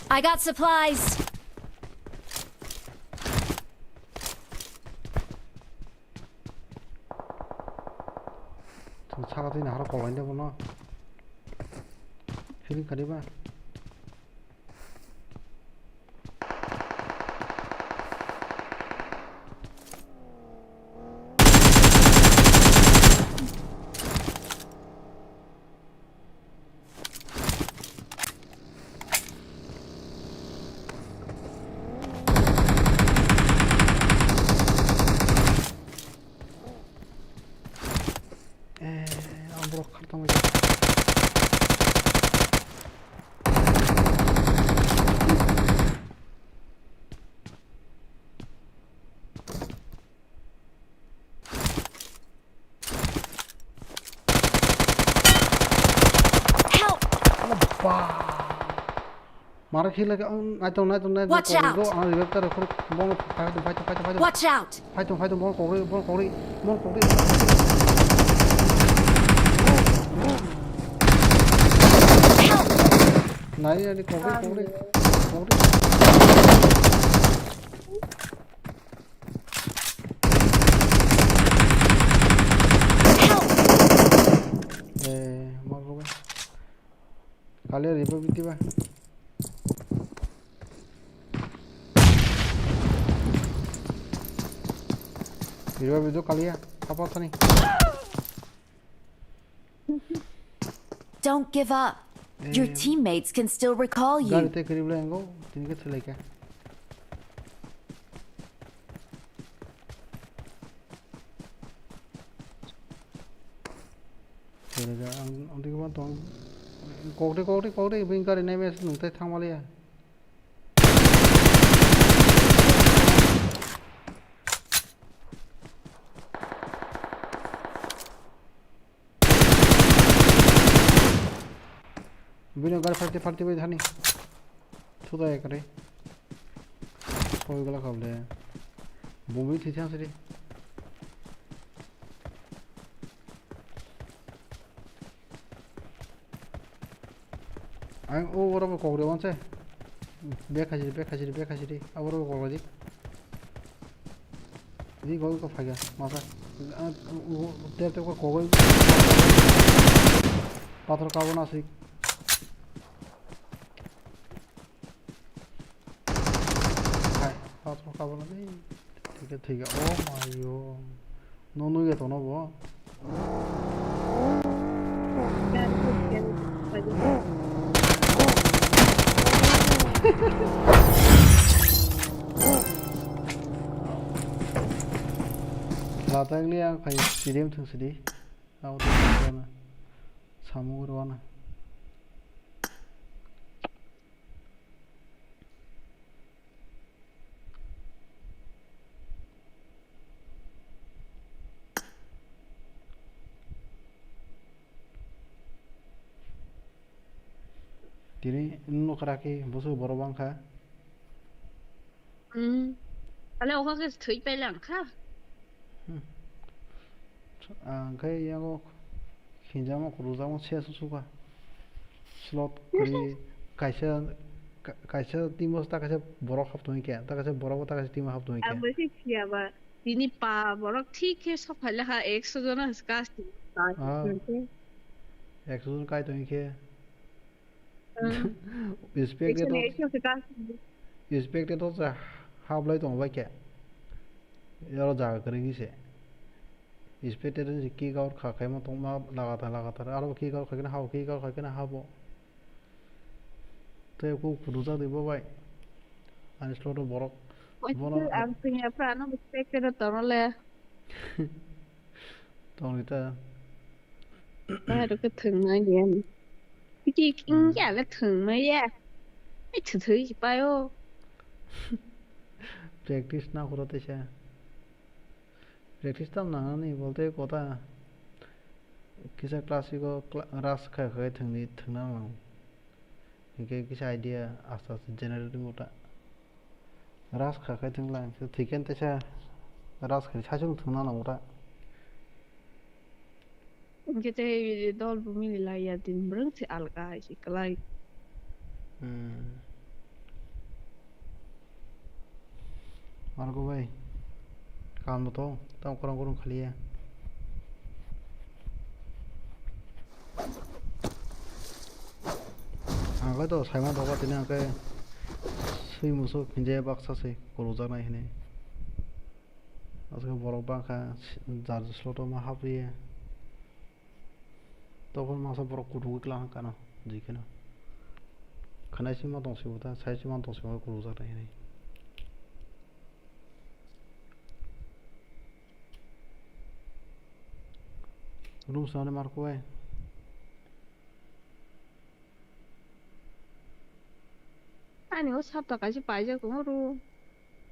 I got supplies. Chwng saka twi nahar kok lainai bono. Feeling kariba. Eh, ang borok khartang bai. Help! Oba! Mara khila ka, um, naitong, naitong, naitong, Watch out! Go, ang revive ta rw khorok, bono fight, fight, fight, fight. Watch out! Fight, fight, bono kogri, bono kogri, bono kogri. Help! Nai, nai, kogri, kogri, kogri. Help! Eh, mago ba. Kaliya revive diba. Revive do kaliya. Apa thani? Don't give up. Your Eh, teammates can still recall you. Gari te kiri bla engo, tini ke thilai ke. Kiri ga ang, ang tini ke tong. Kokri, kokri, kokri, bini gari nai mes nung tai thang maliya. Bini gari party, party bai thani. Thuda ekre. Koi gala kable. Bumi thithang siri. Ang o oro bo kok rw se. Bek khaisiri, bek khaisiri, bek khaisiri. Aboro bo kok rw di. Di gol ko phaga. Masa. Tep tep ko kogoi. Pathor kabo na sik. Hai, pathor kabo na di. Thik, thik. Oh my god. No nui ge tono bo. Latang li ang phai stadium thung sidi. Abo to rwana. Samung rwana. Tini nokra khe bwswk borok bangkha. Hmm. Tale oka khe thwi pailangkha. Hmm. Ang khe yago khinjamo, rwjamo se susuka. Slot kwrwi kaisa, ka-, kaisa team o ta kaisa borok hap tongwi khe, ta kaisa borok bo ta kaisa team o hap tongwi khe. Ang bai khe khiya ba. Tini pa borok thik khe sok phai lekha ekso jona se kasi. Ah. Ekso jon kai tong khe. Hmm. Respect to, ekso se kasi. Respect to se hablai tong bai khe. Yaro jaga kwrwi se. Respect to se kick out kha khaima tongma lagatar lagatar. Aro kick out khaikhe habo, kick out khaikhe habo. Tei kok phunukjak di bo bai. Ani slot o borok. Bono ang thwngya phano respect to tono le. Tongri ta. Bai ro khe thwngmani ani. Iki Hmm. Ingya le thwngmaya. Ai thwthwi paio. Practice na khoro teisa. Practice tam nangnani bolte kota kisa classic o cla-, rush kha khe thwngni thwngna nango. Hinkhe kisa idea aste aste generate wngwi ta. Rush kha khe thwngla hinkhe thwiken teisa rush khe saichung thwngna nango ta. Hinkhe tei dol bo mili lai ya, din bwrwng se alka hai se kwlai. Hmm. Margo bai, kaam bo to, tamo kwrwng kwrwng khaliya. Ang khe to saima doga tini ang khe swi musuk hinjaya baksa se kwrwngjaknai hinwi. Aswk borok bangkha jar slot o ma hapriya. Tokon masa borok kutung khe lang kano jikeno. Khanai sima tong sibota, sai sima tong sibota kutung jak nai hinwi. Room swnamni markhu bai. Ani o sapta kaisa paijak tongo room.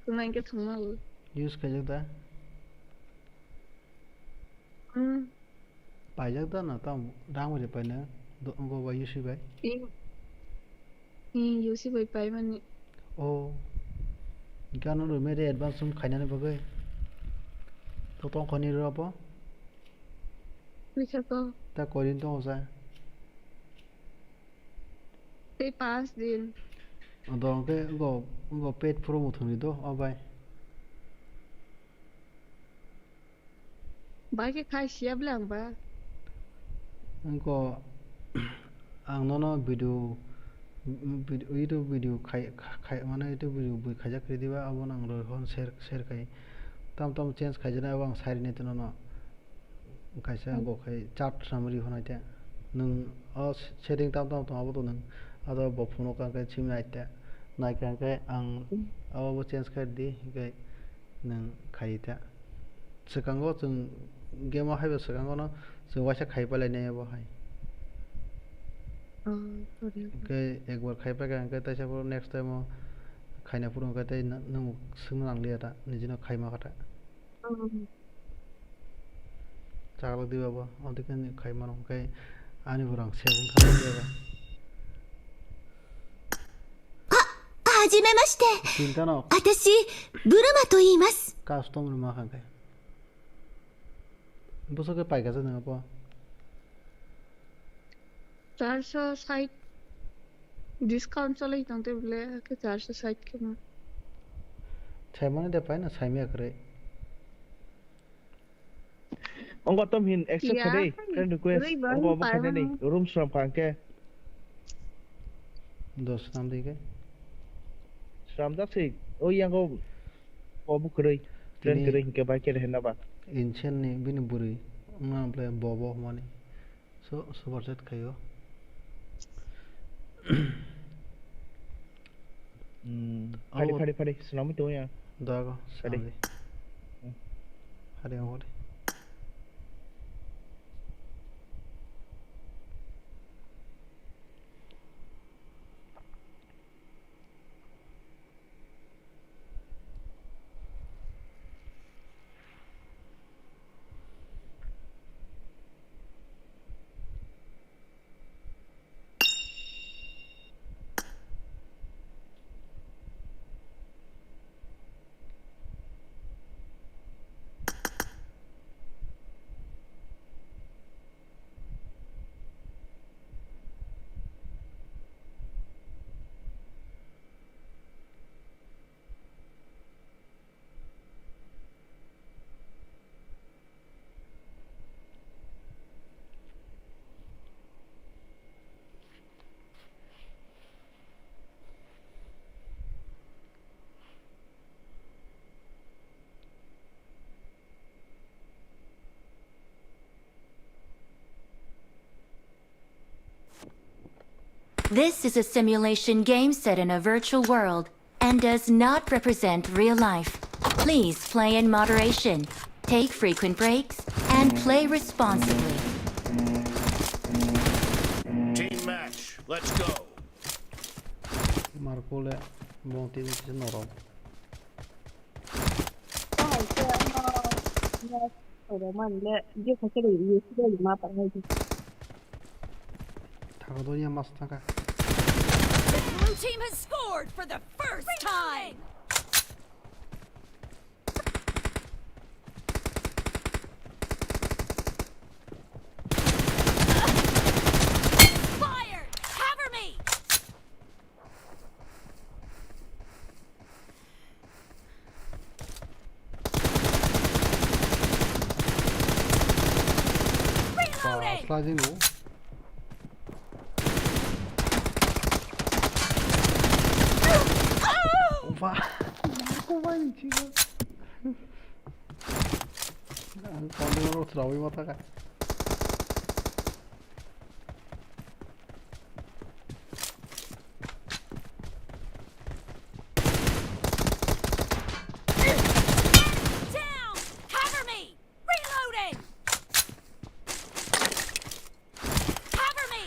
Thwngna hinkhe thwngma o. Use khaijak da? Hmm. Paijak da na tamo rang bai paina do go bai use bai. Ing. Ing use bai paimani. O. Gano rw mere advance sum khainani bagwi. To tong khani rw abo. Wisa ko. Ta koirin tongo sa. Tei paanch din. Odo hwnkhe wngkha, wngkha paid promo thwngwi do, o bai. Bai khe khai siya bwle ang ba. Wngkha, ang nono video, video, YouTube video khai, khai, mane YouTube video bui khaijak ridi ba, abono ang roi hwn share, share khai. Tam tam change khaijaknai abo ang sai rinai tei nono. Kaisa Hmm. Bo khai chat swnamwi rihornai te. Nwng o setting tam tam tong abo to nwng ado bo phone o kang khe simi nai te. Nai kang khe ang Hmm. Abo bo change khai di, hinkhe nwng khai ta. Swkango chwng game o haiba swkango no chwng waisa khai palai nai abo hai. Oh, sorry. Hinkhe ekbar khai paikha hinkhe taisa phuru next time o khaina phuru hinkhe tei nwng swngna nangliya ta, nijino khai ma kha ta. Oh. Chaklak di baba, aboni khe khai mano, hwnkhe ani bo rang se wng thang di baba. は、はじめまして。 Chinta no. 私、ブルマと言います。 Custom rwma kha khe. Bwswk khe paikha se nang bo. Charso sait. Discount chalai tong te bwle, ke charso sait khe ma. Saimani de paina, saimya kwrwi. Ongko tom hin accept Kiya? Kha dei, friend request. Kwrwi ba ongko abo pai khainani, mano. Room sram kha hwnkhe. Dos nam dei khe. Sram jak si, o yango, o bo kwrwi. Friend tini kwrwi hinkhe bai khe rehna ba. Inchen ni bini bwrwi, wngna bwle bobo hwnmani. So, super chat khaio. Hmm, phari, oh, phari, phari, swnamwi tongo ya. Dago, phari. Swnamdi. Hmm. Phari, phari. This is a simulation game set in a virtual world and does not represent real life. Please play in moderation, take frequent breaks, and play responsibly. Team match, let's go. Marco le, bon team se norok. Thago do ya mas thangkha. The blue team has scored for the first time. Fire! Cover me! Reloading! Sliding o. Opa. Opa, ini sih. Ang konten lo serawi mata kan. Down! Cover me! Reloading! Cover me!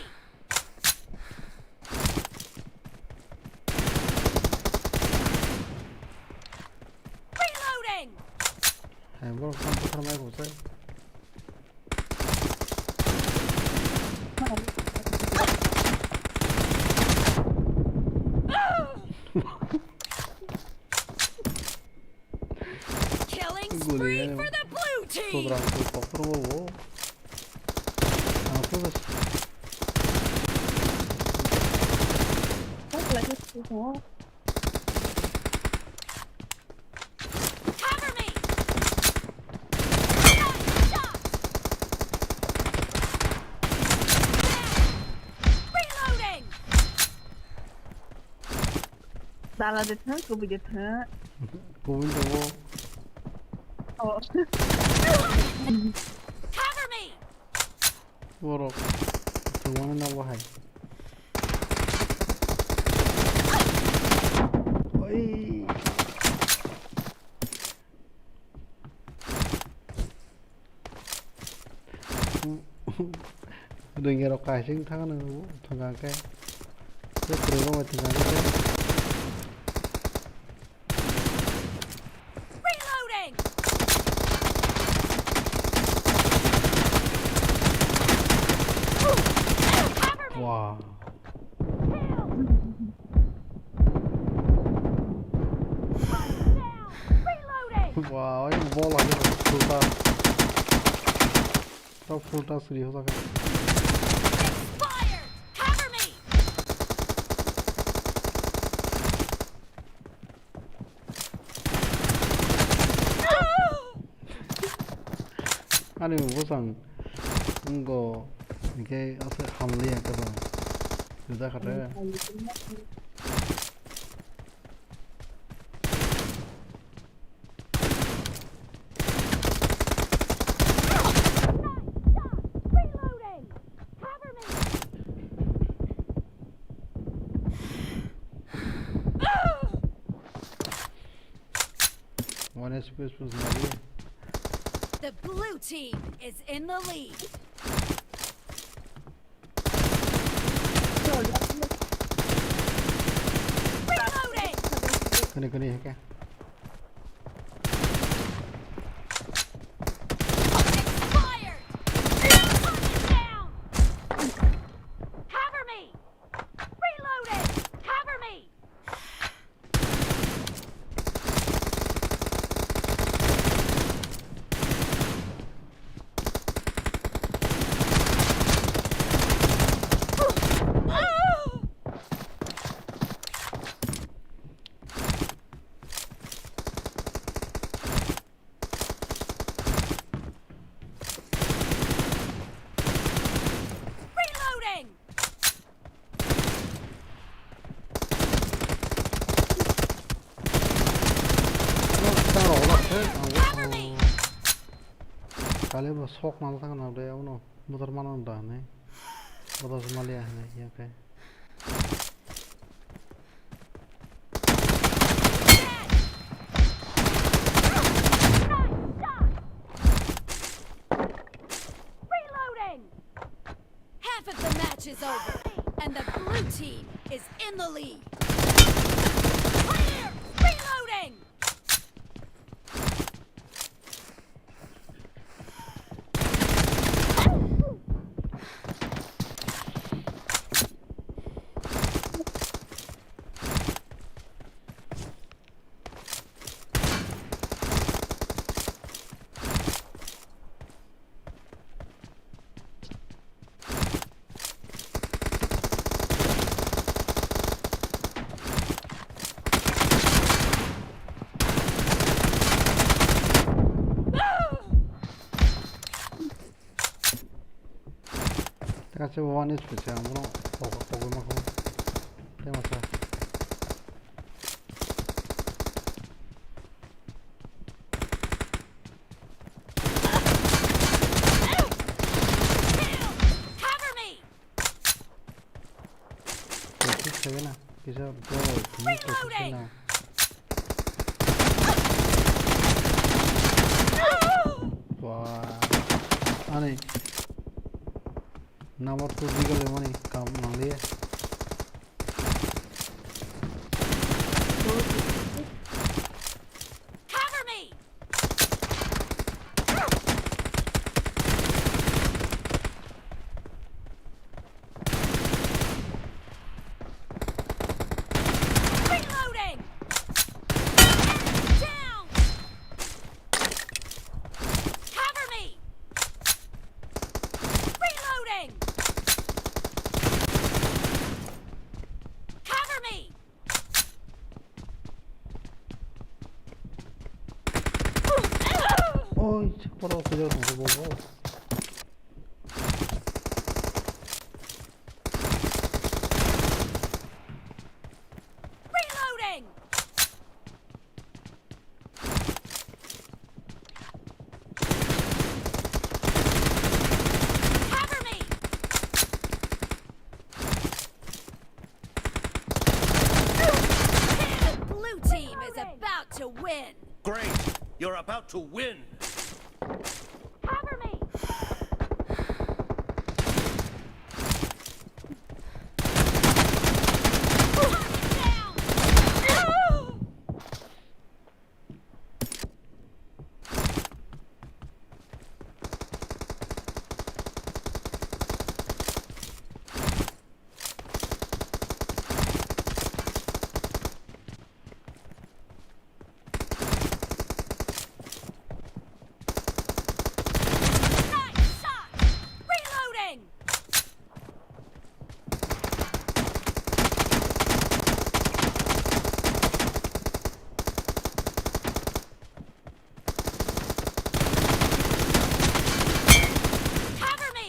Reloading! Hai, bro, kaam to karna hai, bro, sir. Killing spree for the blue team. Sodrang tu kokor wo wo. Ano tu bas. Cover me! Reloading! Dala de thang, kubui de thang. Kubui de wo. Oh. Cover me! Borok. Tungmani na wahai. Oi. Ringya rok kaising thang nang thang khe. Tei kwrwi rok bai thang khe. Reloading! Cover me! Wow. Kill! Down! Reloading! Wow, ini bol lagi, full tas. Tau full tas ri hoda kha. Expired! Cover me! Ani bosong wngkha, hinkhe aswk hamliya khe ba. Juda kha de. Reloading! Cover me! One H P space nagi. The blue team is in the lead. Reloading! Kani, kani, hake. Expired! Down! Cover me! Reloading! Cover me! Reloading! Kale bo sok nal thang nal de uno motor mano da ne. Bodo jumali ahne ya ke. Reloading! Half of the match is over, and the blue team is in the lead. Clear! Reloading! Teka se one H P se ang bono pokok pokok ma kho. Tei ma sa. Cover me! Practice khaina, kisa bro, tini practice khaina. Wah, ani number two diga le mani kam nang liye. Cover me! Reloading! Enemy down! Cover me! Reloading! Cover me! Oi, borok kujak tongkhe bobo. Reloading! Cover me! Blue team is about to win. Great! You're about to win! Cover me! Down! Nice shot! Reloading! Cover me!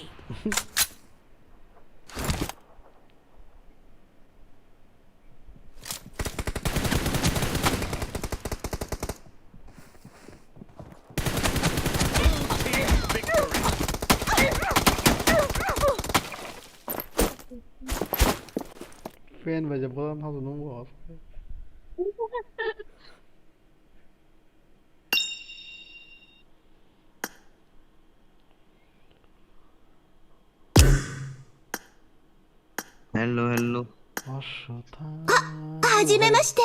Fan bai je bola thang nung bo. Hello, hello. Ashwatha. は、はじめまして。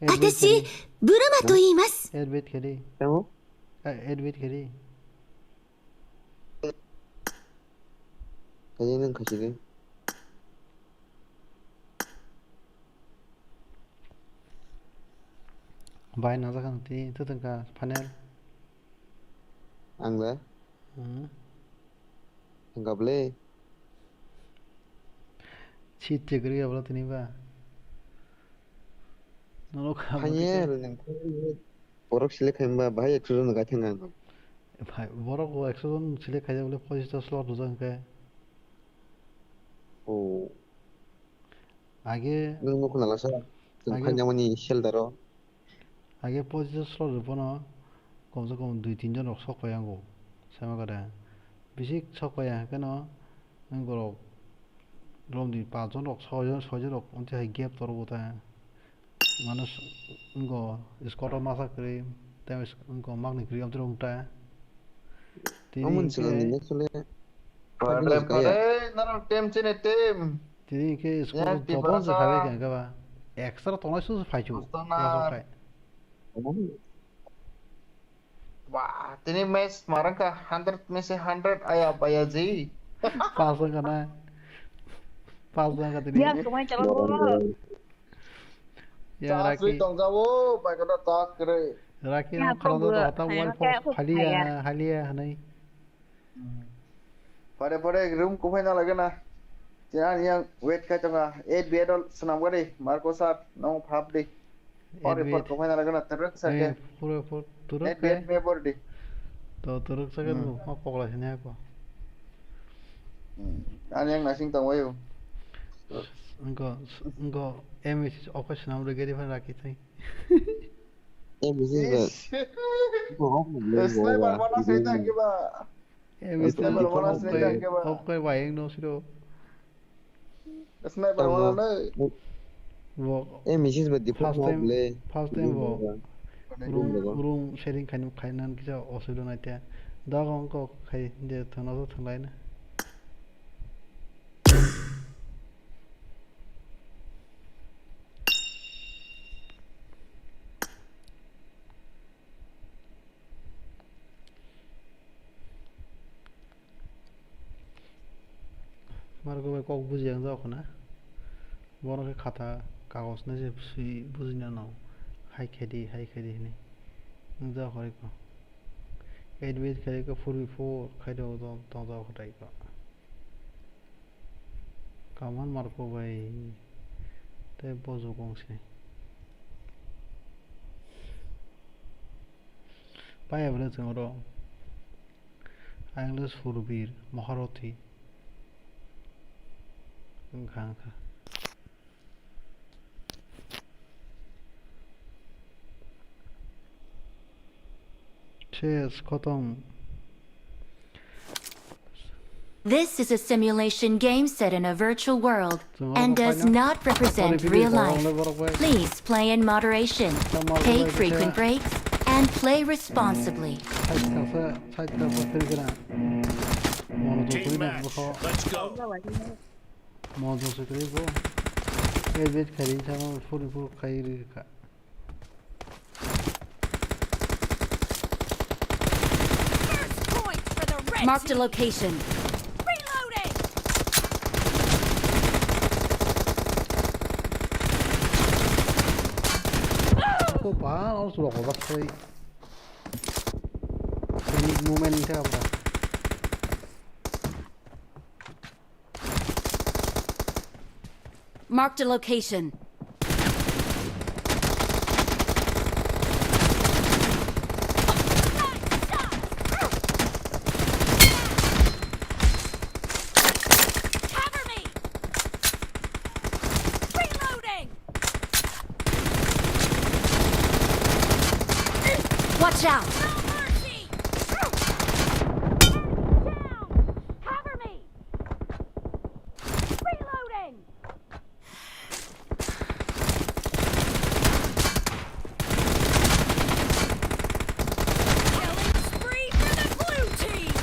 Edward 私、Kelly. ブルマと言います。Edward Kelly. Hello? Eh, Edward Kelly. Kaya nang kasi din. Bai, najak ang tini, ito tengka, panel. Ang le? Hmm. Ang kable. Cheat check kori abla tini ba. Norok kha. Hanya, borok select khaimba, bahai ekso jon gai thang ang. Bhai, borok o ekso jon select khaijak bole, pochista slot rijak hwnkhe. Oh. Age nwng nukho nalasa, chwng age phainamani shelter o. Age pochista slot rwphano komse kom dui tin jon rok sok paiyango, saima kare. Bisi sok paiya hwnkhe no, nwng borok Romdi paanch jon rok, soi jon, soi jon rok, onti hai gap toro bo ta. Mano s-, wngko squad o masa kwrwi, tei wngko maknwi kwrwi, amtwrwng ta. Tini Omun hinkhe, silang ni actually Pare, pare, nana team chini team. Tini hinkhe squad o joto se khabe khe ba. Extra tongnai su phaichu. Master na. Laso khai. Wah, tini match marang ka hundred mese hundred aya baya ji. Pass wngkha na. Pass wngkha tini. Ya, kumai chalo. Yang Raki. Tongjawo, bai kada tak kre. Raki no khara da hata wall pok haliya, haliya hanai. Pare pare room kuphai na lagana. Chinan yang wait khai tonga. Eight bed ol swnam gari. Marco sir, no phap di. Pore por kuphai na lagana. Teruk sake. Pura pur turuk. Eight bed me bor di. To turuk sake no ma pokla sini ako. Ani yang nasing tong wayo. Engko, engko M S S office nam re gari phan rakhi thai. M S S ba. Sniper mana sai tang ke ba. Em, itu sniper wala sini tangke ba. Oke, bayang no siro. Sniper wala no. Bo. Eh, misis ba default first time, first time bo. Room, room sharing khaini, khainan kisa osudu naite. Dago ongko khai je thana to thanglai na. Margo bai kok bujiya wng jago khna. Bono khe khata kagos nai se swi bujina no. Hai khaidi, hai khaidi hinwi. Wng jago khoroi ko. Eight base khaidi ko, four by four khaidi o tong jago khwtai ko. Kaman Marko bai tei bojo kong se. Paya bwle chwng oro. Ayang le Surbir Maharoti. Wngkha, wngkha. Ses, khotong. This is a simulation game set in a virtual world and does not represent real life. Please play in moderation, take frequent breaks, and play responsibly. Side kasa, side kasa, kiri kira. Mono to kiri na, bukho. Let's go. Mono to kiri ko. Eight base kiri, sama four four kiri ka. First point for the red team. Marked a location. Reloading! Ako pa, ang sudah kotak kali. Panic moment ini apa? Marked a location. Cover me! Reloading! Watch out! No mercy! Enemy down! Cover me! Reloading! Killing spree for the blue team!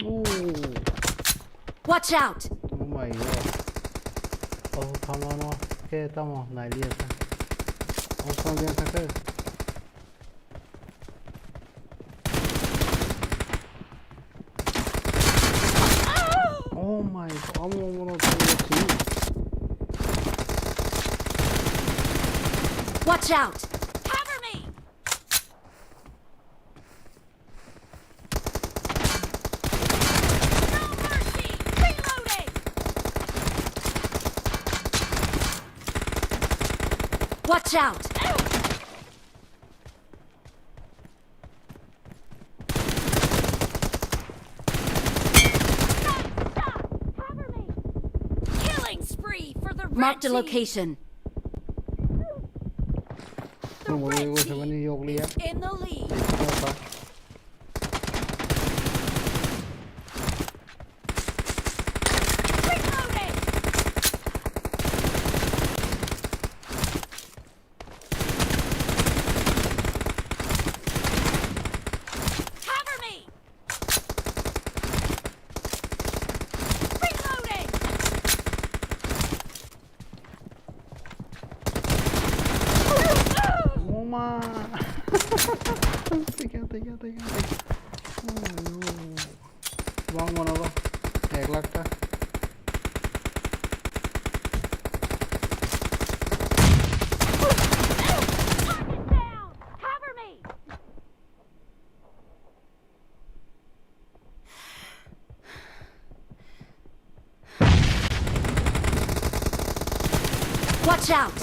Ooh. Watch out! Oh my God. Oh, tamo no. Ke tamo, nai liya ta. Oh, tamo liya ta ke. Oh my God, amo, amo, no, amo, amo, Watch out! Cover me! No mercy! Reloading! Watch out! Killing spree for the red team. Marked a location. The red team is in the lead. Opa. Watch out!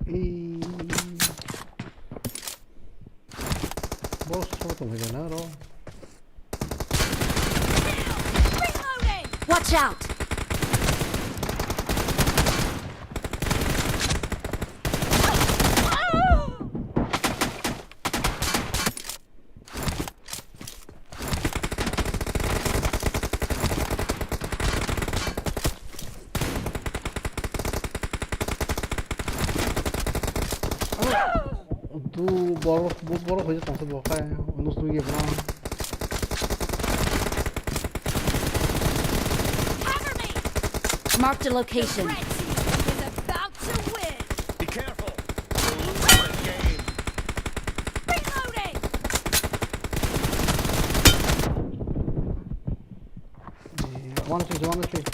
Ei. Boss, so tong hai na ro. Watch out! Tu borok, bo-, borok hoiya tongsa bo khai, nus nugya bro. Marked a location. Red team is about to win. Be careful. Blue team game. Reloading. Eh, one three, one three.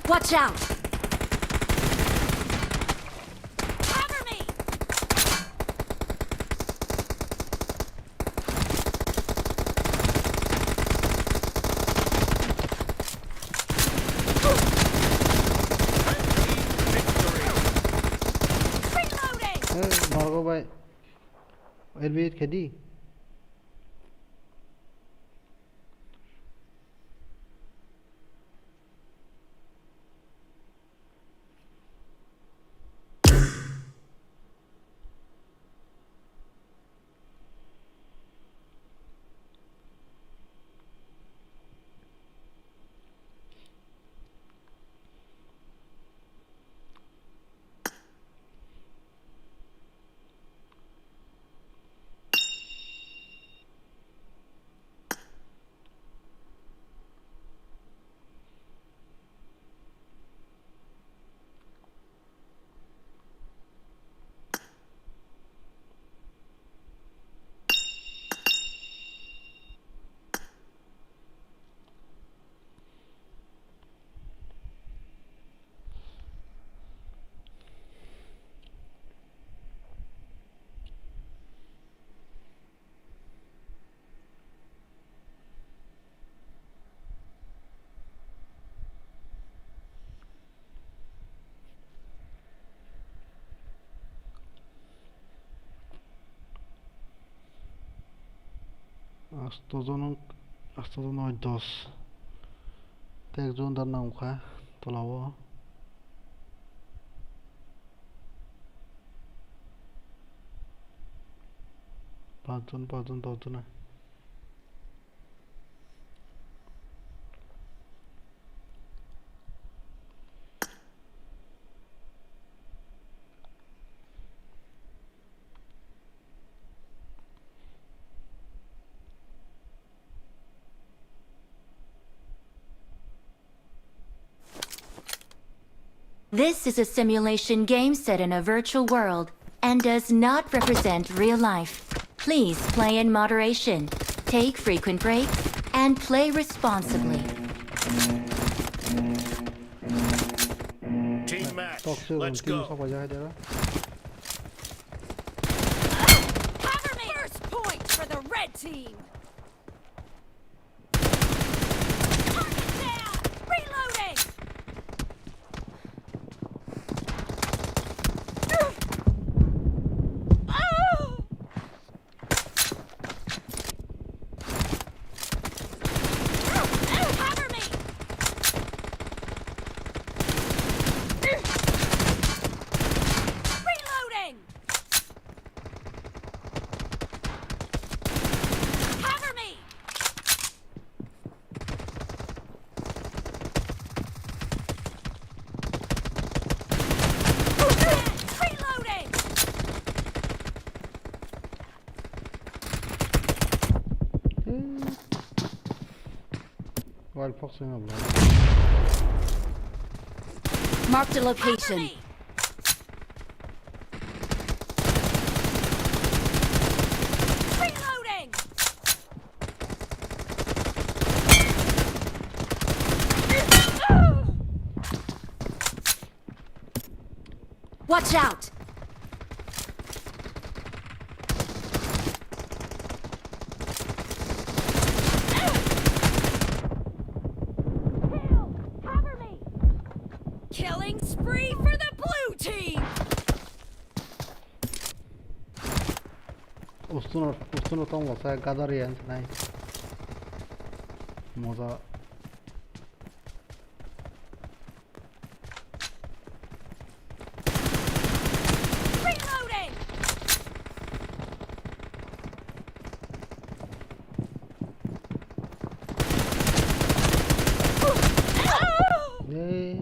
Watch out! Cover me! Reloading! Eh, norok bai. Elbit khedi. Asto jon, asto jon, noi, dos. Te ekjon da nangkha tola o. Pachjon, pachjon, dosjon. This is a simulation game set in a virtual world and does not represent real life. Please play in moderation, take frequent breaks, and play responsibly. Team match. Let's go. Cover me! First point for the red team! Target down! Reloading! Cover me! Reloading! Cover me! Reloading! Wall fox na bro. Marked a location. Reloading! Watch out! Spree for the blue team. Ustuno, ustuno tongo sa gadar ya nai. Moza. Reloading. Hey.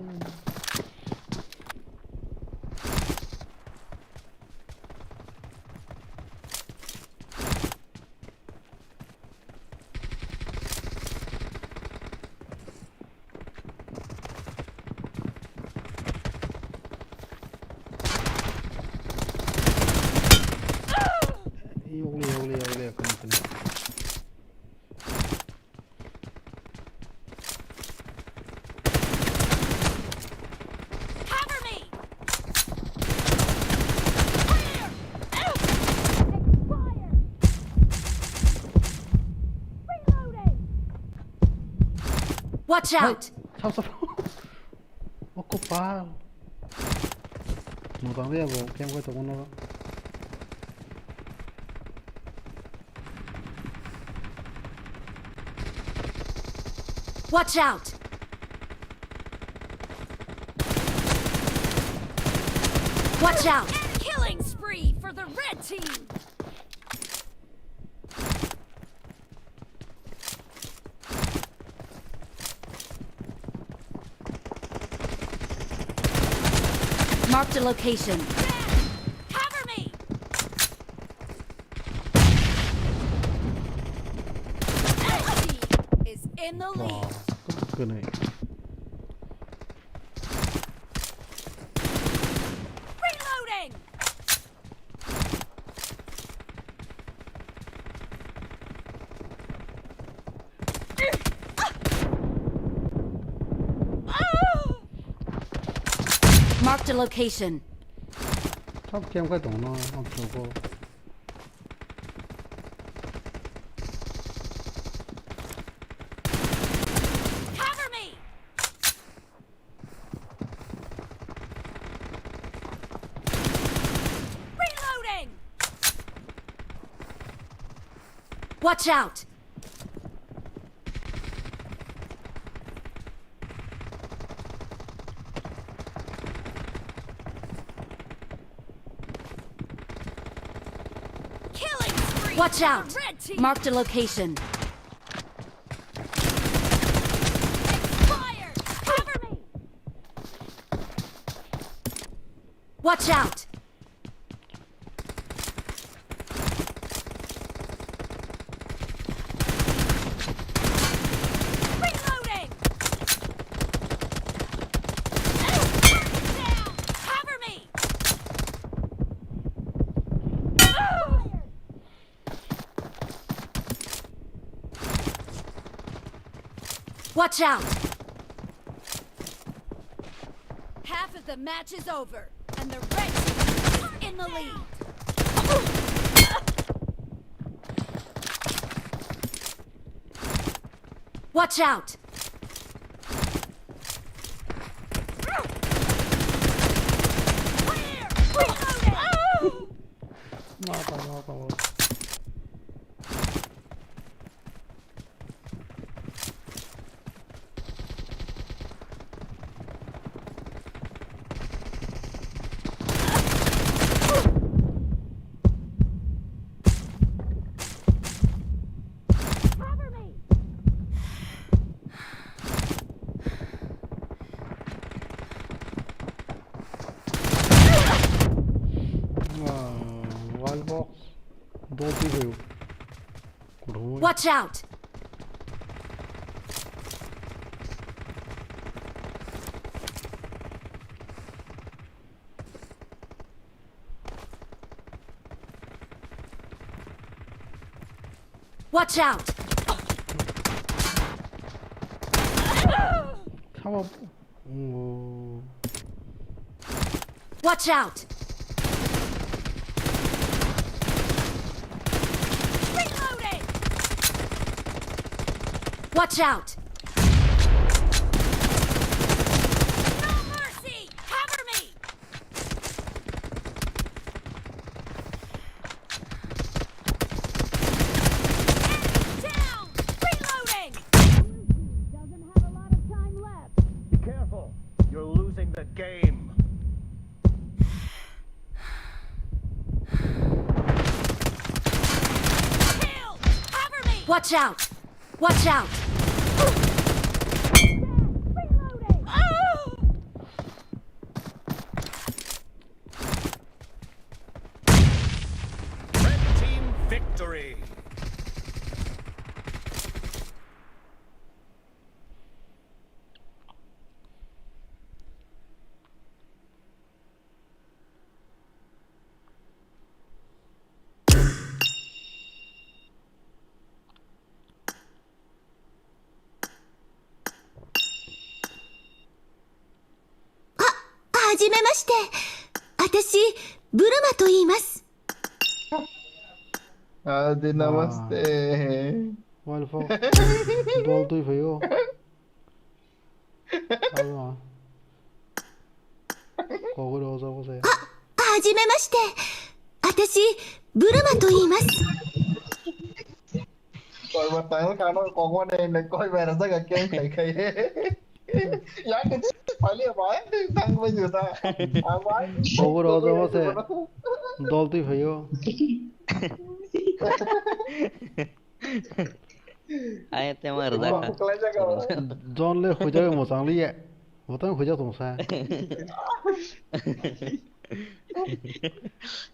Yogli, yogli, yogli, yakın yakın. Cover me! Clear! Out! Expired! Reloading! Watch out! Sap, sap. Oko pa. Mo tang ya bo, kem ko to kono. Watch out! Watch out! Killing spree for the red team! Marked a location. Cover me! Enemy is in the lead. Wow, good, good night. Reloading! Marked a location. Sab kem kai tong no, ang tong ko. Cover me! Reloading! Watch out! Killing spree! Watch out! Red team! Marked a location. Expired! Cover me! Watch out! Reloading! Down! Cover me! Watch out! Half of the match is over, and the red team is in the lead. Watch out! Clear! Reloading! Mata, mata, mata. Cover me! Ah, wall box. Doti hoyo. Watch out! Watch out! Come on. Oh. Watch out! Reloading! Watch out! No mercy! The game. Watch out! Watch out! Red team victory. Ha, はじめまして。私、ブルマと言います。Adi, namaste. Wal fok. Dol twi phaio. Abo. Kogwi rw jabo se. はじめまして。私、ブルマと言います。 Koi ba tang kano kok wane ne koi ba ra jaga kem khai khai. Ya ke de pali ba tang ba ju ta. Abo. Kogwi rw jabo se. Dol twi phaio. Ai, tema rwjak kha. Jon le khuijak mwchang liya. Botang khuijak tong sa.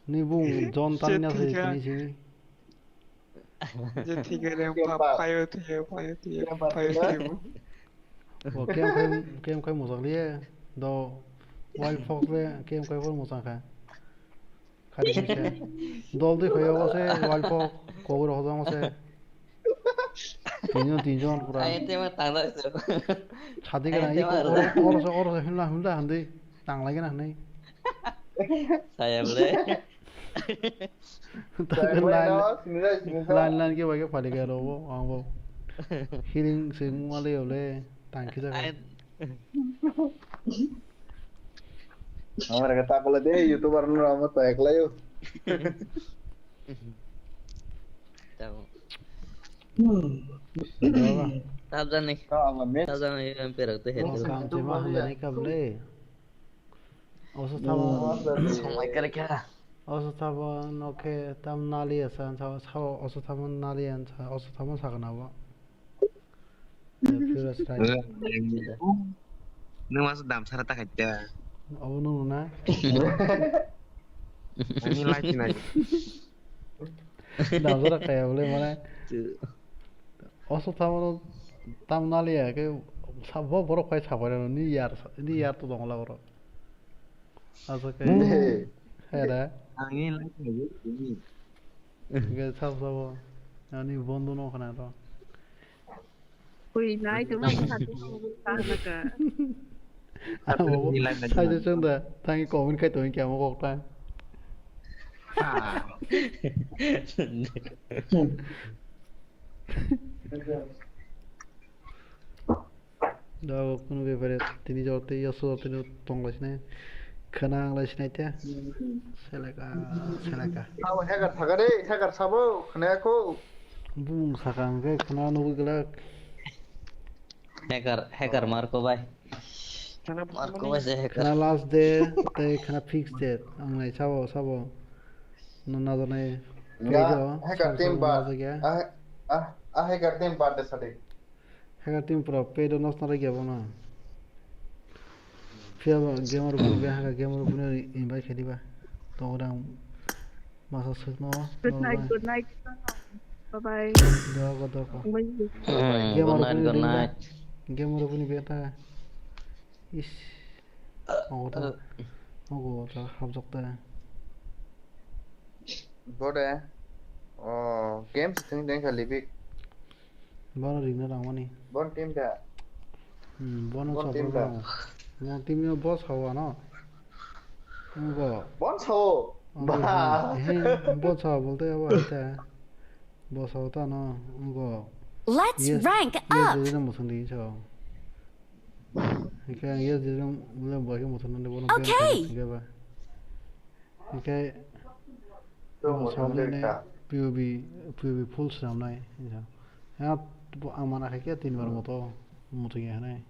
Ni bung Jon tang na se tini sini. Je thik hai re, phaio thik, phaio thik, phaio thik. Bo kem khai, kem khai mwchang liya. Do wild fox le kem khai phor mwchang kha. Khari se. Dol twi phaio se, wal po, kogwi rw hojong se. Tinjon, tinjon pura. Ai, tema tang da se. Chadi gana, iko oro, oro se, oro se, himla, himla, handi. Tang lai gana, handi. Saya bole. Line, line, line ke bai ke phali ke ro bo, ang bo. Healing se ngwa le yo le, tang kisa. Ai, Amar kata pala de YouTuber no amo to ekla yo. Tabo. Tabjani. Tabjani M P rok te hetu. Kam te ma handa ni kable. Oso tabo. Somai kare kya? Oso tabo no ke tam nali asa, oso tabo nali ansa, oso tabo sakana bo. Nwng mas dam sara ta khaita. Abo nwng na? Ani lai tinai. Dam sara kaya bole mane. Oso tamo tam naliya ke sabo borok phai sabai rano ni yar ni yar to dongla borok. Asa ke. Hera. Ani lai tinai. Ke sabo sabo. Ani bondo no khana to. Ui, nai tongma bwsa tongma bwsa naka. Abo, saja chwng da, thangi comment khai tongwi khe amo kok ta. Da, kunu bepare tini jor tei yaso jor tini tong lai sinai. Khana ang lai sinai te. Seleka, seleka. Abo hacker thaga de, hacker sabo khana kho. Bung sakang khe khana nugwi glak. Hacker, hacker Marco bai. Marco bai se hacker. Khana last day tei khana fix date. Ang nai sabo, sabo. No na janai. Hacker team ba. Ah, ah, hacker team ba de sadi. Hacker team pura pay do nos na ragya bono. Phiya ba gamer bu be hacker gamer bu ni invite khedi ba. To orang masa suk no. Good night, good night. Bye bye. Doko, doko. Good night, good night. Gamer bu ni beta. Is. Ogo ta. Ogo ta habjok ta. Bode. Oh, game sitting den kali bik. Bono ringna rangmani. Bon team da. Hmm, bono support rang. Bon team yo boss hawa no. Bo. Bon sao. Ba. He, bo sao bolte abo hita. Bo sao ta no. Bo. Let's rank up. Yes, yes, yes, musung di sao. Hingke ang yes, yes, le bo ke musung nande bono. Okay. Hingke ba. Hingke P O V, P O V full swnamnai. Ya, ang mana khe tin bar moto muchung ya hanai.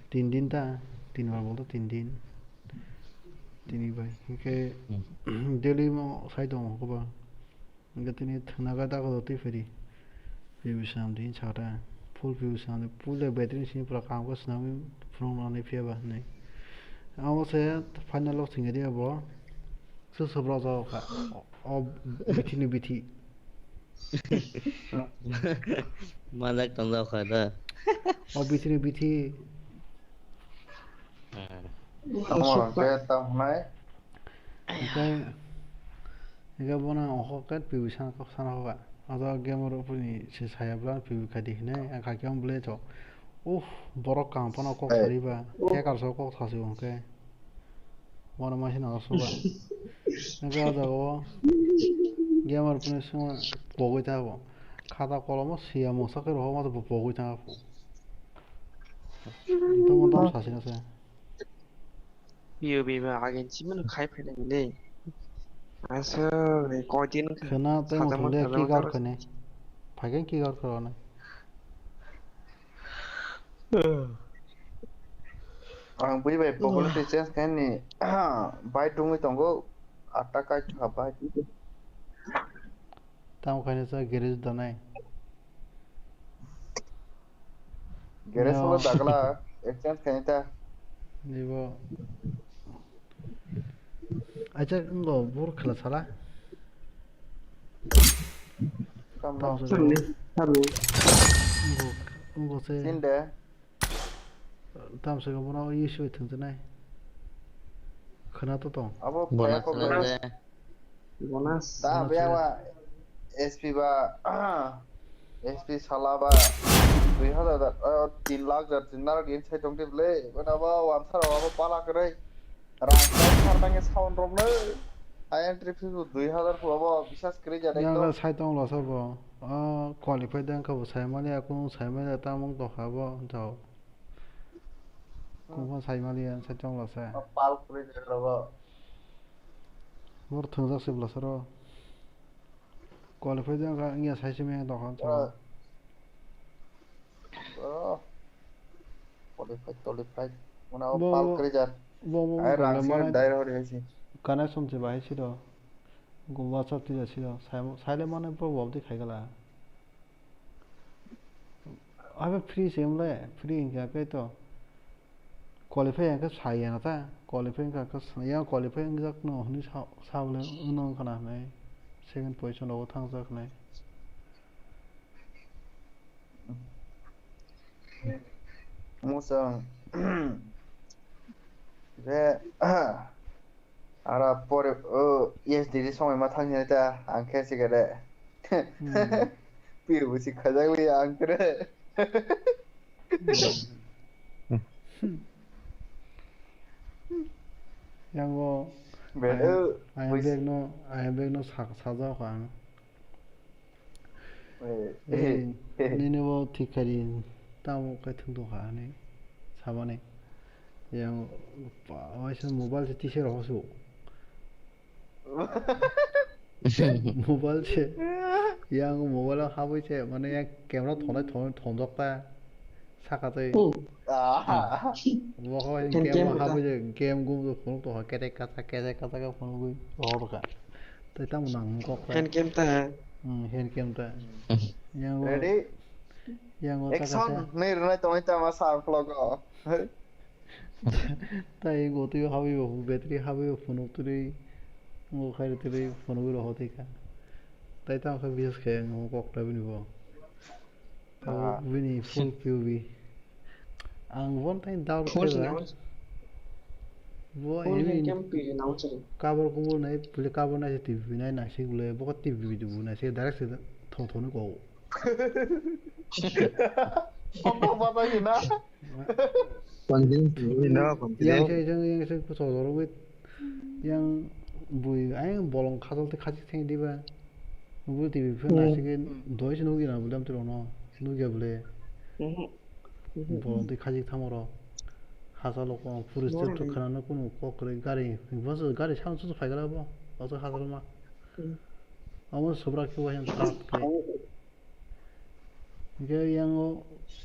Tin din ta. Tin bar bolto tin din. Tini bai. Hingke daily mo sai tongo koba. Hingke tini thwngnaga dago do twi phiri. P U B swnam di sata. Full P U B swnam di. Full de battery sini pura kam khe swnamwi phunuk nani phiya ba hinwi. Amo se final log thwngya di abo. Swk swk rwjak kha. O bithi ni bithi. Majak tongjak kha da. O bithi ni bithi. Tamo rok khe tamo hwnai. Hingke, hingke bono ongkha khe P U B B sana kok sana hoga. Ado game rok ni se saya bwla P U B B khai di hinai, ang kha khe ang bwlai to. Uff, borok kaham phano kok sari ba, hacker so kok sasi hwnkhe. Bono mai sina suba. Hingke o jaga o game rok ni sima pogwi ta bo. Khata kolomo siya mungsa khe rohor ma bo pogwi ta bo. Tamo tamo sasi na se. P U B B agin chimano khai phainai le. Aswk ni koitin wngkha. Khwna tei sajak muthung de mantha kick out jagao khwni. Phaikhe kick out khwrwknai. Ang bui bai popularity change khaini bai tungwi tongo. Atta kai kha bai. Tamo khaina sa garage danai. Garage no. Solo dagla exchange khaina ta. Nibo. Acha ngo bur khala sala. Kam Tamo no. Sa. Sarni, sarni. Ngo, ngo se. Sinde. Tamswk bono ui sui thwngjaknai. Khwna to tong. Abo bonus kaya kok le. Bonus. Ta bonus be ya. Awa S P ba, S P sala ba, dui hazar da, oh, tin lakh jar, tin lakh din sai tong tip le. Bana ba wan sar abo pala kre. Rang sai sar tang sound rok le. Ai entry fees bo dui hazar ko abo bisas kre jar. Yang ekdom. Sai tong lo sabo. Oh, qualify dang kabo sai mani aku sai mani tamung to habo jao. Kungkha saimaliya, saitong lasa. Pal kwrwi ni rogo. Bor thwngjak se bwlasaro. Qualify jang kha, wngya sai simi ang dokan sa. Oh. Qualify, qualify. Muna o bo, pal kwrwi jar. Bo, bo, ai bo, rang le sini mane dai rohor hai si. Connection se bahai si do. Go WhatsApp twi ja si do. Sai, sai le mane bo wab di khai gala. Abo free se wng le, free hingkha khe to. Qualify hingkha sai ya ta, qualify hingkha khe sa-, yang qualify wngjak no hwnwi sa, sa le wngno wngkha na hwnwi second position rogo thangjak hwnwi. Musa. Re, Ara pore, o, S D D songwi ma thang sinai ta, ang khe sikere. Hmm. Pir busi khajak li ang kre. Hmm. Yang o, be, ayang, o, ayang bag no, ayang bag no sak-, sajak ang. Eh, eh, eh, eh. Nini bo thik kha di, tamo khe thwng tong kha hinwi samani. Yang pa-, waisa mobile se tise roho su. Mobile se, yang mobile o habwi se, mane yang camera thonai thon-, thonjak ta. Saka tei. Hmm. Ah. Bo ho game game ha bo je game gum do phunuk to kete kata kete kata ka phunuk gui hor ka. Tei tamo nang kok ta. Hand game ta. Hmm, hand game ta. Hmm. Yang o, ready? Yang o ta action. Kasa. Nei rwnai tongoi tama sa vlog o. Tai go twi habwi bo battery habwi bo phunuk twi. Ngo khai twi phunuk ro hotika. Tai tamo khe bises khe ngo kok ta bini bo. Ah. Bini full P U B. Ang bon tai doubt khe ba. Bo phone imi hingke P U B nang chwng. Cover kubur nai, pule cover nai se T V nai nang se gule, bo T V bu nai se direct se thong thong ko. Pokok pata gina. Continue, continue, continue. Yang se, yang, yang se, kuso dorong wit. Yang bui, ayang bolong khajol te khajik theng diba. Nugui T V phone hmm. Naisike hmm. Doi se nugui na budam tiro no. Nugui bole. Mhm. Mhm. Bolong te khajik thamo ro. Hasa loko puri step to khana no kunu kok kre gari. Bas gari sound to phai gara bo. Bas hasa ma. Hmm. Amo sobra ke wahan trap ke. Hingke yang o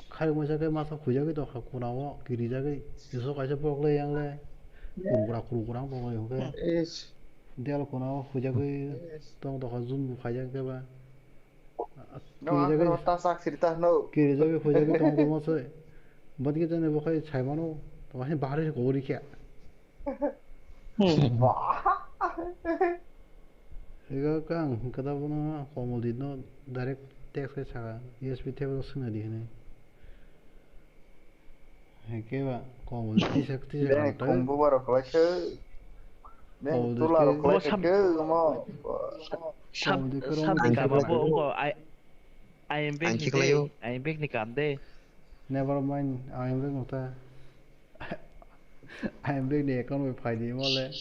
Khairok masa khe masa khujagwi tongkha, kunao kirijagwi. Iso kaisa borok le yang le kurukra kurukra wng tonglaio hwnkhe. Is. Diyal kunao khujagwi Is. Tong tongkha, zoom bo khaijak khe ba. No, kirijagwi, ang tasak sirita no. Kirijagwi khujagwi tong tongma se. Bwdikhe jani bo khai saimano, to hai bahari se kogori khe. Ego kang kada bono Komol Dit no direct text khai saka, S P table swngna di hinwi. Heke ba Komol Dit tisa tisa Beng kang tai. Kombo baro khlai khe. Beng Komol Dit tula ro ke khlai Bo khe sam- khe mo. Sam- Komol Dit ke rong Samni bwswk kama bai. Bo ongo I, I am back Ang ni khiklaio. De, I am back ni kam de. Never mind, I am back no ta. I am back ni account bai phai di mole.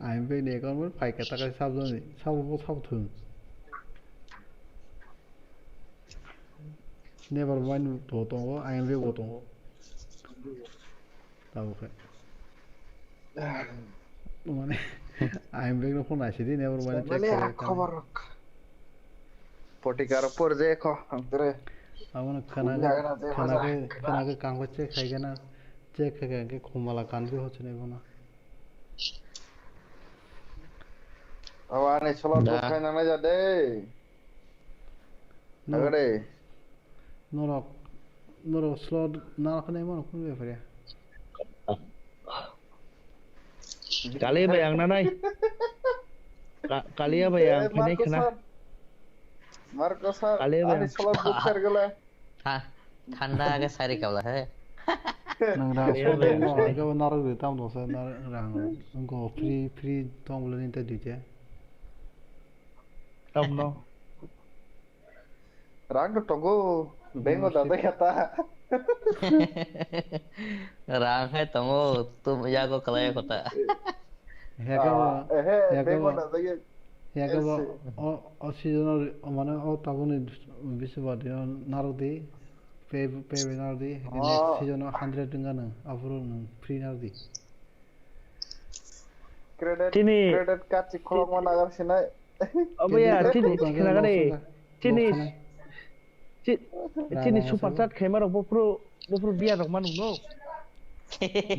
I am back ni account bai phai khe ta kai sab jani. Sab bo sab thung. Never mind to tongo, I am back bo tongo. Tabo khe. Mane, I am back no phone naisidi, never mind check Mane khe. Khobor rok. Potikar por je kho, ang tere. Abo no khana, khana khe, khana khe kangba check khai gana. Check khai khe khumala kanbi hochine bono. Abo ani solar box khai nangnai ja de. Norok, agade. Norok, norok slot na khana imo khun be pare. Kali bai ang nanai. Ka-, Kaliya bai ang phai khana. Marco sir, Kaliya bai ani ang. Slot book sir gala. Tha-, thanda ke sari kabla he. Nang da Kaliya bai ang. Norok ke narok de tam do sa narok rang. Go free, free tong bole ni ta dite. Tam no. Rang to tongo, bengo da de kata. Rang hai tongo, tu yago kalai kota. Heke bo, ah, ehe, heke bo, bengo da de. Heke bo, ese. O, o season o, mane o tabuni bisi badi o narok di, pay, pay bai narok di, next season o hundred wngkha nang, aphuru nang free narok di. Credit, tini credit card si kholokma nagar sinai. Obo ya, tini tini khwlangkha khwlangkha de. Tini, tini super chat khaima rok bopro, bopro biya rok manu no.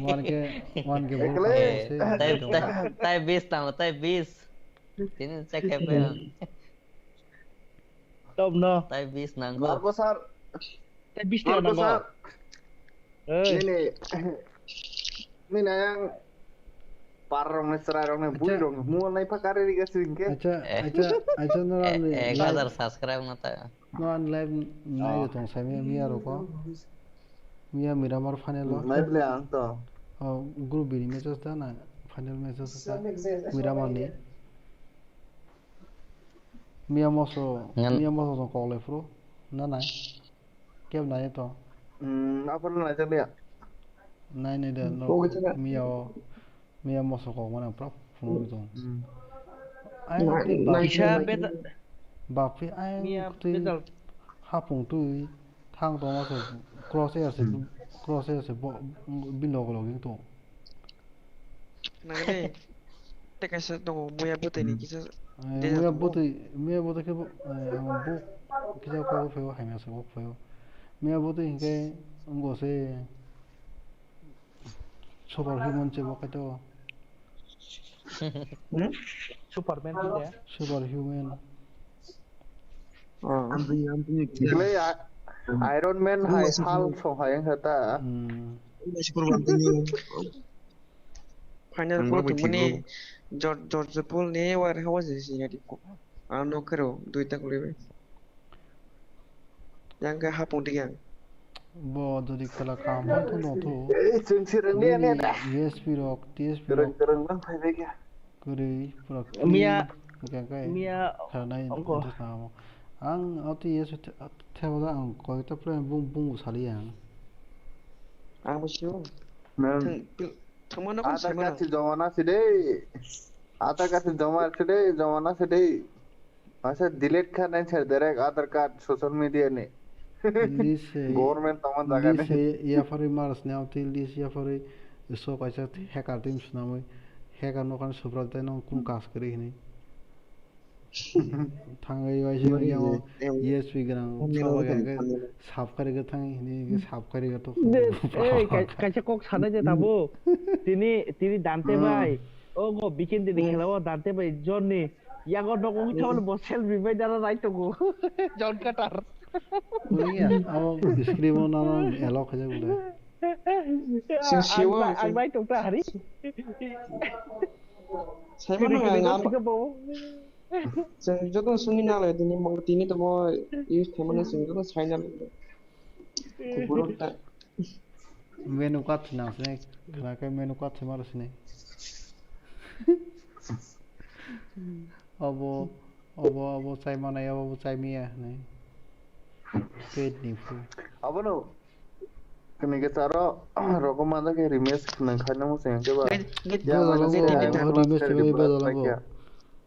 One K, one K bopro ekle. Tai, tai, tai bis tamo, tai bis. Tini check khe pe. Top no. Tai bis nangko. Marco sir. Tai bis ta Marco nangko. Sir. Oi. Nini, nini ayang par rong ni chwrai rong ni bui rong ni mua nai pha kari ri gasi hingke. Acha, acha, acha no ani ek hajar subscribe no ta. No ani live nai tong sai mi, mi aro ko. Miya Miramar final o. Nai ble ang to. Oh, group B ni matches ta na final matches ta. Miramar ni. Miya moso, miya moso tong kok lai phuru. Na nai. Kebo nai to. Hmm, aphuru nai jakliya. Nai nai de no. Miya o, miya moso kok mane pura phunuk tong. Hmm. Ai twi baphi. Kisa beta. Baphi ai miya twi beta. Hapung twi thang tongma se cross air se, cross air se bo, bini logo logo tong. Nangani. Tei kaisa tongo, muya bwtwi ni kisa. Eh, muya bwtwi, muya bwtwi khe bo, eh, ang bo kisa kok phaio, hamya se kok phaio. Muya bwtwi hinkhe wngkha se super human se bo kaito. Superman khe de? Super human. Oh. Iron Man hai Hulk song hai wngkha ta. Hmm. Final pro tongmani George, George Paul ni wari hawa se sini di ko. Ang no kero duita kuliwi. Yang ke hapung di yang. Bo jodi khela kaham hwn thung tong thu. Ei, chwng se rwngli ani da. U S P rok, T S P rok. Kwrwng, kwrwng nang phai bai kha. Kwrwi pura miya, clean, hwnkhe khe miya kharanai ongko. Ang auto yes thebo da ang koita plan bung, bung sali ang. Ang bo sio. Thang, thangmano kon Aadhaar card se joma na se de. Aadhaar card se joma se de, joma na se de. Masa delete kha nai sir direct Aadhaar card social media ni. List se, government tongma jaga list ni. Se yaphari mars ne auto list yaphari so kaisa hacker team swnamwi hacker no kan supra tai no kun kas kri hini. Thangwi waisa yang E S P gwnang thangwi sab kari ga thangwi hini sab kari ga to. Ei, kaisa kok sanai de tabo. Tini, tini Dante bai. O go weekend ni khela o Dante bai Johnny. Yago nogo thawle bo selfie bai dara rai tongo. John Cutter. Kuya, abo screen o nang elo khaja gule. Ang bai tong ta hari. Sai mano ang. Chwng joto sungwi nang lai tini, tini tamo use khaimano chwng joto sai nang lai. Kuburo ta. Menu card se nang sinai, khwna khe menu card se maro sinai. Obo, obo, obo chai manai, obo chai maya hinwi. Pet ni phu. Abono. Kini ke charo, rogo manda ke rematch nang khaina mo seng ke ba. Git, git, Ya, git, mana git, sih, git, yang git. Rematch plus ke kiri ba belas dalam lagi bo. Ya.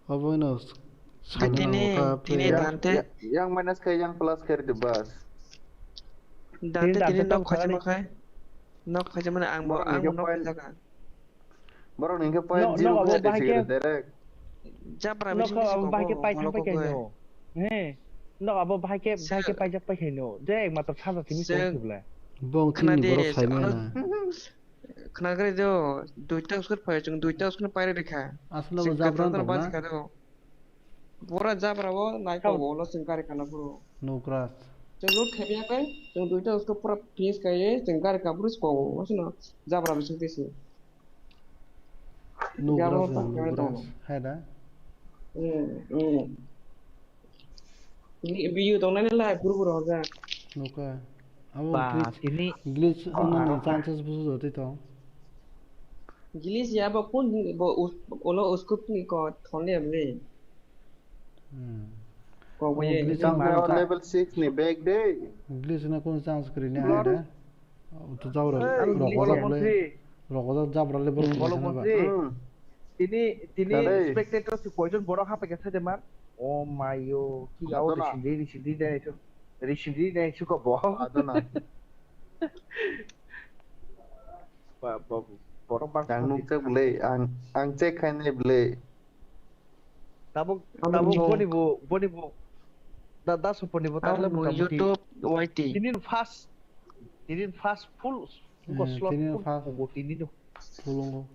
Obo no s-, Tini, saina tini ka tini player. Yang, Dante. Ya, yang minus ke yang plus ke di bas. Dante tini tini Dante nok tong khajima khalani. Khai. Nok khajima na ang bo, Borok ang ni bo nok point. Khajaga. Borok ni ke point No, zero no, abo ke bahai ke, direct. Jabra no, bising ko abo bahai ke pai thang pai kaino. He. No, abo bahai ke, bahai ke paijak pai kaino. Je ek matro saja tini tong sibla. Bong tini borok sai maya na. Khna gari do, duita uskut phai, chwng duita uskut phai rikha. Aswk no jabra tong na? Bora jabra bo nai ko bolo chwng gari kana phuru. Nukras. Chwng lut khabiya kai, chwng duita uskut pura finish kai, chwng gari ka phuru sko, wasno jabra bising tisi. Nukras, nukras. Hai da? Hmm, hmm. Bi-, biyu tongnani lai puru puru hoja. Nuka. Abo ba, glitch, tini glitch oh, ano aro chances busu joti tong. Glitch ya bo kun bo us-, ulo uskup ni ko thonle bli. Hmm. Ko bo ye glitch ang level six ni back day. Glitch na kun chance kri ni ai da. Utu jabra rok jabra le. Rok jabra le borok bolo mantri. Tini, tini spectator si koijon borok hapai khe saide mar. Oh mayo, ki gao risindi, risindi dai su. Risindi dai su ko bo. Adona. Ba, ba, borok bang. Ang nuk cek bele, ang, ang cek khainai bele. Tabuk, tabuk boni bo, boni bo. Da, da suponi bo tarle bo YouTube, Y T. Tinin first, tinin first full, ko slot tinin full, first. Bo tinin. Full ngo,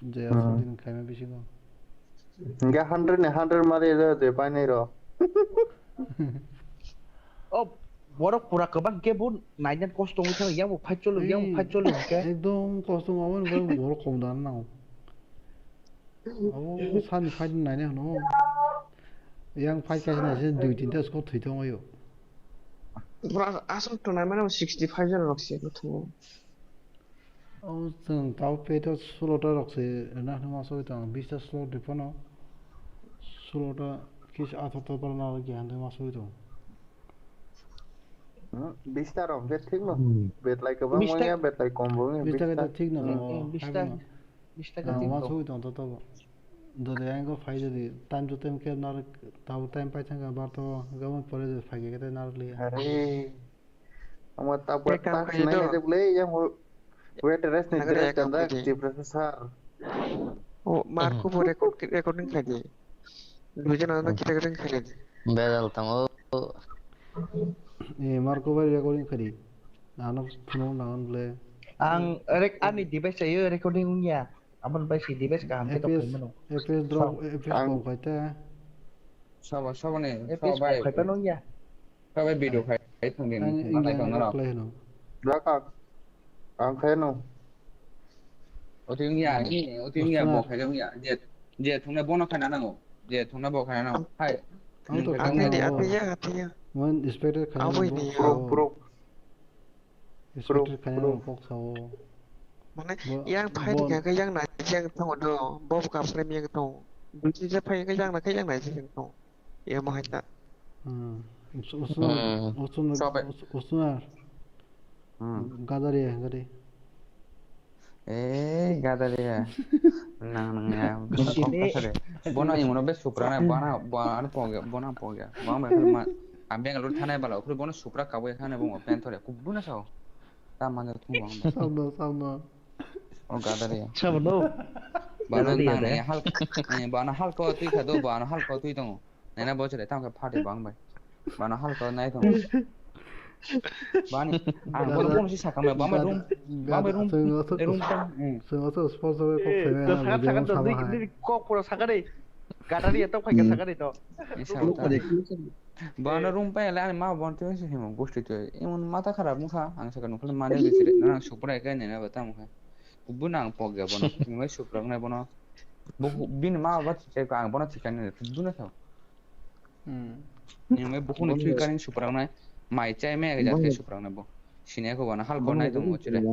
je asal din khaima bisingo. Enggak hundred ni hundred mari je, je painai ro. Oh, borok pura kebang ke bo nainan kosto wngkha, yang bo fight cholo, yang bo fight cholo ke. Ekdom kosto wngkha, borok kom dan nang. Abo sani fight naina hwno. Yang fight kaisa naise dui tinta score thwi thangwi o. Bro, aswk tongnai mano sixty five jon rok se thungo. Abo chwng tao peto sulota rok se rwna hwnwi ma sogwi tongo, bista slot rwphano sulota kis atharta barna rok ya hwnwi ma sogwi tongo. Hmm, bista rok hwnkhe thik no. Hmm. Betlai kwbang wngya, betlai kom bo wngya, bista. Bista khe thik no, hmm, bista. Bista khe thik no. Uansugui tong to tobo. Jodi ang go phai jodi time to time khe nar tabo time pai thangkha bar to gabon pore jodi phai khe tei nar liya. Are. Ama tabo tax nai khe bole yang waitress ni dress kanjak Tiprasa sir. O Marco bo record recording khai di. Duijon ano khe recording khai di. Bejal tongo. Eh, Marco bai recording khai di. Ano phunuk nangan bole. Ang rek ani device ayo recording wngya. Aboni bai si device kaham khe tong F P S, khaimano. F P S drop, F P S ang kok khai te. Sabo, sabo ni, F P S sabo bai. Kok khai pano ya. Sabo bai video khai, khai thang din. Ang ma khai Indian tong na rok. Play no. Brak ang, ang khai no. Oti wngya, ni, oti wngya, bo khai wngya. Je, je thungna bono khai na nango. Je thungna bo khai na nango. Hai. Ang to khai no. Ati ya, ati ya. Mon inspector khai no. Aboi ni. Proof, proof. Inspector khaina kok sao. Mane yang phai ni khe yang nai yang tongo do. Bob ka frame yang tongo. Buchi je phai khe yang na khe yang nai yang tongo. Ya mo hai ta. Hmm. Usun, usun, usun. Gadari, gadari. Eh, gadari ya. Nang, nang ya. Bono imono be supra na, bana, bana pogya, bona pogya. Bang be ma, ambe ngalur thanai bala, ukuri bono supra kabo ya khane bono pen thore, kubuna sao. Ta mane thung bang. Sabno, sabno. O gadari ya. Sabno. Bana nang ya hal, bana hal ko tui khado, bana hal ko tui tongo. Nena bo chwrai tamo khe phatwi bang bai. Bana halka nai thang. Bani ang bono bono si sakam bai bang bai room. Bang bai room. Room ta. Swngo to sponsor kok swngo. Sakha sakha to kok pura sakha de. Gadari ya tok khai sakha de to. Bana room pai le ani ma bon tu si himo gosti tu. Imun mata kharap mukha ang sakha nukhle mane bisire. Nang supra kai nena ba tamo khe. Kubun ang pok ya bono. Ngai supra nai bono. Bo bini ma ba thikhe ang bono thikhani. Kubun sa. Hmm. Nini bukhukni thwi karing suprangnai, mai chai mai yak jat khe suprangnai bo. Sini khe bo ano hal bo nai tongo chwrai.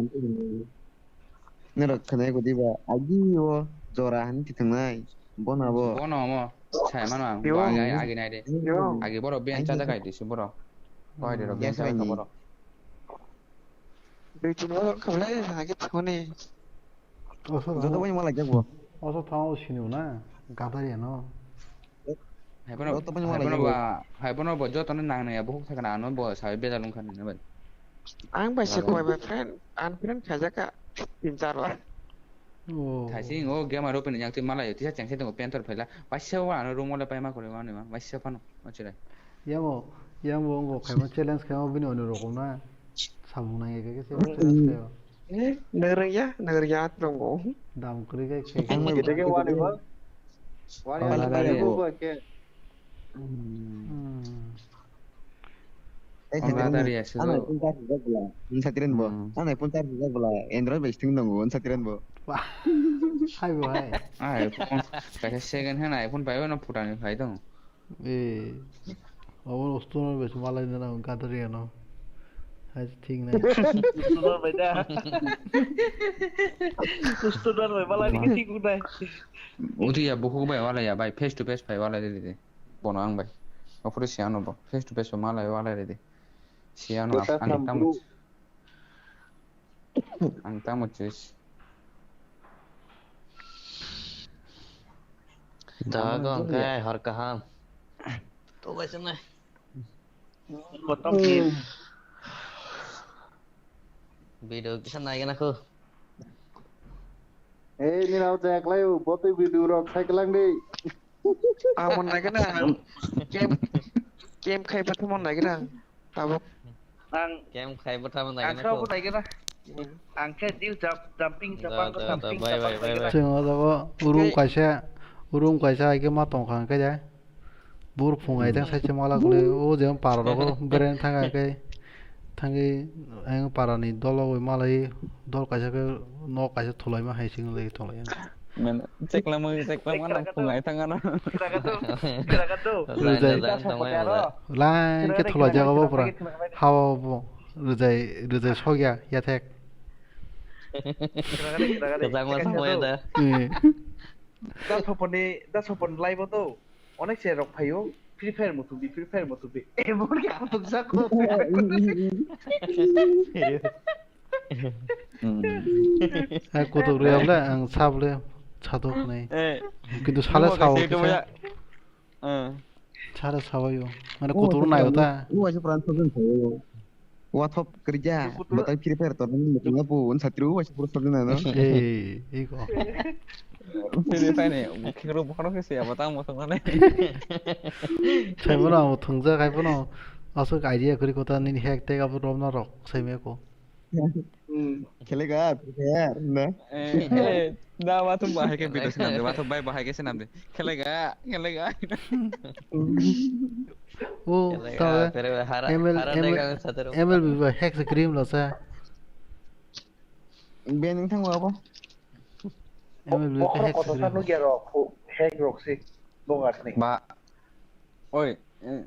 Norok khwnai gudi ba, agi o jora hani tithwngnai, bono bo. Bono omo, sai mano ang, bo agi, agi, agi nai de. Agi borok ben chajak ai disi borok. Koi de rok ben chajak borok. Dui tin bosor khamle agi thangni. Joto bai malai jak bo. Oso thang o sini na gadari ano. Hai bono, hai bono ba, hai bono bo joto no nang nang ya buhuk sakna ano bo sai bejal wngkha nini bai. Ang bai se koi bai friend, unfriend khaijak ka tin char bar. Thaising o gamer open yang twi malai tisa chengse tongo pentor phaila. Paisa o ano room wala pai ma kore mani ma, paisa phano. Achire. Yamo, yamo ngo khaima challenge khaima bini oni rokom na. Samung nang eke ke challenge khaima. Eh, nang rang ya, nang rang ya trongo. Dam kri kai khe. Ang mai bidage wani ba. Wani ba ke. Hmm. Eh, ang nai punchar rijak bwla, ang satiren bo. Ang nai punchar rijak bwla, Android bai sting tongo, ang satiren bo. Hai bo hai. Ah, iPhone, kaisa second hand iPhone bai no phutani phai tongo. Eh, obo store bai malai na gadari ano. Hai thik nai. Store bai da. Store bai malai ni thik nai. Uti ya bukhuk bai wala ya bai face to face bai wala de de. Bono ang bai. Offer siya no bo. Face to face bo malai wala de de. Siya no ang tamo. Ang tamo chis. Dago ang kai hor kaham. To bai sanai. Bottom game. Video kisa nai gana ko. Eh, ni rao jak lai, botwi video rok sai kelang di. Amo nai gana. Game, game khai pathamo nai gana. Tabuk. Ang game khai pathamo nai gana. Ang khe deal jump, jumping, jumping, jumping, jumping. Chwng o jago room kaisa, room kaisa hai khe ma tong kha khe ja. Bur phung ai thang sai se mala kule o je para rogo beren thang ai khe thangwi ang para ni dolo oi malai dol kaisa khe nok kaisa thulai ma hai sing lai thulai. Men chekla mo chekla ma nang phung ai thang ano. Kira ka tu, kira ka tu. Line line thang mai mala. Line khe thulai jaga bo pura hawa bo rwjai rwjai sogya yathek. Kira ka tu, kira ka tu. Kwchangma samaya da. Da soponi da soponi live o to. Onek se rok phaio, Free Fire muthubdi, Free Fire muthubdi. Eh, bor khe kutuk jako. Hai kutuk rwya bole, ang sa bole, satok nai. Eh, kintu sale sao kisa. Sale sao yo. Mane kutuk nayo ta. Waisa pran sogen sao. Wathop kerja, batang Free Fire to nang nang bu un satru waisa pura sogen ano. Eh, iko. Sini thaini, bukhik rok bokhorok khe se abo tamo thwngmani. Saimano amo thwngjak, haiphano aswk idea kwrwi kota nini hack tag abo romna rok saimaya ko. Khelega, khelega, na. Eh, eh, da wathum bahai khe video sinam de, wathum bai bahai khe sinam de. Khelega, khelega. O, khelega, ta tere hara, M L, hara M L, dega satero. M L B bai hack se cream lo sa. Ben wng thango abo. M L B khe hack kotor sini. Nukya rok, hack rok si, bongar ni. Ba, oi, eh,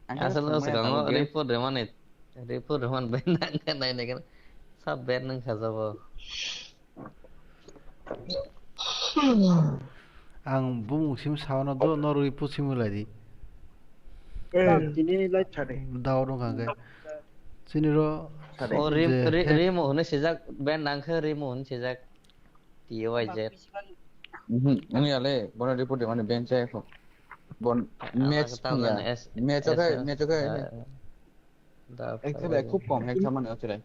asal no sekango report reman it, report reman ben nang kan nai nai kan, sab ben nang khaja bo. Ang bumung sim saono do norwi pusi mulai di. Tini lai chade. Dao rong kangke. Sini ro. O rim, rim, rim hone sejak ben nang khe rim hone sejak. T O Y Z. Mhm. Ani ale bono report de mane bench ai ko. Bon match ya. Match okai, match okai. Ek to bai khub kom hek samani ochirai.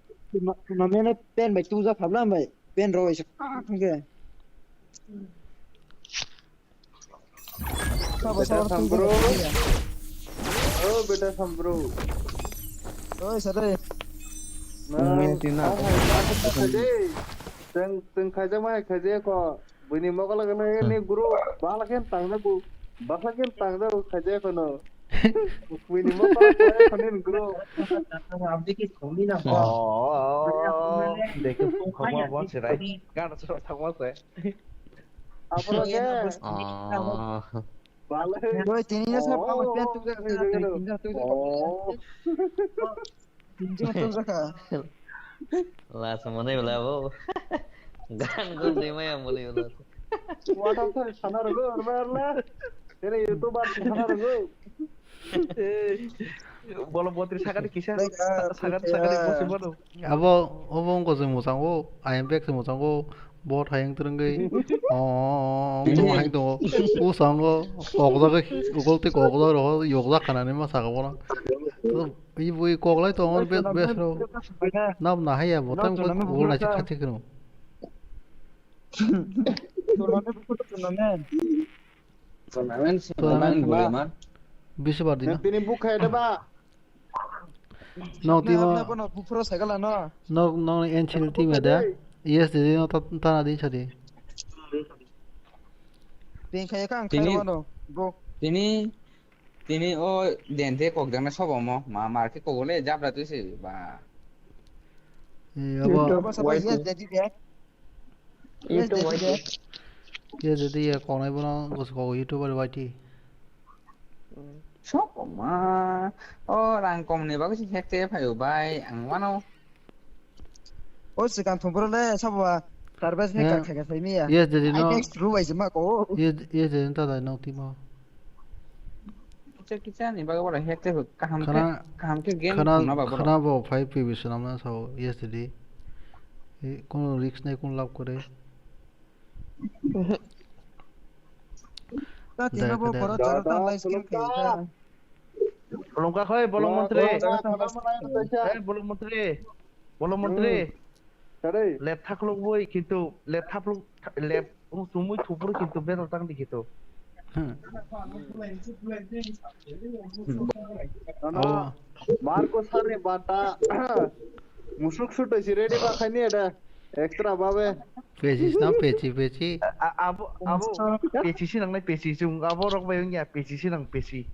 Tuna mene pen bai tuja khabla bai pen ro bai se ka thangke. Sabo, beta sabo, Sambro. Oh, beta Sambro. Oi, sare. Nah, Mungnya Tina. Oh, hai, hai, hai, hai. Teng, teng khaijak ma hai khaijak ko. Buini mokol gana ni guru. Bala khen tang na bu. Bala khen tang na bu khaijak ko no. Buini mokol gana ni guru. Abdi ki khomi na. Oh, oh, oh, oh. Dekhe, khomo abo sirai. Gan sura thangma se. Apro ke? Oh. Bale. Oi, tini na sa pama pen tu ga, tini na tu ga. Oh. Tini na tu ga. Last mane bela bo. Gan gun de maya mane bela. Water thari sana rogo, arba arla. Tere YouTuber sana rogo. Bolo botri sakani kisa, sakani, sakani bosi bono. Abo, obo wngkha se mwchang o, ayang bag se mwchang o, bo thayang twrwngwi. O, o, o, o, hai tongo. O sango, kokjagwi, ugol tei kokjak rogo, yokjak khanani ma saka bono. Wi bui koklai tongo, bes, bes ro. Nab nahaya bo, tam ko ugol naisi khachi kheno. Tournament, tournament. Tournament, tournament, tournament, tournament. Bisi bar dina. Tini buk khai da ba. Nok timo. Nok, nok N C L team ya da. Yes, didi no ta, ta na din sadi. Tini khai ka ang khai mano. Buk. Tini, tini o dente kok dang na sobo mo. Ma, mar ke kok le jabra tu si ba. Eh, abo. Abo sobo yes, didi de. Yes, YouTube didi de. Yes, didi ya, konai bono, bos ko YouTuber Y T. Sok ma, o rang kom ni bagwi se hack te phaio bai, ang wano. O sikang thum bro le sabo ba, tarbes ne ka khaga sai miya. Yes, didi no. Ai, next ru bai se ma ko. Yes, yes, didi no, ta dai no timo. Kicha, kicha ni bagwi bora hack te kaham khe, kaham khe game khana, khuna ba bora. Khana bo five P B swnamna sao, yes, didi. Kono risk nai, kono lab kore. Bolong ka khoi, bolong montri. Eh, bolong montri. Bolong montri. Lep thaklok boi, kintu lep thaklok, lep ung sumui thupur kintu betal tang di kintu. Ano, Marco Sarni bata. Musuk sut si ready ba khaini ada. Extra babe. Pesi na, pesi, pesi. A-, abo, abo, pesi si nang nai pesi, chung abo rok bai wngya, pesi si nang pesi.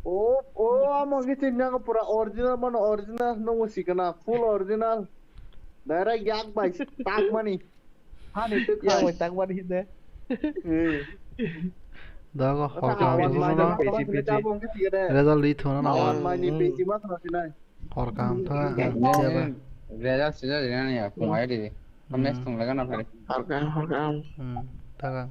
O, o, amo khe chini nang pura original mano, original nungo sikana, full original. Direct yak bai tak mani. Hani tu yak bai tak mani hinde. Eh. Dago hor kaham. Result di thona na. Mani pesi ma thona sinai. Hor kaham tha. Result sida rina ya, phung ai di. Next thung lega na phari. Hor kaham, hor kaham. Hmm, tha kaham.